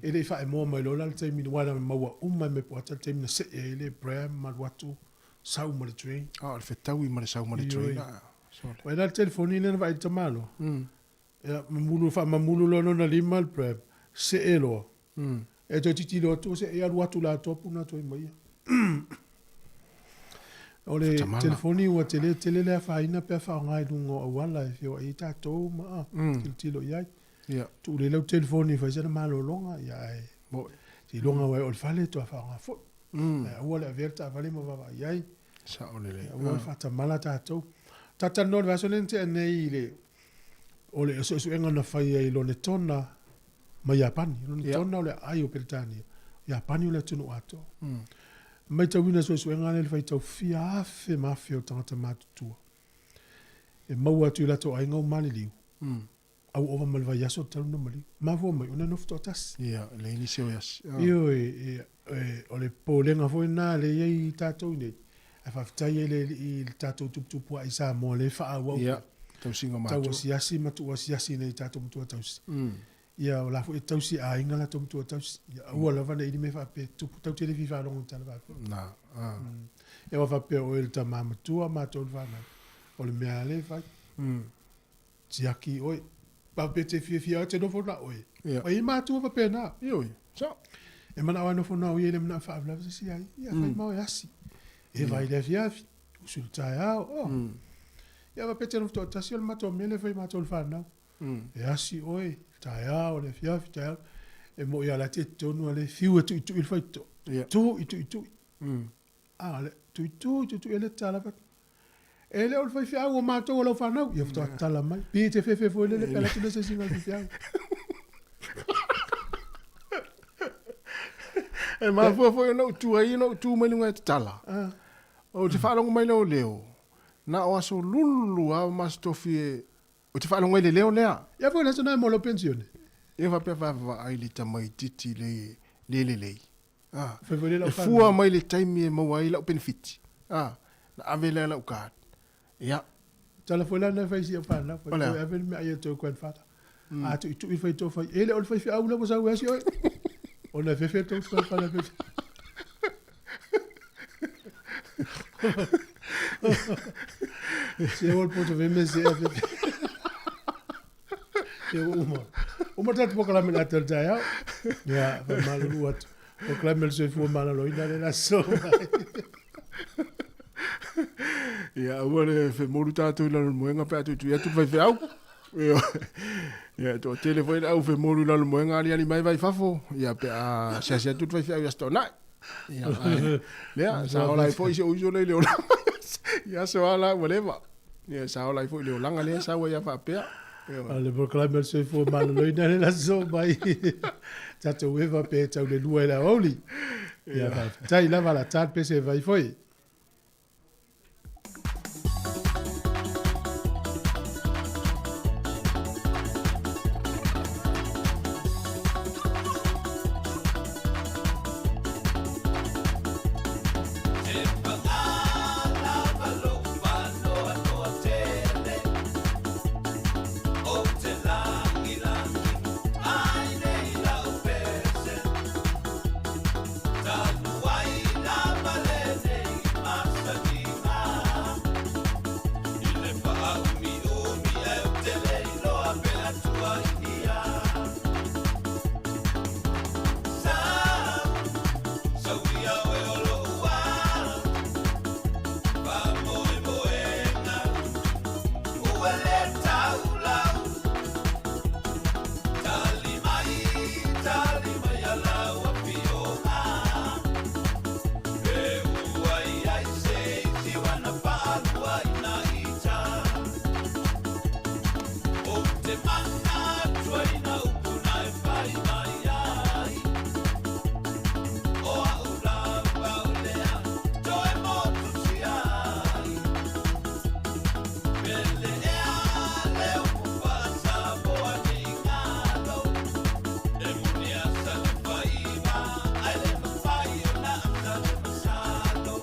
E le i faaemoa mai loa la le taimi, aua na maua uma e mea pueata le taimi na see ai le pram ma alu atu sau ma le train. A o le fetaui ma le sau ma le train. Ioe. Ua i ai la le telefoni lea na vaai i le tamaloa. Ia, mamulu, faamamulu loa lona lima le pram, see loa. E toe tilotilo atu, see alu atu le atoa puna atu ai ma ia. O le telefoni ua tele tele le afaina pe a faaaoga i luga o auala e feoai ai tatou ma tilotilo i ai. Tuu lelei lau telefoni e fai sana malologa, ia ae seiloga lava e oo i le fale toe faaaoga foi. Ae aua le avea le taavale ma vaavaai i ai. Sao lelei. Aua le faatamala tatou. Ta talanoa i le vaiaso lea na tea nei i le o le suesuega na faia i Lonetona ma Iapani. Lonetona o le aai o Peretania, Iapani o le atunuu atoa. Matauina suesuega lea i le faitau fia afe ma afe o tagata matutua e maua atu i latou aiga ua maliliu, au ova ma le vaiaso talu ona maliu. Mafua mai ona e nofo toatasi. Ia, e leai nisi o e asi. Ioe, o le popolega foi lena lea e i ai tatou nei, ae faafetai ai le Alii i le tatou tuputupuae i Samoa lea e faaauau pea. Tausiga matua. Tau asiasi ma tuuasiasi nei tatou matua tausi. Ia o la foi e tausi e aiga latou matua tausi. Ia aua lava ne i le mea faapea e tupu, tatou te le fia faalogo i tala faapea. Na. Ia aua faapea o oe le tama matua, matou le fanau. O le mea lava lea e fai. Tiaki oe. Faapea te fiafia oe te nofo na oe. Ia. Ua i ai matua faapena. Ioe. Sao. E manao lava e nofo na oe e le manao e faalavelave se isi ai. Ia fai ma oe asi. E vai i le afiafi, usu i le taeao. Oh. Ia faapea te nofo toatasi o le matou mea lea e fai matou le fanau. E asi oe, taeao, le afiafi, taeao. E moi lava la te totonu a le fiu e tuitui le faitotoa. Ia. Tui, tui, tui. A le tui, tui, tui, tui, e le tatala atu. E le o le faifeau o matou o lau fanau. Ia faatoa tatala mai. Pi te fefe foi lele pe alu atu le asiasiga a le faifeau. E mafua foi ona ou tu ai ona ou tu mai luga e tatala. Ou te faalogo mai lea o leo, na o aso lulu lava ma aso tofi e, ou te faalogo ai i le leo lea. Ia foi le aso na e mo lau penisione. Ia faapea vaavaai le tamaititi le le lelei. Ah, Fai foi le lau e fua mai le taimi e maua ai lau penefiti. Ah, na ave lea lau card. Ia. Tala foi la na fai si au fanau. Fai O le a? foi ave le mea ai e tou grandfather. A tuitui le faitoa fai, e le o le faifeau la ua sau e asi oe. Ona e fefe tou grandfather fefe. Se o le poto veme se e fefe. Ia ua uma. Uma tatou polokalame le ata o le taeao. Ia, faamalulu atu. Polokalame o le soifua maloloina lea le aso mai. Ia, aua le femolu tatou i lalo o le moega pe a tuitui atu le faifeau. Ia, e toatele foi le au femolu i lalo o le moega aliali mai vai fafo, ia pe a asiasi atu le faifeau i Aso Toonai. Ia, ae, lea, sa ola ai foi si ou uso lea i le olaga. I aso lava la ua leva. Ia, sa ola ai foi i le olaga lea sau ai a faapea. A le polokalame o le soifua maloloina le laso mai. Tatou eva pe tau le lua i le aoauli. Ia, faafetai lava la ta le pese vai foi.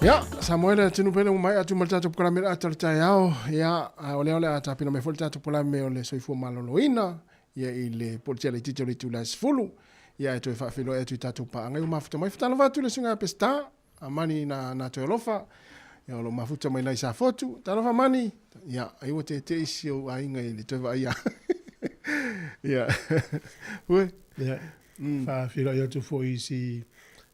Ia, Samoa le atunu pele ua maea atu ma le tatou polokalame le ata o le taeao. Ia, o lea o le a tapena mai foi le tatou polokalame o le soifua maloloina, ia i le politia laitiiti o le itula e 10. Ia, ae toe faafeiloai atu i tatou paaga ua mafuta mai. Faatalofa atu i le susuga ia Peseta, a Mani na, na toe alofa, ia o lo o mafuta mai nai Safotu. Talofa Mani, ia, ai ua teetee si ou aiga i le toe vaaia. Ia, ue. Ia, faafeiloai atu foi i si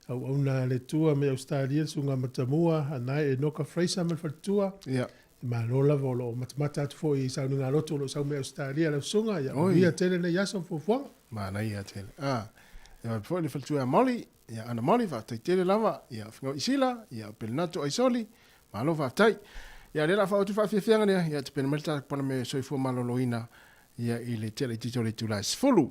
auauna a le Atua mai Ausetalia, le Susuga Matamua, Anae Enoka Fraser ma le faletua. Ia. E malo lava o lo o matamata atu foi i sauniga lotu o lo o sau mai Ausetalia lau susuga. Ia, manuia tele lenei aso ma fuafuaga. Manaia tele. Ah, ia faapea foi le faletua ia Molly, ia Ana Molly, faafetai tele lava, ia Finau Isila, ia Pelenato Aisoli, malo faafetai. Ia lea la faaoo atu faafiafiaga lea, ia tapena mai le tatou polokalame soifua maloloina ia i le tele itiiti o le itula e 10.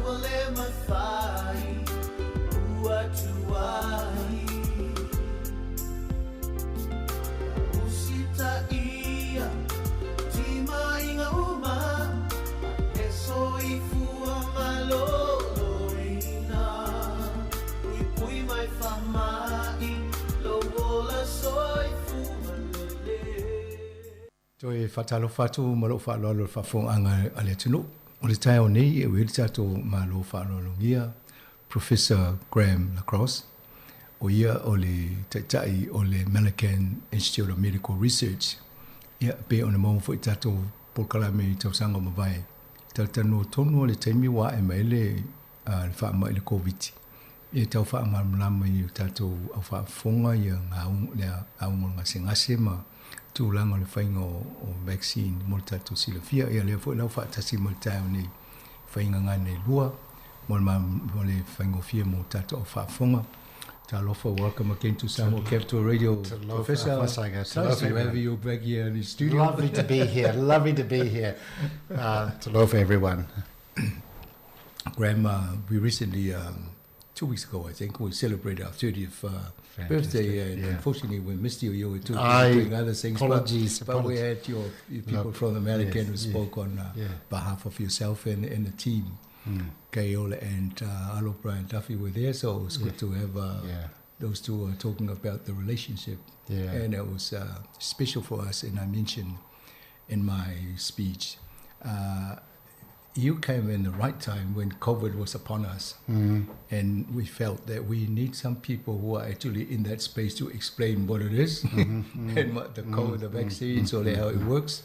Le mawhai. Toe faatalofa atu ma lou faaaloalo i le faafofogaaga a le atunuu. O le taeao nei e ui ai le tatou Malo faaaloalogia Professor Graham LaCrosse, o ia o le Taitai o le Malakand Institute of Medical Research. Ia, e pei ona maua foi i tatou polokalame i tausaga ua mavae, talatalanoa tonu lava le taimi ua ae mai ai le le faamai i le Koviti, e tau faamalamalama i o tatou au faafofoga ia le auga o le gasegase ma tulaga o le faiga o vaccine mo le tatou silafia. Ia lea foi la ua faatasi mai le taeao nei faiga gana e lua mo le faigofie mo tatou au faafofoga. Talofa, welcome again to Samoa Capital Radio. Professor, nice to have you back here in the studio. Lovely to be here. Lovely to be here. Talofa, everyone. Graham, we recently, 2 weeks ago, I think, we celebrated our 30th birthday, and unfortunately we missed you. You were too busy doing other things. Apologies, but we apologies. had your people Look, from the Malakand yes, who spoke on behalf of yourself and the team. Gail and Alo Brian Duffy were there, so it was good to have those two talking about the relationship. And it was special for us, and I mentioned in my speech, you came in the right time when COVID was upon us, and we felt that we need some people who are actually in that space to explain what it is and what the COVID, the vaccine, so how it works,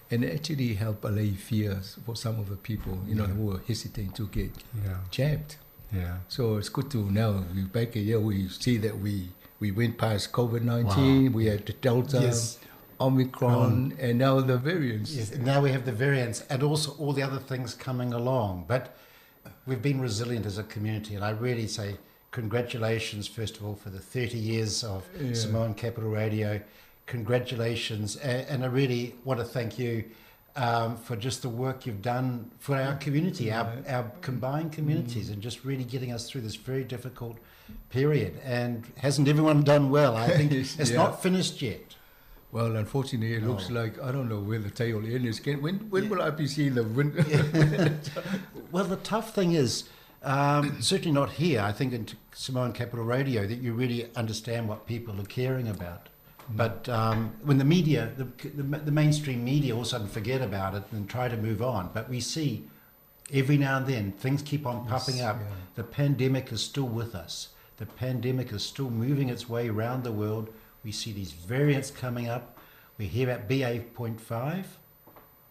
and actually help allay fears for some of the people who are hesitating to get jabbed. So it's good to now we're back here. We see that we went past COVID-19, we had the Delta, Omicron, and now the variants. Yes, now we have the variants and also all the other things coming along. But we've been resilient as a community, and I really say congratulations, first of all, for the 30 years of Samoan Capital Radio. Congratulations, and I really want to thank you for just the work you've done for our community, our combined communities, and just really getting us through this very difficult period. And hasn't everyone done well? I think it's not finished yet. Well, unfortunately, it looks No. like, I don't know where the tail end is. When will I be seeing the wind? Well, the tough thing is certainly not here, I think in Samoan Capital Radio, that you really understand what people are caring about. But when the mainstream media all of a sudden forget about it and try to move on. But we see every now and then things keep on popping up. The pandemic is still with us. The pandemic is still moving its way around the world. We see these variants coming up. We hear about BA.5.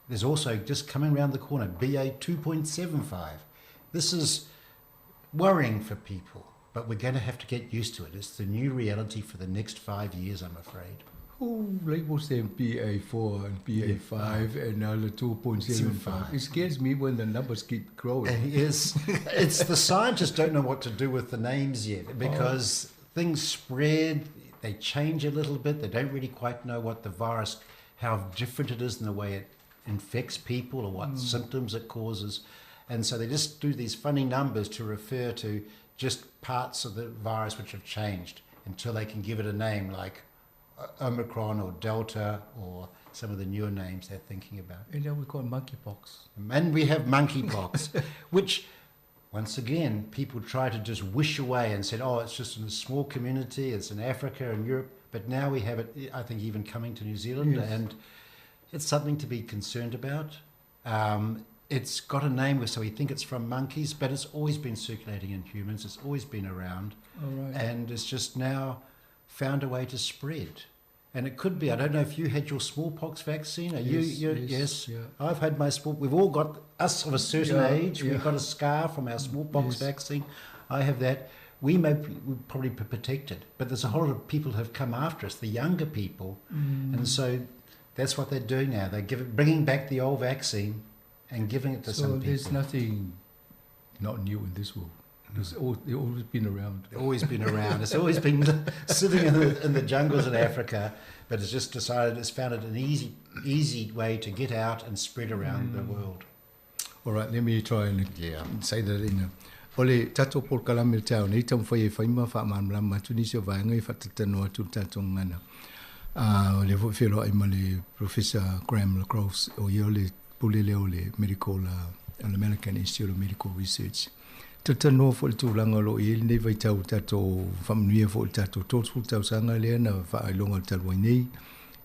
There's also just coming around the corner, BA2.75. This is worrying for people, but we're going to have to get used to it. It's the new reality for the next 5 years, I'm afraid. Who labels them BA4 and BA5 and now the 2.75? Seven It scares me when the numbers keep growing. It is. It's the scientists don't know what to do with the names yet because things spread, they change a little bit. They don't really quite know what the virus, how different it is in the way it infects people or what symptoms it causes. And so they just do these funny numbers to refer to just parts of the virus which have changed until they can give it a name like Omicron or Delta or some of the newer names they're thinking about. And now we call it monkeypox. And we have monkeypox, which, once again, people try to just wish away and said, oh, it's just in a small community, it's in Africa and Europe. But now we have it, I think, even coming to New Zealand. And it's something to be concerned about. It's got a name, so we think it's from monkeys, but it's always been circulating in humans. It's always been around. All right. And it's just now found a way to spread. And it could be, I don't know if you had your smallpox vaccine. Are you, Yes, you, yes, yes. yeah. I've had my small, we've all got, us of a certain age, we've got a scar from our smallpox vaccine. I have that. We may be, we're probably be protected, but there's a whole lot of people who have come after us, the younger people. And so that's what they're doing now. They're bringing back the old vaccine and giving it to So some there's people. nothing not new in this world. It's always been around. It's always been around. It's always been sitting in the jungles in Africa, but it's just decided it's found it an easy way to get out and spread around the world. All right, let me try and say that in a... Ole, tato por kalame tau, nei tau whai e whaima wha mamlama atu nisi o vaenga i whatatano atu tato ngana. Le fo whiro ai ma le Professor Graham LaCrosse, o ia le pule leo le Medical, American Institute of Medical Research. Tatanoa fo le tūlanga lo i nei vai tau tato whamanuia fo le tato tōtu tau sanga lea na whailonga talu ai nei.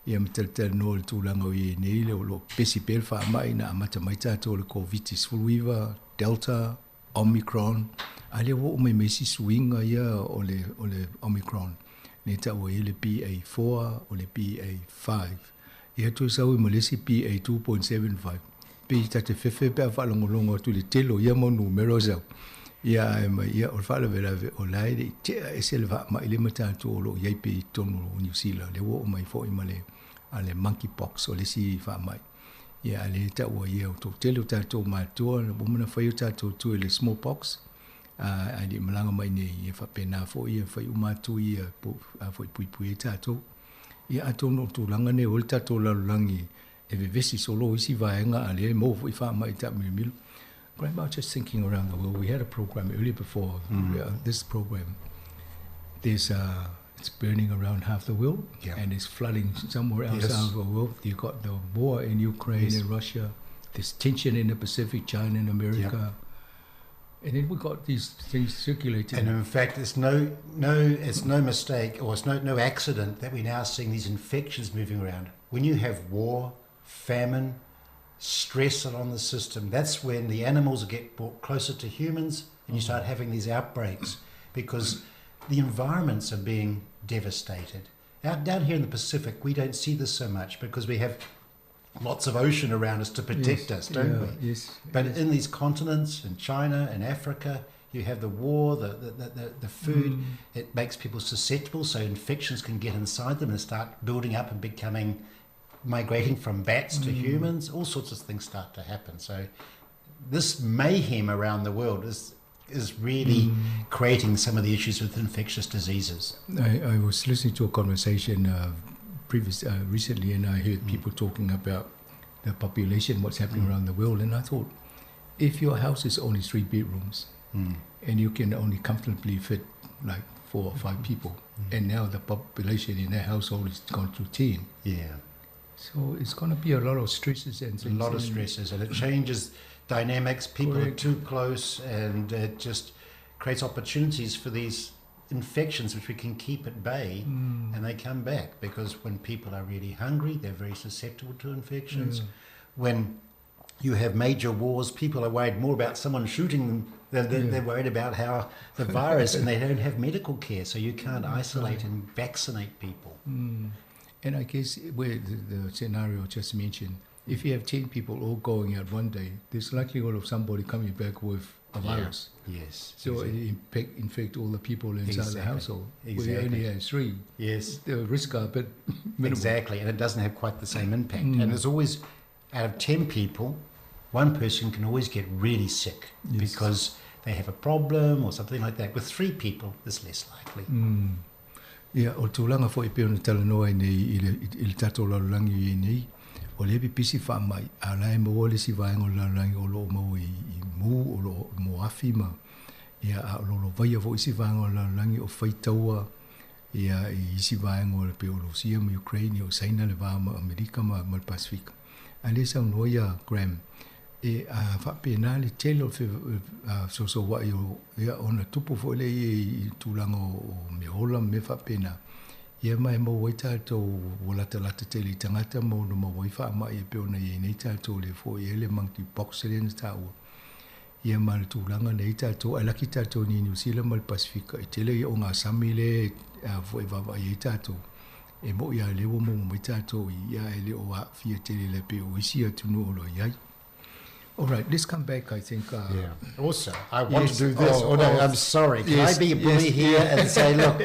Ia ma talatalanoa i le tulaga o i ai nei le o lo o pepesi pea le faamai na amata mai tatou i le Koviti-19, Delta, Omicron, a lea ua oo mai ma isi suiga ia o le o le Omicron lea e taua ai le BA4 o le BA5. Ia toe sau ai ma le isi BA2.75. Pei ta te fefe pe a faalogologo atu i le tele o ia mau numera o sau. Ia ae mai ia o le faalavelave o la e le i tea ese le faamai lea ma tatou o lo o i ai pea i totonu o Niu Sila. Lea ua oo mai foi ma le a le monkey pox o le isi faamai. Ia a lea e taua ia o toatele o tatou matua ua uma ona fai o tatou tui i le small pox ae le i malaga mai nei ia faapena foi ia fai uma atu ia foi puipui ai tatou. Ia atonu o tulaga nei o le tatou lalolagi e vevesi solo isi vaega a lea e maua foi faamai taamilomilo. Graham, I was just thinking around the world. We had a program earlier before this program. There's it's burning around half the world, and it's flooding somewhere else out of the world. You've got the war in Ukraine and Russia. There's tension in the Pacific, China and America. And then we've got these things circulating. And in fact, it's no mistake, or it's no accident that we're now seeing these infections moving around. When you have war, famine, stress on the system, that's when the animals get brought closer to humans and you start having these outbreaks because the environments are being devastated. Out down here in the Pacific, we don't see this so much because we have lots of ocean around us to protect us, don't we? Yes. But in these continents, in China and Africa, you have the war, the food, it makes people susceptible, so infections can get inside them and start building up and becoming, migrating from bats to humans. All sorts of things start to happen. So this mayhem around the world is really creating some of the issues with infectious diseases. I was listening to a conversation recently, and I heard people talking about the population, what's happening around the world, and I thought, if your house is only 3 bedrooms and you can only comfortably fit like 4 or 5 people, and now the population in that household is gone to 10. Yeah. So it's going to be a lot of stresses and things. A lot of stresses, and it changes dynamics. People are too close, and it just creates opportunities for these infections which we can keep at bay, and they come back because when people are really hungry, they're very susceptible to infections. When you have major wars, people are worried more about someone shooting them than they're worried about how the virus, and they don't have medical care, so you can't isolate and vaccinate people. And I guess where the scenario just mentioned, if you have 10 people all going out one day, there's likelihood of somebody coming back with a virus. Yes. So it infect all the people inside the household. We only have 3. Yes. The risk are a bit minimal. Exactly, and it doesn't have quite the same impact. And there's always, out of 10 people, one person can always get really sick because they have a problem or something like that. With 3 people, it's less likely. Ia, o tulaga foi pei ona talanoa ai nei i le tatou lalolagi i nei, o lea pipisi faamai, a la e maua le isi vaega o le lalolagi o lo o maua i mū, o lo o moafi ma, ia, a o lo vaia foi isi vaega o le lalolagi o faitaua, ia, i isi vaega o le pei o Rusia ma Ukraine, o Saina le va ma Amerika ma le Pasifika. A lea saunoa ia Graham, e a faapena le tele o fesoasoa'i o ia ona tupu foi lea i tulaga o meaola ma mea faapena. Ia ma e maua ai tatou ua latalata tele i tagata ma ona maua ai faamai e pei ona i ai nei tatou lea foi e le monkey pox lea na taua. Ia ma le tulaga nei tatou ae laki tatou ni Niu Sila ma le Pasifika e tele ia o gasami le foi vaavaai ai tatou. E mo'i a lea ua maua mai tatou i ia e le o aafia tele le pei o isi atunuu o lo i ai. All right, let's come back, I think. Also, I want to do this. Oh, no, I'm sorry. Can I be a bully here and say, look,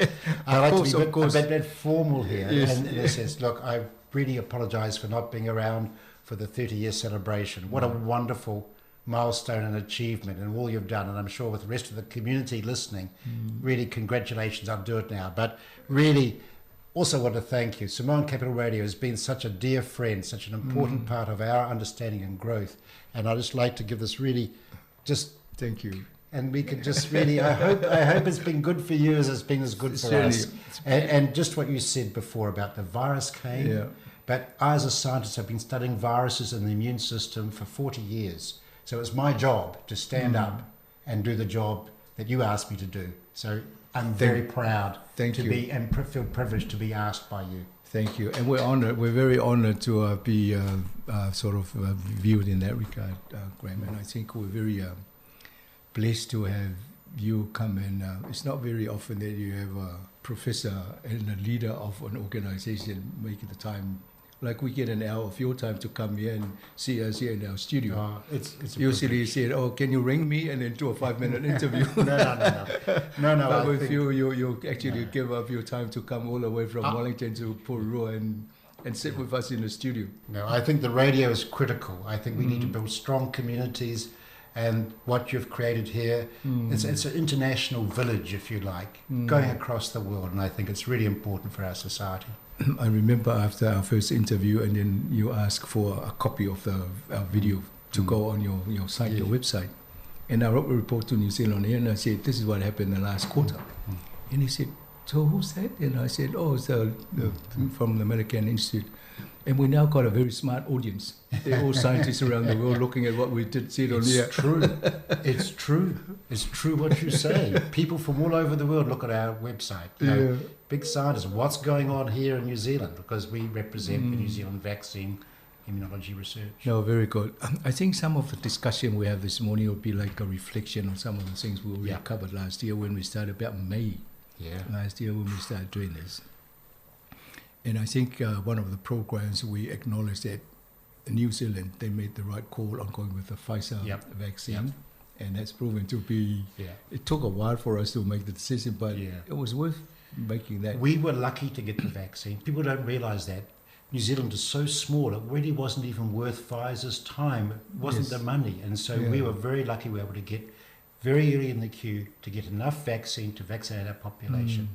I like to be a bit formal here. Yes. And it says, look, I really apologise for not being around for the 30-year celebration. What a wonderful milestone and achievement and all you've done. And I'm sure with the rest of the community listening, really congratulations, I'll do it now. But really, also want to thank you. Samoan Capital Radio has been such a dear friend, such an important part of our understanding and growth. And I'd just like to give this really just... Thank you. And we could just really, I hope it's been good for you as it's been as good for us. And just what you said before about the virus came. Yeah. But I, as a scientist, have been studying viruses and the immune system for 40 years. So it's my job to stand up and do the job that you asked me to do. So I'm very proud to be and feel privileged to be asked by you. Thank you. And we're honored, we're very honored to be sort of viewed in that regard, Graham. And I think we're very blessed to have you come in. It's not very often that you have a professor and a leader of an organization making the time. Like we get an hour of your time to come here and see us here in our studio. It's a Usually you privilege. say, oh, can you ring me and then do a 5-minute interview? No. But I with think you actually No. give up your time to come all the way from Wellington to Porirua and sit with us in the studio. No, I think the radio is critical. I think we need to build strong communities, and what you've created here, it's an international village, if you like, going across the world, and I think it's really important for our society. I remember after our first interview, and then you asked for a copy of the video to go on your site, your website. And I wrote a report to New Zealand here, and I said, this is what happened in the last quarter. And he said, so who's that? And I said, oh, it's from the Malakand Institute. And we now got a very smart audience. They're all scientists around the world looking at what we did see on It's here. true. It's true. It's true what you say. People from all over the world look at our website. You know, Big scientists, what's going on here in New Zealand? Because we represent the New Zealand vaccine immunology research. No, very good. I think some of the discussion we have this morning will be like a reflection on some of the things we already covered last year when we started about May. Last year when we started doing this. And I think one of the programs we acknowledged that New Zealand, they made the right call on going with the Pfizer vaccine. And that's proven to be, it took a while for us to make the decision, but it was worth making that. We were lucky to get the vaccine. People don't realise that. New Zealand is so small, it really wasn't even worth Pfizer's time. It wasn't the money. And so we were very lucky we were able to get very early in the queue to get enough vaccine to vaccinate our population.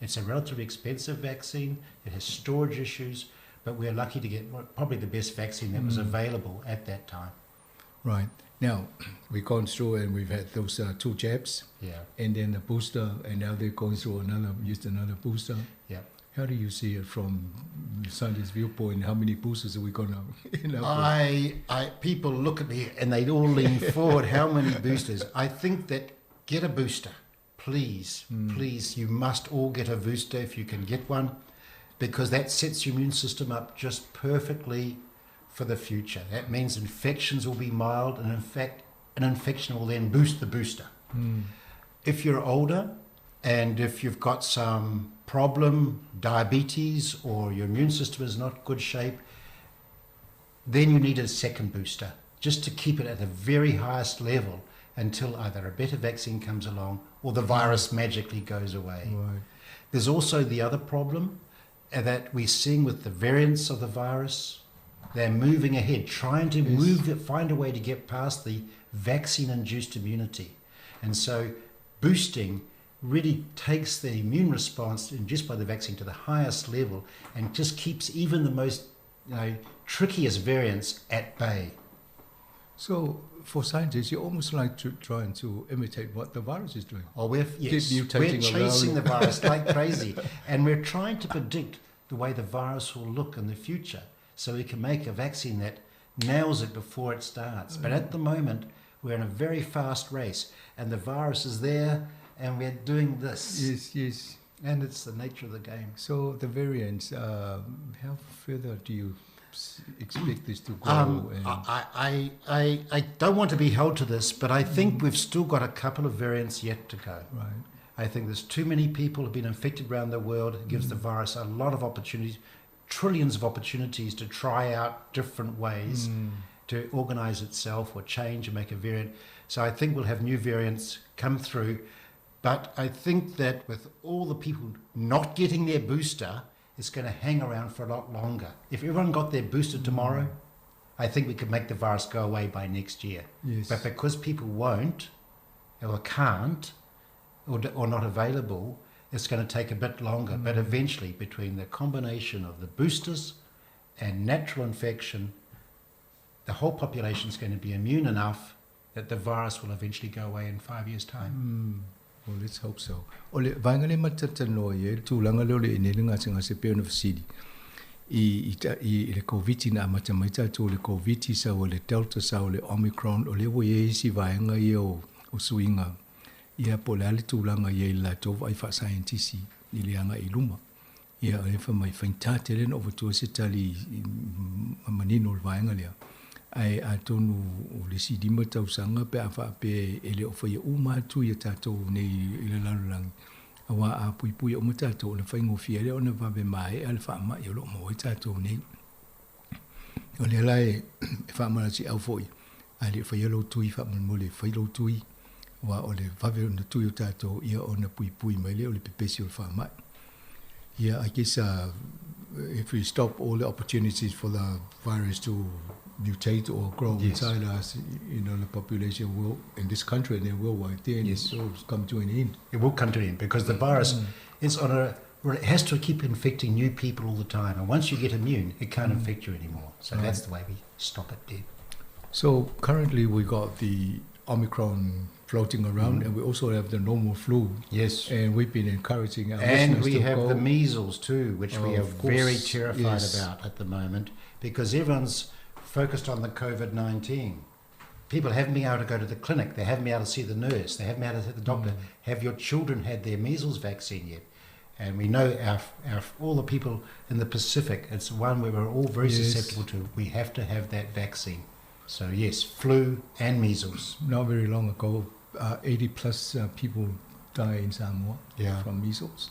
It's a relatively expensive vaccine. It has storage issues, but we're lucky to get probably the best vaccine that was available at that time. Right. Now, we've gone through and we've had those 2 jabs. And then the booster, and now they're going through another, used another booster. How do you see it from the scientist's viewpoint? How many boosters are we going to end up with? People look at me and they all lean forward. How many boosters? I think that get a booster. Please, please, you must all get a booster if you can get one, because that sets your immune system up just perfectly for the future. That means infections will be mild, and in fact, an infection will then boost the booster. If you're older and if you've got some problem, diabetes, or your immune system is not good shape, then you need a second booster just to keep it at the very highest level until either a better vaccine comes along or the virus magically goes away. There's also the other problem that we're seeing with the variants of the virus. They're moving ahead, trying to find a way to get past the vaccine-induced immunity. And so boosting really takes the immune response induced by the vaccine to the highest level and just keeps even the most, trickiest variants at bay. So for scientists, you're almost like trying to imitate what the virus is doing. Oh, Keep yes, mutating we're chasing around. the virus like crazy. And we're trying to predict the way the virus will look in the future so we can make a vaccine that nails it before it starts. But at the moment, we're in a very fast race and the virus is there and we're doing this. Yes, yes. And it's the nature of the game. So the variants, how further do you expect this to grow? And I don't want to be held to this, but I think we've still got a couple of variants yet to go. I think there's too many people who've been infected around the world. It gives the virus a lot of opportunities, trillions of opportunities to try out different ways to organize itself or change and make a variant. So I think we'll have new variants come through. But I think that with all the people not getting their booster, it's going to hang around for a lot longer. If everyone got their booster tomorrow, I think we could make the virus go away by next year. But because people won't or can't or not available, it's going to take a bit longer. But eventually, between the combination of the boosters and natural infection, the whole population is going to be immune enough that the virus will eventually go away in 5 years' time. Well, let's hope so. O le vaenga le matatanoa i e tūlanga leo le ene le ngā ngā se peo na fasili. I le COVID na amata mai tātou le COVID sa o le Delta sa o le Omicron o le wo e isi vaenga i o suinga. Ia po le ale tūlanga i e la tō vai wha scientist i le anga i luma. Ia, o lea fai mai, faigata tele ona ou avatua se tali manino o le vaega lea, ae atonu o le isi 5 tausaga pe a faapea e le o faia uma atu ia tatou nei i le lalolagi, aua a puipuia uma tatou, ona faigofie ai lea ona vave maea le faamai o lo o maua ai tatou nei. O lea la e faamalosiau foi, a le i faia lou tui faamolemole, fai lou tui, aua o le vave ona tui o tatou, ia ona puipui mai lea o le pepesi o le faamai. Yeah, I guess if we stop all the opportunities for the virus to mutate or grow inside us, the population will, in this country and then worldwide, then it will come to an end. It will come to an end because the virus is on a, well, it has to keep infecting new people all the time. And once you get immune, it can't infect you anymore. So that's the way we stop it dead. So currently we got the Omicron floating around, and we also have the normal flu. Yes. And we've been encouraging our And listeners we to have go. the measles too, which we Oh, are of course. very terrified about at the moment, because everyone's focused on the COVID-19. People haven't been able to go to the clinic. They haven't been able to see the nurse. They haven't been able to see the doctor. Have your children had their measles vaccine yet? And we know all the people in the Pacific, it's one where we're all very susceptible to. We have to have that vaccine. So yes, flu and measles. Not very long ago, 80 plus people die in Samoa from measles.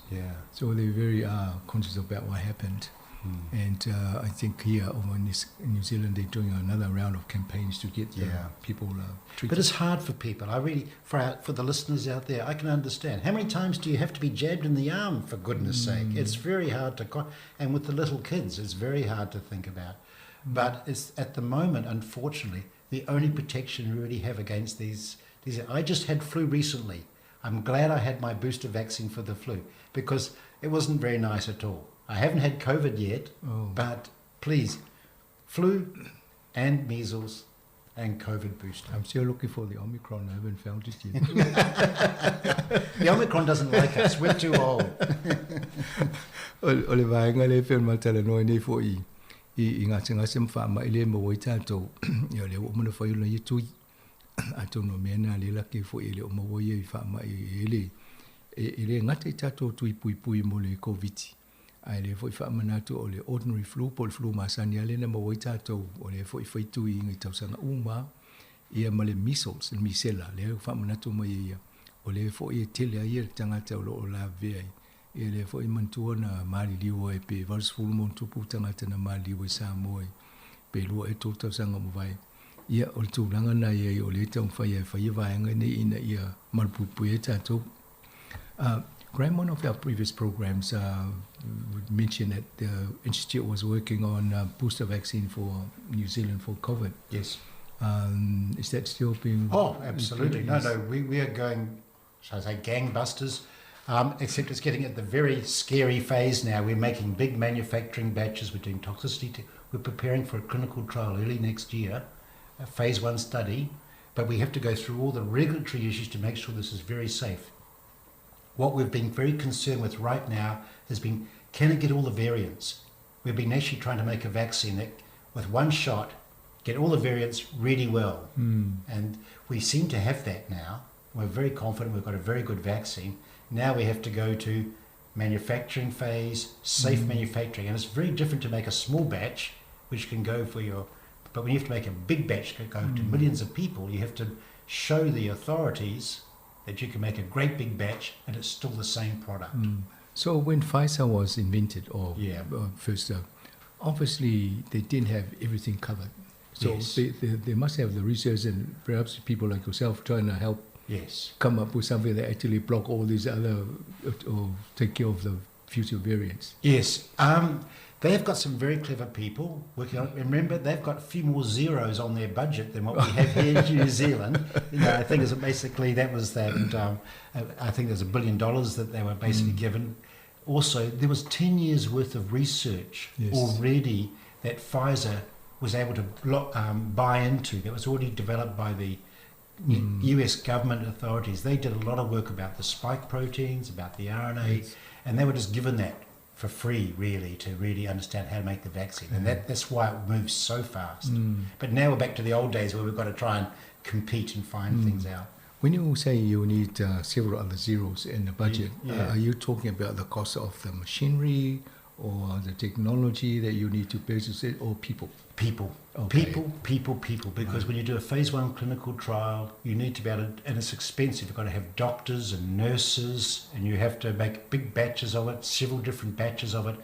So they're very conscious about what happened. And I think here over in New Zealand, they're doing another round of campaigns to get the people treated. But it's hard for people. For the listeners out there, I can understand. How many times do you have to be jabbed in the arm, for goodness sake? It's very hard to... and with the little kids, it's very hard to think about. But it's at the moment, unfortunately, the only protection we really have against these... I just had flu recently. I'm glad I had my booster vaccine for the flu because it wasn't very nice at all. I haven't had COVID yet, but please, flu and measles and COVID booster. I'm still looking for the Omicron. I haven't found it yet. The Omicron doesn't like us. We're too old. O le vaega le pei ona matalanoa nei foi i ngā gasegase ma faamai le maua ai tatou. Ia o lea ua uma ona fai ona ia tui. Atonu o mea na le laki foi e le o maua ia i faamai e le e le gata i tatou tui puipui mo le COVID. Ae le foi faamanatu o le ordinary flu po o le flu masani a le na maua ai tatou o le foi fai tui i tausaga uma ia ma le measles, le misela, le faamanatu mai ia o le foi e tele ai le tagata o lo o lavea ai. Ia le foi manatua na maliliu ai pe 80 mo tupu tagata na maliliu i Samoa i pe 2 e 3 tausaga o mavae. Ia o le tulaga na ia o le taumafai ai faia vaega nei ina ia malupuipui ai tatou. Graham, one of our previous programs would mention that the Institute was working on a booster vaccine for New Zealand for COVID. Yes. Is that still being... Oh, absolutely. No, Yes. no, we are going, shall I say, gangbusters, except it's getting at the very scary phase now. We're making big manufacturing batches. We're doing toxicity. We're preparing for a clinical trial early next year, a phase 1 study, but we have to go through all the regulatory issues to make sure this is very safe. What we've been very concerned with right now has been, can it get all the variants? We've been actually trying to make a vaccine that, with one shot, get all the variants really well. And we seem to have that now. We're very confident we've got a very good vaccine. Now we have to go to manufacturing phase, safe manufacturing. And it's very different to make a small batch, which can go for your... But when you have to make a big batch, go to millions of people, you have to show the authorities that you can make a great big batch and it's still the same product. So when Pfizer was invented, or first, obviously they didn't have everything covered. So they must have the research and perhaps people like yourself trying to help come up with something that actually block all these other, or take care of the future variants. Yes. They've got some very clever people working on it. Remember, they've got a few more zeros on their budget than what we have here in New Zealand. You know, I think it's basically that was that. I think there's $1 billion that they were basically given. Also, there was 10 years worth of research already that Pfizer was able to buy into. That was already developed by the US government authorities. They did a lot of work about the spike proteins, about the RNA, and they were just given that for free, really, to really understand how to make the vaccine. And that's why it moves so fast. But now we're back to the old days where we've got to try and compete and find things out. When you say you need several other zeros in the budget, Yeah. are you talking about the cost of the machinery or the technology that you need to purchase it, or people? People. Okay. People, people, people. Because when you do a phase 1 clinical trial, you need to be able to, and it's expensive, you've got to have doctors and nurses, and you have to make big batches of it, several different batches of it.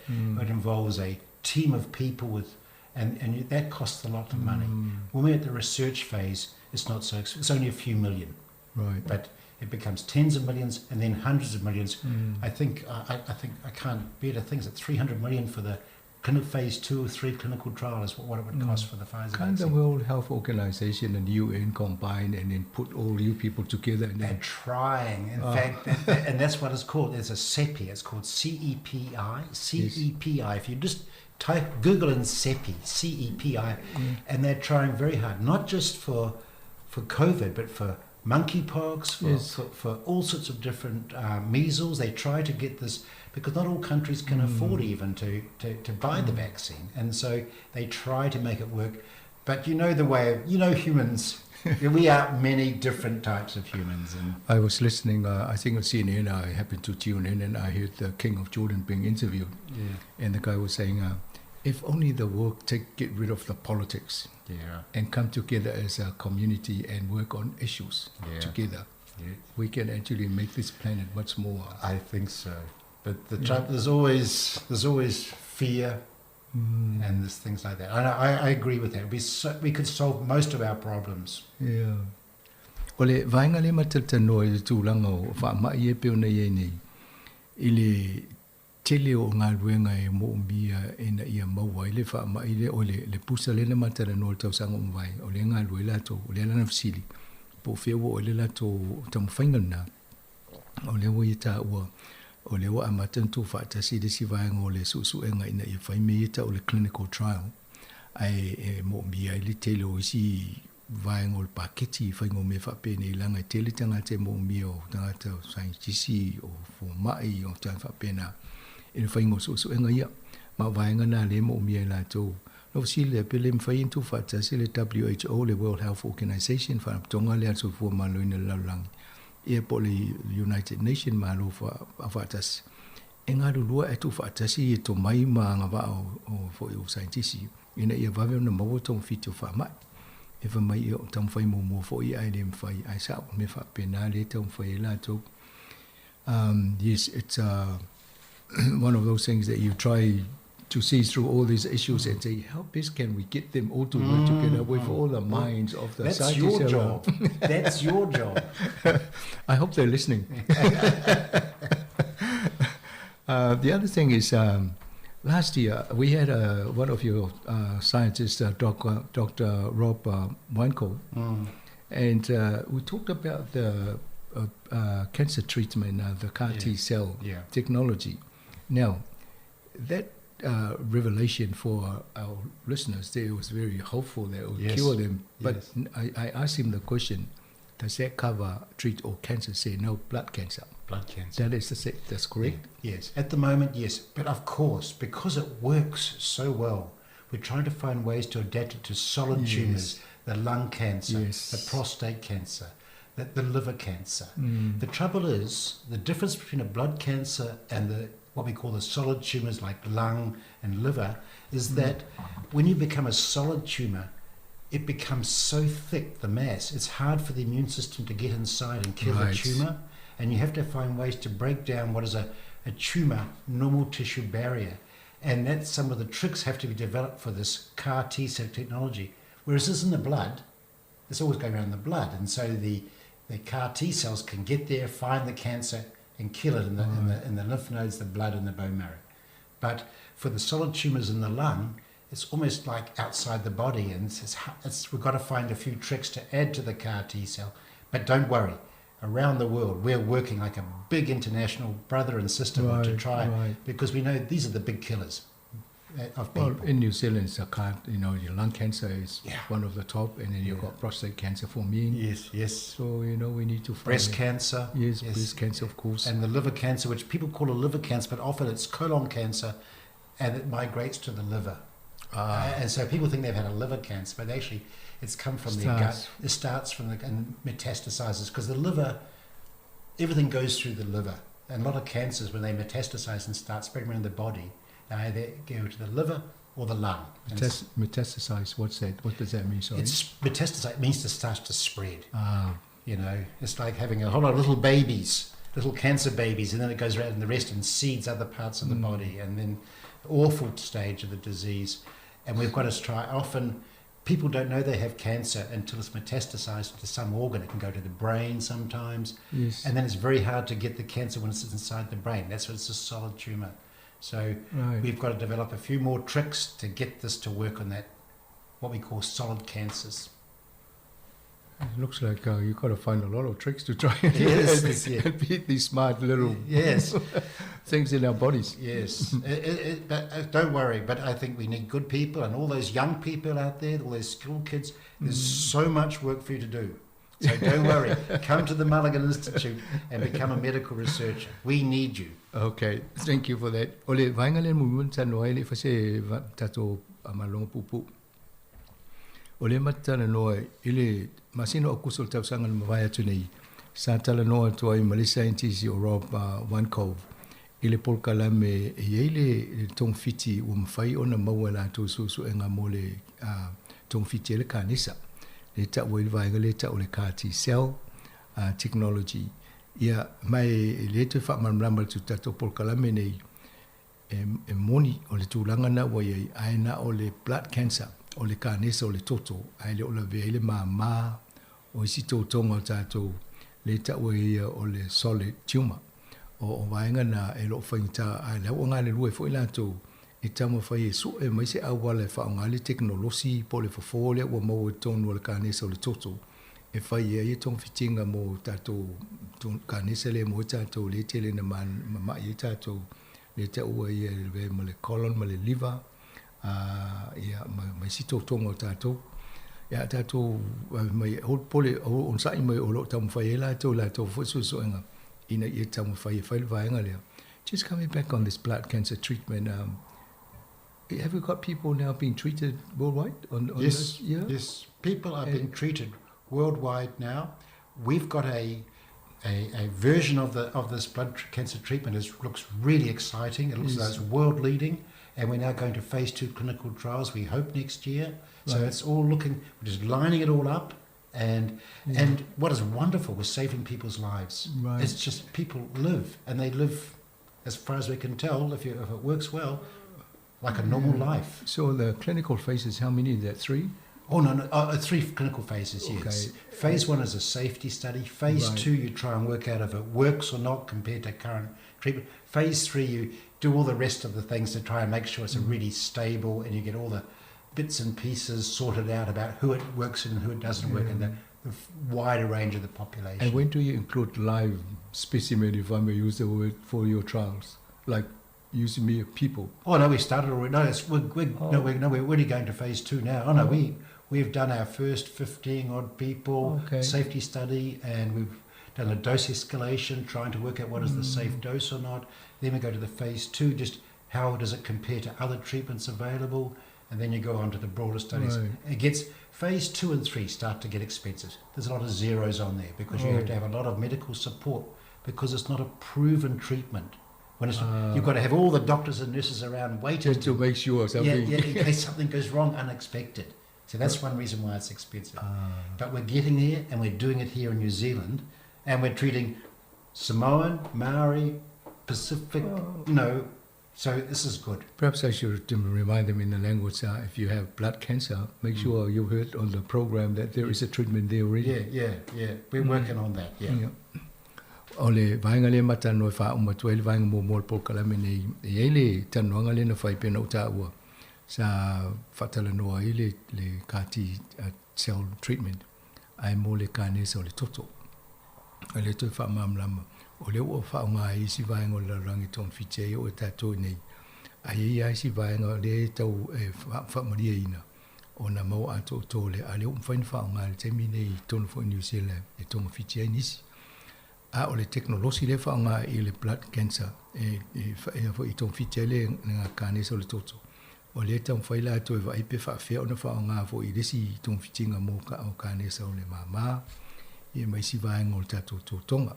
It involves a team of people with, and that costs a lot of money. When we're at the research phase, it's not so, it's only a few million. Right. But it becomes tens of millions and then hundreds of millions. I think I think I can't bear to think that 300 million for the clinical phase 2 or 3 clinical trial is what it would cost for the Pfizer Can the vaccine. World Health Organization and UN combine and then put all you people together? And They're then trying. In fact, and that's what it's called. There's a CEPI. It's called CEPI. CEPI. If you just type Google in CEPI, CEPI, and they're trying very hard, not just for COVID, but for monkeypox, for all sorts of different measles. They try to get this, because not all countries can afford even to buy the vaccine. And so they try to make it work. But you know the way, you know humans, we are many different types of humans. And I was listening, I think on CNN, I happened to tune in and I heard the King of Jordan being interviewed. Yeah. And the guy was saying, if only the world get rid of the politics and come together as a community and work on issues together, we can actually make this planet much more. I think so. But the trouble, there's always fear and there's things like that. And I agree with that. We could solve most of our problems. Yeah. O le vaenga le matalanoa i le tulaga o faama'i e pei ona iai nei i le tele o galuega e moomia ina ia maua ai le faama'i lea o le pusa lea na matalanoa i le tausaga o mavae o lea galue ai latou o lea lana fesili po o fea ua oo ai le latou taumafaiga lenā o lea ua ia taua o lea ua amata ona tuufaatasi i le isi vaega o le suesuega ina ia fai mea ia tau o le clinical trial ae e moomia ai le tele o isi vaega o le paketi i faiga o mea faapenei laga e tele tagata e moomia o tagata o saienitisi o foma'i o tagata faapena i le faiga o suesuega ia ma o vaega na lea e moomia ai latou lau fesili lea pe le mafai ona tuufaatasi le WHO le World Health Organization faalapotopotoga lea a le soifua maloloina i le lalolagi ia po o le United Nation malo faatasi e galulua ae tuufaatasi e tomai ma agavaa o foi o saienitisi ina ia vave ona maua togafiti o faama'i e fai mai ia o taumafai muamua foi ae le mafai ae sa'o mea faapena lea e taumafai ai latou. Yes, it's one of those things that you try to see through all these issues and say, how best can we get them all to work together with all the minds of the That's scientists your around. job. That's your job. I hope they're listening. The other thing is, last year we had one of your scientists, Dr. Rob Weinkohl, and we talked about the cancer treatment, the CAR T cell technology. Now, that revelation for our listeners there was very hopeful that it would cure them. But I asked him the question, does that cover, treat all cancer? Say no, blood cancer. Blood cancer. That is the same. That's correct? Yeah. Yes. At the moment, yes. But of course, because it works so well, we're trying to find ways to adapt it to solid tumours, the lung cancer, the prostate cancer, the liver cancer. The trouble is, the difference between a blood cancer and the what we call the solid tumours like lung and liver is that when you become a solid tumour, it becomes so thick, the mass, it's hard for the immune system to get inside and kill the tumour. And you have to find ways to break down what is a tumour normal tissue barrier. And that's some of the tricks have to be developed for this CAR T cell technology. Whereas this in the blood, it's always going around the blood. And so the CAR T cells can get there, find the cancer, and kill it in the lymph nodes, the blood, and the bone marrow. But for the solid tumours in the lung, it's almost like outside the body, and we've got to find a few tricks to add to the CAR T cell. But don't worry, around the world, we're working like a big international brother and sister to try, because we know these are the big killers of people. Well, in New Zealand, it's a CAR, you know, your lung cancer is one of the top, and then you've got prostate cancer for me. Yes, yes. So, you know, we need to find breast cancer. Yes, breast cancer, of course. And the liver cancer, which people call a liver cancer, but often it's colon cancer, and it migrates to the liver. And so people think they've had a liver cancer, but actually it's come from their gut. It starts from the and metastasizes because the liver, everything goes through the liver. And a lot of cancers, when they metastasize and start spreading around the body, they either go to the liver or the lung. Metastasize, what's that? What does that mean? Sorry. It's metastasize means to start to spread. You know, it's like having a whole lot of little babies, little cancer babies, and then it goes around and the rest and seeds other parts of the body, and then awful stage of the disease. And we've got to try, often people don't know they have cancer until it's metastasized to some organ. It can go to the brain sometimes. Yes. And then it's very hard to get the cancer when it's inside the brain. That's when it's a solid tumor. So we've got to develop a few more tricks to get this to work on that, what we call solid cancers. It looks like you've got to find a lot of tricks to try and, yes, and beat these smart little things in our bodies. Yes, but don't worry. But I think we need good people and all those young people out there, all those school kids. There's so much work for you to do. So don't worry. Come to the Malaghan Institute and become a medical researcher. We need you. Okay, thank you for that. Ole, vaenga le mumu tanoa le fase tato amalongo pupu. O le matalanoa i le masina o Akuso o le tausaga na mavae atu nei, sa talanoa atu ai ma le saienitisi o Rob Weinkove i le polokalame e i ai le togafiti ua mafai ona maua e latou suesuega mo le togafiti ai le kanesa, lea e tau ai le vaega lea e tau o le CAR-T cell technology. Ia, ma e le toe faamalamalama atu i le tatou polokalame nei, E moni, o le tulaga lena ua i ai, ae na o le blood cancer, o le kanesa o le toto, ae le o lavea ai le māmā o isi totoga o tatou, lea e taua e ia o le solid tumor. O vaega na e lo o faigata, ae la ua galulue foi latou e taumafai e sue mai se auala e faaaoga ai le tekonolosi po o le fofo lea ua maua i totonu o le kanesa o le toto e fai ai e togafitiga mo tatou kanesa lea mo tatou lea e tele ina mamai ai tatou lea taua ia e lavea ma le colon ma le liver, a ia ma, ma isi totoga o tatou. Ia tatou mai pole onosai mai o lo o taumafai ai latou latou foi suesuega ina ia taumafai e fai le vaega lea. Just coming back on this blood cancer treatment, have we got people now being treated worldwide on Yes, this? Yeah? yes. People are being treated worldwide now. We've got a version of the of this blood cancer treatment is looks really exciting. It looks like it's world leading, and we're now going to phase 2 clinical trials. We hope next year. So it's all looking, we're just lining it all up, and and what is wonderful, we're saving people's lives. It's just people live, and they live, as far as we can tell, if it works well, like a normal life. So the clinical phases, how many is that? 3? Oh, no, 3 clinical phases, yes. Okay. Phase 1 is a safety study. Phase 2, you try and work out if it works or not compared to current treatment. Phase 3, you do all the rest of the things to try and make sure it's a really stable, and you get all the bits and pieces sorted out about who it works in and who it doesn't work in, the wider range of the population. And when do you include live specimen, if I may use the word, for your trials? Like using mere people? Oh, no, we started already. No, it's, we're, no, we're, no, we're already going to phase 2 now. Oh, no, we've done our first 15-odd people safety study, and we've done a dose escalation, trying to work out what is the safe dose or not. Then we go to the phase 2, just how does it compare to other treatments available? And then you go on to the broader studies. It gets phase 2 and 3 start to get expensive. There's a lot of zeros on there because you have to have a lot of medical support because it's not a proven treatment. When it's, you've got to have all the doctors and nurses around waiting just to make sure something. Yeah, in case something goes wrong unexpected. So that's one reason why it's expensive. But we're getting there, and we're doing it here in New Zealand, and we're treating Samoan, Maori, Pacific, you know, so this is good. Perhaps I should remind them in the language, if you have blood cancer, make sure you heard on the program that there is a treatment there already. Yeah. We're working on that, yeah. O le vaega lea matalanoa e faauma atu ai le vaega muamua o le polokalame nei, e i ai le talanoaga lea na fai pei ona ou taua, sa faatalanoa ai le, le CAR-T cell treatment, ae mo le kanesa o le toto. A lea toe faamalamalama, o lea ua faaaoga ai isi vaega o le lalolagi e togafiti ai oo e tatou i nei, ae i ai lava isi vaega o lea e tau e faamalieina ona maua atoatoa lea, a o lea ua mafai ona faaaoga i le taimi nei i totonu foi o New Zealand e togafiti ai nisi. A o le tekonolosi lea e faaaoga i le blood cancer e, e, e, e togafiti ai le, le kanesa o le toto. O lea e taumafai latou e vaai pe faapefea ona faaaoga foi i le isi togafitiga mo o kanesa o le māmā ia ma isi vaega o le tatou totoga.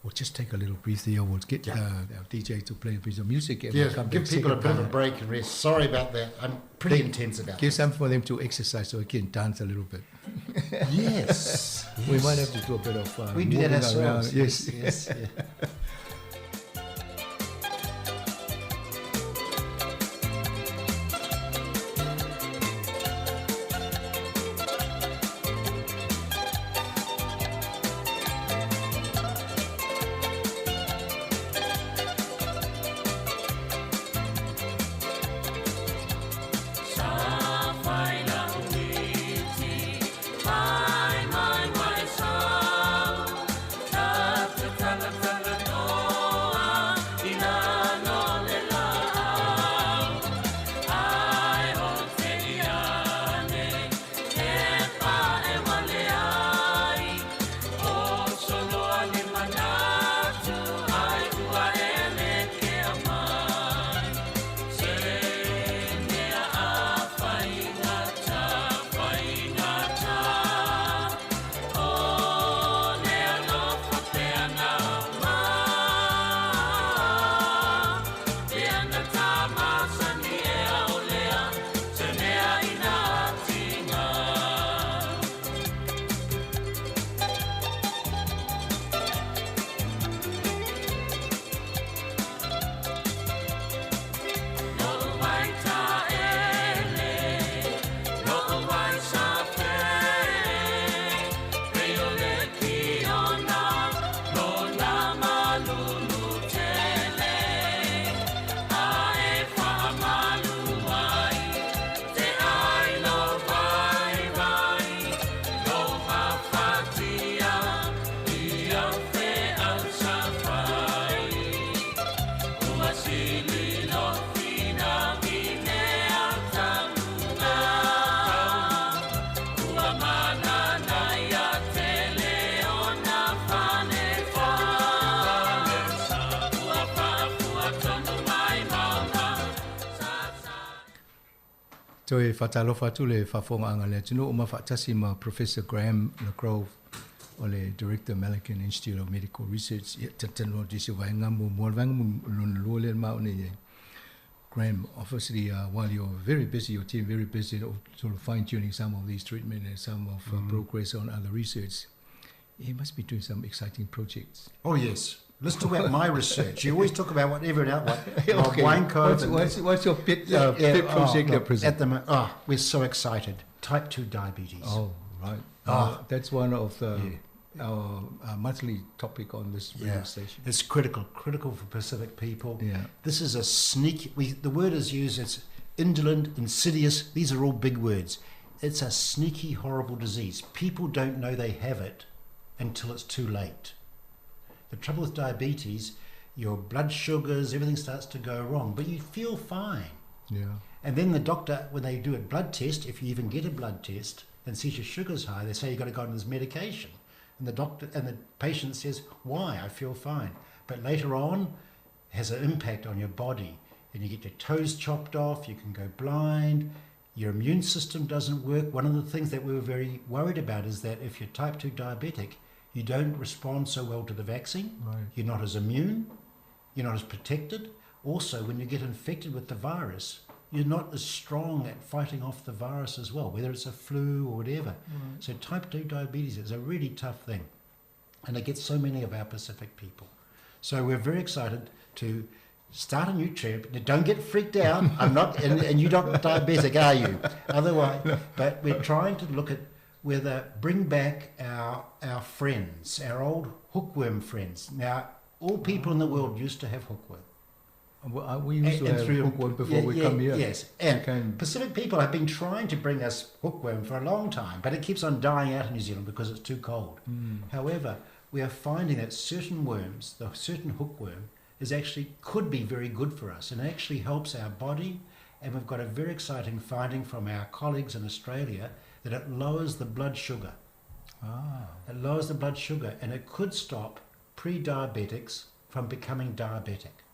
We'll just take a little breath there. We'll get yeah. our DJ to play a piece of music. And yeah, we'll come give people a bit of a break and rest. Sorry about that. I'm pretty intense about Give some for them to exercise so we can dance a little bit. yes, yes. We might have to do a bit of we do that ourselves. Around. Yes. Yes. Yeah. Toe faatalofa atu le faafofogaaga a le atunuu ma faatasi ma Professor Graham LeGrove o le Director Malaghan Institute of Medical Research. Ia, talatalanoa atu i se vaega muamua, le vaega lona lua lea na maua nei ai. Graham, obviously, while you're very busy, your team very busy sort of fine-tuning some of these treatment and some of progress on other research, you must be doing some exciting projects. Oh, yes. Let's talk about my research. You always talk about what everyone else, what okay. Weinkove. What's your pet, pet project at present? At the we're so excited. Type 2 diabetes. Oh, right. That's one of the our monthly topic on this radio station. It's critical for Pacific people. Yeah. This is a sneaky, the word is used, it's indolent, insidious. These are all big words. It's a sneaky, horrible disease. People don't know they have it until it's too late. The trouble with diabetes, your blood sugars, everything starts to go wrong, but you feel fine. Yeah. And then the doctor, when they do a blood test, if you even get a blood test and sees your sugars high, they say you've got to go on this medication. And the doctor and the patient says, why? I feel fine. But later on, it has an impact on your body. And you get your toes chopped off, you can go blind, your immune system doesn't work. One of the things that we were very worried about is that if you're type 2 diabetic, you don't respond so well to the vaccine. Right. You're not as immune. You're not as protected. Also, when you get infected with the virus, you're not as strong at fighting off the virus as well, whether it's a flu or whatever. Right. So type 2 diabetes is a really tough thing. And it gets so many of our Pacific people. So we're very excited to start a new trip. Now, don't get freaked out. I'm not, and you're not diabetic, are you? Otherwise, no. But we're trying to look at whether bring back our friends, our old hookworm friends. Now, all people in the world used to have hookworm. Well, we used to have hookworm before we come here. Yes, and Pacific people have been trying to bring us hookworm for a long time, but it keeps on dying out in New Zealand because it's too cold. Mm. However, we are finding that certain worms, the certain hookworm, is actually could be very good for us and actually helps our body. And we've got a very exciting finding from our colleagues in Australia that it lowers the blood sugar. Ah. It lowers the blood sugar, and it could stop pre-diabetics from becoming diabetic.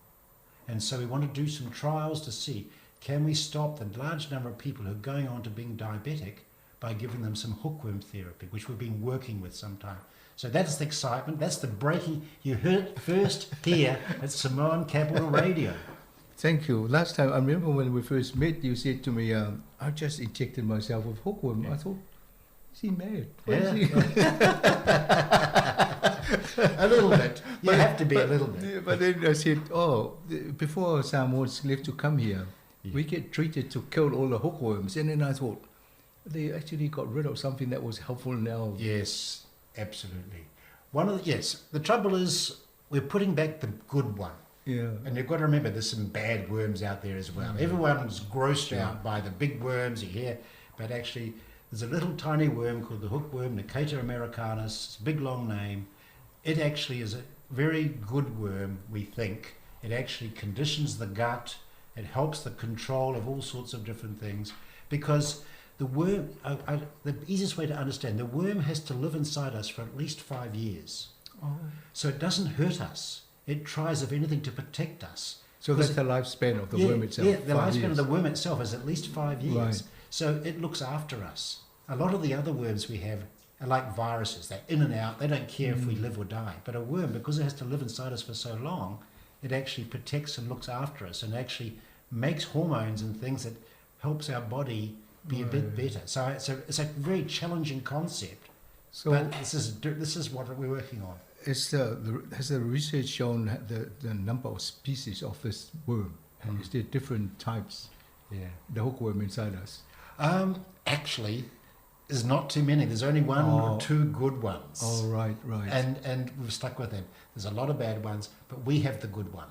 And so we want to do some trials to see, Can we stop the large number of people who are going on to being diabetic by giving them some hookworm therapy, which we've been working with some time. So that's the excitement. That's the breaking. You heard it first here at Samoan Capital Radio. Thank you. Last time, I remember when we first met, you said to me, I just injected myself with hookworm. I thought, is he mad? What is he? A little bit. You have to be a little bit. But then I said, oh, before Samoans left to come here, we get treated to kill all the hookworms. And then I thought, they actually got rid of something that was helpful now. Yes, absolutely. Yes, the trouble is we're putting back the good one. Yeah. And you've got to remember there's some bad worms out there as well. Everyone's grossed out by the big worms you hear, but actually there's a little tiny worm called the hookworm, Necator americanus. It's a big long name. It actually is a very good worm, we think. It actually conditions the gut. It helps the control of all sorts of different things, because the worm, the easiest way to understand, the worm has to live inside us for at least 5 years. Oh. So it doesn't hurt us. It tries, if anything, to protect us. So that's the lifespan of the worm itself. Yeah, the 5 lifespan of years. the worm itself is at least 5 years. Right. So it looks after us. A lot of the other worms we have are like viruses. They're in and out. They don't care if we live or die. But a worm, because it has to live inside us for so long, it actually protects and looks after us and actually makes hormones and things that helps our body be a bit better. So it's a very challenging concept. So but this is what we're working on. Has the research shown the number of species of this worm? Is there different types? Yeah. The hookworm inside us. Actually, there's not too many. There's only one or two good ones. Oh, right, right. And we've stuck with them. There's a lot of bad ones, but we have the good one.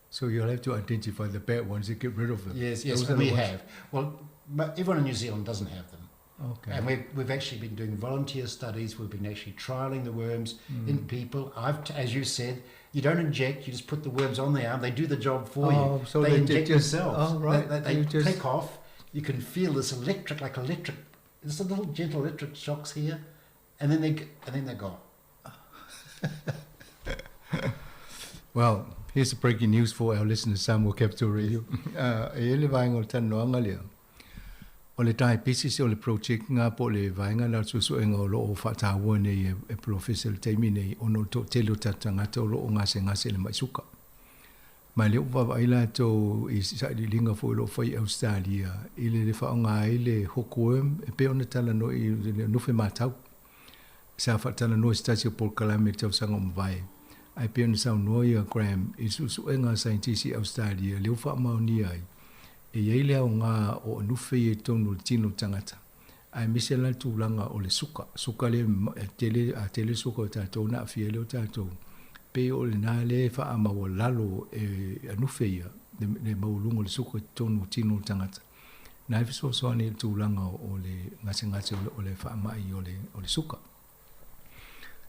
So you'll have to identify the bad ones and get rid of them. Yes, yes, Those are the we ones. have. Well, everyone in New Zealand doesn't have them. Okay. And we've actually been doing volunteer studies. We've been actually trialing the worms in people. As you said, you don't inject. You just put the worms on the arm. They do the job for you. Oh, so they they inject just, themselves. Oh, right. They You just take off. You can feel this electric, like electric. There's a little gentle electric shocks here, and then they're gone. Well, here's the breaking news for our listeners, Samoa Capital Radio. E le vaenga o le talanoaga lea. O le diabetes o le project ngā po le vaenga la susuenga o lo o whatāua nei e professor le taimi nei ono tō tele o tatangata o lo o ngase ngase le maisuka. Mai le uwawa ai lātou i sa li linga fo i lo whai Australia i le whaonga ai le hookworm e pe ona tala no i le nuwhe mātau. Sa whaatala no i stasi o Paul Kalame tau sanga o mwae. Ai pe ona sau noa ia Graham i susuenga scientist i Australia le uwha maoni ai. E iei lea o ngā o anuwhe i tonu le tino tangata. Ai mise la tūlanga o le suka. Suka le tele, a tele suka o tātou, nā whia le o tātou. Pe o le nā le wha amawa lalo e anuwhe ia, le maulungo le suka tonu tino tangata. Nā e whisosoani le tūlanga o le ngase ngase o le wha amai o le suka.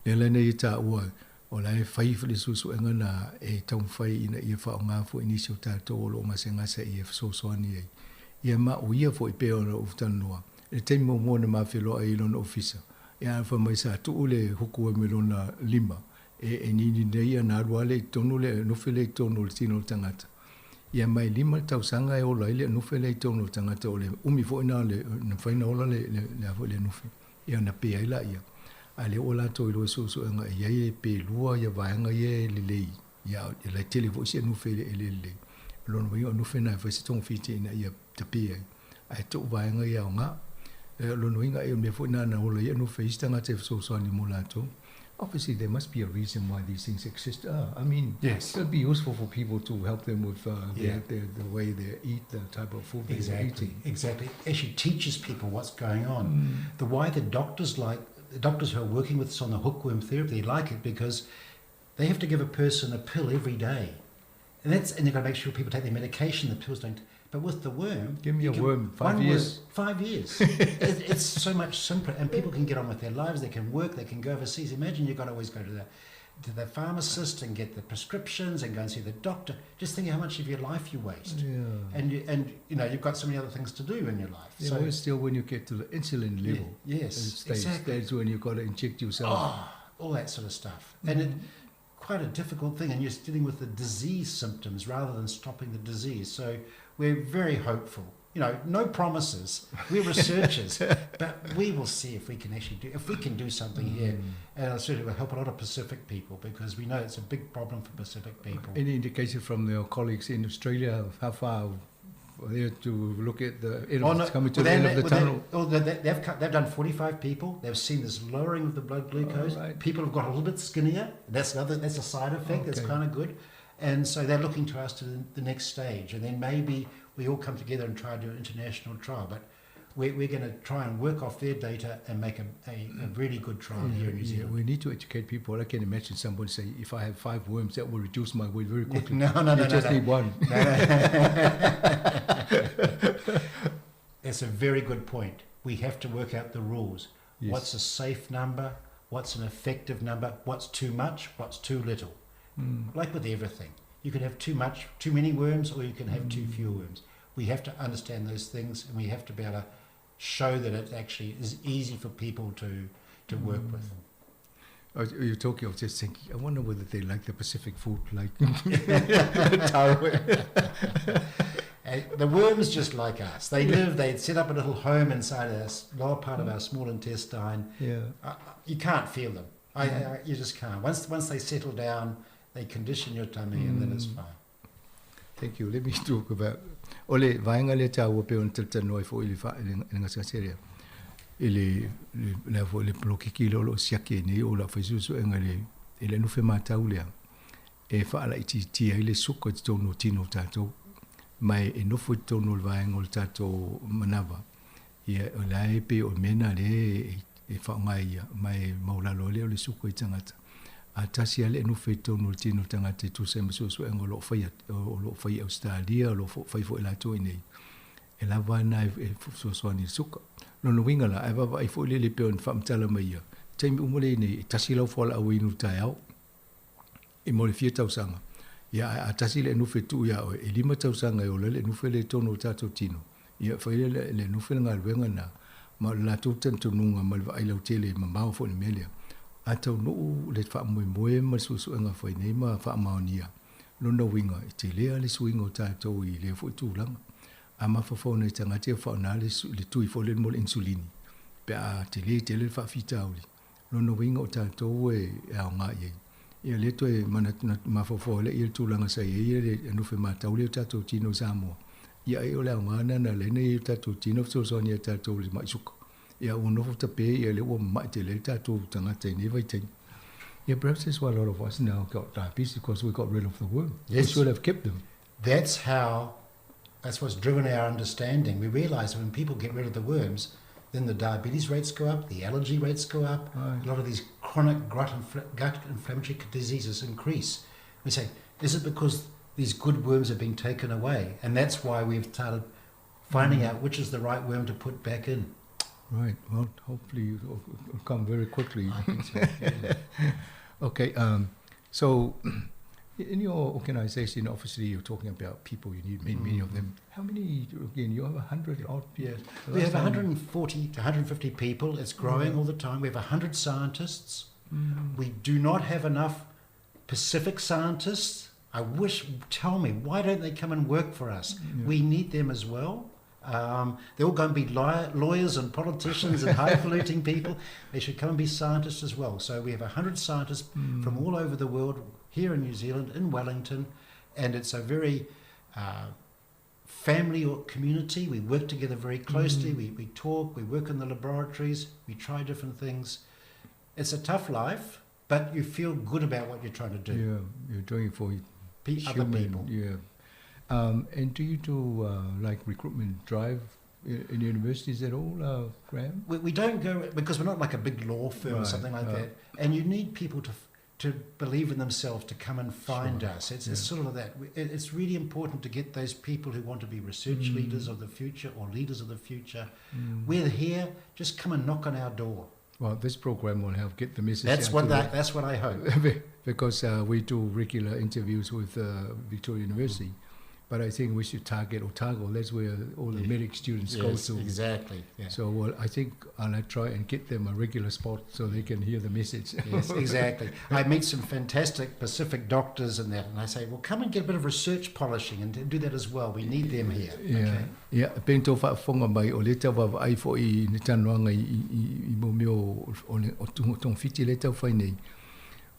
Le lene i tā ua, o lai whai le susu e ngana e taumwhai ina ia wha o ngā fo inisi o tātou o lo ngase ngase i e whisosoani ai. Ia ma o ia fo i pēo na ufutanoa. Le teimi mo mōna mā whiloa i lona ofisa. Ia wha mai sa tuu le huku e me lona lima. E nini nei a nā rua le tonu le nuwhe le tonu le tino tangata. Ia mai lima tausanga e ola i le nuwhe le tonu tangata o le umi fo ina le na whaina ola le afo le nuwhe. Ia na pea ila ia. A le o lātou i loe susu e ngā ia e pe lua ia vaenga ia e lelei. Ia e lai tele fo isi a nuwhe le e lelei. Lona wai o nuwhe nā e whaisi tonga whiti ina ia te pea ai. Ai tō vaenga ia o ngā. Lona wai ngā e mea fo ina na ola ia nuwhe isi tangata e fesoasoani mo lātou. Obviously, there must be a reason why these things exist. I mean, yes. It'll be useful for people to help them with the way they eat, the type of food they're eating. Exactly. It actually teaches people what's going on. The why the doctors like, the doctors who are working with us on the hookworm therapy like it because they have to give a person a pill every day. And they've got to make sure people take their medication, the pills don't. But with the worm... Give me a worm, 5 years. Worm, 5 years. It's so much simpler, and people can get on with their lives, they can work, they can go overseas. Imagine you've got to always go to the pharmacist and get the prescriptions and go and see the doctor. Just think how much of your life you waste. Yeah. And you know, you've got so many other things to do in your life. Yeah, so still when you get to the insulin level. Yeah, yes, exactly. That's when you've got to inject yourself. Oh, all that sort of stuff. And it... quite a difficult thing, and you're dealing with the disease symptoms rather than stopping the disease. So we're very hopeful. You know, no promises. We're researchers, but we will see if we can actually do if we can do something here, and it certainly will help a lot of Pacific people because we know it's a big problem for Pacific people. Any indication from your colleagues in Australia of how far they're to look at the end Oh, of, no, coming to well, the end they- of the well, tunnel? They, oh, they've done 45 people. They've seen this lowering of the blood glucose. Oh, right. People have got a little bit skinnier. That's another. That's a side effect. That's Okay. kind of good. And so they're looking to us to the next stage, and then maybe we all come together and try to do an international trial. But we're going to try and work off their data and make a really good trial here in New Yeah, Zealand. we need to educate people. I can imagine somebody say, if I have 5 worms, that will reduce my weight very quickly. No, no, no, You no, just no. need one. No, no. It's a very good point. We have to work out the rules. Yes. What's a safe number? What's an effective number? What's too much? What's too little? Like with everything, you can have too much, too many worms, or you can have too few worms. We have to understand those things, and we have to be able to show that it actually is easy for people to work with. You're talking, I was just thinking, I wonder whether they like the Pacific food, like taro. The worms just like us. They live, they set up a little home inside our lower part of our small intestine. Yeah. You can't feel them. You just can't. Once they settle down, they condition your tummy and then it's fine. Thank you. Let me talk about... Ole, vaenga le tāua pe ona talitanoa i fo i le wha, i le ngasengaseria. I le, le, le, fo, le polokiki le olo siaki e nei o la whaisusu e nga le, e le nuwhe mātau lea. E whaala i ti tia i le suka te tōnu tino tātou. Mai e nofo i tōnu le vaenga o le tātou manawa. Ia, o la e pe o mena le e whaongai ia, mai maulalo le o le suka i tangata. A tasi ale nuwhe i tōnu le tino tangata e tūsa e masuasu e ngā lo whai, o lo whai Australia, o lo whai fo e lātou i nei. E lawa na e suasuani i suka. Lono winga la, e wawa i fo i lele pe o ni whaamtala mai ia. Taimi umole nei, e tasi lau whala au inu tai au. E mo le fia tausanga. Ia, a tasi le nuwhe tu ia oe, e 5 tausanga e o le nuwhe le tōnu o tātou tino. Ia, whai le nuwhe le ngā luenga nā, ma le lātou tantununga ma le vaai lau tele ma mau fo ni melea. A tau nuu le wha moe moe ma susuenga whai nei ma wha maonia. Lona winga, e te lea le suinga o tātou i lea fo i tūlanga. A mawhawhau nei tangata e whaona le tui fo le mo le insulini. Pe a te lea te le wha whitauli. Lona winga o tātou e ao ngā iei. Ia le toe mana mawhawhau le ia tūlanga sa ia le anuwhe mātauli o tātou tino Samoa. Ia e o le ao ngā nana le nei o tātou tino fesoasoani a tātou le maisuka. Ia o nofo tape ia le ua mai te le tātou tangata i nei vai teini. Yeah, perhaps that's why a lot of us now got diabetes, because we got rid of the worm. Yes. We should have kept them. That's what's driven our understanding. We realise that when people get rid of the worms, then the diabetes rates go up, the allergy rates go up, Right. A lot of these chronic gut inflammatory diseases increase. We say, is it because these good worms have been taken away? And that's why we've started finding out which is the right worm to put back in. Right. Well, hopefully it'll come very quickly. I think so. Yeah. Okay. So, in your organization, obviously you're talking about people. You need many of them. How many? Again, you have 100 odd. Yes. The We last have time 140 to 150 people. It's growing all the time. We have 100 scientists. We do not have enough Pacific scientists. I wish, tell me, why don't they come and work for us? Yeah. We need them as well. They're all going to be lawyers and politicians and highfalutin people. They should come and be scientists as well. So we have 100 scientists from all over the world here in New Zealand, in Wellington, and it's a very family or community. We work together very closely. We talk, we work in the laboratories, we try different things. It's a tough life, but you feel good about what you're trying to do. Yeah, you're doing it for Other human, people. Yeah. And do you do recruitment drive in universities at all, Graham? We don't go, because we're not like a big law firm or something like that. And you need people to believe in themselves to come and find us. It's sort of that. It's really important to get those people who want to be research leaders of the future or leaders of the future. We're here. Just come and knock on our door. Well, this program will help get the message That's out to the what I hope. Because we do regular interviews with Victoria University. But I think we should target Otago. That's where all the medic students go Yes, to. exactly. Yeah. So well, I think I'll try and get them a regular spot so they can hear the message. Yes, exactly. I meet some fantastic Pacific doctors and that, and I say, well, come and get a bit of research polishing and do that as well. We need them here. Yeah, Okay. yeah. Pei tau faafofoga mai o lea tau vaavaai foʻi i ni talanoaga i, i, i, i mo mea o, o, le- o togafiti lea taufai nei.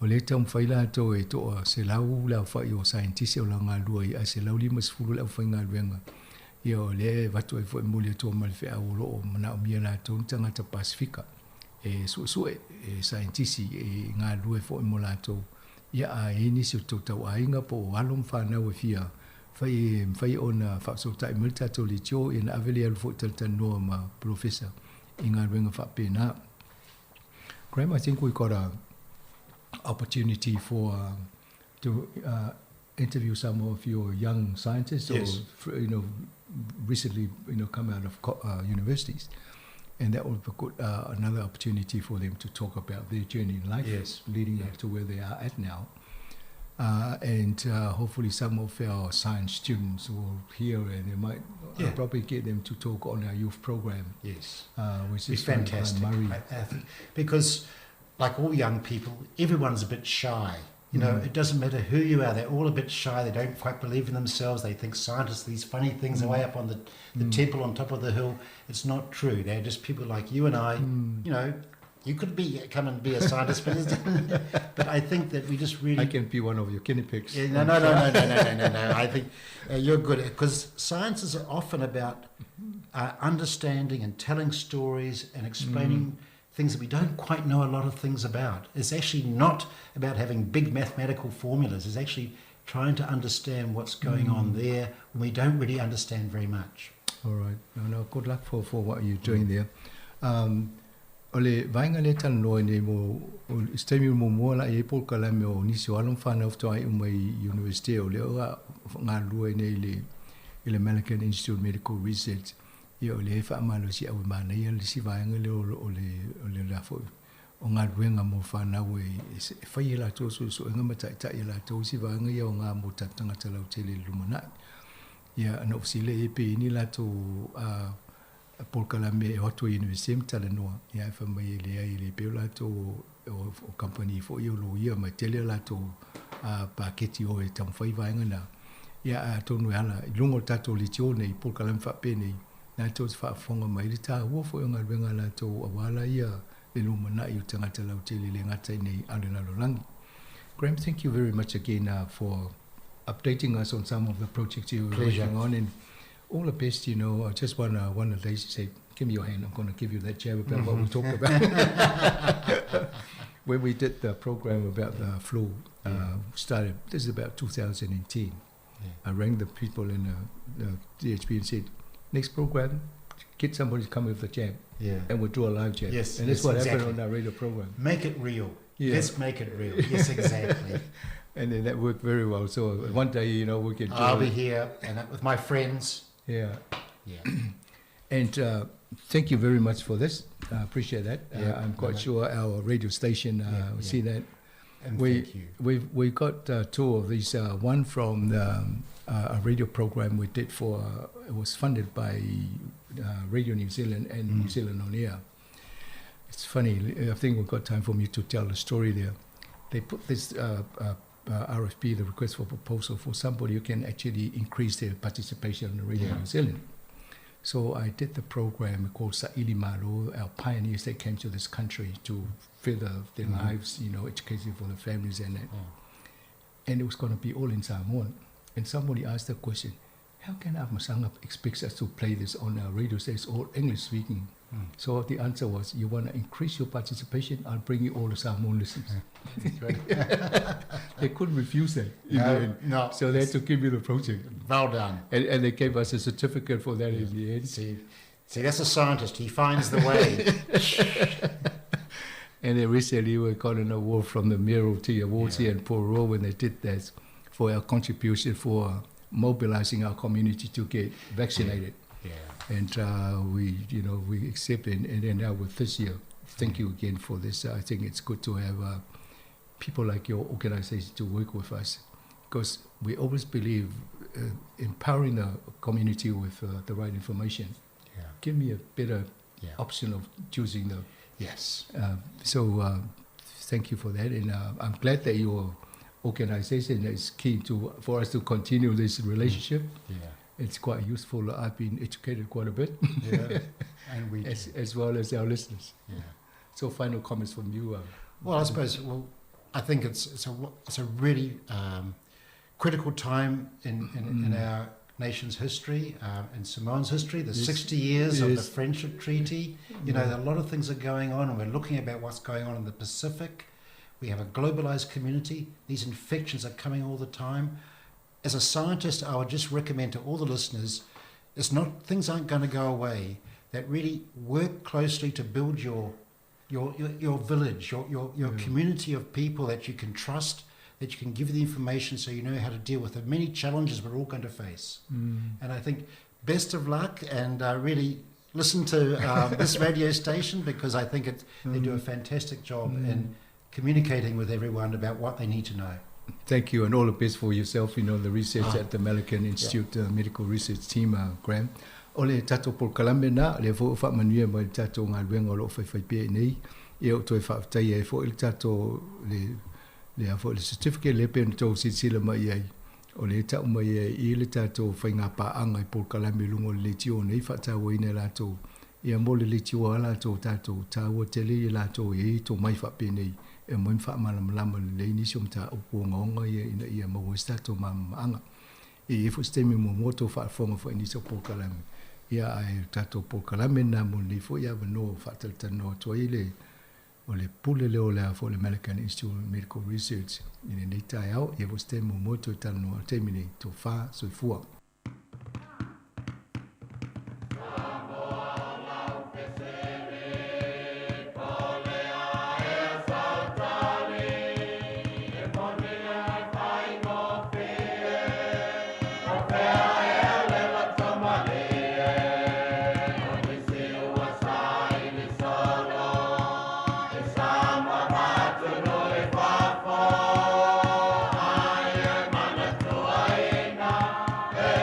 O lea taumafai latou e toa 100 le aofai o saienitisi o la galulue ai, ae 150 le aufaigaluega. Ia o lea e avatu ai foʻi moli atua ma le feau o loo manaomia latou ni tagata Pasifika e suesue e saienitisi e galulue foʻi mo latou. Ia a i ai nisi o tou tauaiga po o alo ma fanau e fia fai e mafai ona faafesootai mai le tatou leitio ia na ave lea alu foʻi talatalanoa ma polofesa i galuega faapena. Graham, I think we got a opportunity for to interview some of your young scientists Yes. or you know recently you know come out of universities, and that would be good, another opportunity for them to talk about their journey in life, Yes. leading Yeah. up to where they are at now. And hopefully some of our science students will hear, and they might probably get them to talk on our youth program. Yes. Which Be is run by fantastic. Murray. I think, because like all young people, everyone's a bit shy. You know, it doesn't matter who you are, they're all a bit shy. They don't quite believe in themselves. They think scientists are these funny things away up on the temple on top of the hill. It's not true. They're just people like you and I. You know, you could be come and be a scientist, but, but I think that we just really... I can be one of your guinea pigs. Yeah, no, no, no, no, no, no, no, no, no. I think you're good, because science is often about understanding and telling stories and explaining things that we don't quite know a lot of things about. It's actually not about having big mathematical formulas. It's actually trying to understand what's going on there when we don't really understand very much. All right. No, no, good luck for what you're doing there. O le vaega lea talanoa nei mo o se taimi muamua la i ai polokalame o nisi o alo ma fanau faatoa iu mai i universite o lea ua galulue nei i le i le American Institute of Medical Research. Ia o lea e faamalosiau e manaia le isi vaega lea o o le o le la foʻi o galuega mo fanau e e fai e latou suesuega ma taʻitaʻi e latou isi vaega ia o gā mo tatou tagata lautele i le lumanai. Ia na ou fesili ai pe i ai ni latou a polokalame e o atu ai universite ma talanoa, ia ae fai mai e leai e le pei o latou o o kamupani foʻi o loia ma e tele a latou a paketi o e taumafai vaega na. Ia ae atonu e ala i luga o le tatou leitio nei polokalame faapenei latou te faafofoga mai le tāua foʻi o galuega a latou auā laia le lumanai o tagata lautele e le gata i nei a o le lalolagi. Graham, thank you very much again for updating us on some of the projects you were Pleasure. working on, and all the best. You know, I just want one of these to say, give me your hand, I'm going to give you that jab about what we talked about. When we did the program about the flu, started, this is about 2010. Yeah. I rang the people in the DHB and said, next program, get somebody to come with the jab. Yeah. And we'll do a live jab. Yes, And that's yes, what happened exactly. on our radio program. Make it real. Yeah. Let's make it real. Yes, exactly. And then that worked very well. So one day, you know, we can do I'll be it. here and with my friends. Yeah. Yeah. And thank you very much for this. I appreciate that. Yeah, I'm quite no, no. sure our radio station Yeah, will yeah. see that. And thank you. We've got two of these. One from a radio program we did for, it was funded by Radio New Zealand and New Zealand On Air. It's funny, I think we've got time for me to tell the story there. They put this RFP, the request for proposal, for somebody who can actually increase their participation on the Radio Yeah. New Zealand. So I did the program called Sa'ili Malo, our pioneers that came to this country to further their lives, you know, education for the families and that. Yeah. And it was going to be all in Samoan. And somebody asked the question, how can Afamasaga expect us to play this on our radio station? It's all English speaking. So the answer was, you want to increase your participation, I'll bring you all the Samoan listeners. They couldn't refuse that. In No, the end. no. So they had to give me the project. Well done. And they gave us a certificate for that in the end. See, that's a scientist. He finds the way. And then recently we got an award from the Mayoralty Awards Yeah. here in Porirua when they did that for our contribution for mobilizing our community to get vaccinated. Yeah. And we accept it. And then now with this year, thank you again for this. I think it's good to have people like your organization to work with us, because we always believe empowering the community with the right information. Yeah. Give me a better Yeah. option of choosing the. Yes. So thank you for that, and I'm glad that your organization is keen to for us to continue this relationship. Yeah. It's quite useful. I've been educated quite a bit. Yeah. And we as, too. as well as our listeners. Yeah. So final comments from you. Well, I suppose. Well, I think it's a really critical time in our nation's history, in Samoan's history, the Yes. 60 years of the Yes. Friendship Treaty. You know, a lot of things are going on, and we're looking about what's going on in the Pacific. We have a globalized community. These infections are coming all the time. As a scientist, I would just recommend to all the listeners, it's not, things aren't going to go away, that really work closely to build your village, your community of people that you can trust, that you can give the information so you know how to deal with the many challenges we're all going to face. And I think best of luck, and really listen to this radio station, because I think they do a fantastic job in communicating with everyone about what they need to know. Thank you, and all the best for yourself, you know, the research at the Malaghan Institute Medical Research Team, Graham. O le tatou polokalame na, le fo fa manuia mai le tatou galuega o loo faifai pea i nei, ia o toe faafetaia ai foʻi le tatou le a foʻi le certificate le pe ona tou silasila mai ai, o le taʻu mai ai i le tatou faigapaaga i polokalame i luga o le leitio nei faatauaina e latou, ia mo le leitioa a latou tatou taua tele ia latou e ai tomai faapenei e aumai ma faamalamalama lelei nisi o mataupu ogaoga ia ina ia maua ai se tatou malamalamaaga. E i ai foʻi se taimi muamua tou faafofoga foʻi i nisi o polokalame, ia ae tatou polokalame lena mo lenei foʻi avanoa faatalatalanoa atu ai le o le pule lea o le a foʻi le Malaghan Institute of Medical Research i lenei taeao, ia foʻi se taimi muamua toe talanoa o le taimi nei, tofa soifua. E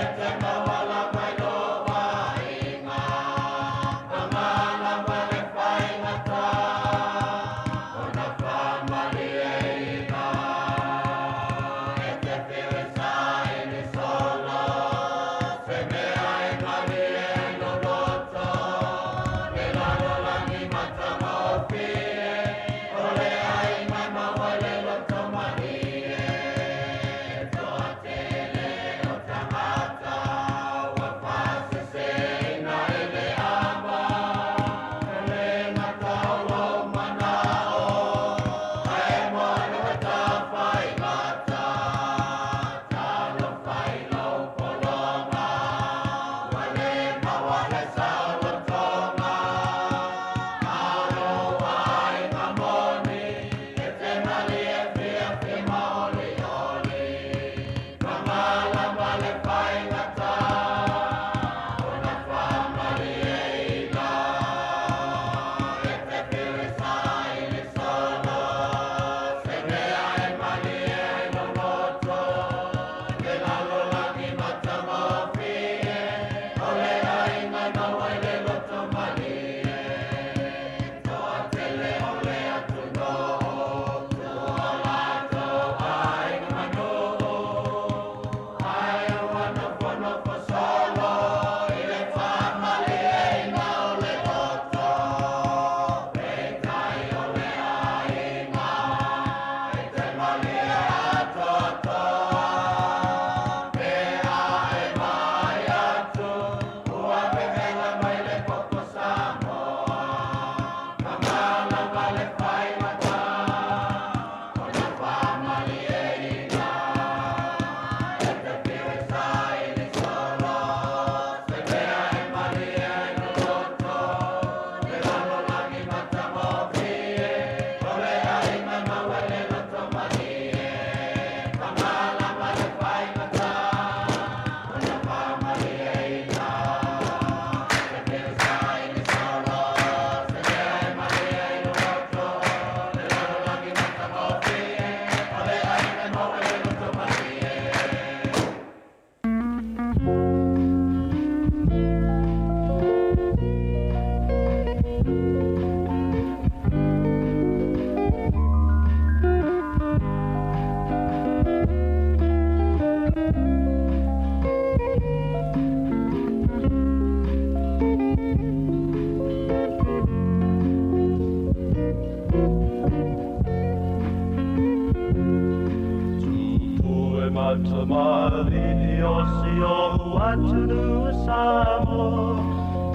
Matamali o si o atunu Samoa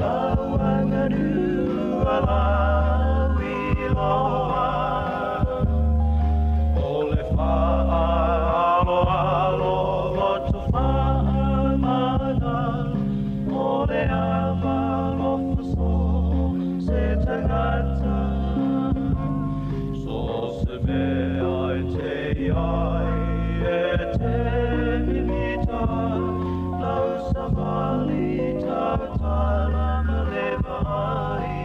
Lauanganu ala wiloa O le whaalo alo lotu whaamana O le ava lofaso se tangata So se mea e te ai e te mimita Lau savali tautala ma le vaai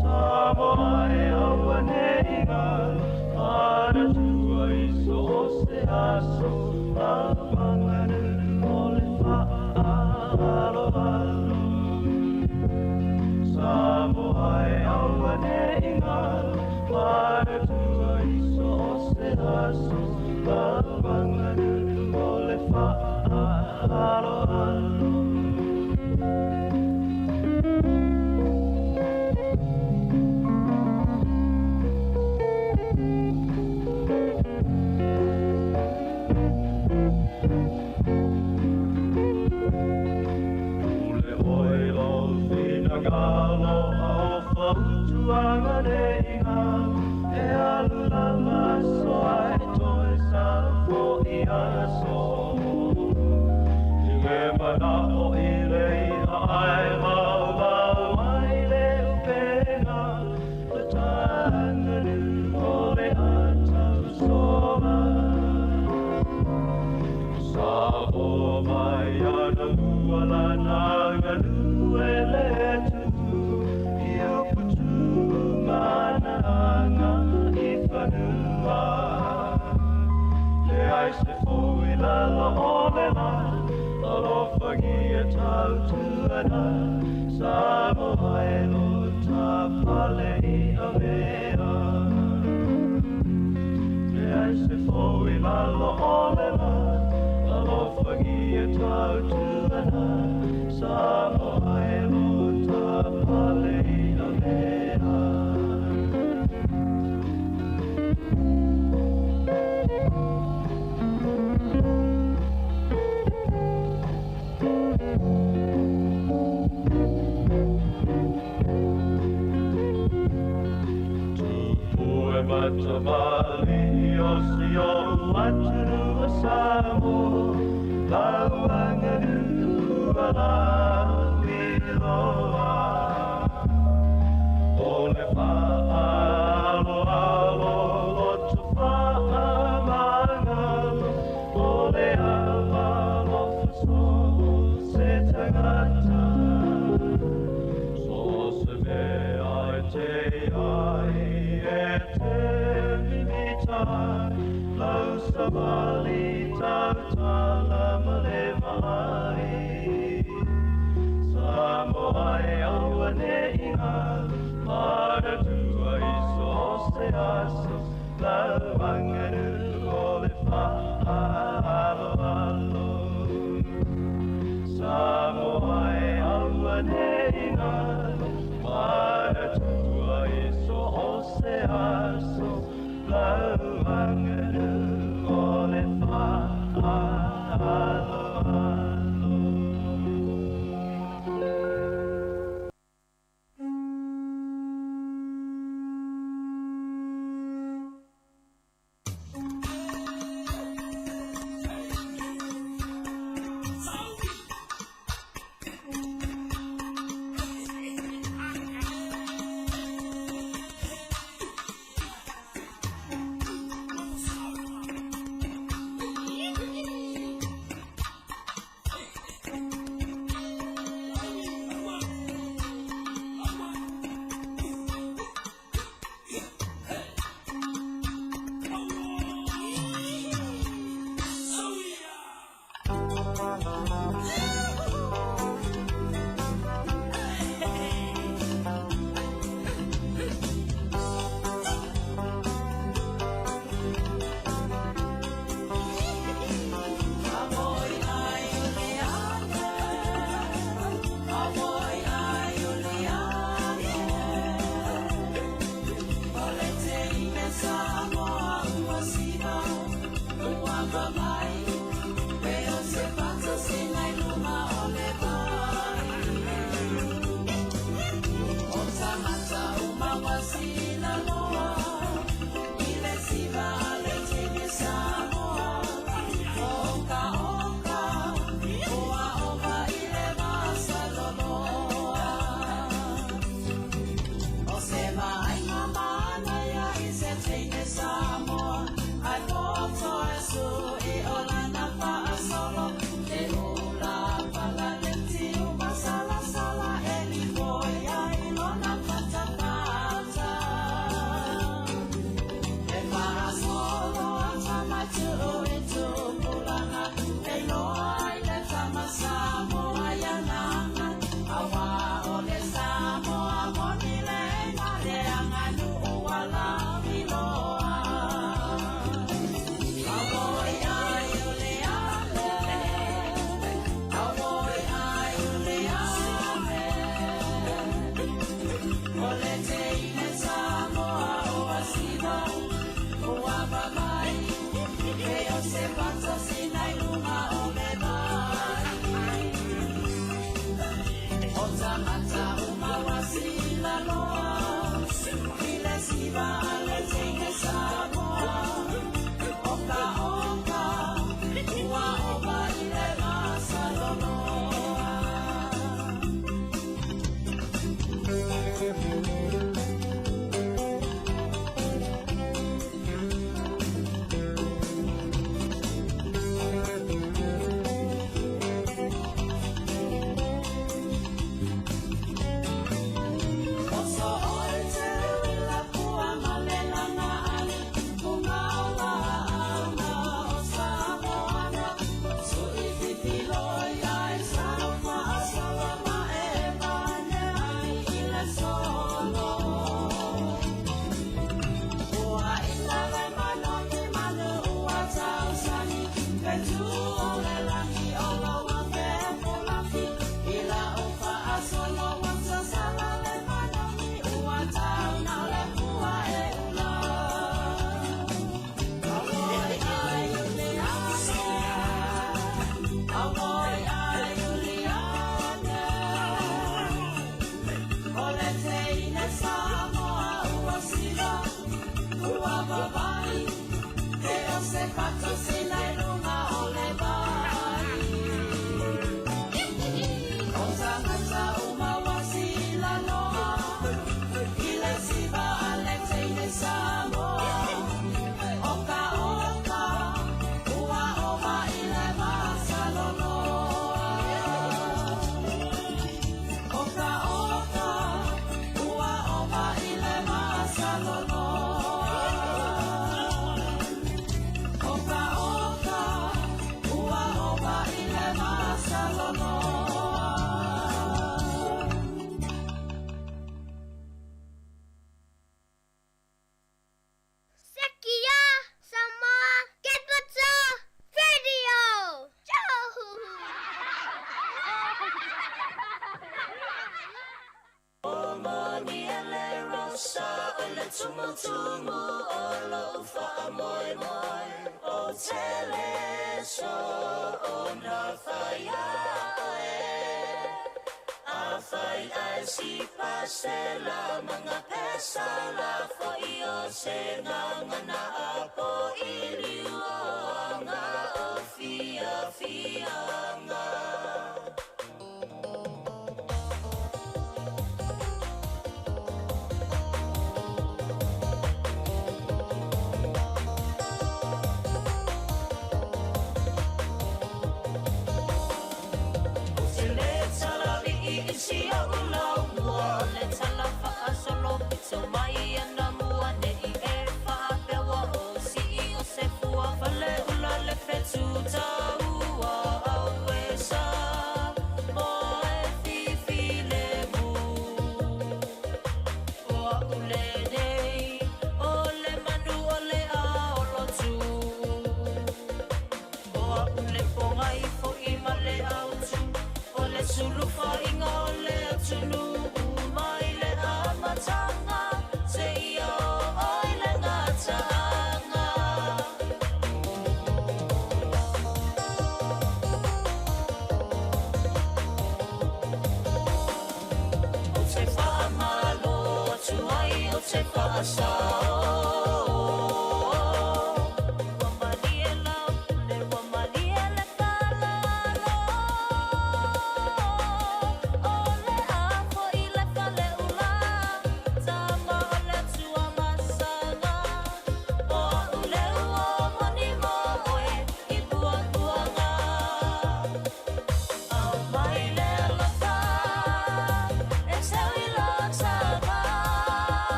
Samoa e aua nei ngā Manatua i so o se aso Lauanganu o le whaalo alo Samoa e aua nei ngā Manatua i so o se aso Lauanganu o le whaalo alo Ule oi lo whinagalo au whautuanga nei ngā E alu lava so ai toe salafo i aso I le mana o i le iha ai mau mau ai le upenga Le tanganu o le atau sola Sa o mai ana mua la nanganu e le tu I uputu mana anga i whanua Le ai se fo i lalo o le la Alofangi e tautuana Samoa e lo ta pale i avea Le ai se fo i lalo o le la Alofangi e tautuana Samoa e lo ta pale i avea Tupue matamali o si o atunu o Samoa Lauanganu ala wiloa O le whaalo alo lotu whaamangalo O le ava lofaso se tangata So se mea e te ai e te mimita Lau savali tautala ma le vaai Samoa e aua nei ngā Manatua i so se aso Lauanganu o le whaalo alo Samoa e aua nei ngā Manatua i so se aso Lauanganu o le whaalo alo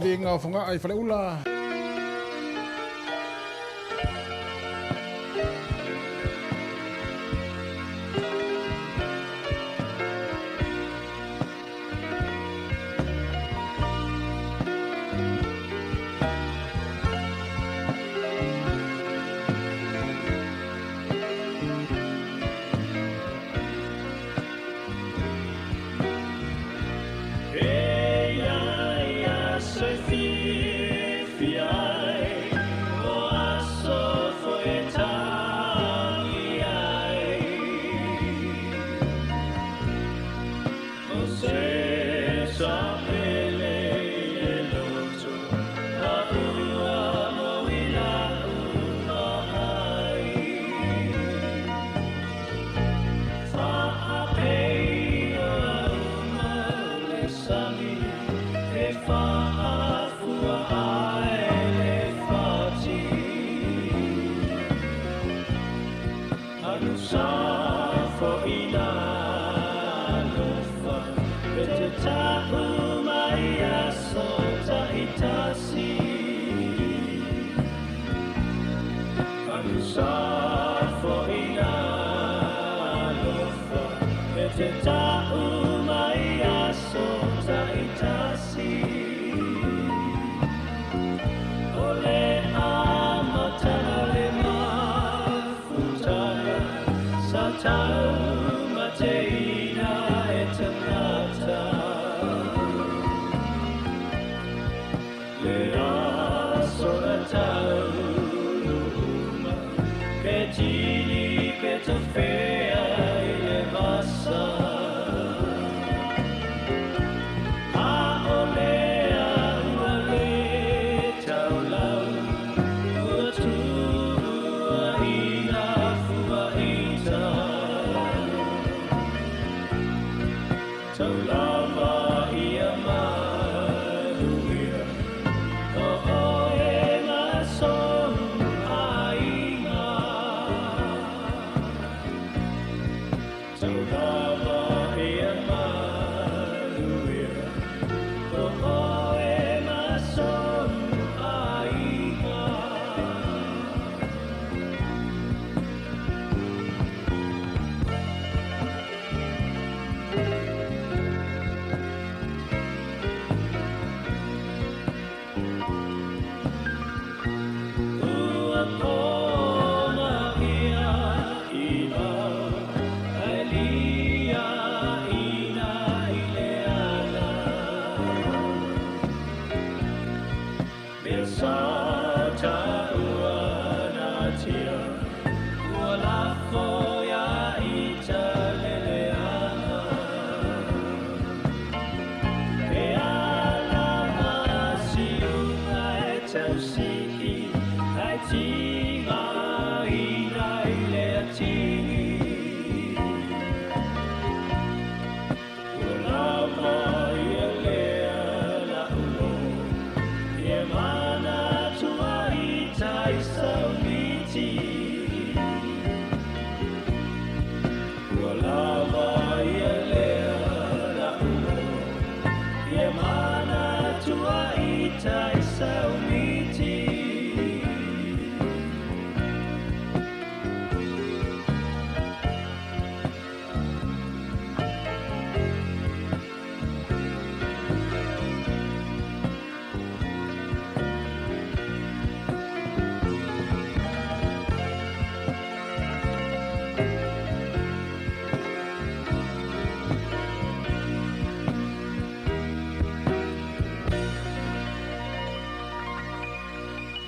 Venga o whanga ai whale ula.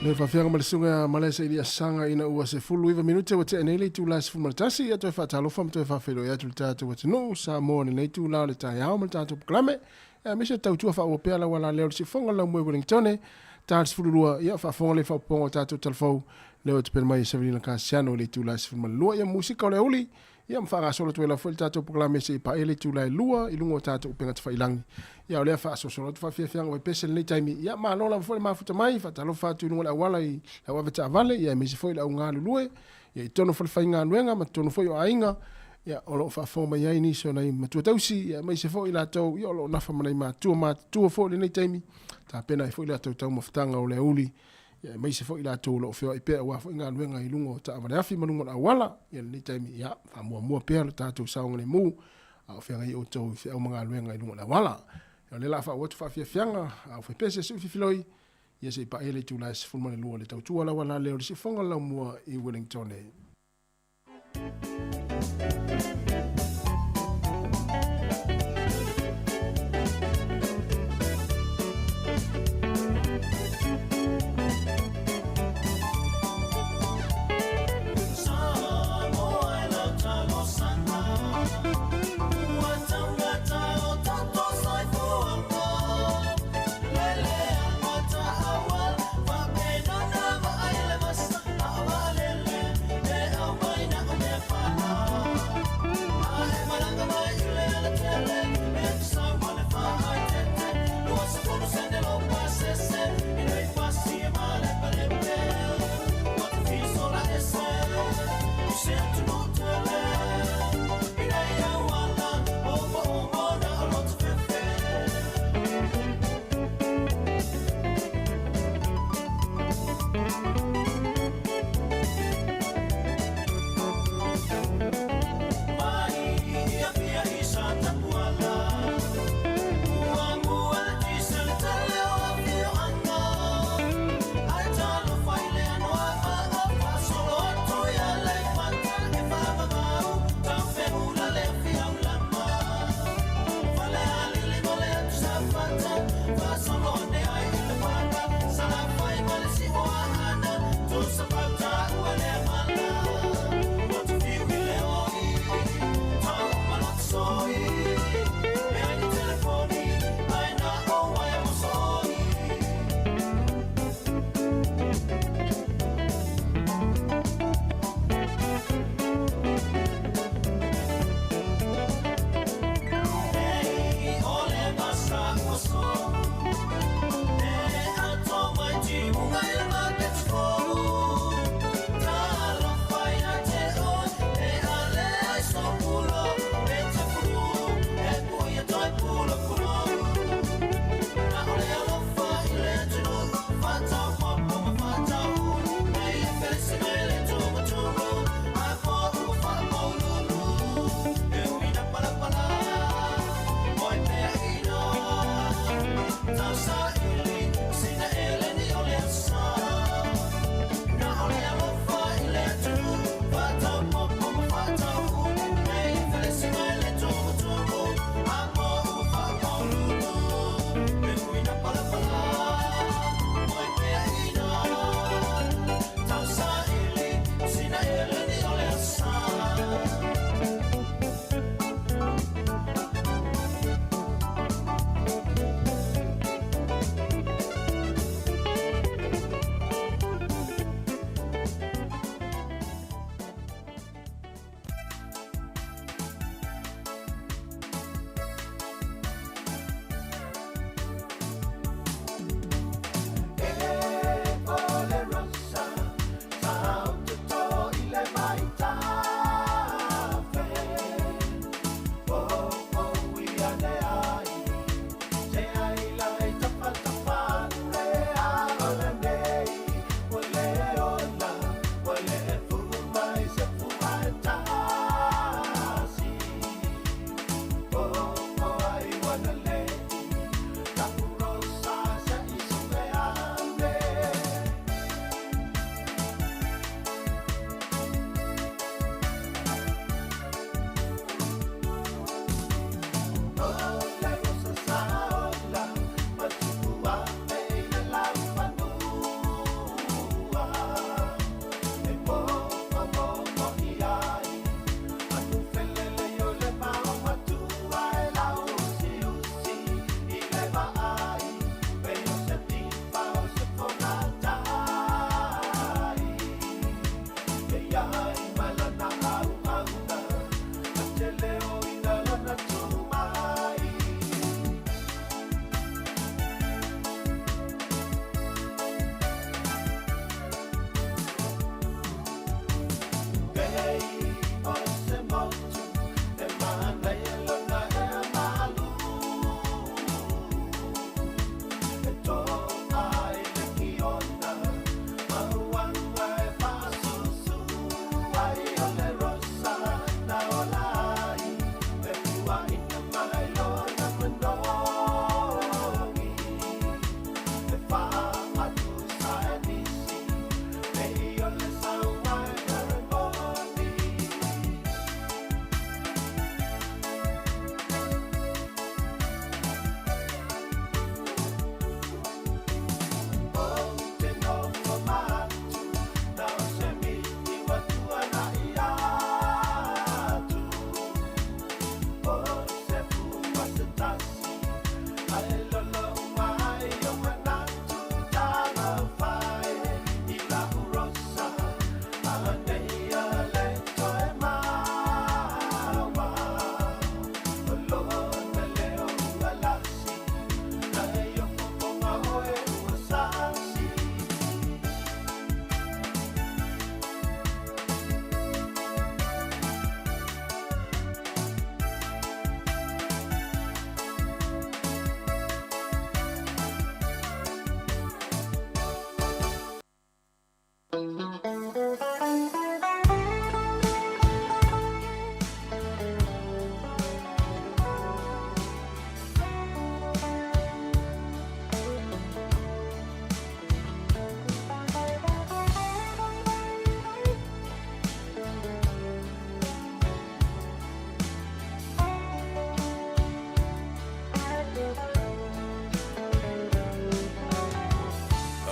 Le faafiaga ma le susuga Malae Saili Asaga ina ua 19 minute ua tea nei le itula 11, ia toe faatalofa ma toe faafeiloai atu i le tatou atunuu Samoa i lenei itula o le taeao ma le tatou polokalame. Ia aemaise o tautua faaauau pea lau ala lea o le siufofoga o le laumua i Wellingtone, ta le 12, ia faafofoga lea i faaopoopoga o tatou talafou lea ua tapena mai e Savelina Kasiano i le itula 12. Ia musika o le aoauli, Ia ma faagasolo atu ai lava foi le tatou polokalame seia paia le itula e 2 i luga o tatou upega tafailagi. Ia o lea faasolosolo atu faafiafiaga vaipese i lenei taimi. Ia malo lava foi le mafuta mai, faatalofa atu i luga o le auala i le au avetaavale, ia aemaise foi le au galulue, ia i totonu o falefaigaluega ma totonu foi o aiga, ia o lo o faafofoga mai ai nisi o nai matua tausi, ia aemaise foi i latou ia o lo o nafa ma nai matua matutua foi i lenei taimi, tapena ai foi le latou taumafataga o le aoauli. Ia aemaise foi i latou o lo o feoai pea aua foi galuega i luga o taavale afi ma luga o le auala. Ia lenei taimi, ia, faamuamua pea lo tatou saogalemu a o feagai outou i feau ma galuega i luga o le auala. Ia o lea o le a faaauau atu faafiafiaga a o faipese sui fifiloi, ia se i paia le itula e 12 le tautua lau ala lea o le siufofoga o le laumua i Wellingtone.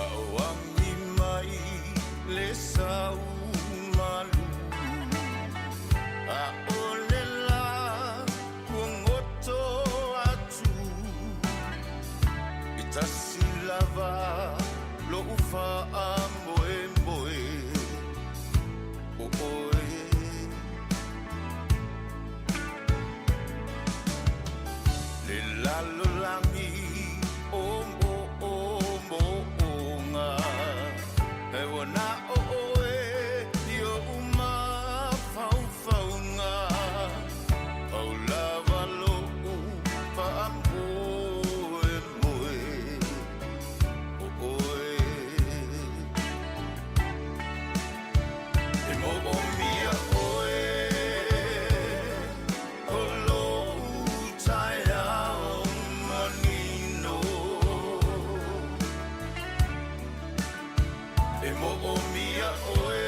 Auagi mai le sau malu A o le la kuagoto atu I tasi lava lo'u fa'amoemoe o oe Le lalolagi o mo'omo'oga E ua na o oe i o'u mafaufauga Pau lava lo'u fa'amoemoe o oe E mo'omia oe O lo'u taeao manino E mo'omia oe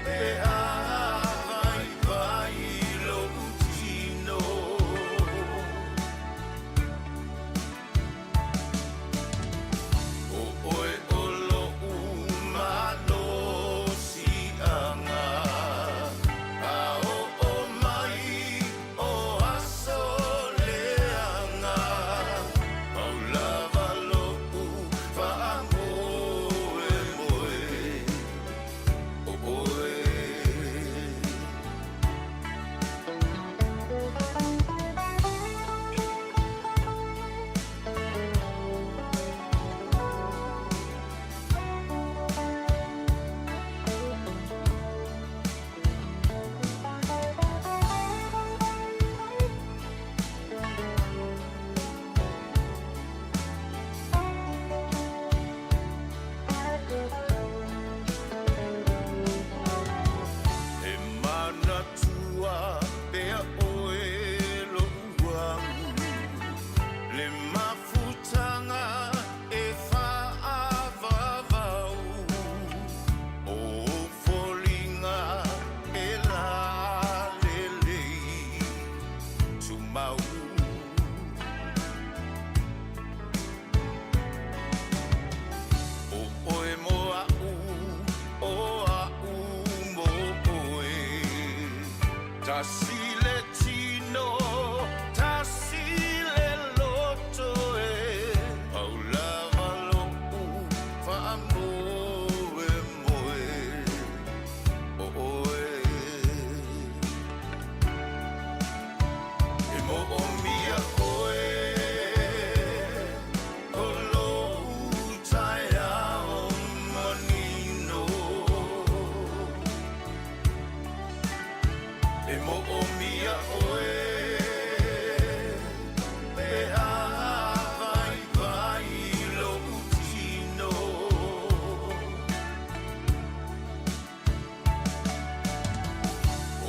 Pe a vaivai lo'u tino O oe o lo'u malosi'aga A o'o mai o aso leaga Pau lava lo'u fa'amoemoe O oe. E manatua pea oe lo'u agu Le mafutaga e fa'avavau O foliga e lalelei Tumau O oe mo a'u o a'u mo oe Tasi le tino tasi le loto e Pau lava lo'u fa'amoemoe O oe E mo'omia oe O lo'u taeao manino E mo'omia oe Pe a vaivai lo'u tino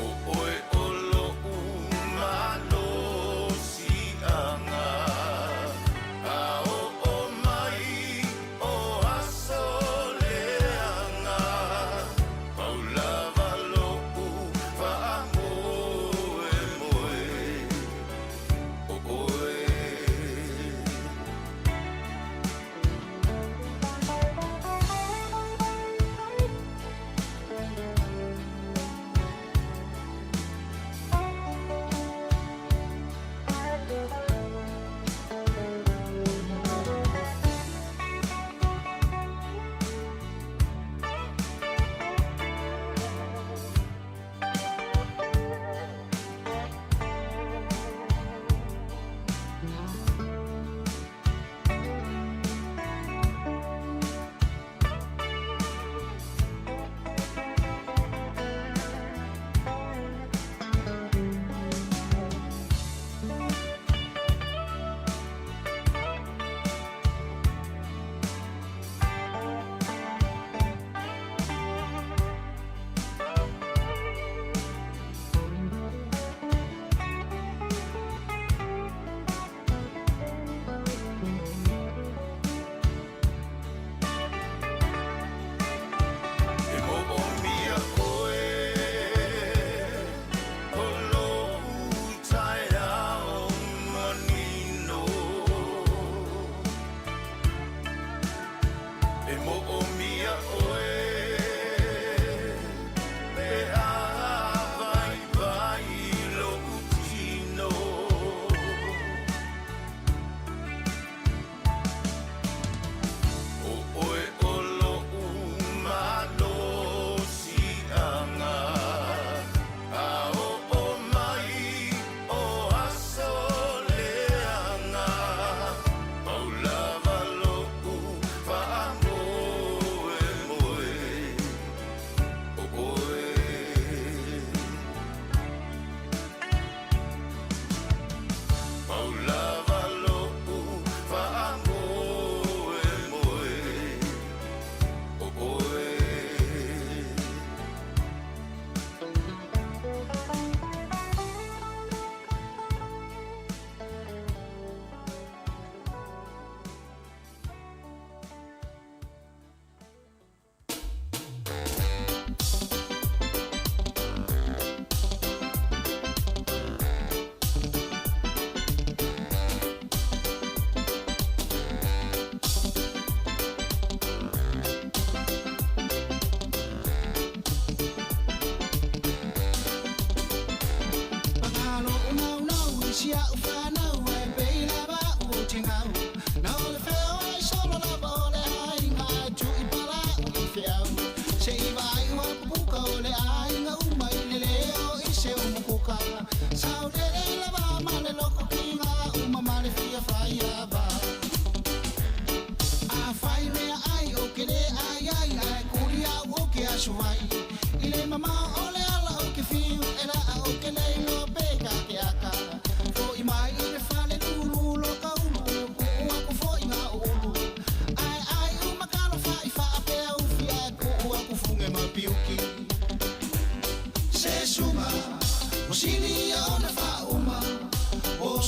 O oe o lo'u malosi'aga A o'o mai o aso leaga Pau lava lo'u fa'amoemoe.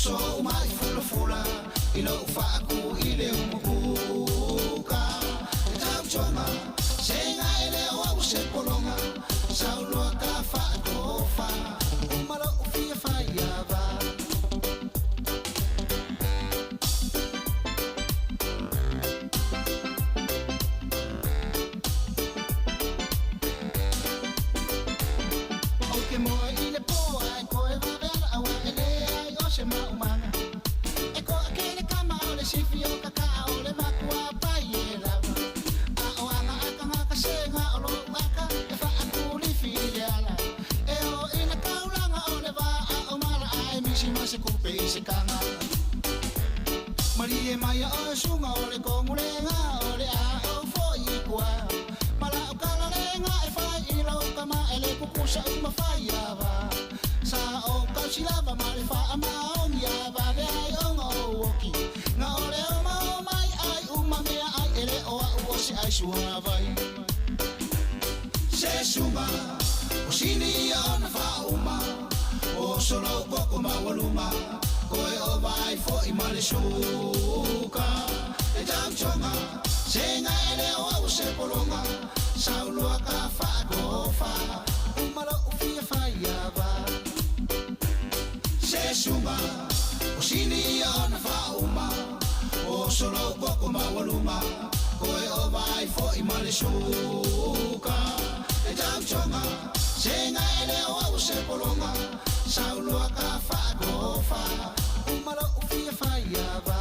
oso uma i fulafula i lou faaku i le umukuka. E tautoga sega e le o au se pologa sauloa ka faatofa uma lou fia faiava. Ou te moe i le pō ae koe vave ala aua e leai o se maumaga. E koa ke le kama o le sifi o kakaa o le makua pai e lava. A o anga aka ngaka sega o lou aka e faakulifi i le ala. E o ina kaulanga o le vaa o mala ae misi ma se kupe i se kanga. Malie mai o sunga o le kongulenga o le a o foi i kua. Mala o kalalenga e fai i lau kama e le kukusa uma fai ava. Sa o kausilava ma le faa maongi a vave ai onga o oki. Nga o le o mao mai ai uma mea ai e le o au o se ai suavai. Se sunga o sini ia ona faauma. O solo koko maualuga koe o vai foi ma le suka. E tautoga sega e le o au se pologa sauloa ka faatofa uma lou fia faiava. Se sunga o sini ia ona faauma. O solo koko maualuga koe o vai foi ma le suka. E tautoga sega e le o au se pologa sauloa ka faatofa uma lou fia faiava.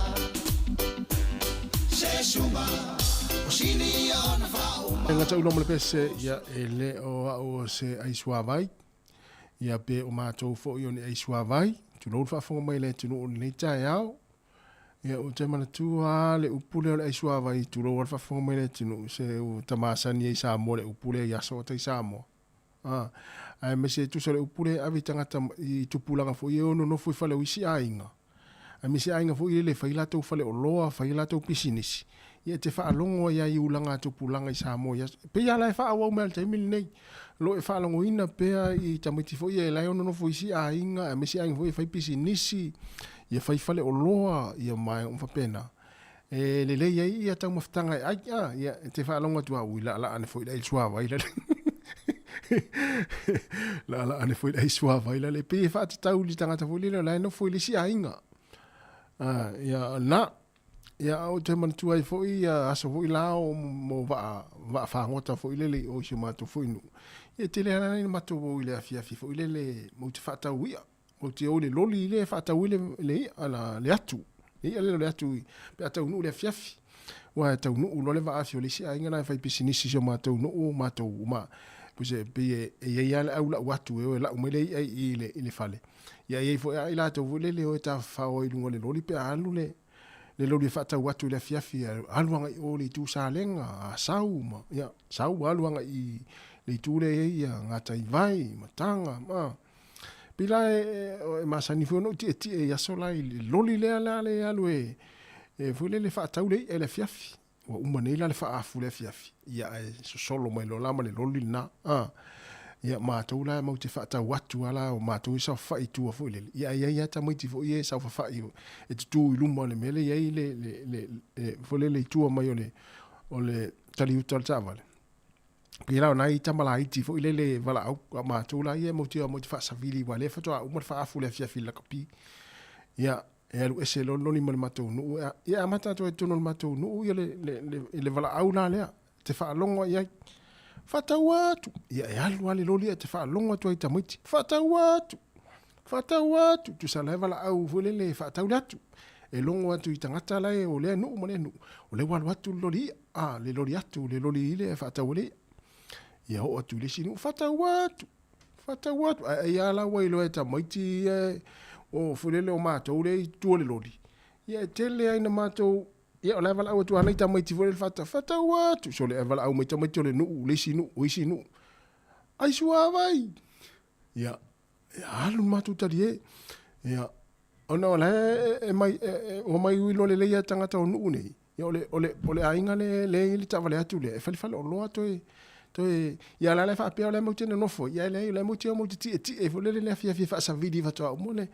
Se sunga o sini ia ona faauma. E gata ulo mo le pese ia e le o au o se aisuavai. Ia pe o mātou foi o ni aisuavai. Tulou le faafofoga mai le atunuu o lenei taeao. Ia o te manatua le upu lea o le aisuavai tulou le faafofoga mai le atunuu se u tamasani ai Samoa le upu lea i aso o tai Samoa. Ah, ae me se tusa le upu lea ave i tagata i tupulaga foi e ono nofo i fale o isi aiga. Ae me se aiga foi lele fai latou fale oloa, fai latou pisinisi. Ia e te faalogo ai lava i ulaga a tupulaga i Samoa i aso. Pei lava la e faaauau mai lava i le taimi lenei. O lo o e faalogoina pea i tamaiti foi ia e la e ono nofo i isi aiga, aemaise aiga foi e fai pisinisi, ia fai fale oloa, ia ma uma faapena. E lelei ai ia taumafataga e ai, a, ia e te faalogo atu lava, ui laalaa ane foi i le ai suavai lale. Laalaa ane foi i le ai suavai lale. Pei e faatatau i le tagata foi lele o la e nofo i le isi aiga. A, ia na, ia ou te manatua ai foi ia aso foi la o mo vaa, vaa fagota foi lele i o i si o matou foi nuu. Ia e tele lava ina matou o i le afiafi foi lele matou te faatau i'a. Matou te o i le loli lea e faatau ai le, le i'a la, le atu. Le i'a lea o le atu i, pe a taunuu i le afiafi. Aua e taunuu loa le vaafi o le isi aiga la e fai pisinisi i si o matou nuu, matou ma, puse, pei e, e i ai lava le au lau atu e o e lau mai le i'a i i le, i le fale. Ia e i ai foi lava i latou foi lele e o e tafafao ai i luga o le loli pe a alu le, le loli e faatau atu i le afiafi, alu agai i o i le itu Salega, Asau ma, ia, sau alu agai i le itu lea e i ai ia Gataivai, Mataga, ma. Pei la e, e masani foi ona ou tietie i aso la i le loli lea la le alu e, e foi lele faatau le i'a i le afiafi. Ua uma nei la le faaafu i le afiafi, ia ae sosolo mai loa la ma le loli lena. A, ia matou la matou te faatau atu lava la, o matou e saofafai i tua foi lele, ia ae i ai lava tamaiti foi ia e saofafai e tutū i luma o le mea lea e i ai le, le, le, le, foi lele i tua mai o le, o le taliuta o le taavale. Pei la o nai tama laiti foi lele valaau a matou la ia matou te matou te faasavili aua o lea faatoa uma le faaafu i le afiafi i le lakapi. Ia, e alu ese loa le loli ma le matou nuu. Ia, e amata atu ai i totonu o le matou nuu ia le, le, le, le valaau la lea, te faalogo i ai. Faatau atu! Ia, e alu lava le loli ae te faalogo atu ai i tamaiti. Faatau atu! Faatau atu! Tusa la e valaau foi lele e faatau le atu. E logo atu i tagata la e o lea nuu ma lea nuu, o lea ua alu atu le loli i'a. A, le loli atu, le loli i le faatau e le i'a. Ia oo atu i le isi nuu, faatau atu! Faatau atu! Ae ai lava la ua iloa e tamaiti ia o foi lele o matou lea i tua o le loli, ia e tele lava ina matou, ia o la e valaau atu lava nai tamaiti foi lele faatau, faatau atu! Sole ae valaau mai tamaiti o le nuu, le isi nuu, o isi nuu. Ai suavai! Ia, e alu le matou talie. Ia, ona o la e mai, ua mai iloa lelei lava e tagata o nuu nei, Ia o le, o le, o le aiga le, le i le taavale atu lea, e falefale oloa toe, toe, ia la la e faapea o la e matou te nonofo ai, ia e leai, o la e matou te o matou te tietie foi lele i le afiafi e faasavili faatoa uma le,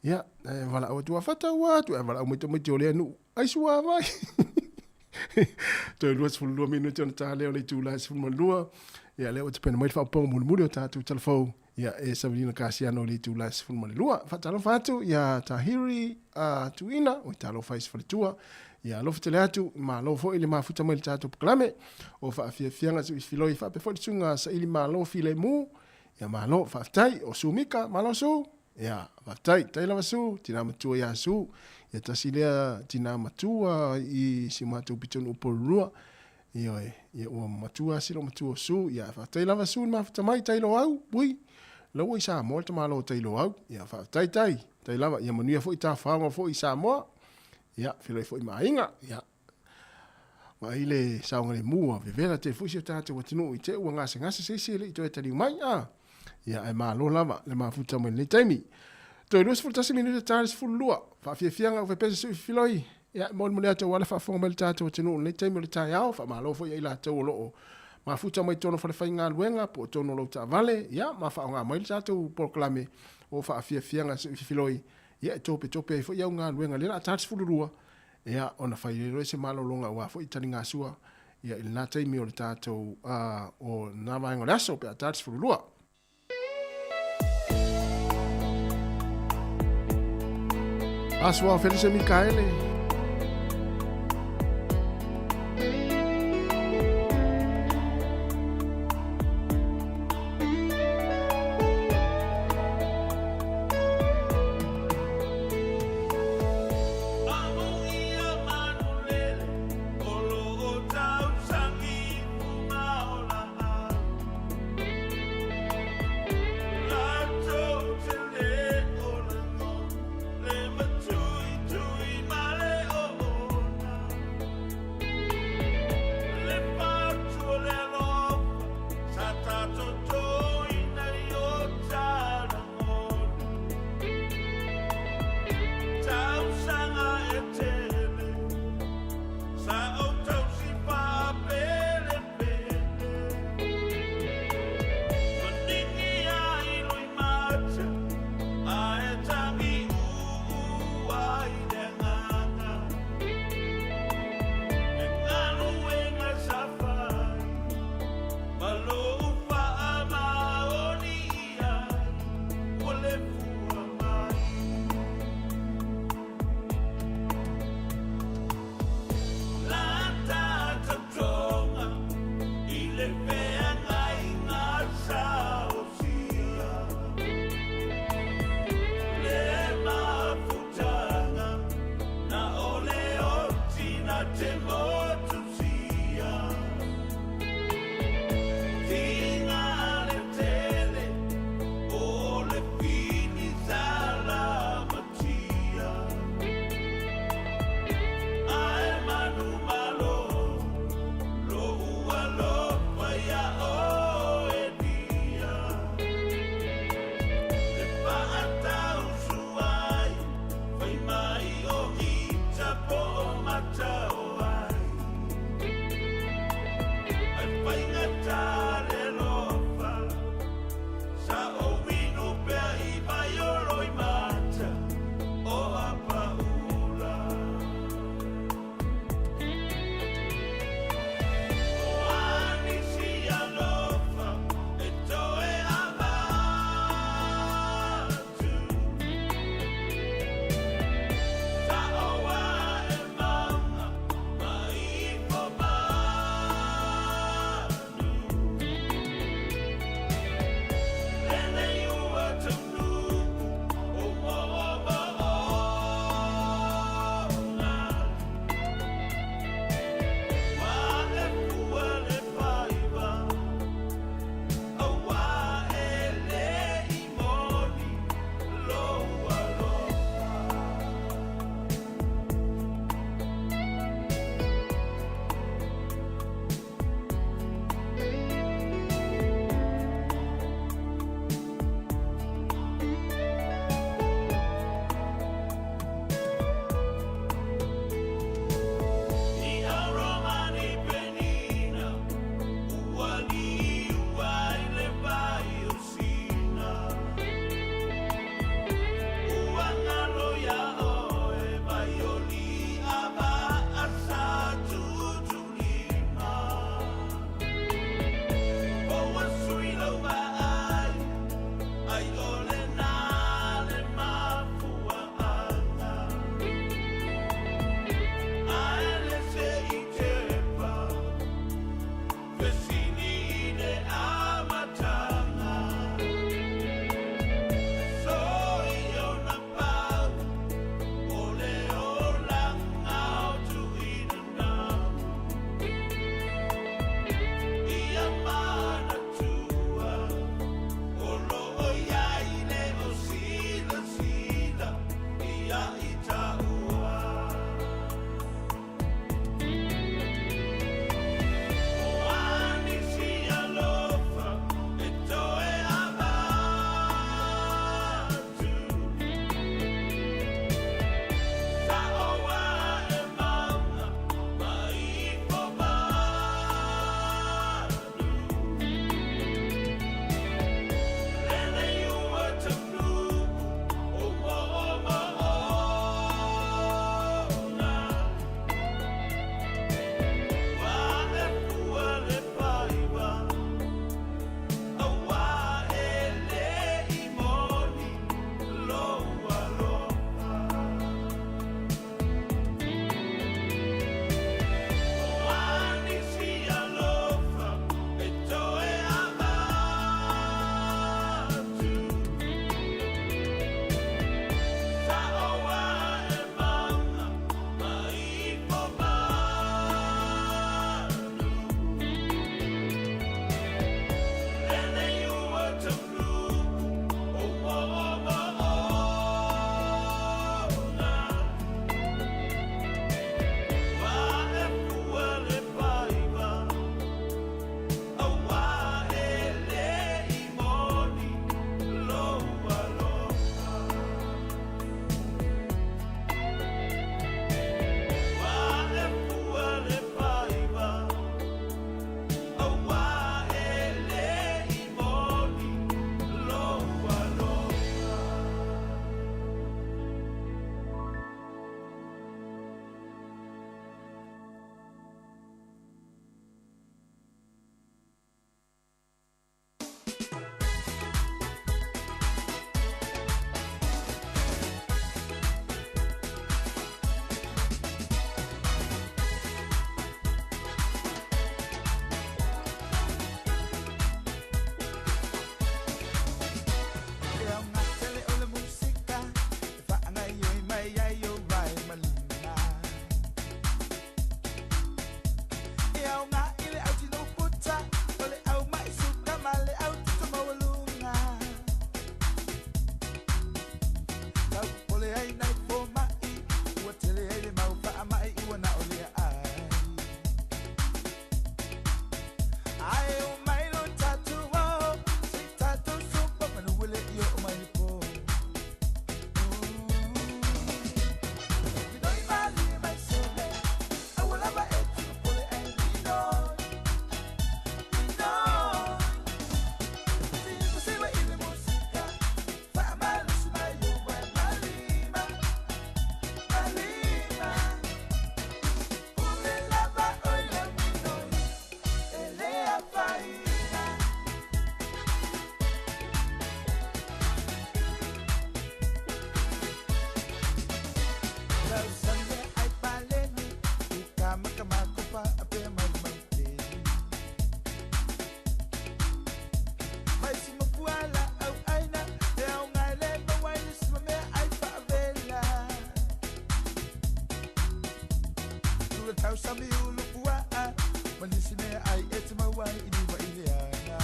Ia, e valaau atu a fataua atu, ae valaau mai tamaiti o lea nuu, ai suavai. Toe 22 minute ona ta lea o le itula e 12. Ia, lea ua tapena mai le faaopoopoga mulimuli o tatou talafou. Ia, e Savelina Kasiano i le itula e 12. Faatalofa atu ia Tahiri a Tuina, o talofa i se faletua. Ia, alofa tele atu, malo foi le mafuta mai le tatou polokalame. O faafiafiaga suifiloi faapea foi le susuga Saili Malo Filemu. Ia, malo, faafetai. O Su Mika, malo Su. Ia, faafetai, tai lava Su, tina matua ia Su. Ia tasi lea tina matua i si o matou pitonuu Porirua. Ioe, ia ua matua si lou matua o Su. Ia, faafetai lava Su i le mafuta mai, tai Loau, ui. Lau i Samoa le tamaloa o tai Loau. Ia, faafetai tai, tai lava. Ia manuia foi tafaoga foi i Samoa. Ia, feiloai foi ma aiga. Ia, vaai le saogalemu a vevela tele foi si o tatou atunuu i te ua gasegase se isi e le i toe taliu mai. A, ia, ae malo lava le mafuta mai lenei taimi. Toe 21 minute ta le 12. Faafiafiaga au pepese sui filoi. Ia, molimoli atu aua le faafofoga mai le tatou atunuu i lenei taimi o le taeao. Faamalo foi ia i latou o lo o mafuta mai totonu o falefaigaluega po o totonu o lou taavale. Ia, ma faaaoga mai le tatou polokalame o faafiafiaga sui filoi. Ia, e topetope ai foi au galuega lea o le a ta le 12. Ia, ona fai ai loa se malologa aua foi taligasua ia i lena taimi o le tatou o lena vaega o le aso pe a ta le 12. Aso ao Felise Mikaele. Tausami ulu pua'a Ma nisi mea ai e te mau ai i lima i le ana.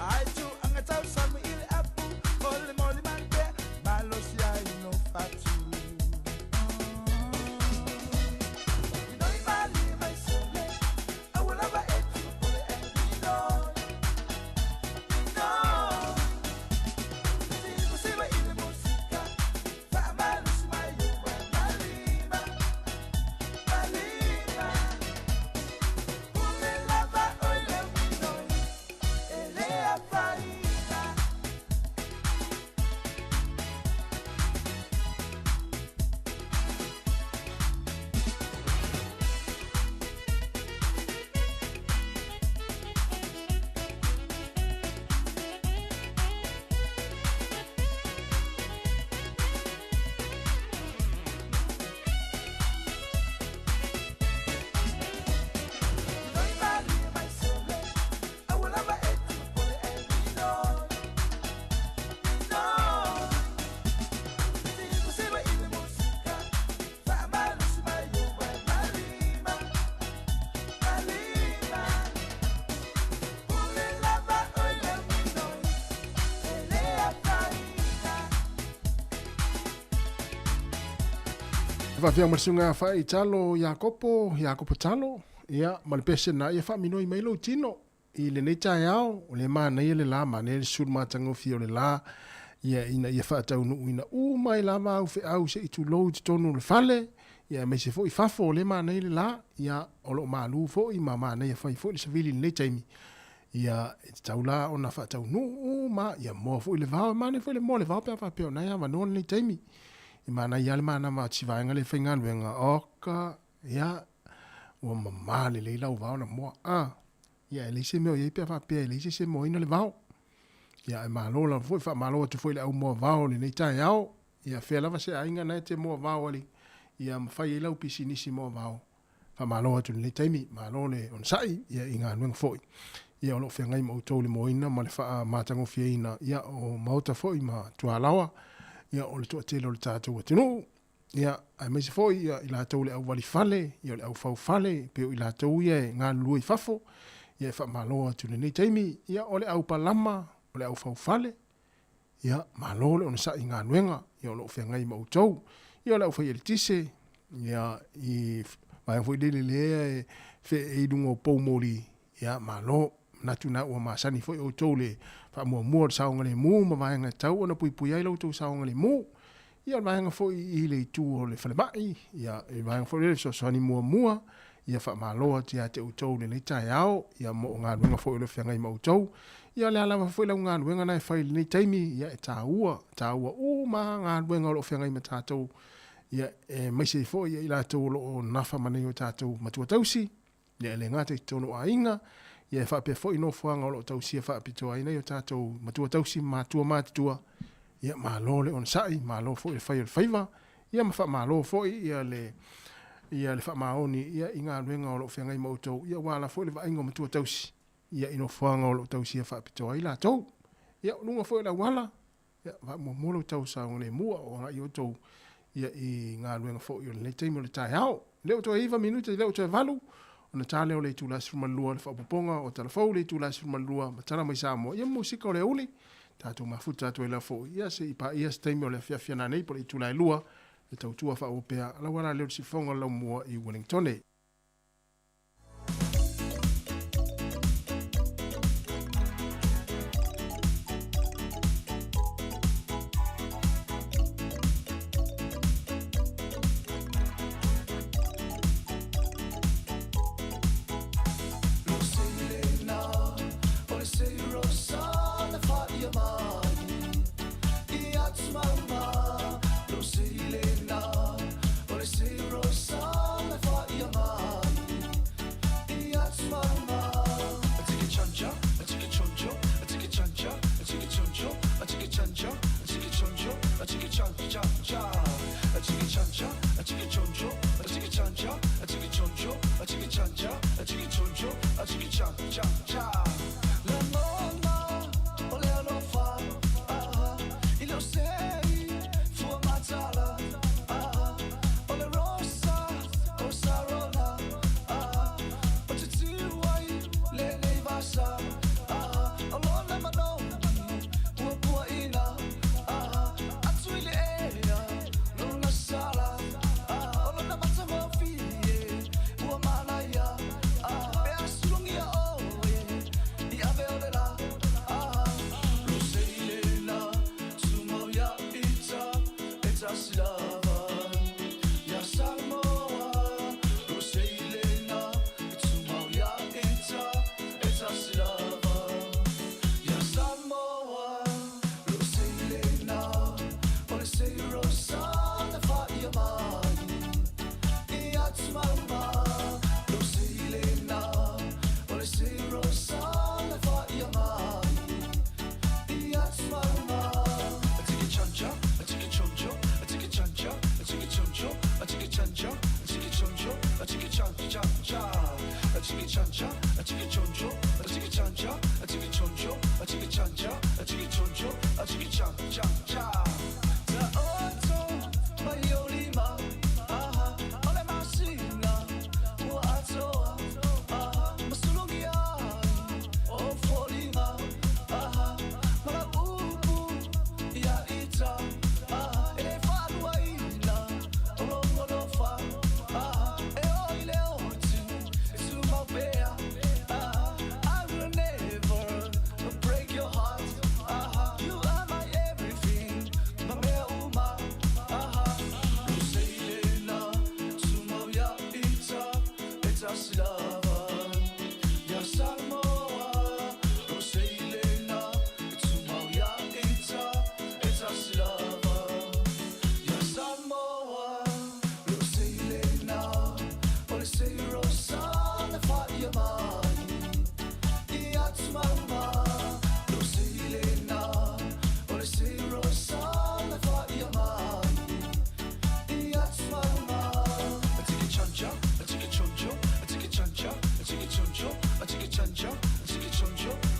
Ai tu anga tausami i le apu O le moli mantea Malosi ai no fatu. Faafia ma le suga faaitalo Iakopo, Iakopo Talo, ia ma le pese na ia faaminoi mai lou tino i lenei taeao, o le manaia le la, manaia le sulu matagofie o le la, ia ina ia faataunuuina uma ai lava au feau seʻi tulou i totonu o le fale, ia aemaise foi fafo o le manaia le la, ia o loo malu foi ma manaia fai foi le savili i lenei taimi. Ia e tatau la ona faataunuu uma, ia moa foi le vao, e manaia foi le moa le vao pe a faapea o na e avanoa lenei taimi. E manaia lava le manava o si vaega lea e faigaluega, oka, ia, ua mamā lelei lau vao na moa. A, ia e leai se mea o i ai pe a faapea e leai se isi e moaina le vao. Ia ae malo lava foi, faamalo atu foi i le au moa vao o lenei taeao. Ia fea lava se aiga na e te moa vao ai, ia ma fai ai lau pisinisi moa vao. Faamalo atu i lenei taimi, malo le onosai ia i galuega foi ia o lo o feagai ma outou i le moaina ma le faamatagofieina ia o maota foi ma tualaoa ia o le toatele o le tatou atunuu ia aemaise foi ia i latou le auwali fale ia o le aufau fale pei o i latou ia e galulue i fafo ia e faamalo atu i lenei taimi ia o le aupalama o le aufau fale ia malo le onosai i galuega ia o lo o feagai ma outou ia o le aufai eletise ia i vaega foi lele lea e feei i luga o poumoli ia malo manatu na ua masani foi outou le faamuamua o le saogalemu ma vaega e tatau ona puipui ai lo outou saogalemu ia o le vaega foi i le itu o le falemai ia i vaega foi lele fesoasoani muamua ia faamalo atu ia te outou i lenei taeao ia mo o galuega foi o lo o feagai ma outou ia o le a lava foi lau galuega na e fai i lenei taimi ia e taua taua uma galuega o lo o feagai ma tatou ia aemaise ai foi ia i latou o lo o nafa ma nei o tatou matua tausi ia e le gata i totonu o aiga ia e faapea foi nofoaga o lo o tausia faapitoa ai nei o tatou matua tausi ma matua matutua ia malo le onosai malo foi le fai o le faiva ia ma faamalo foi ia le ia le faamaoni ia i galuega o lo o feagai ma outou ia ua ala foi le vaaiga o matua tausi ia i nofoaga o lo o tausia faapitoa ai latou ia o luga foi o le auala Ia, faamuamua lou tausaogalemu a o agai outou ia i galuega foi o lenei taimi o le taeao. Le o toe 9 minute, le o toe 8, ona ta lea o le itula 12 le faaopoopoga o Talafou le itula 12 ma tala mai Samoa. Ia ma musika o le aoauli, tatou mafuta atu ai lava foi ia se i paia se taimi o le afiafi a nanei po o le itula e 2 le tautua faaauau pea lau ala lea o le sifofoga o le laumua i Wellingtone.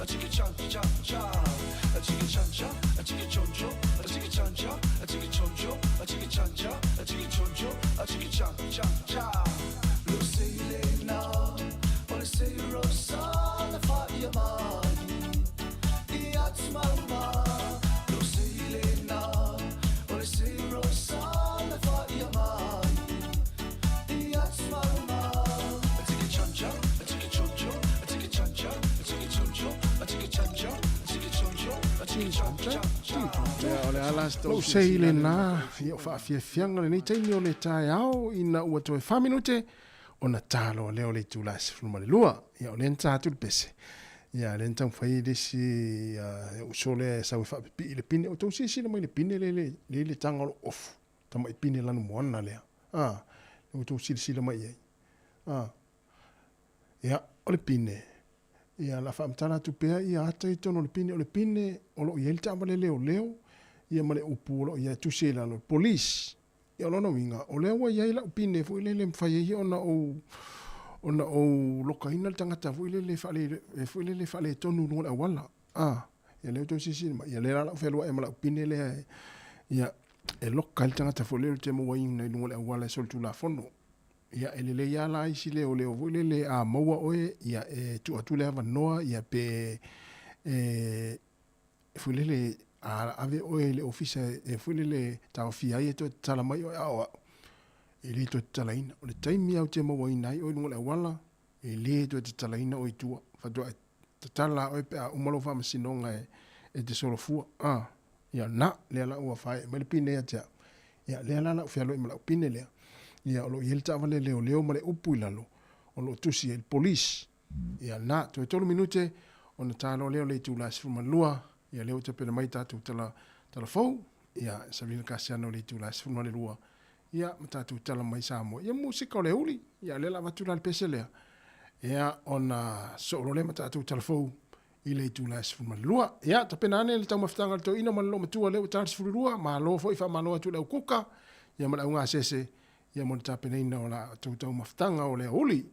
Chiki cha cha cha, chiki cha cha, chiki choncho, chiki cha cha, chiki choncho, chiki cha cha, chiki choncho, chiki cha cha cha. Lucilena, ole se rosa le fa ia mai, ia tsmama. Lucilena, ole se rosa le fa ia mai, ia tsmama. Chiki cha cha, chiki choncho, chiki cha cha, chiki choncho, chiki cha cha, chiki choncho, chiki cha cha cha. Ia, o le ala se Lou sei lenā, ia o faafiafiaga lenei taimi o le taeao ina ua toe 4 minute ona talo lea o le itulā e 12. Ia o lea na tā atu le pese. Ia lea na taumafai le isi uso lea e sau e faapipii le pine. O tou silasila mai le pine le le le taga o loo ofu. Tama'i pine lanu moana lea. A, le ua tou silasila mai ai. A, ia, o le pine. Ia, la faamatala atu pea ia ata i tonu o le pine. O le pine o loo i ai le taavale leoleo, ia ma le upu o loo i ai tusi ai lalo, le police. Ia o lona uiga, o lea ua i ai la'u pine fo'i lele mafai ai ona ou ona ou lokaina le tagata fo'i lele fa'ale fo'i lele fa'aletonu i luga o le auala. A, ia lea ua tou silasila mai, ia lea la la'u fealua'i ai ma la'u pine lea e, ia, e loka ai le tagata fo'i lele ou te mauaina i luga o le auala e solitulafono. Ia e lelei lava la isi leoleo foi lele a maua oe, ia e tuu atu le avanoa, ia pe e foi lele a ave oe i le ofisa e foi lele taofia ai e toe tatala mai oe, a o a'u e le toe tatalaina. O le taimi lava ou te mauaina ai oe i luga o le auala, e le toe tatalaina oe i tua. Faatoa e tatala oe pe a uma lou faamasinoga e te solofua. A, ia na, lea la ua faaee mai le pine ia te au. Ia lea la la'u fealoai ma la'u pine lea. Ia o lo o i ai le taavale leoleo ma le upu i lalo, o lo o tusi ai le police. Ia na, toe 3 minute ona talo lea o le itula e 12, ia lea ua tapena mai tatou tala tala fou, ia Sabrina Kasiano o le itula e 12, ia ma tatou tala mai Samoa. Ia musika o le uli, ia lea la avatu la le pese lea. Ia ona soo loa lea ma tatou tala fou i le itula e 12. Ia tapena ane le taumafataga o le toeaina ma le loomatua lea ua ta le 12, malo foi faamalo atu i le aukuka, ia ma le augasese, ia mo le tapenaina o la outou taumafataga o le aoauli.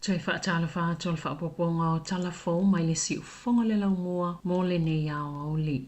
Toe faatalofa atu i le faaopoopoga o Tala Fou mai le Siufofoga o le Laumua mo lenei aoauli.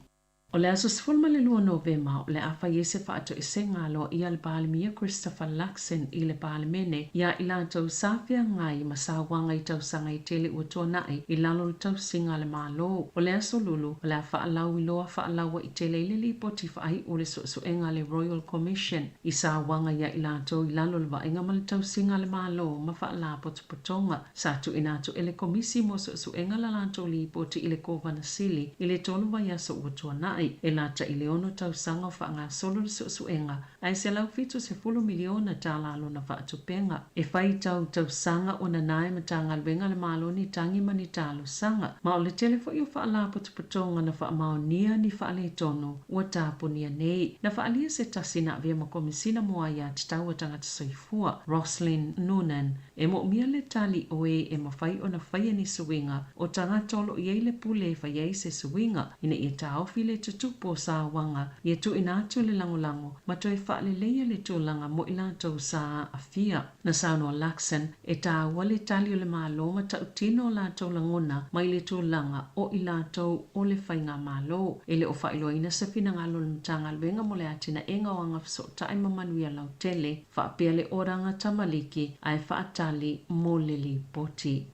O le aso 12 Novema, o le a fai ai se faatoesega aloaia a le Palemia Christopher Luxon i le Palemene iā i latou sa feagai ma sauaga i tausaga e tele ua tuanai i lalo o le tausiga a le Malo. O le aso Lulu, o le a faalauiloa faalauaitele ai le lipoti faaiu o le suesuega a le Royal Commission i sauaga iā i latou i lalo o le vaaiga ma le tausiga a le Malo ma faalapotopotoga. Sa tuuina atu e le Komisi mo Suesuega la latou lipoti i le Kovana Sili i le tolu vaiaso ua tuanai, e lata i le ono tausaga o faagasolo le suesuega, ae $170 miliona tala lona faatupega. E faitau tausaga ua nanā e Matagaluega a le Malo ni tagi ma ni talosaga, ma o le tele foi o faalapotopotoga na faamaonia ni faaletonu ua tapunia nei. Na faaalia se tasi na avea ma Komesina mo Aia Tatau a Tagata Soifua, Roslyn Noonan, E moomia le tali o e e mafai ona faia ni suiga o tagata o lo o i ai le pule e fai ai se suiga ina ia taofi le tutupu o sauaga, ia tuuina atu le lagolago ma toe faaleleia le tulaga mo i latou sa aafia. Na saunoa Luxon, e taua le tali o le Malo ma tautino o latou lagona mai le tulaga o i latou o le faigamalo. E le o faailoaina se finagalo o le Matagaluega mo le Atinaega o Agafesootai ma Manuia Lautele, faapea le oraga tamaliki ae faatali mo le lipoti.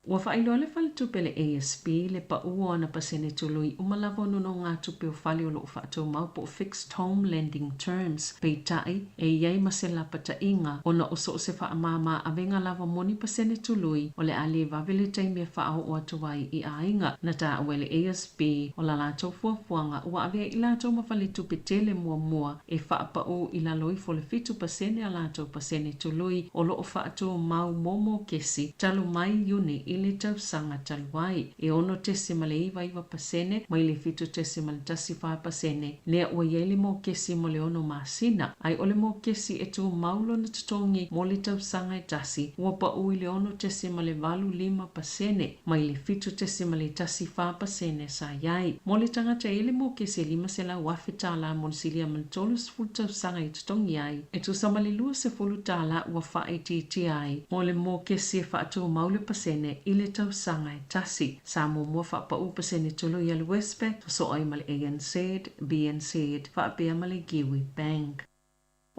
Ua faailoa le faletupe le ASB le pau o ana pasene tului uma lava o nonogatupe o fale o lo o faatumau po o fixed home lending terms, peitai, e i ai ma se lapataiga ona o so o se faamāmā avega lava mo ni pasene tului o le a lē vave le taimi e faaoo atu ai i aiga. Na taua e le ASB o la latou fuafuaga ua avea i latou ma faletupe tele muamua e faapaū i lalo ifo o le 7% a latou pasene tului o lo o faatumau mo mokesi talu mai Iuni i le tausaga talu ai, e 6.99% mai le 7.14% lea ua i ai le mokesi mo le ono masina, ae o le mokesi e tumau lona totogi mo le tausaga e tasi ua paū i le 6.85% mai le 7.14% sa i ai. Mo le tagata e i ai le mokesi e $500,000 mo le silia ma le 30 tausaga e totogi ai, e tusa ma le $20 ua faaitiitia ai mo le mokesi e faatumau le pasene i le tausaga e tasi. Sa muamua faapaū pasene tului a le Westpac, sosoo ai ma le ANZ, BNZ faapea ma le Kiwi Bank.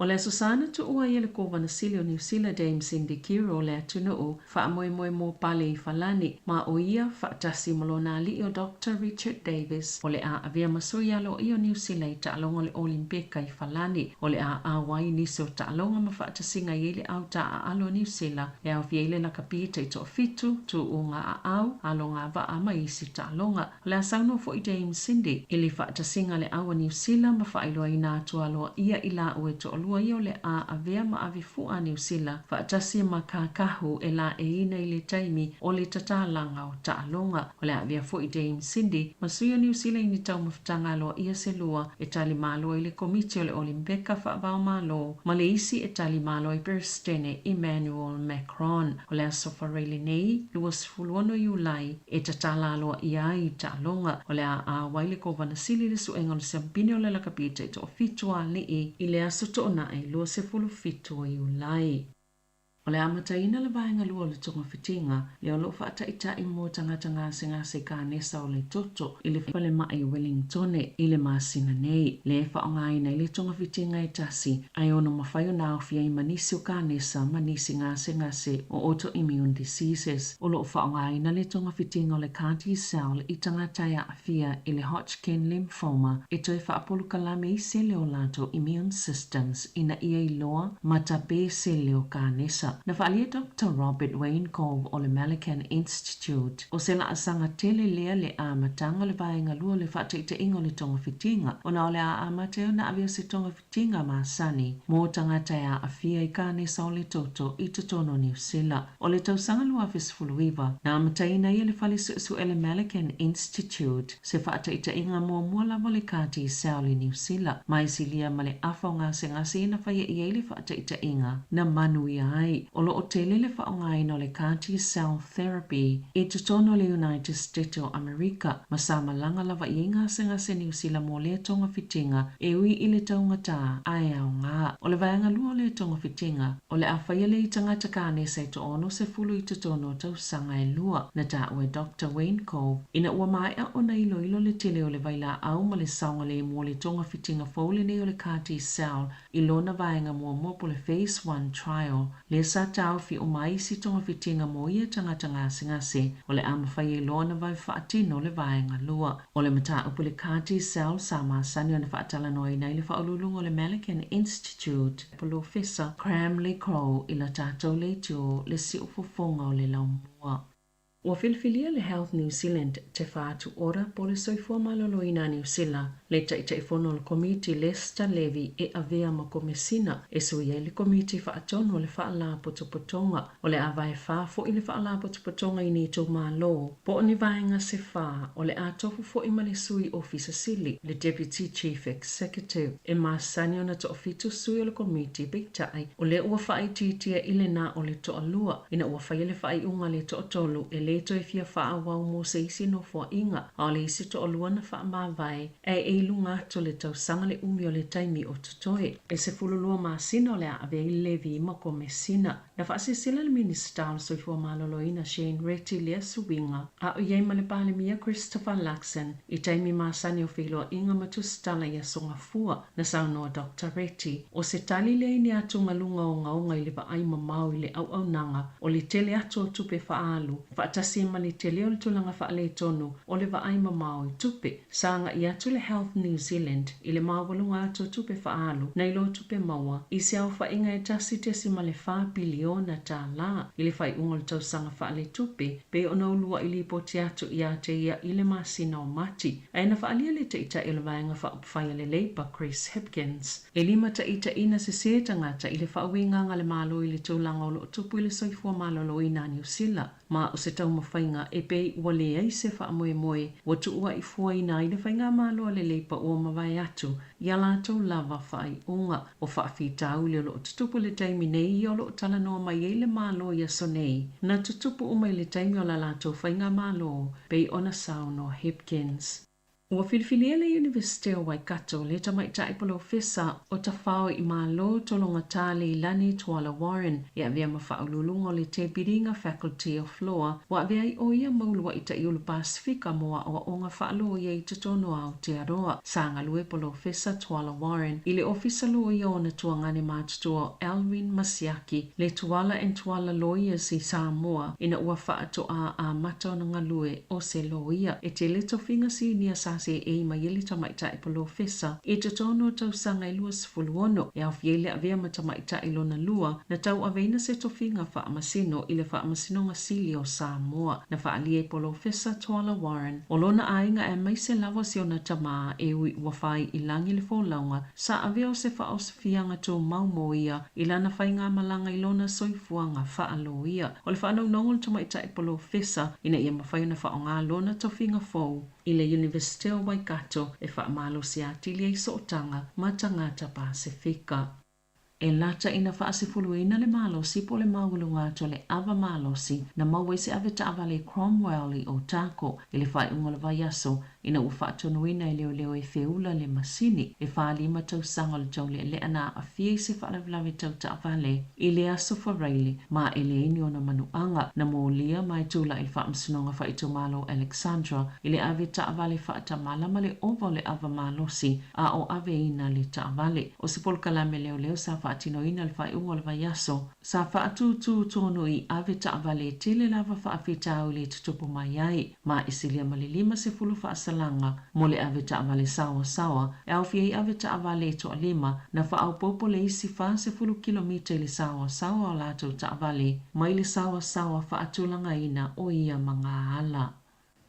O le Aso Sa na tuua ai e le Kovana Sili o Niu Sila Dame Cindy Kiro le atunuu faamoemoe mo pale i Falani, ma o ia faatasi ma lona alii o Doctor Richard Davis o le a avea ma sui aloaia o Niu Sila i taaloga o le Olimpeka i Falani. O le a auai i nisi o taaloga ma faatasiga i ai le au taaalo a Niu Sila e aofia ai le lakapi taitoafitu, tuuga aau, aloga vaa ma isi taaloga. O le a saunoa foi Dame Cindy i le faatasiga a le au a Niu Sila ma faailoaina atu aloaia i laua e toalua ia o le a avea ma ave fua a Niu Sila faatasi ma kākahu e laeiina i le taimi o le tatalaga o taaloga. O le a avea foi Dame Cindy ma sui o Niu Sila i ni taumafataga aloaia se lua e tali malo ai le Komiti o le Olimpeka Faavaomalo ma le isi e tali malo ai Peresetene Emmanuel Macron. O le aso Faraile lenei, 26 Iulai, e tatala aloaia ai taaloga. O le a auai le Kovana Sili i le suega o le siampine o le lakapi taitoafitu a alii i le aso Toonai 27 o Iulai. O le amataina le vaega lua o le togafitiga lea o lo o faataitai mo tagata gasegase kanesa o le toto i le falemai o Wellingtone i le masina nei, lea e faaaogaina ai le togafitiga e tasi ae ono mafai ona aofia ai ma nisi o kanesa ma nisi gasegase o autoimmune diseases. O lo o faaaogaina le togafitiga o le CAR-T cell i tagata e aafia i le Hodgkin lymphoma e toe faapolokalame ai sele o latou immune systems ina ia iloa ma tape sele o kanesa. Na faaalia Doctor Robert Weinkob o le Malakhan Institute o se laasaga tele lea le amataga o le vaega lua o le faataitaiga o le togafitiga ona o le a amata ai ona avea se togafitiga masani mo tagata e aafia i kanesa o le toto i totonu o Niu Sila. O le tausaga 2019, na amataina ai e le Fale Suesue le Malakhan Institute se faataitaiga muamua lava o le CAR-T cell i Niu Sila, ma e silia ma le afa o gasegase na faia i ai le faataitaiga na manuia ai. o lo o tele le faaaogaina o le CAR-T cell therapy i totonu o le United States o Amerika, ma sa malaga lava i ai gasegase Niu Sila mo lea togafitiga e ui i le taugata ae aoga. O le vaega lua o lea togafitiga, o le a faia lea i tagata kanesa e toa-60 i totonu o tausaga e lua. Na taua e Doctor Wayne Cove ina ua maea ona iloilo le tele o le vailaau ma le saogalemu o le togafitiga fou lenei o le CAR-T cell i lona vaega muamua po o le Phase One Trial, lea sa taofi uma ai isi togafitiga mo ia tagata gasegase, o le a mafai ai loa ona vave faatino le vaega lua. O le mataupu i le CAR-T cell sa masani ona faatalanoaina ai le faauluuluga o le Malaghan Institute, Polofesa Graham Le Crow i la tatou leitio le siufofoga o le laumua. Ua filifilia le Health New Zealand Te Whatu Ora po o le Soifua Maloloina a Niu Sila, le Taitaifono o le Komiti Lester Levy e avea ma Komesina e sui ai le Komiti Faatonu o le Faalapotopotoga. O le a vae fa fo'i le Faalapotopotoga i ni itumalo po o ni vaega se fa, o le a tofu fo'i ma le Sui Ofisa Sili, le Deputy Chief Executive. E masani ona toafitu sui o le Komiti, peitai, o lea ua faaitiitia i le na o le toalua, ina ua faia le faaiuga a le toatolu e lē toe fia faaauau mo se isi nofoaiga, a o le isi toalua na faamavae ae e i luga atu o le tausaga le umi o le taimi o totoe. E 12 masina o le a ave ai le Levi ma Komesina. Na faasilasila le Minisita o le Soifua Maloloina Shane Reti i lea suiga, a o i ai ma le Palemia Christopher Luxon i taimi masani o feiloaiga ma tusitala i Aso Gafua. Na saunoa Doctor Reti, o se tali lea i ni atugaluga ogaoga i le vaai mamao i le auaunaga o le tele atu o tupe faaalu, faatasi ai ma le tele o le tulaga faaletonu o le vaai mamao i tupe. Sa agai atu le Health New Zealand i le maualuga atu o tupe faaalu nai lo tupe maua i se aofaiga e $1.4 piliona i le faaiuga o le tausaga faaletupe pei ona uluai lipoti atu ia te ia i le masina o Mati. Ae na faaalia le Taitai o le Vaega Faaupufai a le Labour Chris Hipkins e limataitaiina sesē tagata i le faauigaga a le Malo i le tulaga o lo o tupu i le soifua maloloina a Niu Sila. Ma o se taumafaiga e pei ua leai se faamoemoe ua tuuaifuaina ai le faigamalo a le Leipa ua mavae atu i a latou lava faaiuga. O faafitauli o lo o tutupu i le taimi nei ia o lo o talanoa mai ai le Malo i aso nei, na tutupu uma i le taimi o la latou faigamalo, pei ona saunoa Hipkins. Ua filifilia le Iunivesite o Waikato le tamaitai polofesa o Tafao i Malo Tologata Leilani Tuala Warren e avea ma faauluuluga o le Te Piringa Faculty of Law ua avea ai o ia ma uluai taiulu Pasefika mo aoaoga faaloia i totonu o Aotearoa. Sa galue polofesa Tuala Warren i le Ofisa Loia o ona tuagane matutua o Alwyn Masiaki le Tuala and Tuala Lawyers i Samoa ina ua faatoa amata ona galue o se loia. E tele tofiga sinia sa seei mai ai le tamaitai polofesa i totonu o tausaga e 26, e aofia ai le avea ma tamaitai lona lua na tauaveina se tofiga faamasino i le Faamasinoga Sili o Samoa. Na faaalia e Polofesa Tuala Warren o lona aiga aemaise lava si ona tamā e ui ua fai i lagi le folauga sa avea o se faaosofiaga tumau mo ia i lana faigamalaga i lona soifuaga faaloia. O le faanaunaug o le tamaitai polofesa ina ia mafai ona faaaoga lona tofiga fou i le Iunivesite o Waikato e faamalosi atili ai sootaga ma tagata Pasefika. E lata ina faasefuluina le malosi po o le maualuga atu o le ava malosi na maua ai se ave taavale i Cromwell i Otago i le faaiuga o le vaiaso ina ua faatonuina e leoleo e feula le masini. E 45 tausaga o le taulealea na aafia i se faalavelave tau taavale i le Aso Faraile ma e leai ni ona manuaga. Na molia ma e tulai i le Faamasinoga Faaitumalo o Alexandra i le ave taavale faatamala ma le ova o le ava malosi a o aveina le taavale. O se polokalame leoleo sa faatinoina i le faaiuga o le vaiaso, sa faatūtū tonu i ave taavale e tele lava faafitauli e tutupu mai ai, ma e silia ma le 50 faasalaga mo le ave taavale saoasaoa, e aofia ai ave taavale e toalima na faaopoopo le isi 40 kilomita i le saoasaoa o latou taavale mai le saoasaoa faatulagaina o ia magaala.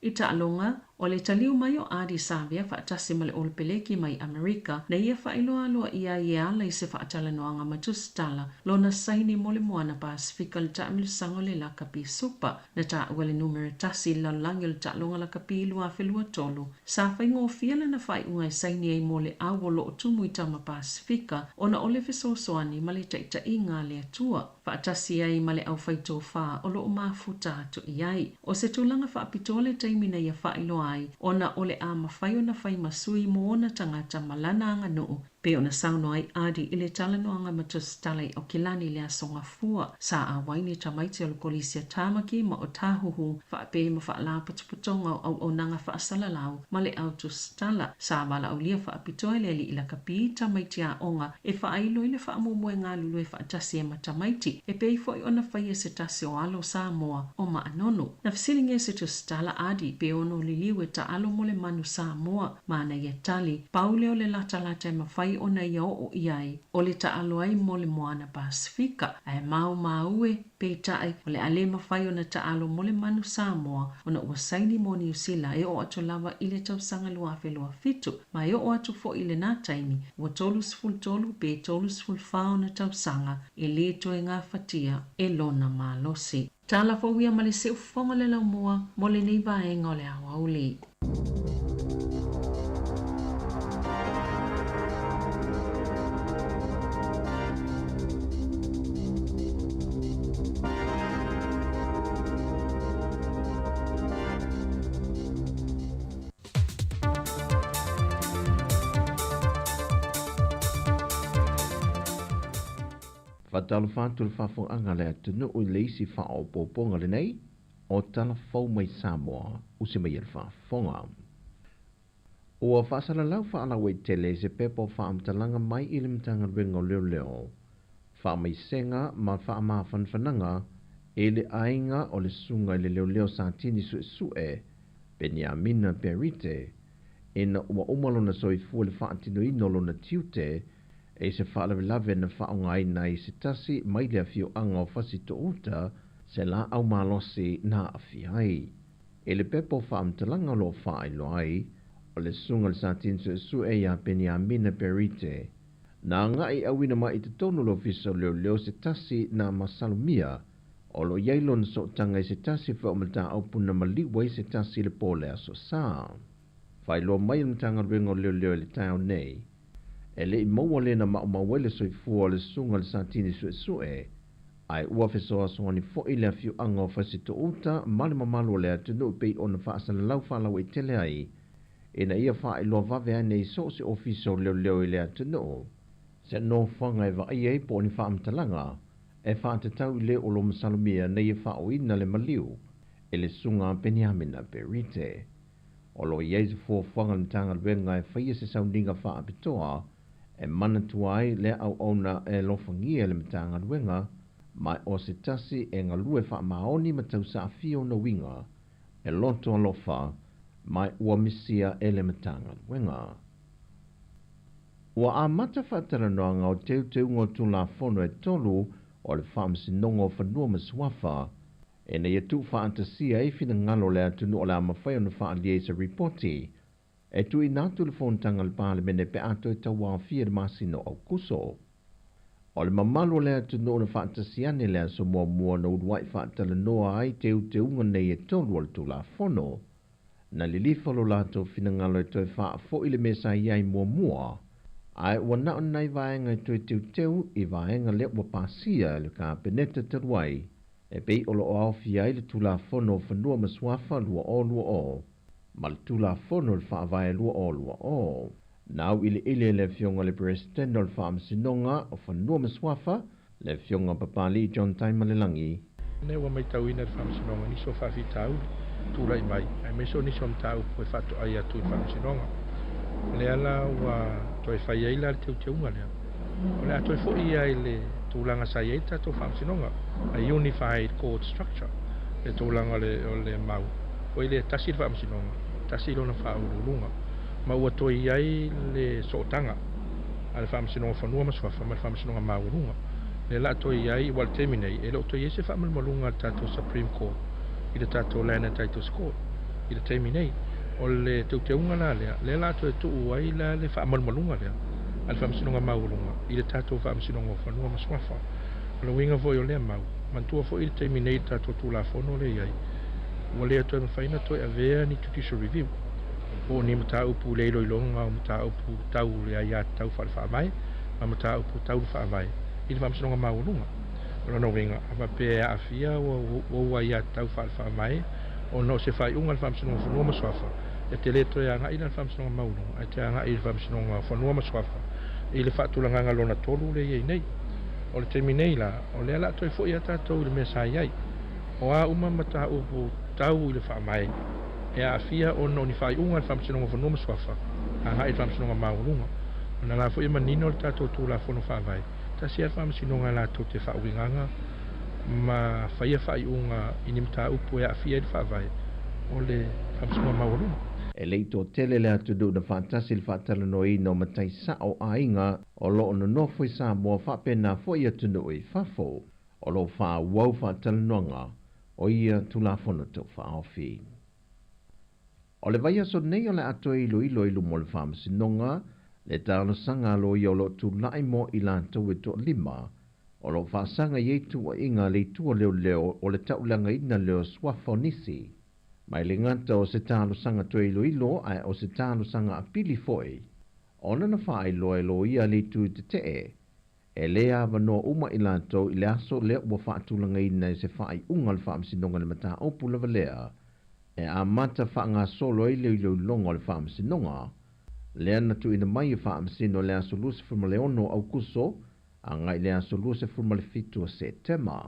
I taaloga, O le taliu mai o Ardie Savea faatasi ma le Olepeleki mai Amerika na ia faailoa aloaia ai e ala i se faatalanoaga ma tusitala lona saini mo le Moana Pasefika i le taamilosaga o le Lakapi Supa na taua le numera tasi i le lalolagi o le taaloga lakapi 2023. Sa faigofie lana faaiuga e saini ai mo le au o lo o tumu i tama Pasefika ona o le fesoasoani ma le taitaiga a le Atua faatasi ai ma le aufaitofa o lo o mafuta atu i ai. O se tulaga faapitoa le taimi na ia faailoa ai ona o le a mafai ona fai ma sui mo ona tagata ma lana aganuu pei ona saunoa ai Ardie i le talanoaga ma tusitala i Aukilani i le Aso Gafua. Sa auai ni tamaiti o le Kolisi a Tāmaki ma Otāhuhu faapea ma faalapotopotoga o auaunaga faasalalau ma le au tusitala. Sa valaaulia faapitoa e le alii lakapi tamaiti aoga e faailo i le faamoemoe galulue faatasi ai ma tamaiti e pei foi ona faia se tasi o alo o Samoa o Maanono. Na fesiligia e se tusitala Ardie pe ono liliu e taalo mo le manu Samoa ma ana ia tali, pau lea o le latalata e mafai ona ia oo i ai, o le taalo ai mo le Moana Pasefika. Ae maumau e, peitai, o le a le mafai ona taalo mo le manu Samoa ona ua saini mo Niu Sila e oo atu lava i le tausaga 2027, ma e oo atu foi i lenā taimi, ua 33 pe 34 ona tausaga e lē toe gafatia e lona malosi. Tala fou ia ma le siufofoga o le laumua mo lenei vaega o le aoauli. Faatalofa atu le faafofogaaga a le atunuu i le isi faaopoopoga lenei o Tala Fou mai Samoa, usi mai e le faafofoga. Ua faasalalau faalauaitele i se pepa o faamatalaga mai i le Matagaluega o Leoleo, Faamaisega ma Faamafanafanaga i le aiga o le Susuga i le Leoleo Satini Suesue, Peniamina Berite, ina ua uma lona soifua i le faatinoina o lona tiute i se faalavelave na faaaogaina ai se tasi mai le afioaga o Fasitouta se laau malosi na aafia ai. I le pepa o faamatalaga o lo o faailoa ai, o le Susuga i le Satini Suesue ia Peniamina Berite, na agai auina mai i totonu o le Ofisa o Leoleo se tasi na masalomia o lo o i ai lona sootaga i se tasi foi o mataupu na maliu ai se tasi i le po o le Aso Sa. Faailoa mai e le Matagaluega o Leoleo i le taeao nei, e le i maua le na maumau ai le soifua o le Susuga i le Satini Suesue, ae ua fesoasoani foi le afioaga o Fasitouta ma le mamalu o le atunuu pei ona faasalalau faalauaitele ai ina ia faailoa vave ane i so o se ofisa o leoleo i le atunuu se nofoaga e vaai ai po o ni faamatalaga e faatatau i le o lo masalomia nei e faaoina le maliu e le Susuga a Peniamina Berite. O lo o i ai se fuafuaga a le Matagaluega e faia se sauniga faapitoa e manatua ai lea auauna e alofagia e le Matagaluega ma o se tasi e galue faamaoni ma tausaafia ona uiga e loto alofa ma ua misia e le Matagaluega. Ua amata faatalanoaga o teuteuga o Tulafono e tolu o le Faamasinoga o Fanua ma Suafa ina ia tuufaatasia ai finagalo o le atunuu o le a mafai ona faaalia i se ripoti e tuuina atu i le Fonotaga a le Palemene pe a toe tauaofia i le masina o Aokuso. O le mamalu o le atunuu na faatasi ane le aso muamua na uluai faatalanoa ai teuteuga nei e tolu o le Tulafono, na lilifa lo latou finagalo e toe faafoi le mea sa i ai muamua, ae ua na o nai vaega e toe teuteu i vaega lea ua pasia e le Kapeneta talu ai, e pei o lo o aofia ai le Tulafono o Fanua ma Suafa 2020 ma le Tulafono o le Faavae 2020. Na auiliili e le Afioga i le Peresetene o le Faamasinoga o Fanua ma Suafa, le Afioga Papalii John Taimalelagi. Lea ua matauina i le Faamasinoga nisi o faafitauli tulai mai, aemaise o nisi o mataupu e faatoai atu i le Faamasinoga. O lea la ua toe fai ai la le teuteuga lea, o le a toe foi ia i le tulaga sa i ai le tatou Faamasinoga, a unified court structure, le tulaga o le mau foi lea, tasi le Faamasinoga, tasi lona faauluuluga, ma ua toe i ai le sootaga a le Faamasinoga o Fanua ma Suafa ma le Faamasinoga Maualuga. Lea la a toe i ai, aua o le taimi nei, e le o toe i ai se faamalumaluga a le tatou Supreme Court i le tatou Land and Titles Court i le taimi nei. O le teuteuga la lea, lea o le a toe tuu ai la le faamalumaluga lea a le Faamasinoga Maualuga i le tatou Faamasinoga o Fanua ma Suafa. O le uiga foi o lea mau, manatua foi i le taimi nei i le tatou Tulafono lea e i ai, ua le toe mafai ona toe avea ni judicial review po o ni mataupu i le iloiloga o mataupu tau le aiatatau faale-faavae ma mataupu tau le faavae i le Faamasinoga Maualuga. O lona uiga, a faapea e aafia ou aiatatau faale-faavae ona o se faaiuga a le Faamasinoga o Fanua ma Suafa, e te le toe agai la i le Faamasinoga Maualuga, ae te agai i le Faamasinoga o Fanua ma Suafa i le faatulagaga lona tolu lea e i ai nei. O le taimi nei la, o lea o le a toe foi lava tatou i le mea sa i ai. O a uma mataupu tau i le faavae e aafia ona o ni faaiuga a le Faamasinoga o Fanua ma Suafa agai i le Faamasinoga Maualuga. Ona o la foi e manino le tatou Tulafono Faavae, tasi lava le Faamasinoga latou te faauigaga ma faia faaiuga i ni mataupu e aafia ai le Faavae, o le Faamasinoga Maualuga. E le i toatele le atunuu na faatasi i le faatalanoaina o matai sao aiga o lo o nonofo i Samoa faapena foi i atunuu i fafo o lo o faaauau faatalanoaga o ia Tulafono Tau Faaofi. O le vaiaso nei o le a toe iloilo i luma o le Faamasinoga le talosaga a loia o lo o tulai mo i latou e toalima o lo o faasaga i ai tuuaiga a le Itu o Leoleo o le taulagaina lea o suafa o nisi. Ma e le gata o se talosaga toe iloilo ae o se talosaga apili foi ona na faailoa e loia a le Itu Tetee E le avanoa uma i latou i le aso lea ua faatulagaina e se faaiuga o le Faamasinoga le mataupu lava lea e amata faagasolo ai le iloiloga o le Faamasinoga lea na tuuina mai e Faamasino i le aso 26 o Aukuso agai i le aso 27 o Setema.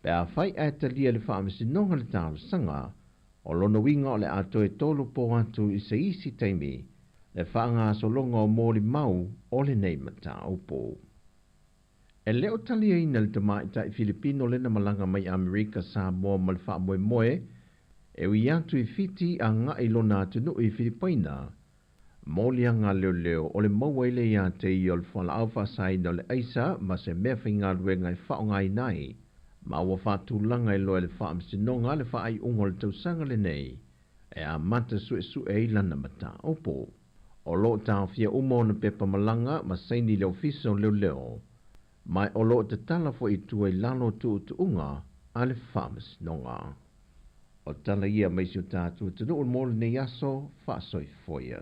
Pe afai ae talia e le Faamasinoga le talosaga, o lona uiga o le a toe tolopo atu i se isi taimi le faagasologa o molimau o lenei mataupu. E le o taliaina le tamaitai Filipino lena malaga mai Amerika Samoa ma le faamoemoe e ui atu i Fiti agai i lona atunuu i Filipaina. Moliaga a leoleo o le maua ai lea ia te ia o le fualaau faasaina o le aisa ma se mea faigaluega e faaaogaina ai ma ua faatulaga e loa e le Faamasinoga le faaiuga o le tausaga lenei e amata suesue ai lana mataupu. O lo o taofia uma ona pepa malaga ma saini i le Ofisa o Leoleo, ma o lo o tatala foi i tua i lalo o tuutuuga a le Faamasinoga. O tala ia mai si o tatou atunuu mo lenei aso faasoifoia.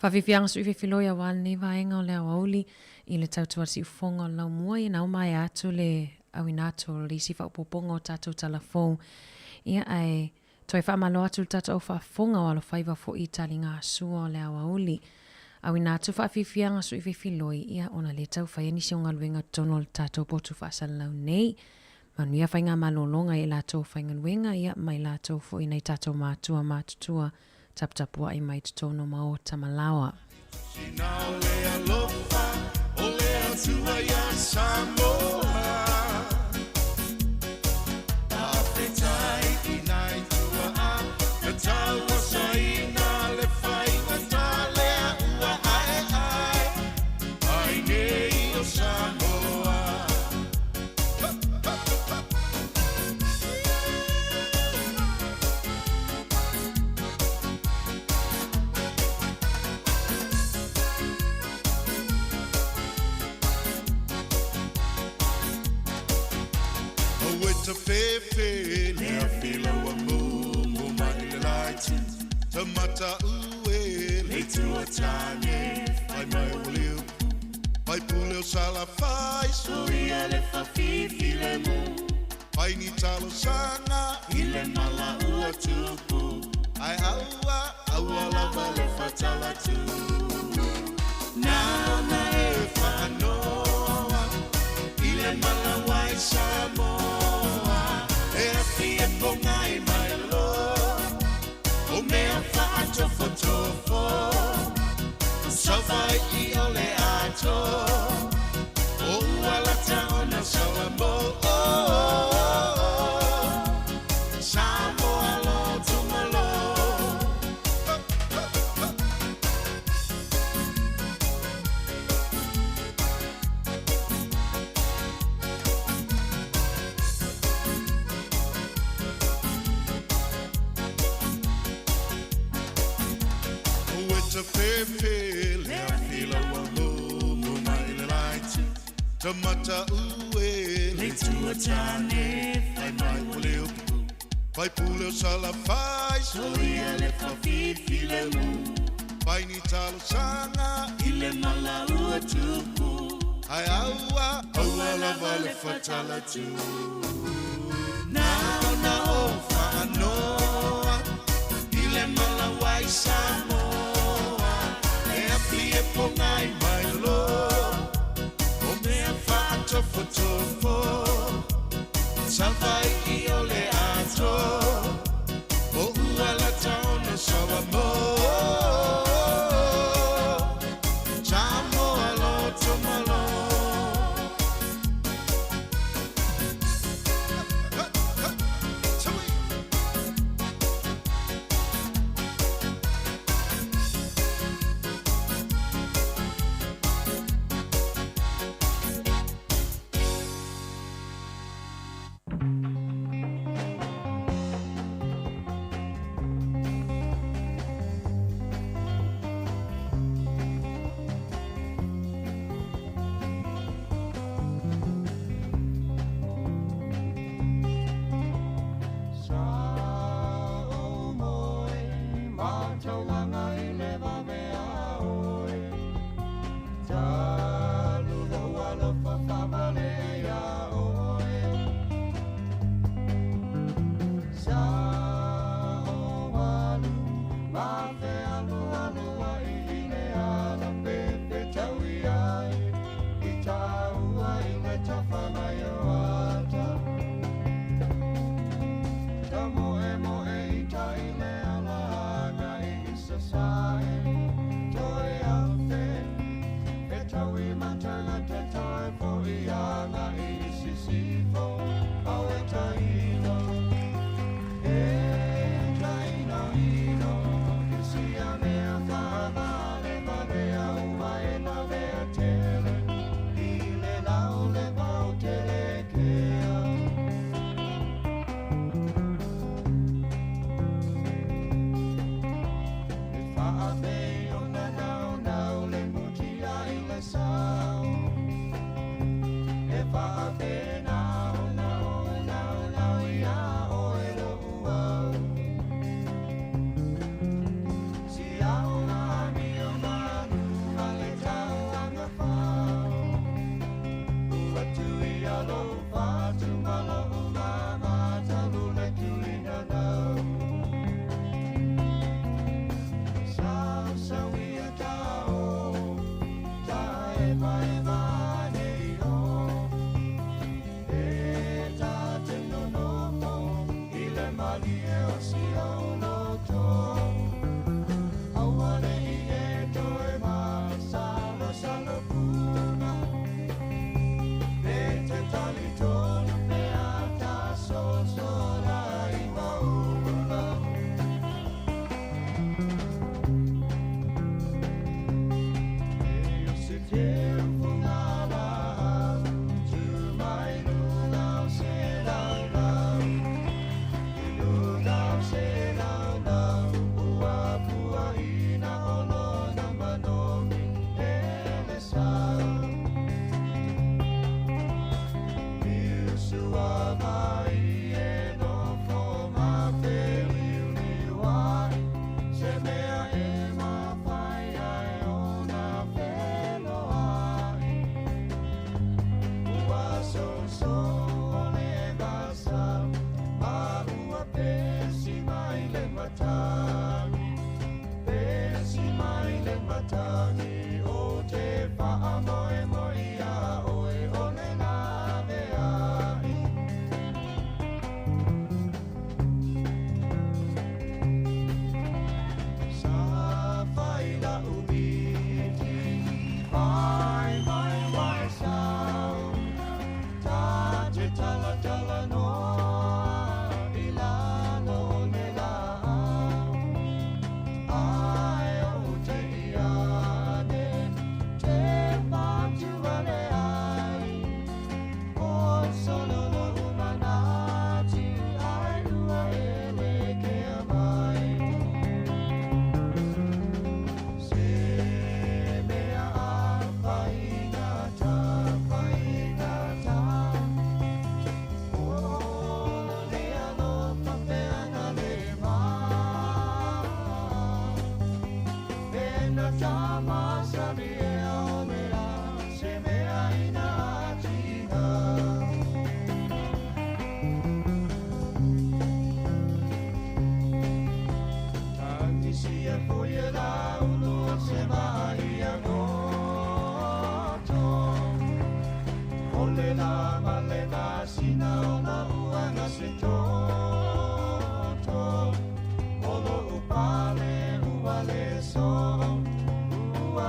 Faafiafiaga suifefiloi auā lenei vaega o le aoauli i le tautua siufofoga o le laumua ia na uma ae atu le auina atu o le isi faaopoopoga o tatou tala fou. Ia ae toe faamalo atu i le tatou au faafofoga o alofaiva foi i taligasua o le aoauli. Auina atu faafiafiaga suifefiloi ia ona le tau faia nisi o galuega totonu o le tatou potu faasalalau nei. Manuia faigamalologa i latou faigaluega ia ma i latou foi nai tatou matua matutua taputapuai mai totonu o maota ma laoa. Sina o le alofa o le Atua iā Samoa. Faafetai i nai tuaa na tauasaina le faigata lea ua aeae ai nei o Samoa. Aue tafefe le afi lau mumu mai le laiti Tamata ue le tua tane Fai mai o le upu Fai pule o Salafai Soia le fafifi le mu Fai ni talosaga I le mala ua tupu Ai aua aua lava le fatalatu Nāna e whaanoa I le mala wai Samoa E afi e ponga i mai lo O mea whaatofotofo Sauvai i o le ato O ua lata ona saua mo Samoa lo tumalo. Ue tafefe le afi lau mumu mai le laiti Tamata ue le tua tane Fai mai o le upu Fai pule o Salafai Soia le fafifi le mu Fai ni talosaga I le mala ua tupu Ai aua aua lava le fatalatu Nāna o whaanoa I le mala wai Samoa E api e ponga i mai lo O mea whaatofotofo Savai i o le ato O ua lata ona saua mo Samoa lo tumalo.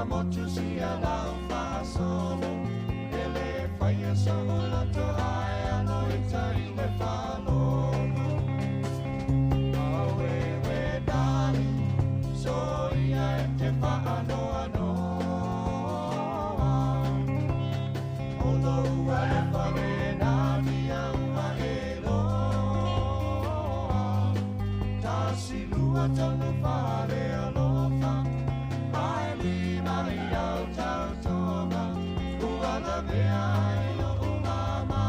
motu si ala o faasolo e le faia so o loto ae alo i tai le faalolo Awe we dali so ia e te faanoanoa O lou alofa lena tia ua e loa Tasi lua tolu fale alofa Ae lima i au tautoga Ua lavea ai lo'u mama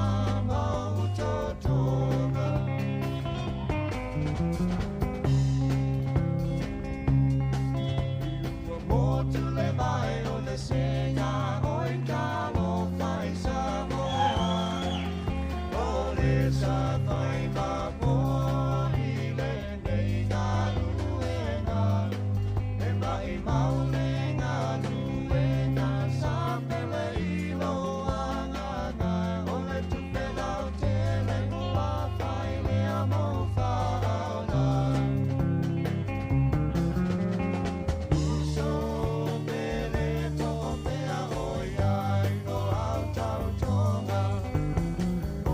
ma o'u totoga Ua motu le vai o le sega oi talofa i Samoa O le safai mamoa i lenei galuega E mai mau le galuega sa pele i lou agaga O le tupe lautele ua fai lea mou faaola Uso pele to'opea oi ai o au tautoga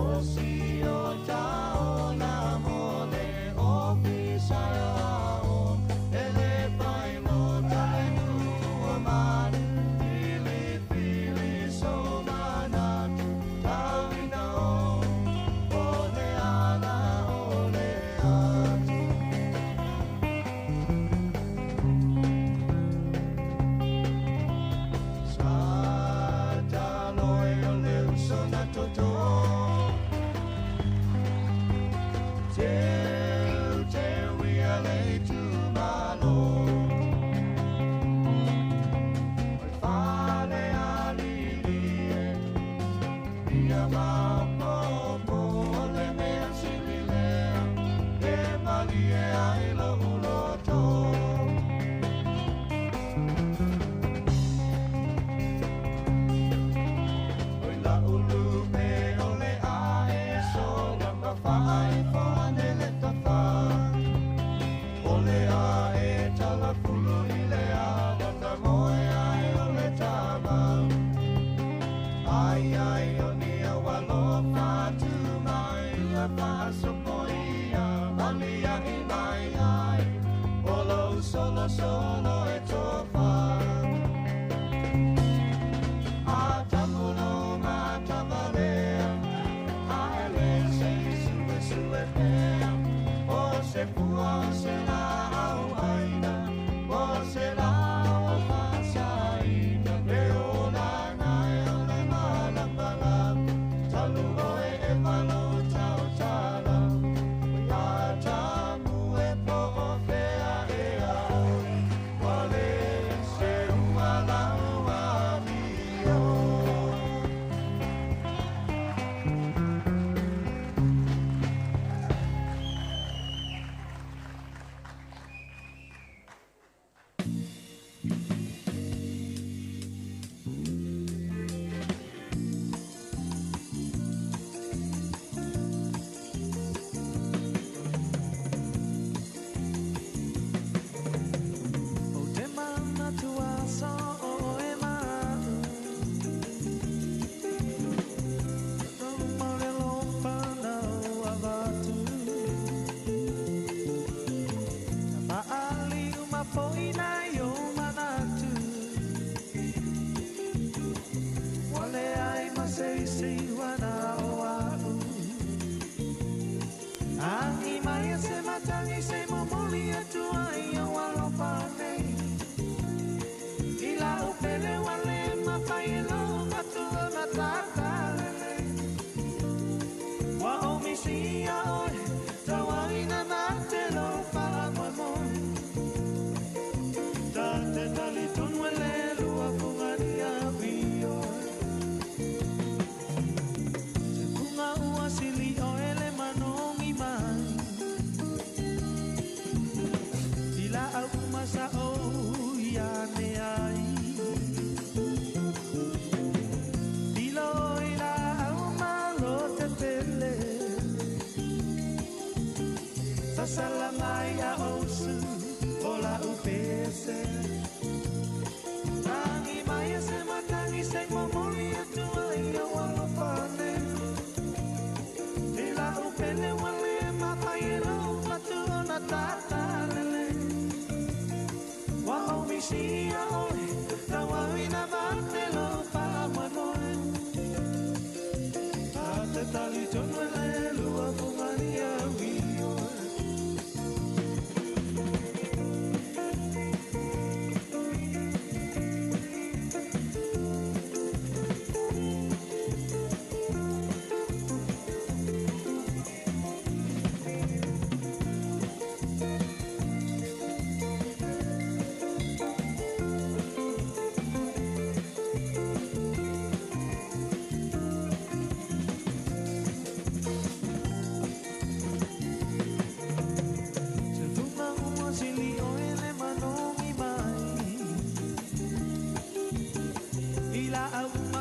O si o taola mo le ofisa aoao E le pailota le nuu o manu Filifili sou manatu Tauina o o le ala o le atu Sa taloe o le uso na toto Teu teu ia le itumalo O le fale alili e Ia maopopo o le mea sili lea E malie ai lou loto Oi la ulu pe o le ae sola ma faaifo ane le tafa O le ae talafulu i le ala na moe ai o le tama Ai ai o ni au alofa tu mai ia faasopo ia malia i mai ai O lou solo solo e tofa A tamulo matavalea Ae le se sue sue pea O se pua o se la au aina O se la o fasaina Le ola nai o le malamalama Talu oe e malo tautala Ia tamu e po o fea e au Ua le se ua lau amio. O te mana tua so o e ma'u Tolu maure lopana o avatu Na faali uma foina i o manatu Wale ai ma se isi wana o a'u Angi mai e se matangi se momoli atu ai o alofa nei I la upele wale mawhai e lo matua matatalele Wa o misi a oe, tauaina nā te lo whaamoemoe Tā te tali tonu e le lua fungani a wioe.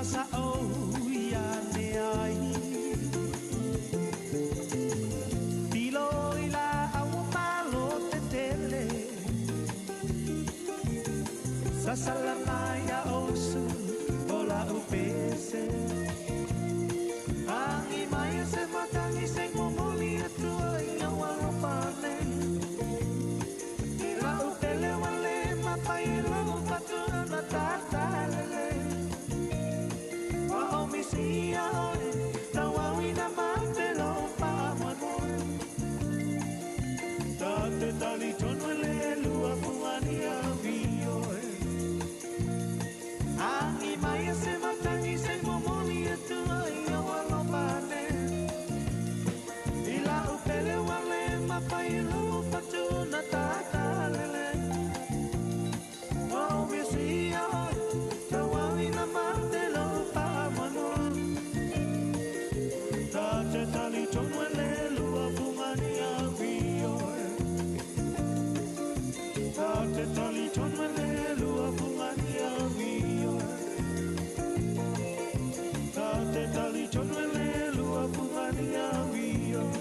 sa o ia ne ai. Pilo i la au malo te tele. Sasala mai a osu o la upese. Angi mai se matangi se momoli atua i au alofa nei. La upele wale mapai lo fatua na tatalele. Wa o misia oe, tau ina mate lo paamoemoe. Ta te tali tonu le lua fungani a vioe. Angi mai se matangi se momoli atua i au alofa nei. I la upele wale mapai lo fatua na tatalele. Wa o misia oe, tau ina mate lo paamoemoe. Ta te tali tonu le lua fungani a vioe. Ta te tali tonu le lua fungani a vioe. Ta te tali tonu le lua fungani a vioe.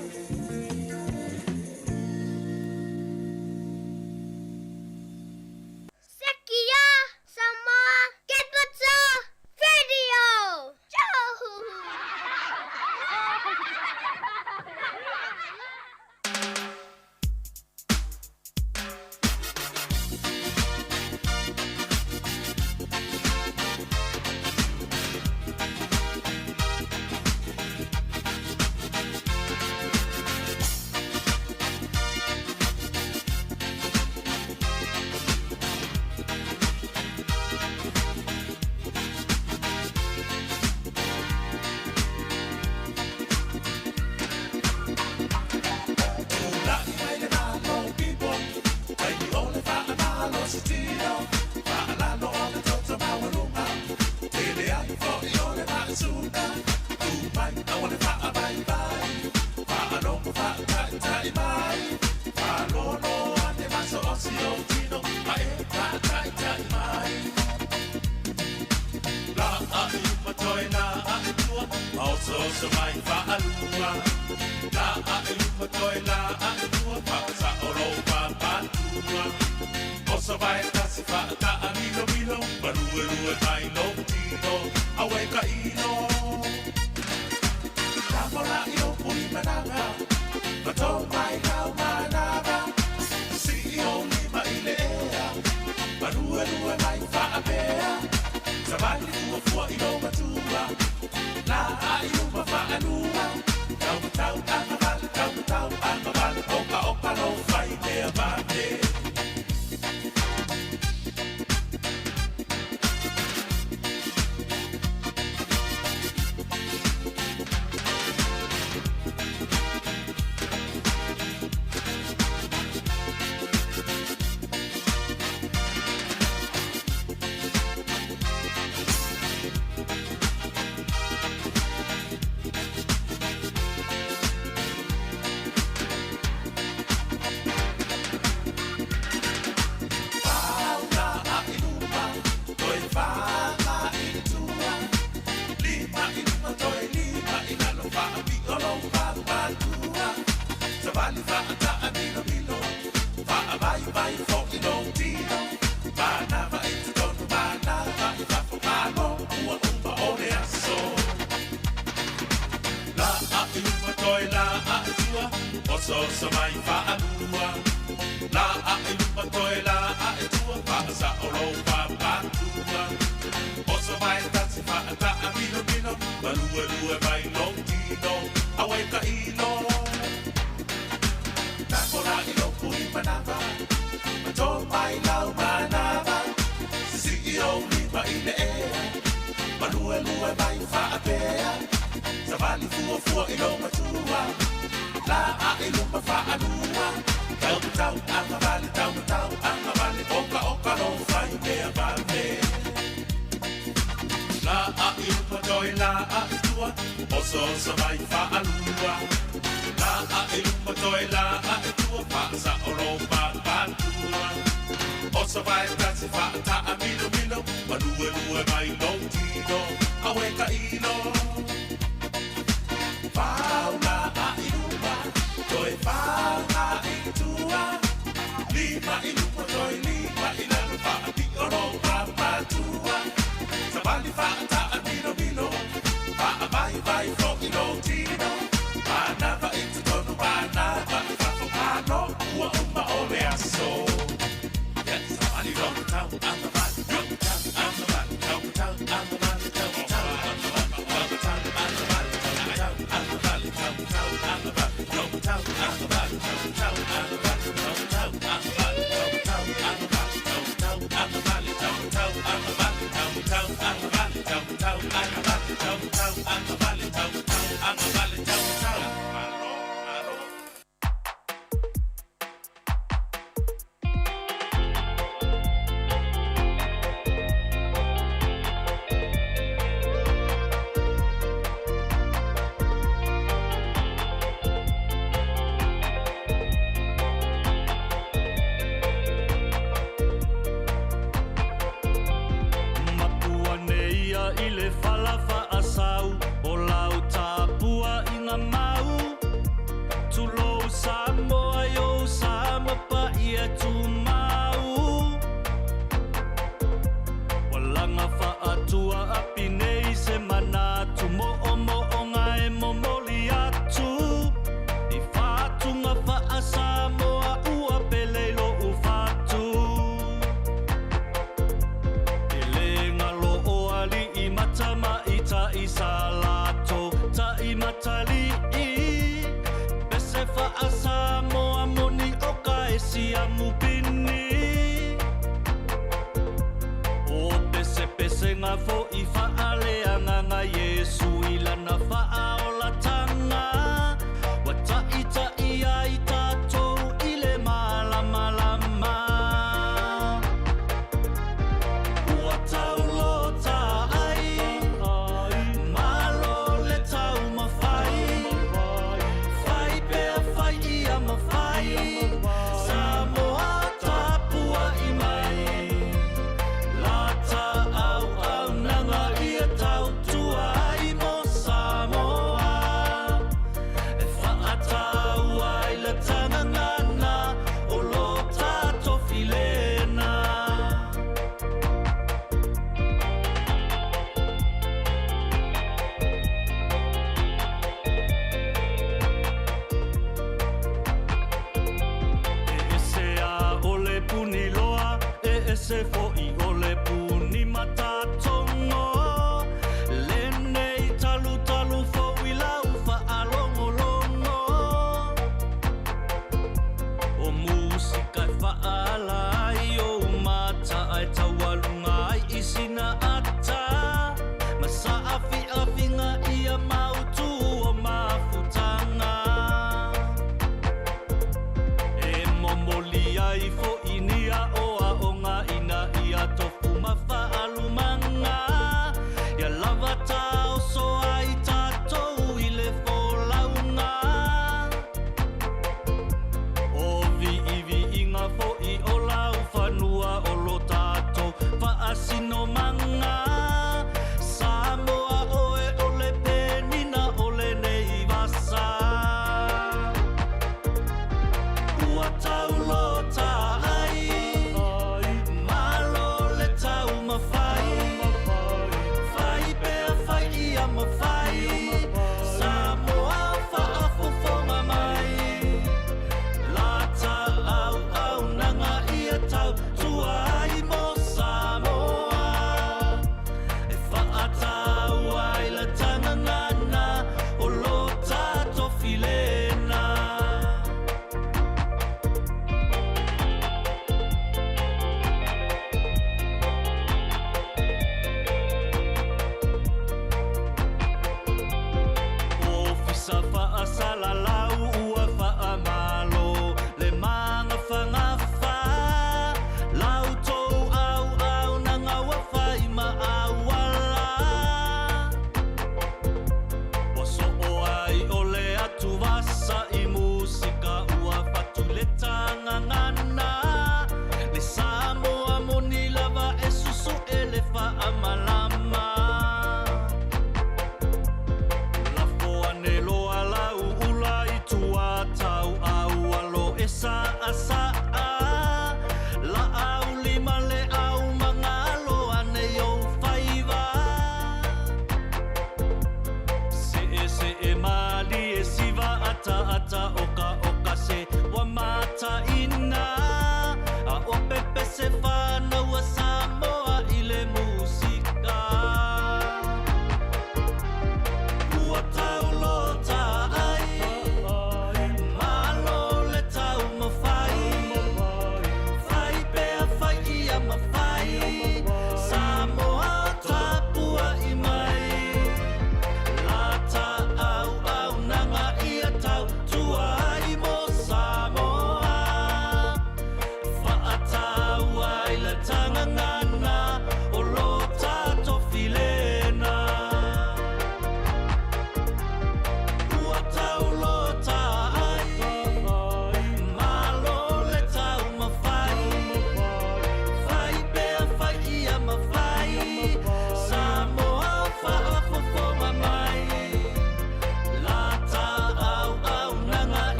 Sekia Samoa Capital Radio. Osa vai tasi fa ta a milo milo, ma lue lue mai lo tino. Awe ka ilo Fauna a i luma Toe fauna i tua Lima i lupa toe lima i lalo Faapio lo pamatua Savali faata a milo milo Faavai vai fo i lo tino Manava i totonu manava i fafo Malo ua uma o le aso. Yeah, savali lo tau a vali Tau a vali Tau tau a vali Tau tau a vali Tau tau a vali Tau a vali Tau tau a vali Tau tau a vali Tau tau a vali Tau tau a vali Tau tau a vali Tau tau a vali Tau tau a vali Tau tau a vali Tau tau a vali Tau tau a vali Tau tau a vali Tau tau. Malo, malo. Mapua nei ia i le fala faasau o lau tapua i ngā mau. Tulou Samoa i ou sama pa ia tumau. Walanga faatua api nei se manatu mo o mo o ngae momoli atu. I whātunga whaasamoa ua pele lo u whatu. E le ngalo o ali i matama i ta i salato ta i matali i. Pese whaasamoa moni o ka e sia mupini. O pese pese ngā fo i whaaleanga ngā Yesu i lana whaaolatanga. Wa ta'i ta'i ai tātou i le malamalama. Ua taulota ai, malo le tau mawhai. Whai pea whai ia mawhai, Samoa tapua i mai. Lata au au nanga ia tautua ai mo Samoa. E whaatau ai le tangangana o lo tātou filena. E ese a o le puni loa, e ese fo'i o le puni matatongo. Lenei talu talu fou i lau whaalongolongo. O musika e whaala ai o mata ai taualunga ai i sina ata. Ma sa awhi awhinga ia mautu o mafutanga. E momoli ai fo i nia o a o ngā ina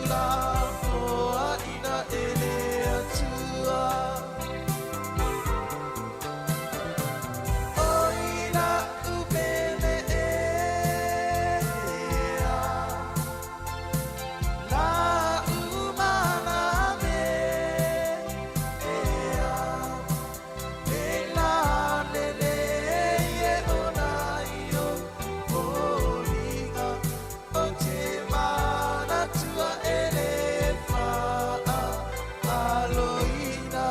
Tulafoaina e le Atua. O i la'u pele ea, la'u mana ea, e lalelei e ona i ou foliga, ou te manatua e le faagaloina.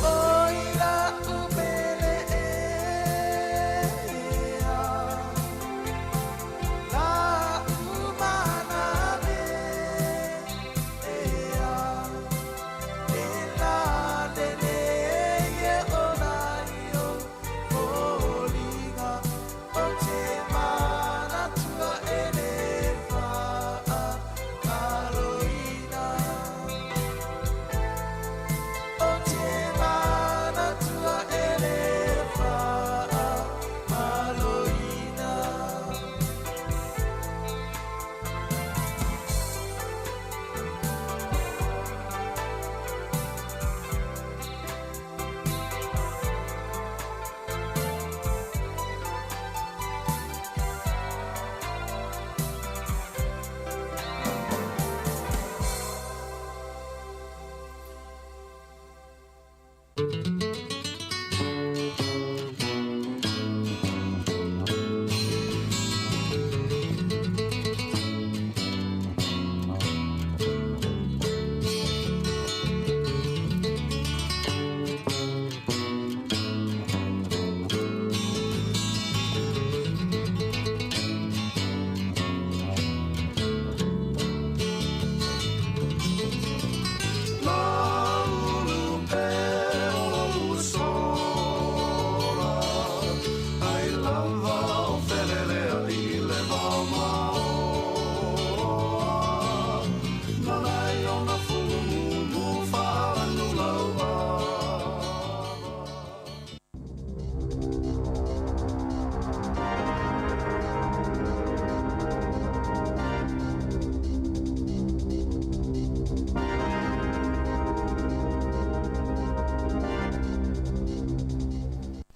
O i la'u pele ea, la'u mana ea, e lalelei e ona i ou foliga, ou te manatua e le faagaloina. Ou te manatua e le faagaloina. Laulu pe o sola, ai lava o felelea i le vao maoa. Nana i ona fulumu whaanu lau ava.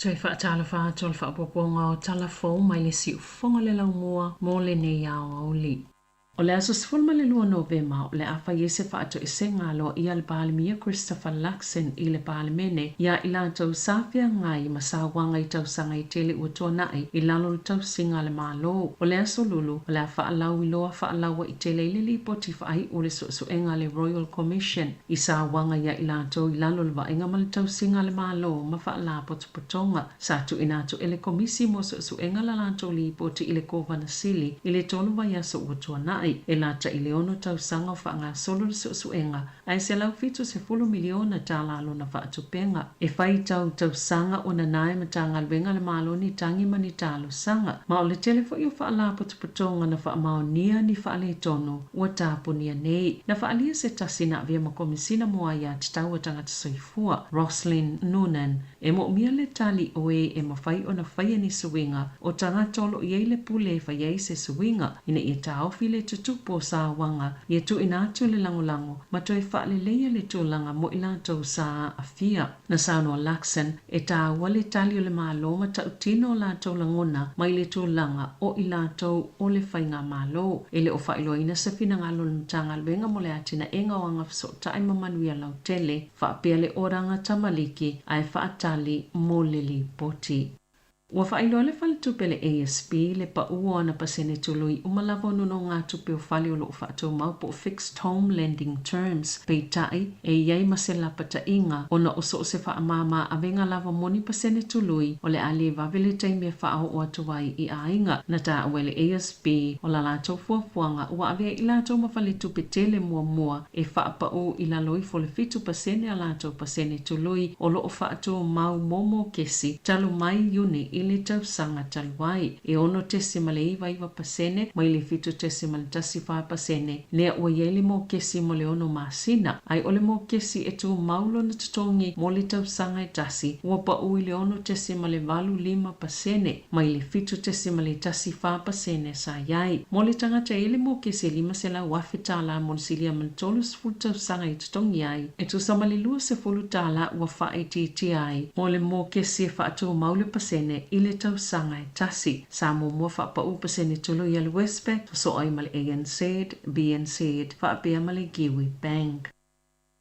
Toe faatalofa atu o le faaopoopoga o tala fou mai le siufofoga o le laumua mo lenei aoauli. O le aso 12 Novema o le a fai ai se faatoesega aloaia a le Palemia Christopher Luxon i le Palemene iā i latou sa feagai ma sauaga i tausaga e tele ua tuanai i lalo o le tausiga a le Malo. O le aso Lulu o le a faalauiloa faalauaitele ai le lipoti faaiu o le suesuega a le Royal Commission i sauaga iā i latou i lalo o le vaaiga ma le tausiga a le Malo ma faalapotopotoga. Sa tuuina atu e le Komisi mo Suesuega la latou lipoti i le Kovana Sili i le tolu vaiaso ua tuanai, e lata i le ono tausaga o faagasolo le suesuega ae $170 miliona tala lona faatupega. E faitau tausaga o nana e Matagaluega a le Malo ni tagi ma ni talosaga, ma o le tele foi o faalapotopotoga na faamaonia ni faaletonu ua tapunia nei. Na faaalia se tasi na avea ma Komesina mo Aia Tatau a Tagata Soifua, Roslyn Noonan, E moomia le tali o e e mafai ona faia ni suiga o tagata o lo o i ai le pule e fai ai se suiga ina ia taofi le tutupu o sauaga, ia tuuina atu le lagolago ma toe faaleleia le tulaga mo i latou sa aafia. Na saunoa Luxon, e taua le tali o le Malo ma tautino o latou lagona mai le tulaga o i latou o le faigamalo. E le o faailoaina se finagalo o le Matagaluega mo le Atinaega o Agafesootai ma Manuia Lautele faapea le Oraga Tamaliki ae faatali mo le lipoti. Ua faailoa le faletupe le ASB le pau o ana pasene tului uma lava o nonogatupe o fale o lo o faatumau po o fixed home lending terms. Peitai, e i ai ma se lapataiga, ona o so o se faamāmā avega lava mo ni pasene tului, o le a lē vave le taimi e faaoo atu ai i aiga. Na taua e le ASB, o la latou fuafuaga ua avea i latou ma faletupe tele muamua e faapaū i lalo ifo o le 7% a latou pasene tului o lo o faatumau mo mokesi talu mai Iuni i le tausaga talu ai, e 6.99% mai le 7.14% lea ua i ai le mokesi mo le ono masina, ae o le mokesi e tumau lona totogi mo le tausaga e tasi ua paū i le 6.85% mai le 7.14% sa i ai. Mo le tagata e i ai le mokesi e $500,000 mo le silia ma le 30 tausaga e totogi ai, e tusa ma le $20 ua faaitiitia ai mo le mokesi e faatumau le pasene i le tausaga e tasi. Sa muamua faapaū pasene tului a le Westpac, sosoo ai ma le ANZ, BNZ faapea ma le Kiwi Bank.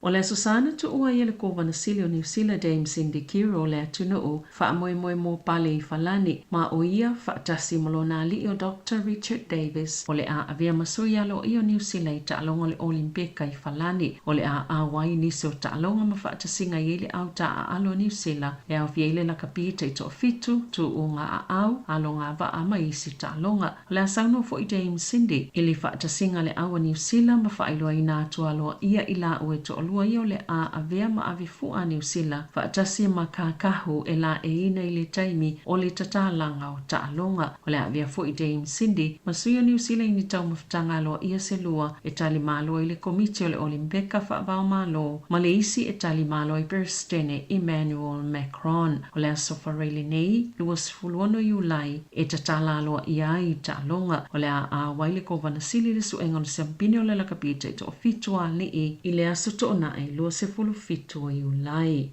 O le Aso Sa na tuua ai e le Kovana Sili o Niu Sila Dame Cindy Kiro le atunuu faamoemoe mo pale i Falani, ma o ia faatasi ma lona alii o Doctor Richard Davis o le a avea ma sui aloaia o Niu Sila i taaloga o le Olimpeka i Falani. O le a auai i nisi o taaloga ma faatasiga i ai le au taaalo a Niu Sila e aofia ai le lakapi taitoafitu, tuuga aau, aloga vaa ma isi taaloga. O le a saunoa foi Dame Cindy i le faatasiga a le au a Niu Sila ma faailoaina atu aloaia i laua e toalua ia o le a avea ma ave fua a Niu Sila faatasi ma kākahu e laeiina i le taimi o le tatalaga o taaloga. O le a avea foi Dame Cindy ma sui o Niu Sila i ni taumafataga aloaia se lua e tali malo ai le Komiti o le Olimpeka Faavaomalo ma le isi e tali malo ai Peresetene Emmanuel Macron. O le Aso Faraile lenei, 26 Iulai, e tatala aloaia ai i taaloga. O le a auai le Kovana Sili i le suega o le siampine o le lakapi taitoafitu a alii i le aso Toonai 27 o Iulai.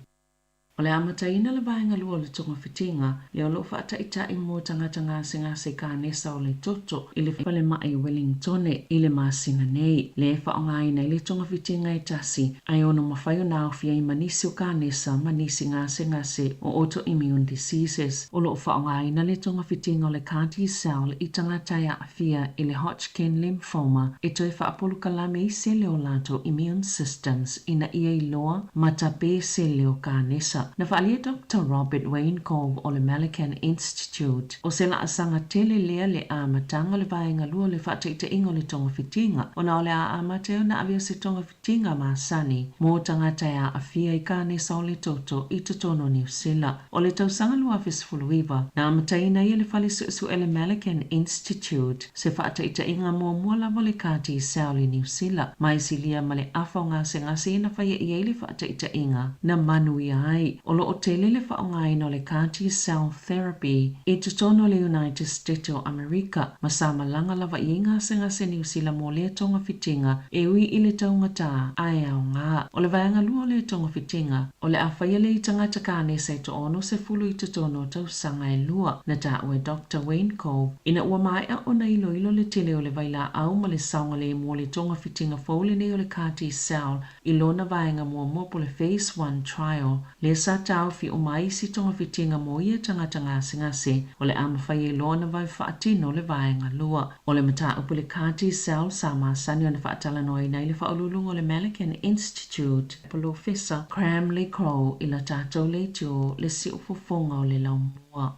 O le amataina le vaega lua o le togafitiga lea o lo o faataitai mo tagata gasegase i kanesa o le toto i le falemai o Wellingtone i le masina nei. Lea e faaaogaina ai le togafitiga e tasi ae ono mafai ona aofia ai ma nisi o kanesa ma nisi gasegase o autoimmune diseases. O lo o faaaogaina le togafitiga o le CAR T-cell i tagata e aafia i le Hodgkin lymphoma e toe faapolokalame ai sele o latou immune systems ina ia iloa ma tape sele o kanesa. Na faaalia Doctor Robert Wayne Cove o le Malakhan Institute o se laasaga tele lea le amataga o le vaega lua o le faataitaiga o le togafitiga ona o le a amata ai ona ave o se togafitiga masani mo tagata e aafia i kanesa o le toto i totonu o Niu Sila. O le tausaga 2019, na amataina ai e le Fale Suesue le Malakhan Institute se faataitaiga muamua lava o le CAR T-cell i Niu Sila, ma e silia ma le afa o gasegase ia na faia i ai le faataitaiga na manuia ai. O lo o tele le faaaogaina o le CAR T-cell therapy i totonu o le United States o Amerika, ma sa malaga lava i ai gasegase Niu Sila mo lea togafitiga e ui i le taugatā ae aoga. O le vaega lua o lea togafitiga, o le a faia lea i tagata kanesa e toaonosefulu i totonu o tausaga e lua, na taua e Doctor Wayne Cove, ina ua maea ona iloilo le tele o le vailaau ma le saogalemu o le togafitiga fou lenei o le CAR T-cell i lona vaega muamua po o le Phase One Trial, lea sa taofi uma ai isi togafitiga mo ia tagata gasegase, o le a mafai ai loa ona vave faatino le vaega lua. O le mataupu i le CAR T-cell sa masani ona faatalanoaina ai le faauluuluga o le Malakhan Institute, Polofesa Graham Le Crow i la tatou leitio le siufofoga o le laumua.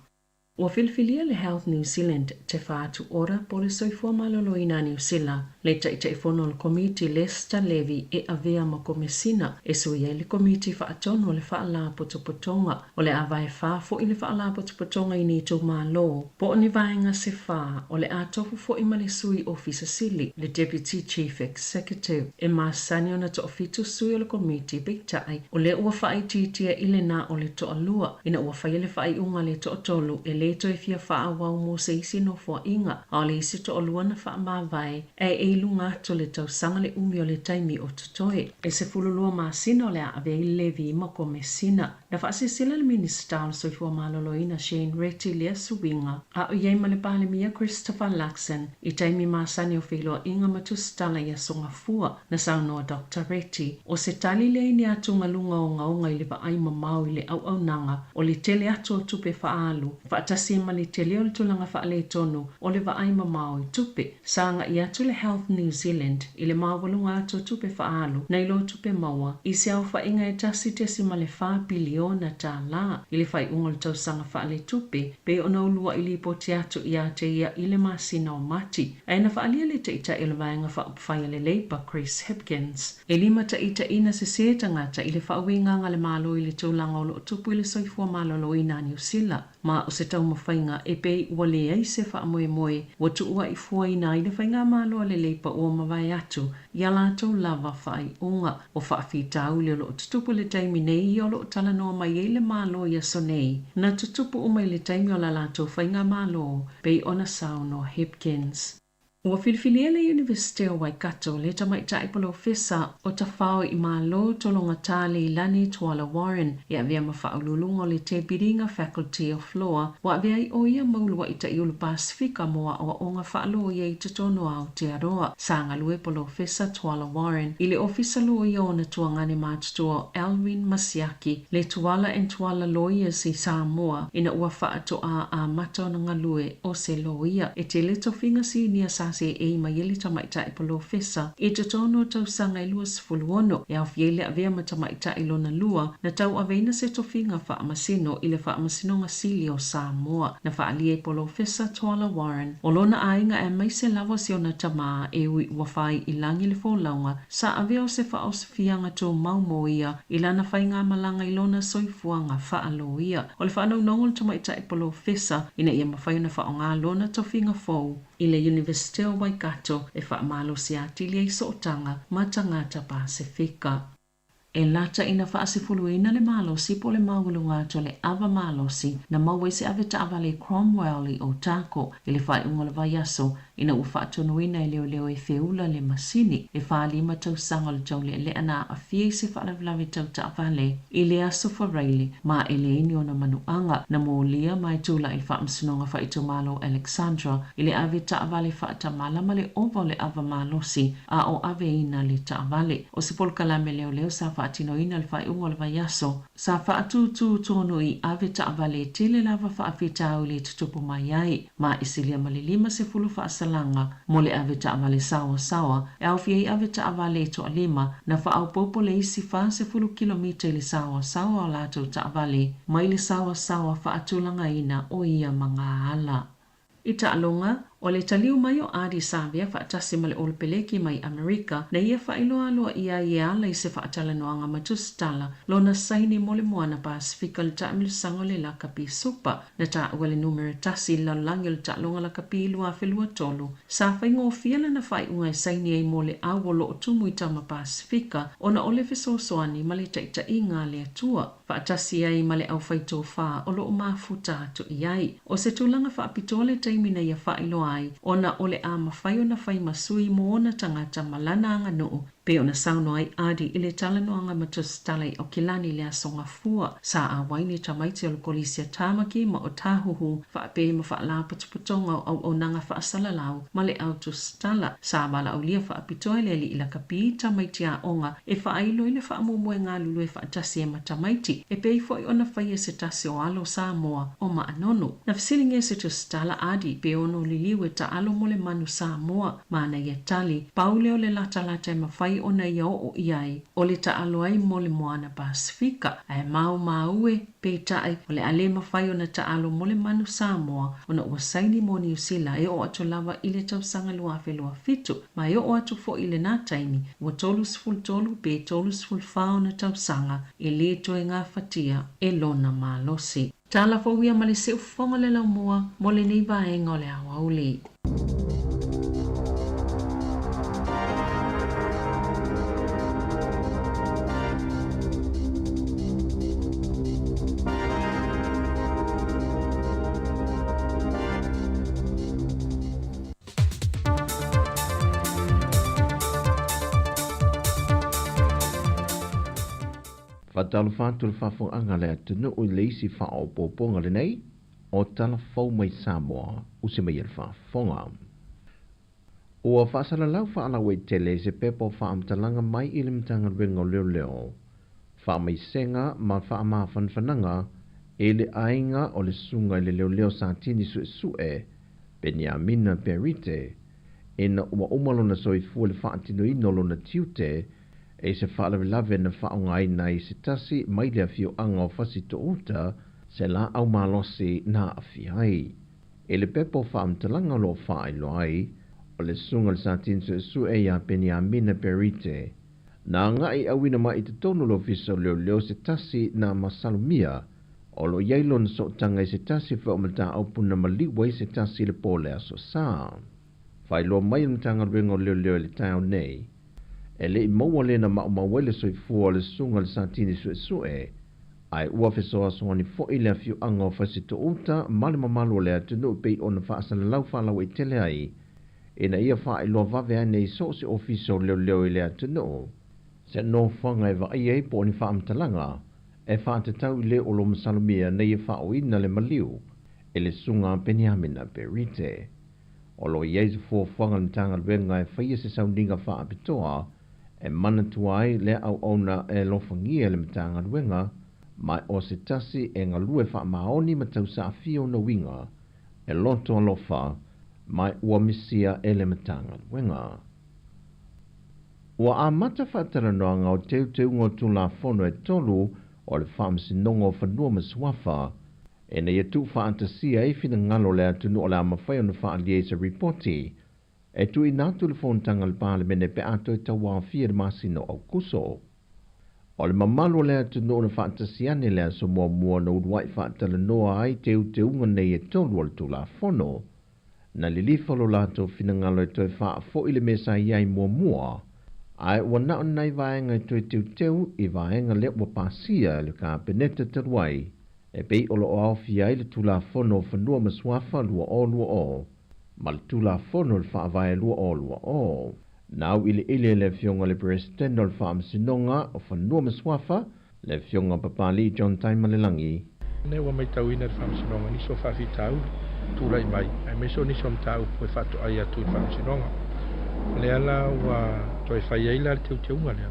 Ua filifilia le Health New Zealand Te Whatu Ora po o le Soifua Maloloina a Niu Sila, le Taitaifono o le Komiti Lester Levy e avea ma Komesina e sui ai le Komiti Faatonu o le Faalapotopotoga. O le a vae fa foʻi le Faalapotopotoga i ni itumalo po o ni vaega se fa, o le a tofu foʻi ma le sui ofisa sili, le Deputy Chief Executive, e masani ona toafitu sui o le Komiti, peitai o lea ua faaitiitia i lena o le toalua ina ua faia le faaiuga a le toatolu e lē toe fia faaauau mo se isi nofoaiga, a o le isi toalua na faamavae ae e i luga atu o le tausaga le umi o le taimi o totoe. E 12 masina o le a ave ai le levi ma komesina. Na faasilasila le Minisita o le Soifua Maloloina Shane Reti i lea suiga, a o i ai ma le Palemia Christopher Luxon i taimi masani o feiloaiga ma tusitala i Aso Gafua. Na saunoa Doctor Reti, o se tali lea i ni atugaluga ogaoga i le vaai mamao i le auaunaga o le tele atu o tupe faaalu, faatasi ai ma le tele o le tulaga faaletonu o le vaai mamao i tupe. Sa agai atu le Health New Zealand i le maualuga atu o tupe faaalu nai lo tupe maua i se aofaiga e $1.4 piliona i le faaiuga o le tausaga faaletupe pei ona uluai lipoti atu ia te ia i le masina o Mati. Ae na faaalia le Taitai o le Vaega Faaupufai a le Labour Chris Hipkins e limataitaiina sesē tagata i le faauigaga a le Malo i le tulaga o lo o tupu i le soifua maloloina a Niu Sila. Ma o se taumafaiga e pei ua leai se faamoemoe ua tuuaifuaina ai le faigamalo a le Leipa ua mavae atu i a latou lava faaiuga. O faafitauli o lo o tutupu i le taimi nei ia o lo o talanoa mai ai le Malo i aso nei, na tutupu uma i le taimi o la latou faigamalo, pei ona saunoa Hipkins. Ua filifilia le Iunivesite o Waikato le tamaitai polofesa o tafao i Malo Tologata Leilani Tuala Warren e avea ma faauluuluga o le Te Biringa Faculty of Law ua avea ai ʻo ia ma uluaʻi taʻiulu Pasifika mo aʻoaʻoga faaloia i totonu o Aotearoa. Sa galue Polofesa Tuala Warren i le Ofisa Loia o ona tuagane matutua o Alwyn Masiaki le Tuala and Tuala Lawyers i Samoa ina ua faatoa amata ona galue o se loia. E tele tofiga sinia sa seei mai ai le tamaitai polofesa i totonu o tausaga e 26, e aofia ai le avea ma tamaitai lona lua na tauaveina se tofiga faamasino i le Faamasinoga Sili o Samoa. Na faaalia e Polofesa Tuala Warren o lona aiga aemaise lava si ona tamā e ui ua fai i lagi le folauga sa avea o se faaosofiaga tumau mo ia i lana faigamalaga i lona soifuaga faaloia. O le faanaunaug o le tamaitai polofesa ina ia mafai ona faaaoga lona tofiga fou i le Iunivesite o Waikato e faamalosi atili ai sootaga ma tagata Pasefika. E lata ina faasefuluina le malosi po o le maualuga atu o le ava malosi na maua ai se avetaavale i Cromwell i Otago i le faaiuga o le vaiaso ina ua faatonuina e leoleo e feula le masini e 45 tausaga o le taulealea na aafia i se faalavelave tau taavale i le Aso Faraile ma e leai ni ona manuaga. Na molia ma e tulai i le Faamasinoga Faaitumalo o Alexandra i le ave taavale faatamala ma le ova o le ava malosi a o aveina le taavale. O se polokalame leoleo sa faatinoina i le faaiuga o le vaiaso Sa faatūtū tonu i ave taavale e tele lava faafitauli e tutupu mai ai, ma e silia ma le 50 faasalaga mo le ave taavale saoasaoa, e aofia ai ave taavale e toalima na faaopoopo le isi 40 kilomita i le saoasaoa o latou taavale mai le saoasaoa faatulagaina o ia magaala. I taaloga, o le taliu mai o Ardie Savea faatasi ma le Olopeleki mai Amerika, na ia faailoa aloaia ai e ala i se faatalanoaga ma tusitala lona saini mo le Moana Pasifika i le taamilosaga o le Lakapi Supa. Na taua le numera tasi i le lalolagi o le taaloga lakapi 2023. Sa faigofie lana faaiuga e saini ai mo le au o lo o tumu i Tama Pasifika ona o le fesoasoani ma le taitaiga a le Atua. Faatasi ai ma le aufaitofa o lo o mafuta atu i ai. O se tulaga faapitoa le taimi na ia faailoa ai ona o le a mafai ona fai ma sui mo ona tagata ma lana aganuu, pei ona saunoa ai Ardie i le talanoaga ma Tusitala i Aukilani i le Aso Gafua. Sa auai ni tamaiti o le Kolisi a Tāmaki ma Otāhuhu faapea ma Faalapotopotoga o Auaunaga Faasalalau ma le Au Tusitala. Sa valaaulia faapitoa e le Alii Lakapi tamaiti aoga e faailo i le faamoemoe galulue faatasi ai ma tamaiti, e pei foi ona faia se tasi o alo Samoa o Maanono. Na fesiligia se tusitala Ardie pe ono liliu e taalo mo le manu Samoa, ma na ia tali, pau lea o le latalata e mafai ona ia oo i ai, o le taalo ai mo le Moana Pasifika. Ae maumau e, peitai, o le a le mafai ona taalo mo le manu Samoa ona ua saini mo Niu Sila e oo atu lava i le tausaga 2027, ma e oo atu foi i lenā taimi, ua 33 pe 34 ona tausaga e lē toe gafatia e lona malosi. Tala fou ia ma le siufofoga o le laumua mo lenei vaega o le aoauli. Faatalofa atu le faafofogaaga a le atunuu i le isi faaopoopoga lenei o Tala Fou mai Samoa, usi mai e le faafofoga. Ua faasalalau faalauaitele i se pepa o faamatalaga mai i le Matagaluega o Leoleo, Faamaisega ma Faamafanafanaga i le aiga o le Susuga i le Leoleo Satini Suesue, Peniamina Perite, ina ua uma lona soifua i le faatinoina o lona tiute i se faalavelave na faaaogaina ai se tasi mai le afioaga o Fasitoo-uta se laau malosi na aafia ai. I le pepa o faamatalaga o lo o faailoa ai, o le Susuga i le Satini Suesue ia Peniamina Perite, na agai auina mai i totonu o le Ofisa o Leoleo se tasi na masalomia o lo o i ai lona sootaga i se tasi foi o mataupu na maliu ai se tasi i le po o le Aso Sa. Faailoa mai e le Matagaluega o Leoleo i le taeao nei, e le i maua le na maumau ai le soifua o le Susuga i le Satini Suesue, ae ua fesoasoani foi le afioaga o Fasitoo-uta ma le mamalu o le atunuu e pei ona faasalalau faalauaitele ai ina ia faailoa vave ane i so o se ofisa o leoleo i le atunuu se nofoaga e vaai ai po o ni faamatalaga e faatatau i le o lo masalomia nei e faaoina le maliu e le Susuga a Peniamina Berite. O lo o i ai se fuafuaga a le Matagaluega e faia se sauniga faapitoa e manatua ai lea auauna e alofagia e le Matagaluega ma o se tasi e galue faamaoni ma tausaafia ona uiga e loto alofa ma ua misia e le Matagaluega. Ua amata faatalanoaga o teuteuga o Tulafono e 3 o le Faamasinoga o Fanua ma Suafa ina ia tuufaatasia ai finagalo o le atunuu o le a mafai ona faaalia i se ripoti e tuuina atu i le Fonotaga a le Palemene pe a toe tauaofia i le masina o Aokuso. O le mamalu o le atunuu na faatasi ane le aso muamua na uluai faatalanoa ai teuteuga nei e 3 o le Tulafono, na lilifa lo latou finagalo e toe faafoi le mea sa i ai muamua, ae ua na o nai vaega e toe teuteu i vaega lea ua pasia e le Kapeneta talu ai, e pei o lo o aofia ai le Tulafono o Fanua ma Suafa 2020 ma le Tulafono o le Faavae 2020. Na auiliili e le Afioga i le Peresetene o le Faamasinoga o Fanua ma Suafa, le Afioga Papalii John Taimalelagi. Lea ua matauina i le Faamasinoga nisi o faafitauli tulai mai, aemaise o nisi o mataupu e faatoai atu i le Faamasinoga. O lea la ua toe fai ai la le teuteuga lea.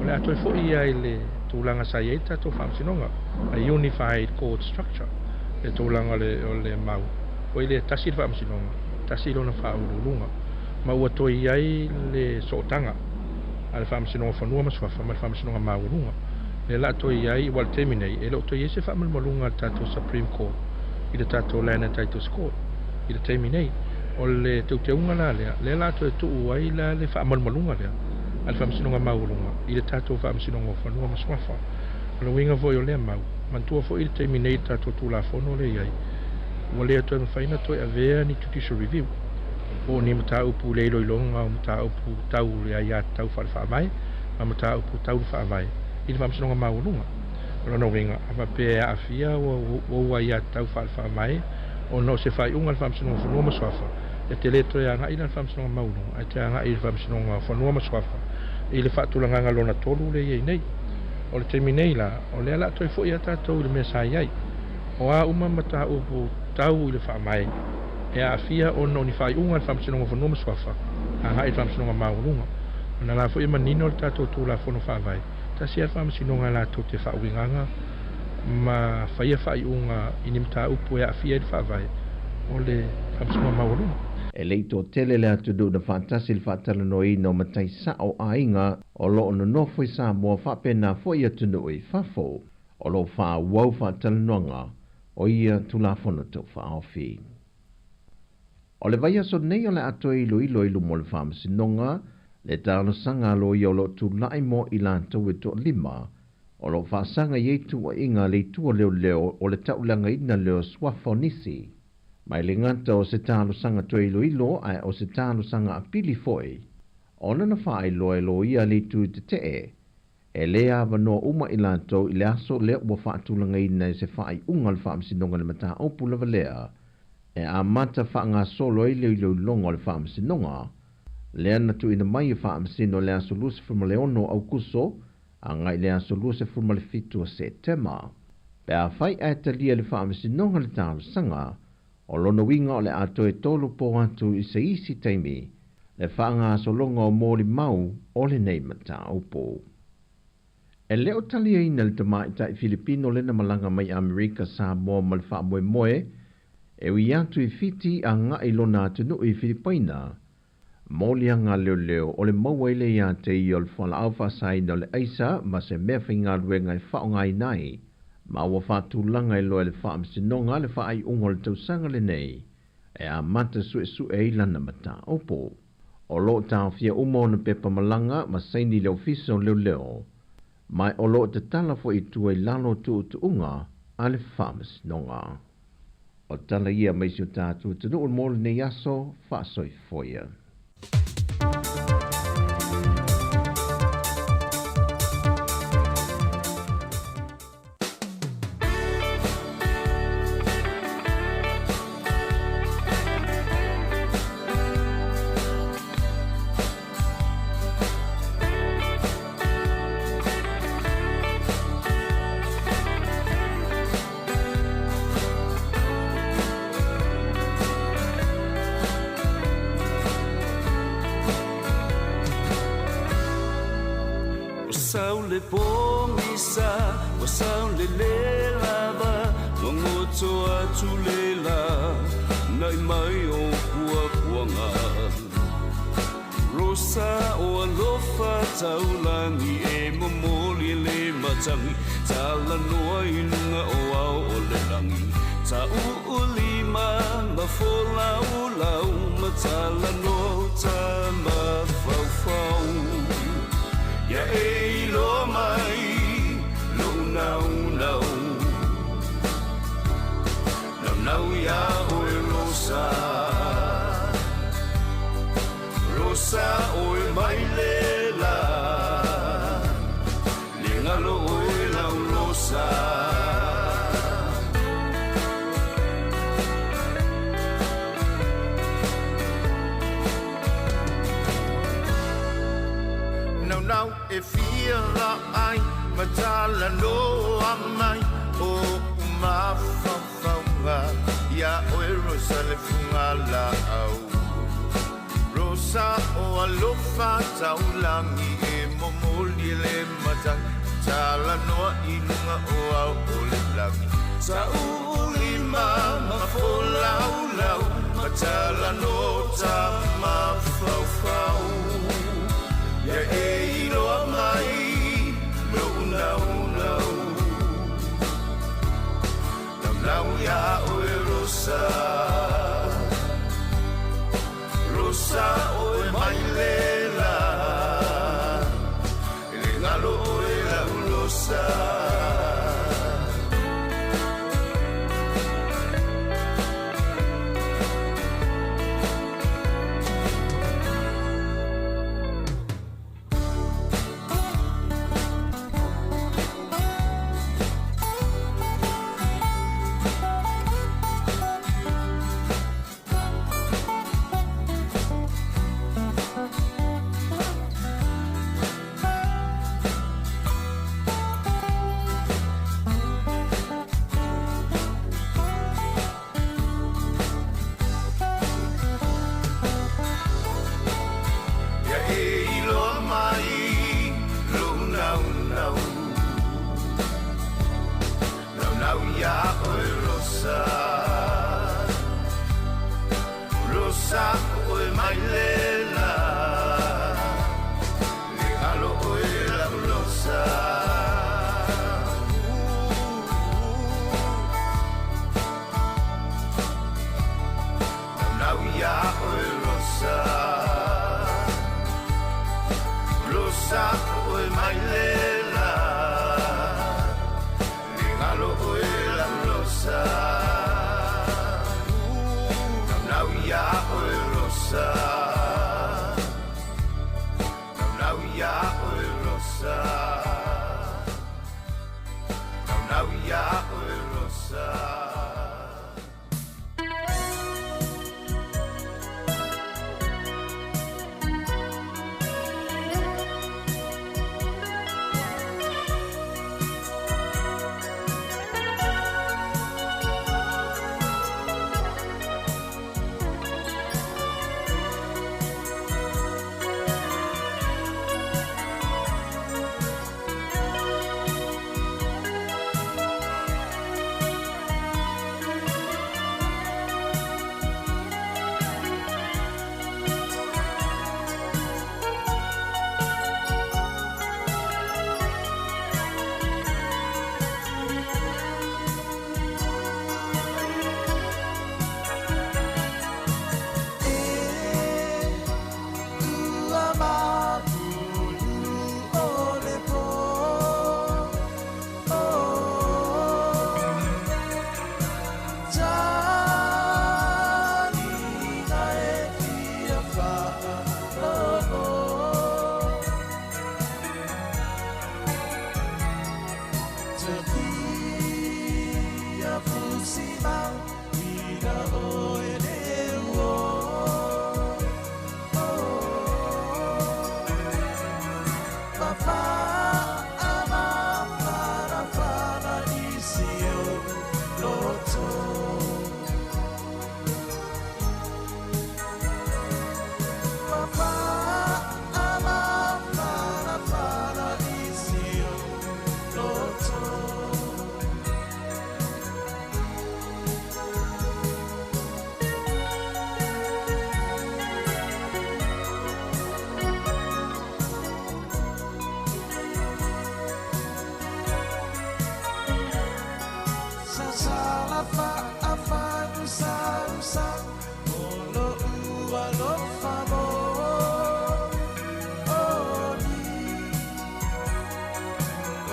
O le a toe foi ia i le tulaga sa i ai le tatou Faamasinoga, a unified court structure, le tulaga o le mau foi lea, tasi le Faamasinoga, tasi lona faauluuluga, ma ua toe i ai le sootaga a le Faamasinoga o Fanua ma Suafa ma le Faamasinoga Maualuga. Lea la toe i ai, aua o le taimi nei, e le o toe i ai se faamalumaluga a le tatou Supreme Court i le tatou Land and Titles Court i le taimi nei. O le teuteuga la lea, lea la toe tuu ai la le faamalumaluga lea a le Faamasinoga Maualuga i le tatou Faamasinoga o Fanua ma Suafa. O le uiga foi o lea mau, manatua foi i le taimi nei i le tatou Tulafono lea i ai, ua le toe mafai ona toe avea ni judicial review po o ni mataupu le iloiloga o mataupu tau le aiatatau faale-faavae ma mataupu tau le faavae i le Faamasinoga Maualuga. O lona uiga, a faapea e aafia ou aiatatau faale-faavae ona o se faaiuga a le Faamasinoga o Fanua ma Suafa, e te le toe agai la i le Faamasinoga Maualuga, ae te agai i le Faamasinoga o Fanua ma Suafa i le faatulagaga lona 3 lea e i ai nei. O le taimi nei la, o lea o le a toe foi lava tatou i le mea sa i ai. O a uma mataupu tau i le faavae e aafia ona o ni faaiuga a le Faamasinoga o Fanua ma Suafa agai i le Faamasinoga Maualuga. Ona la foi e manino le tatou Tulafono Faavae, tasi lava le Faamasinoga latou te faauigaga ma faia faaiuga i ni mataupu e aafia ai le faavae o le Faamasinoga Maualuga. E le i toatele le atunuu na faatasi i le faatalanoaina o matai sao aiga o lo o nonofo i Samoa faapena foi i atunuu i fafo o lo o faaauau faatalanoaga o ia Tulafono Tau Faaofi. O le vaiaso nei o le a toe iloilo i luma o le Faamasinoga le talosaga a loia o lo o tulai mo i latou e toalima o lo o faasaga i ai tuuaiga a le Itu o Leoleo o le taulagaina lea o suafa o nisi. Mai le gata o se talosaga toe iloilo ae o se talosaga apili foi ona na faailoa e loia a le Itu Tetee e lē avanoa uma i latou i le aso lea ua faatulagaina e se faaiuga o le Faamasinoga i le mataupu lava lea e amata faagasolo ai le iloiloga o le Faamasinoga lea na tuuina mai e Faamasino i le aso 26 o Aukuso agai i le aso 27 o Setema. Pe afai ae talia e le Faamasinoga le talosaga, o lona uiga o le a toe tolopo atu i se isi taimi le faagasologa o molimau o lenei mataupu. E le o taliaina le tamaitai Filipino lena malaga mai Amerika Samoa ma le faamoemoe e ui atu i Fiti agai i lona atunuu i Filipaina, moliaga a leoleo o le maua ai lea ia te ia o le fualaau faasaina o le aisa ma se meafaigaluega e faaaogaina ai, ma ua faatulaga ai loa e le Faamasinoga le faaiuga o le tausaga lenei e amata suesue ai lana mataupu. O lo o taofia uma ona pepa malaga ma saini i le Ofisa o Leoleo, ma o lo o tatala foi i tua i lalo o tuutuuga a le Faamasinoga. O tala ia mai si o tatou atunuu mo lenei aso faasoifoia. Ua sau le pogisa, ua sau le lē lava, Ua goto atu le la, Na'i mai o puapuaga. Rosa o alofa taulagi e momoli le matagi, Talanoa i luga o ao o le lagi, Tau'u lima ma folaulau ma talanoa tamafaufau. Ia e iloa mai lou naunau, Naunau iā oe Rosa, Rosa oe mai le la, Le galo oe lau Rosa. Naunau e fia ai ma talanoa mai o mafaufauga ia oe Rosa le fugalaau. Rosa o alofa taulagi e momoli le matagi, Talanoa i luga o ao o le lagi, Tau'u lima ma folaulau ma talanoa tamafaufau. Ia e iloa mai lou naunau, Naunau iā oe Rosa, Rosa oe mai le la, Le galo oe lau Rosa. Ia e iloa mai lou naunau, Naunau iā oe Rosa, Rosa oe mai le la, Le galo oe lau Rosa. Naunau iā oe Rosa, Rosa oe mai le la, Le galo oe lau Rosa. Naunau iā oe Rosa, Naunau iā oe Rosa, Naunau iā oe Rosa. Faafagusausau o lo'u alofa mo'oli.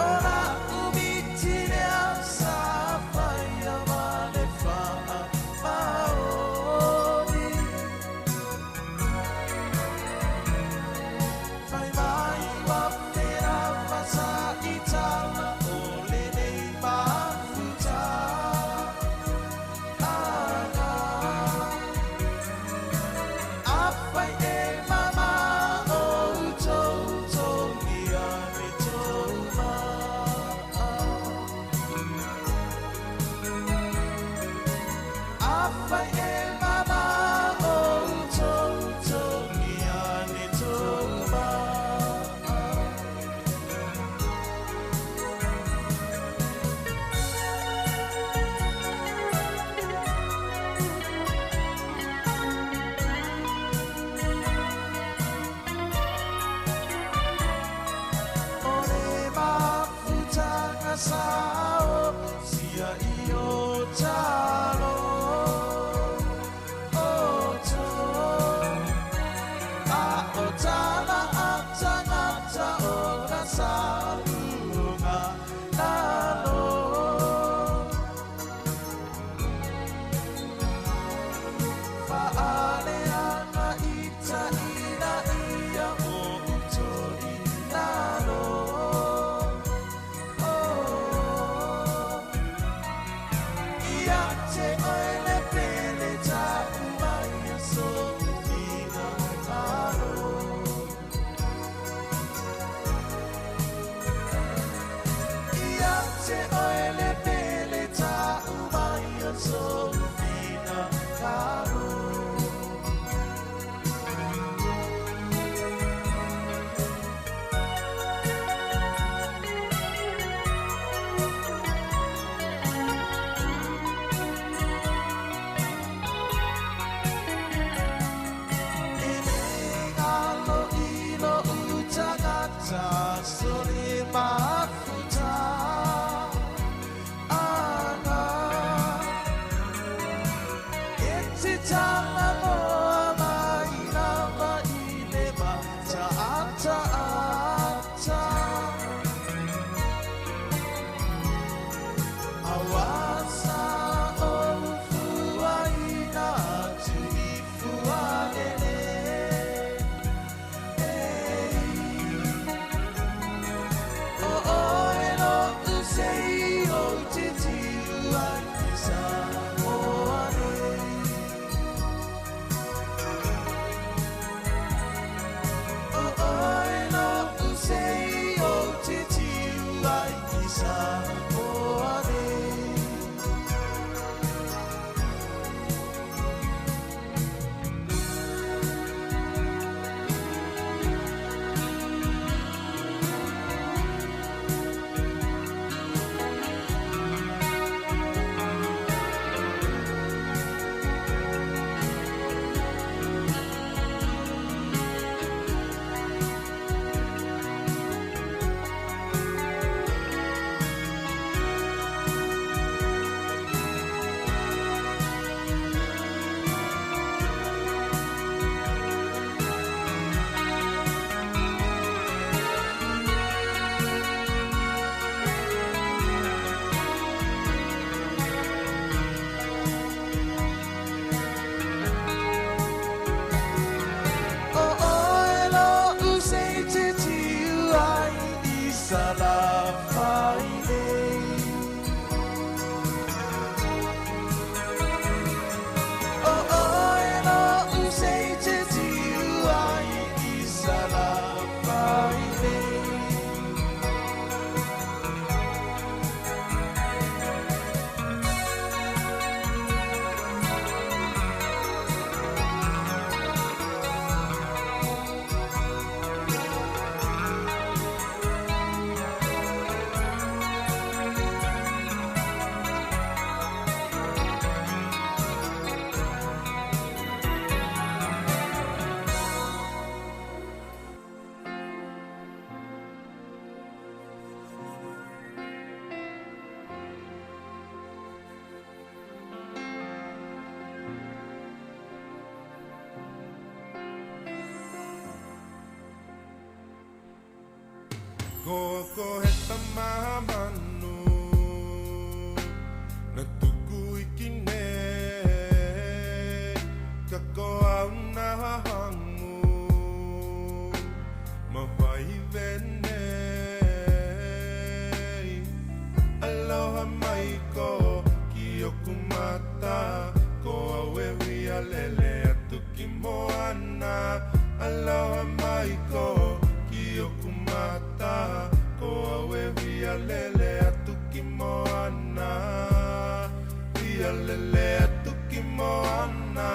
O la'u miti lea sa faia ma le faamaoni. Fai mai ua fea sa i tala o lenei mafuta aga. Afai e mama o outou togia ne tou maa. Afai e mama o outou togia ne tou maa. O le mafutaga sa o sia i o talo o to. A o tala a tagata o ka saluga lalo. Faaleaga ita ina ia o utoi lalo. Oh, ia te oe le pele ta'u mai a so ina alo. Ia te oe le pele ta'u mai a so ina alo. E le galo i lo'u tagata so le mafuta aga. E te talanoa mai lava i le mata'ataʻata. Auā sa ou fuaina atu i fualele. O oe lo'u sei o te tiu ai i Samoa nei. O oe lo'u sei o te tiu ai i Samoa nei. Ko he tama manu Na tuku iki nei Ka ko au nā hangu Ma whai venei Aloha mai ko ki oku mata Ko au e huia lele atu ki moana Aloha mai ko ki oku mata Ko au e huia lele atu ki moana Huia lele atu ki moana.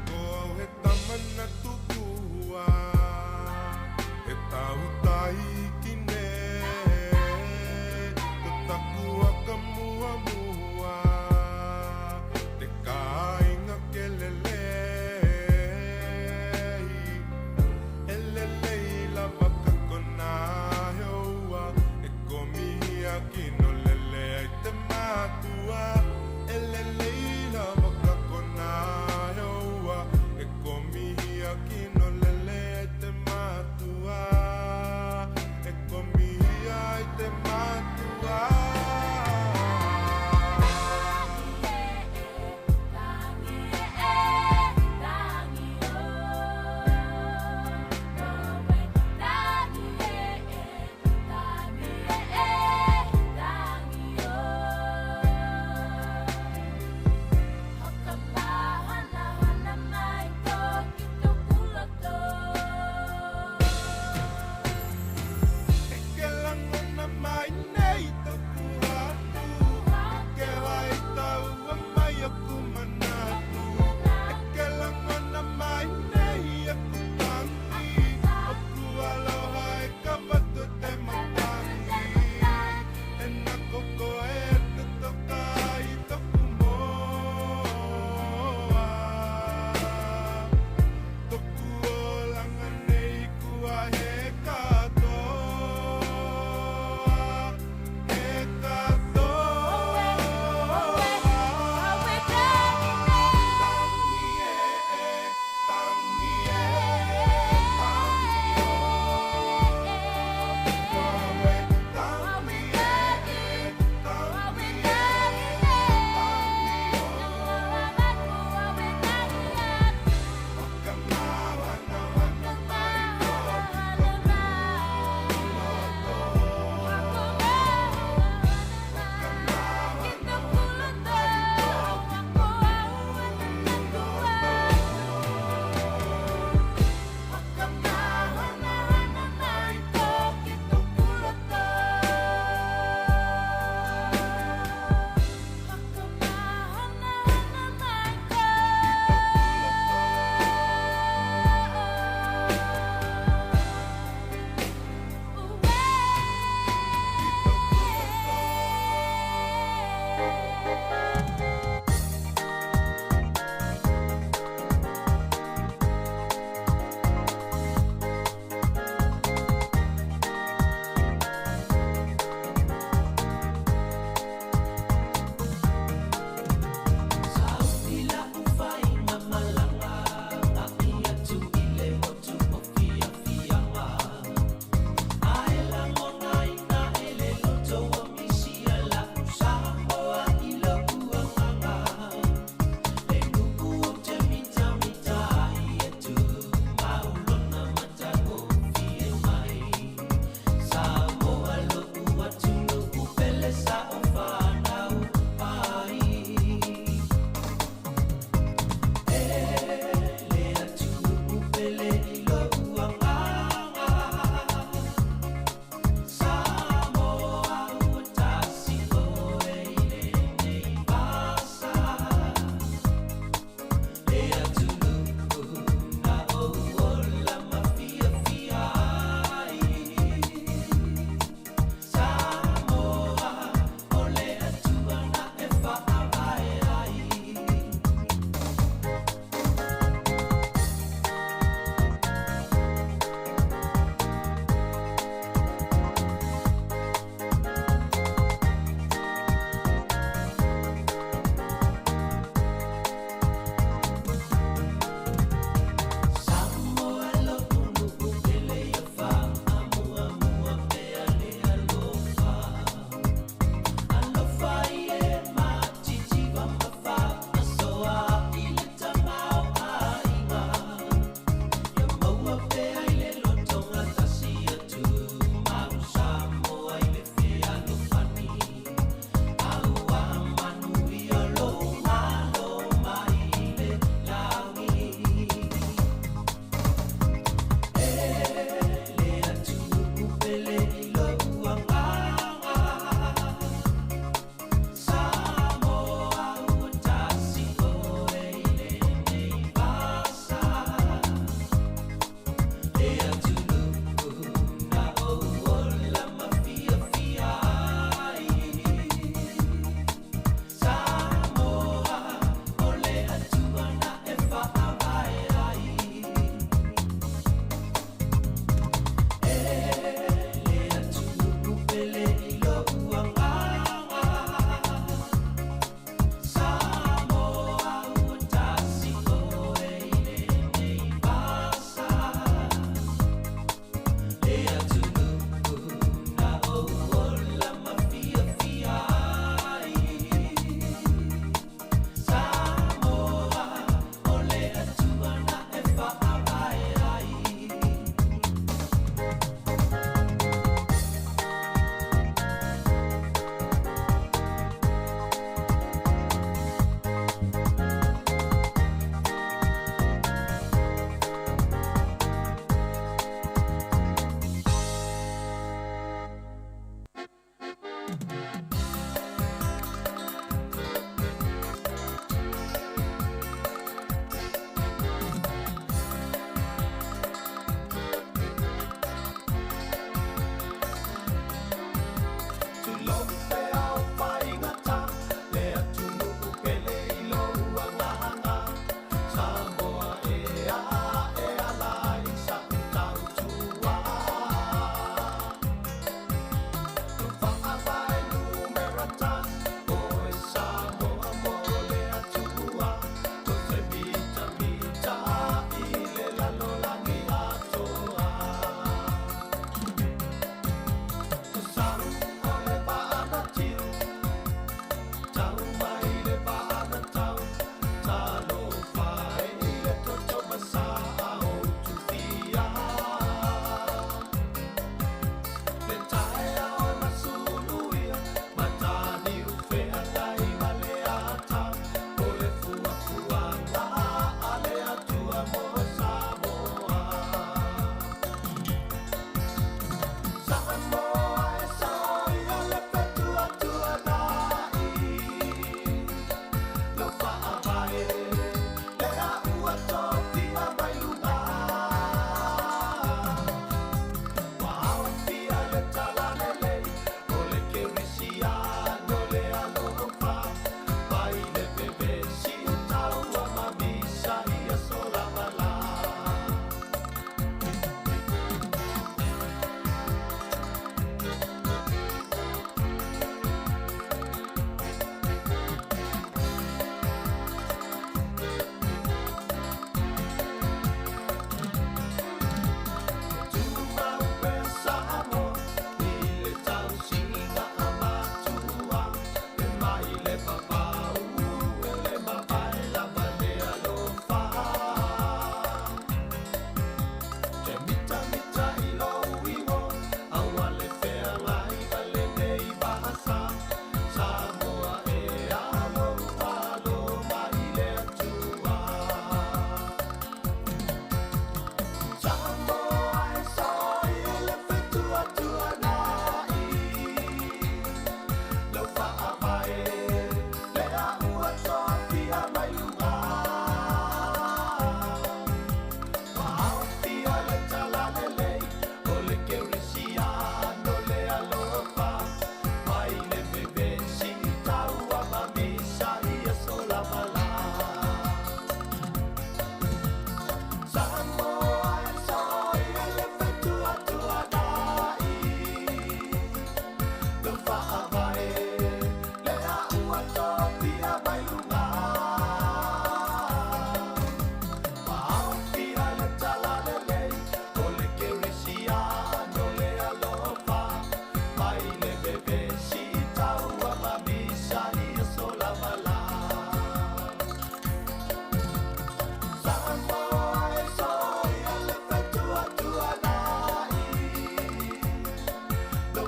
Ko au he tama na tukua, he tahutai ki nei. Ko taku waka muamua, te kāinga ke lelei. E lelei lava ka kona heua, e komihia kino lele ai te matua. E lelei lava ka kona heua, e komihia kino lele ai te matua. E komihia ai te matua. E ke langona mai nei toku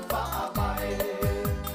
Fa'avae.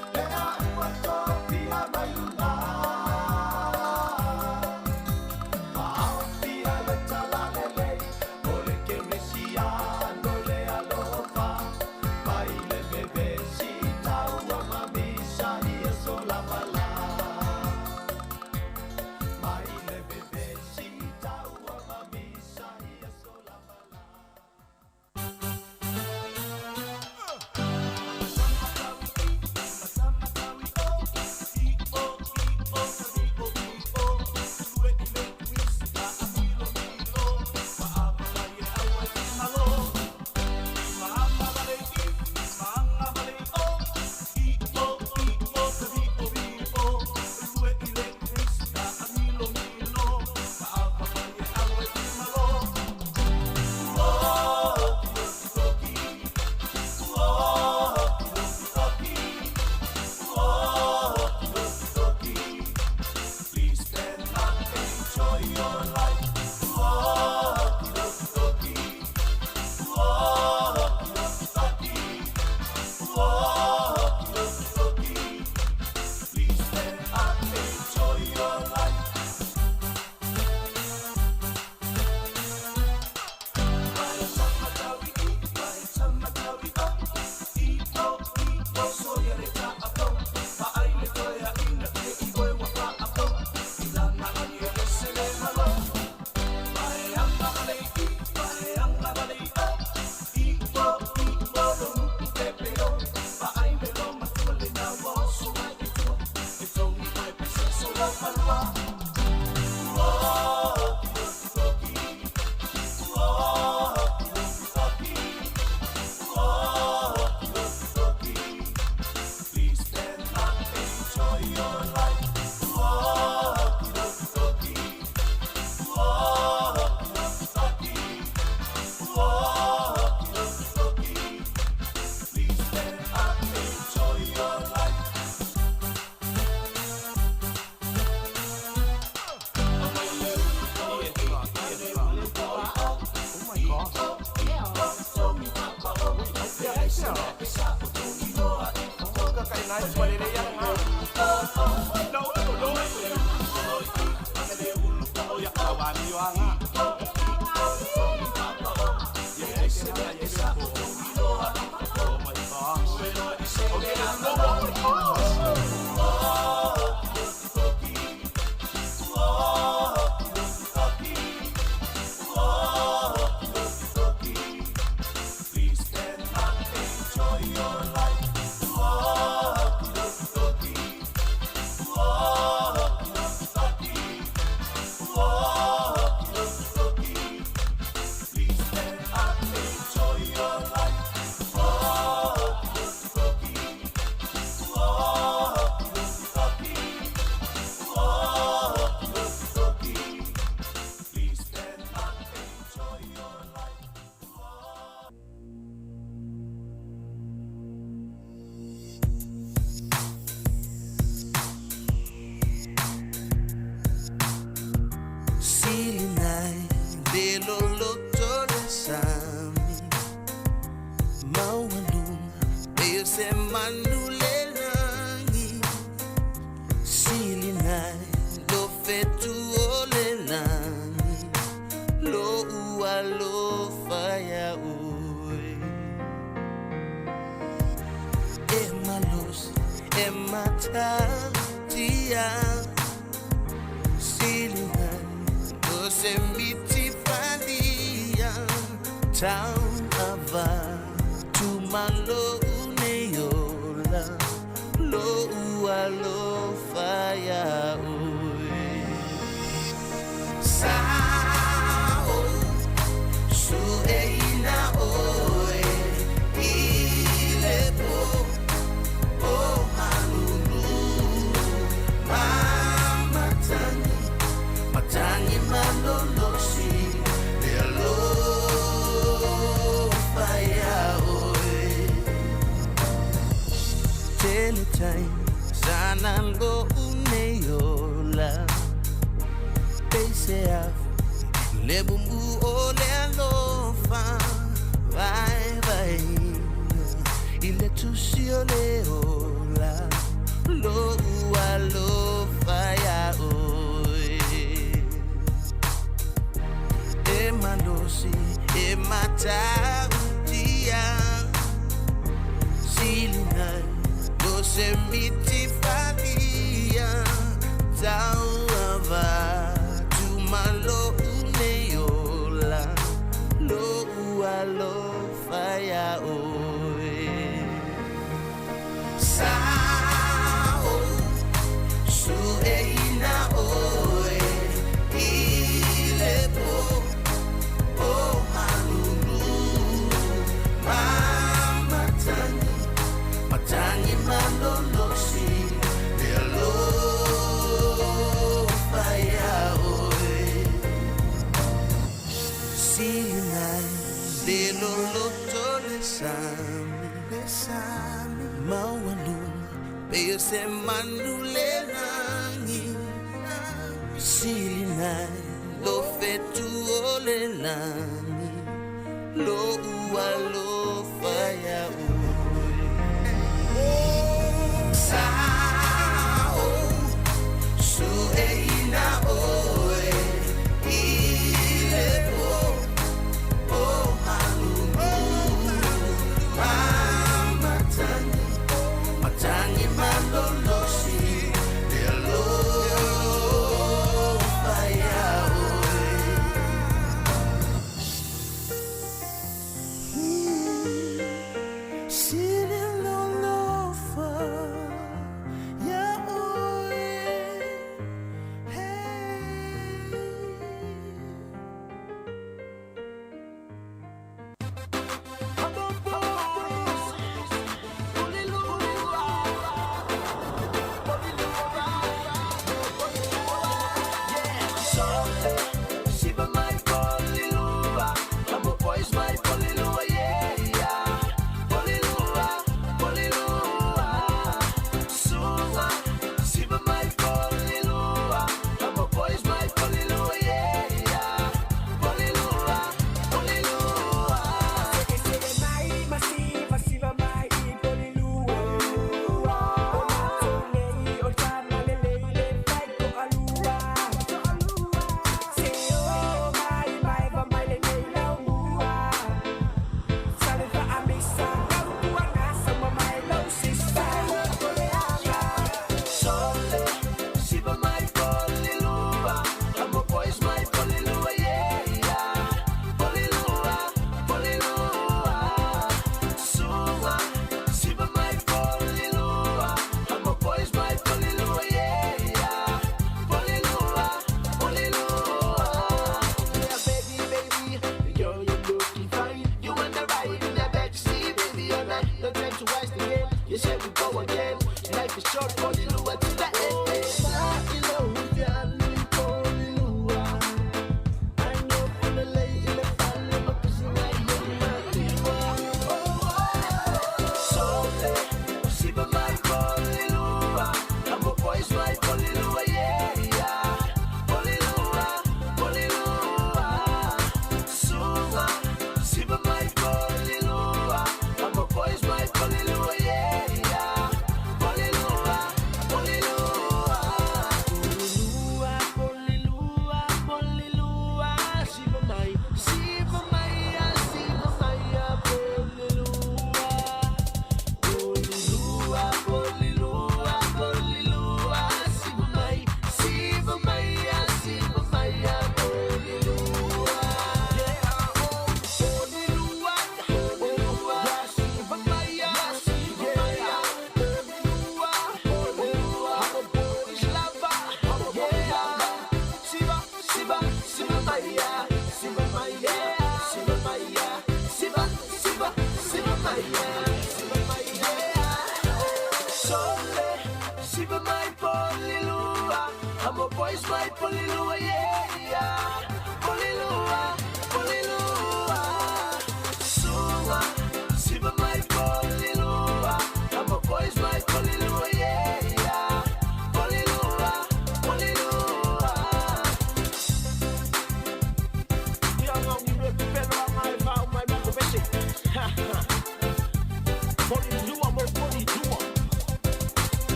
Ooh.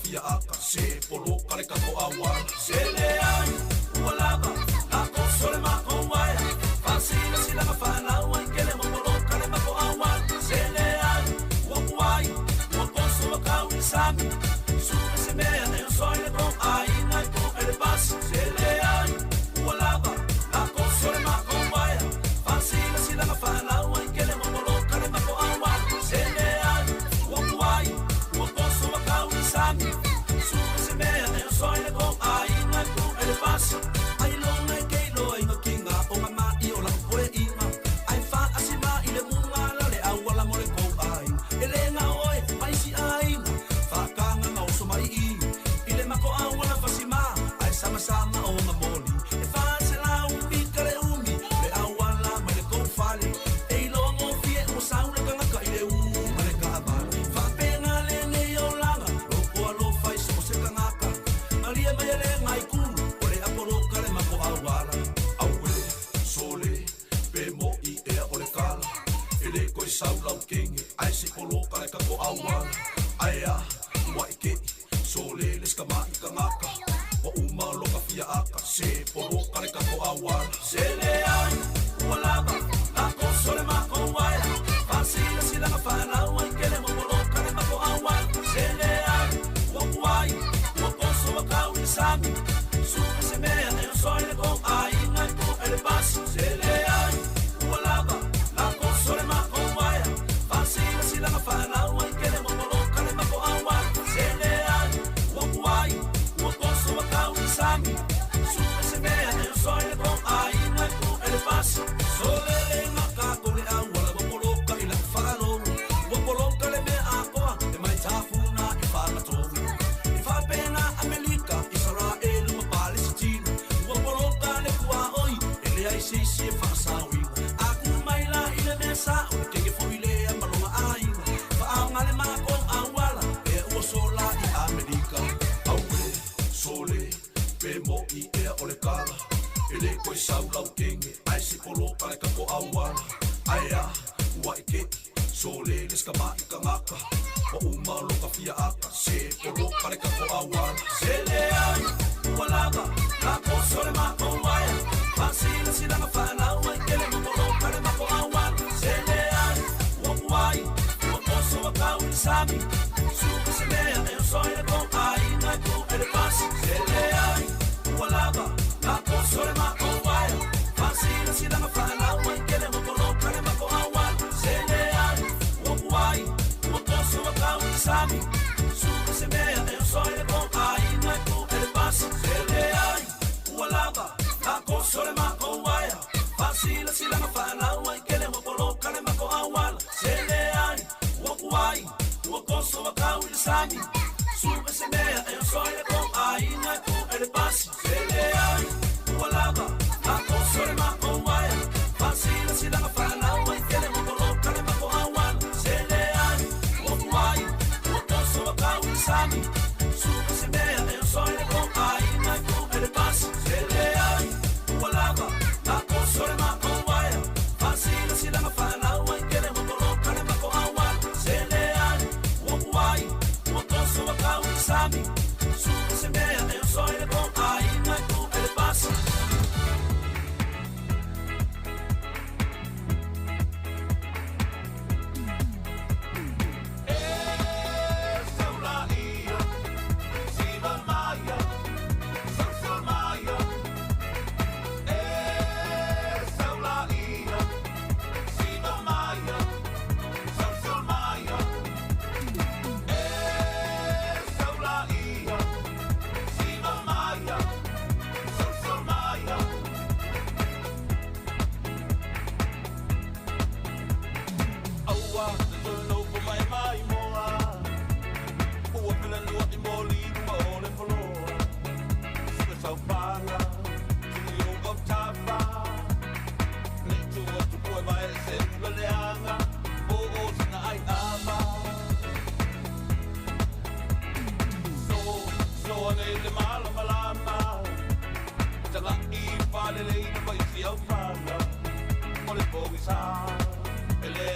fia aka Se poloka le kako awala Se le ai ua lava Na koso le mako waia Fasila sila mawhanau ai kele mo poloka le mako awala Se le ai ua kuai Ua koso wa kau i sami Suka se mea e o soi le kou aiga i pu ele pasi Se le ai ua lava Na koso le mako waia Fasila sila mawhanau ai kele mo poloka le mako awala Se le ai ua kuai Ua koso wa kau i sami Suka se mea e o soi le kou aiga i pu ele pasi Ai longa e keilo ai ngakinga o ngā mai o lau poe inga Ai wha asima i le munga la le awala mo le kou aiga E le ngā oe mai si aiga Whakanga ngā oso mai i I le mako awala whasima Ai sama sama o ngā moli E wha se la umi ka le umi Le awala mai le kou fale E i loa ngō fie ua sau le kangaka i le u ma le kaavale Whaapenga le nei o langa Loko alofa i so se kangaka Malia mai le ngai kulu O le apoloka le mako awala Aue, sole, pe mo i ea o le kala E le koe sau lau kenge Ai se poloka le kako awala Ai a, ua i kei Sole le skama i kangaka Wa uma loka fia aka Se poloka le kako awala Se le ai, ua lava Na koso le mako waia Fasila sila nga whanau ai kele mo poloka le mako awala Se le ai, ua kuai Ua koso wa kau i le sami Suka se mea e o soi le kou aiga i pu ele pasi Se le ai, ua lava Na koso le mako waia Fasila sila nga whanau ai kele mo poloka le mako awala Se le ai, ua kuai Ua koso wa kau i le sami Suka se mea e o soi le kou aiga i pu ele pasi Sole le ngaka ko le awala ua poloka i lau whalongo Ua poloka le mea akoa e mai tāfuna i whangatonu I whapena Amerika, Israel ma Palestina Ua poloka le kua oi, e lea i sisi e whaasawinga Aku mai la i le mea sa o le kenge fo i lea malonga aiga Whaanga le mako awala, e ua sola i Amerika Aue, sole, pe mo i ea o le kala E le koe sau lau kenge, ai se poloka le kako awala Ai a, ua i kei, sole le skama i kangaka Wa uma loka fia aka, se poloka le kako awala Se le ai, ua lava, na koso le mako waia Fasila sila nga whanau ai kele mo poloka le mako awala Se le ai, ua kuai, ua koso wa kau i le sami Suka se mea e o soi le kou aiga i pu ele pasi Se le ai, ua lava, na koso le mako waia Fasila sila nga whanau ai kele mo poloka le mako awala Se le ai, ua kuai, ua koso wa kau i le sami Suka se mea e o soi le kou aiga i pu ele pasi Se le ai, ua lava, na koso le mako waia Fasila sila nga whanau ai kele mo poloka le mako awala Se le ai, ua kuai, ua koso wa kau i le sami Suka se mea e o soi le kou aiga i pu ele pasi Se le ai, ua lava, na koso le mako waia Fasila sila nga whanau ai kele mo poloka le mako awala Se le ai, ua kuai, ua koso wa kau i le sami Suka se mea e o soi le kou aiga i pu ele pasi Se le ai, ua lava, na koso le mako waia Fasila sila nga whanau ai kele mo poloka le mako awala Se le ai, ua kuai, ua koso wa kau i le sami Suka se mea e o soi le kou aiga i pu ele pasi Ele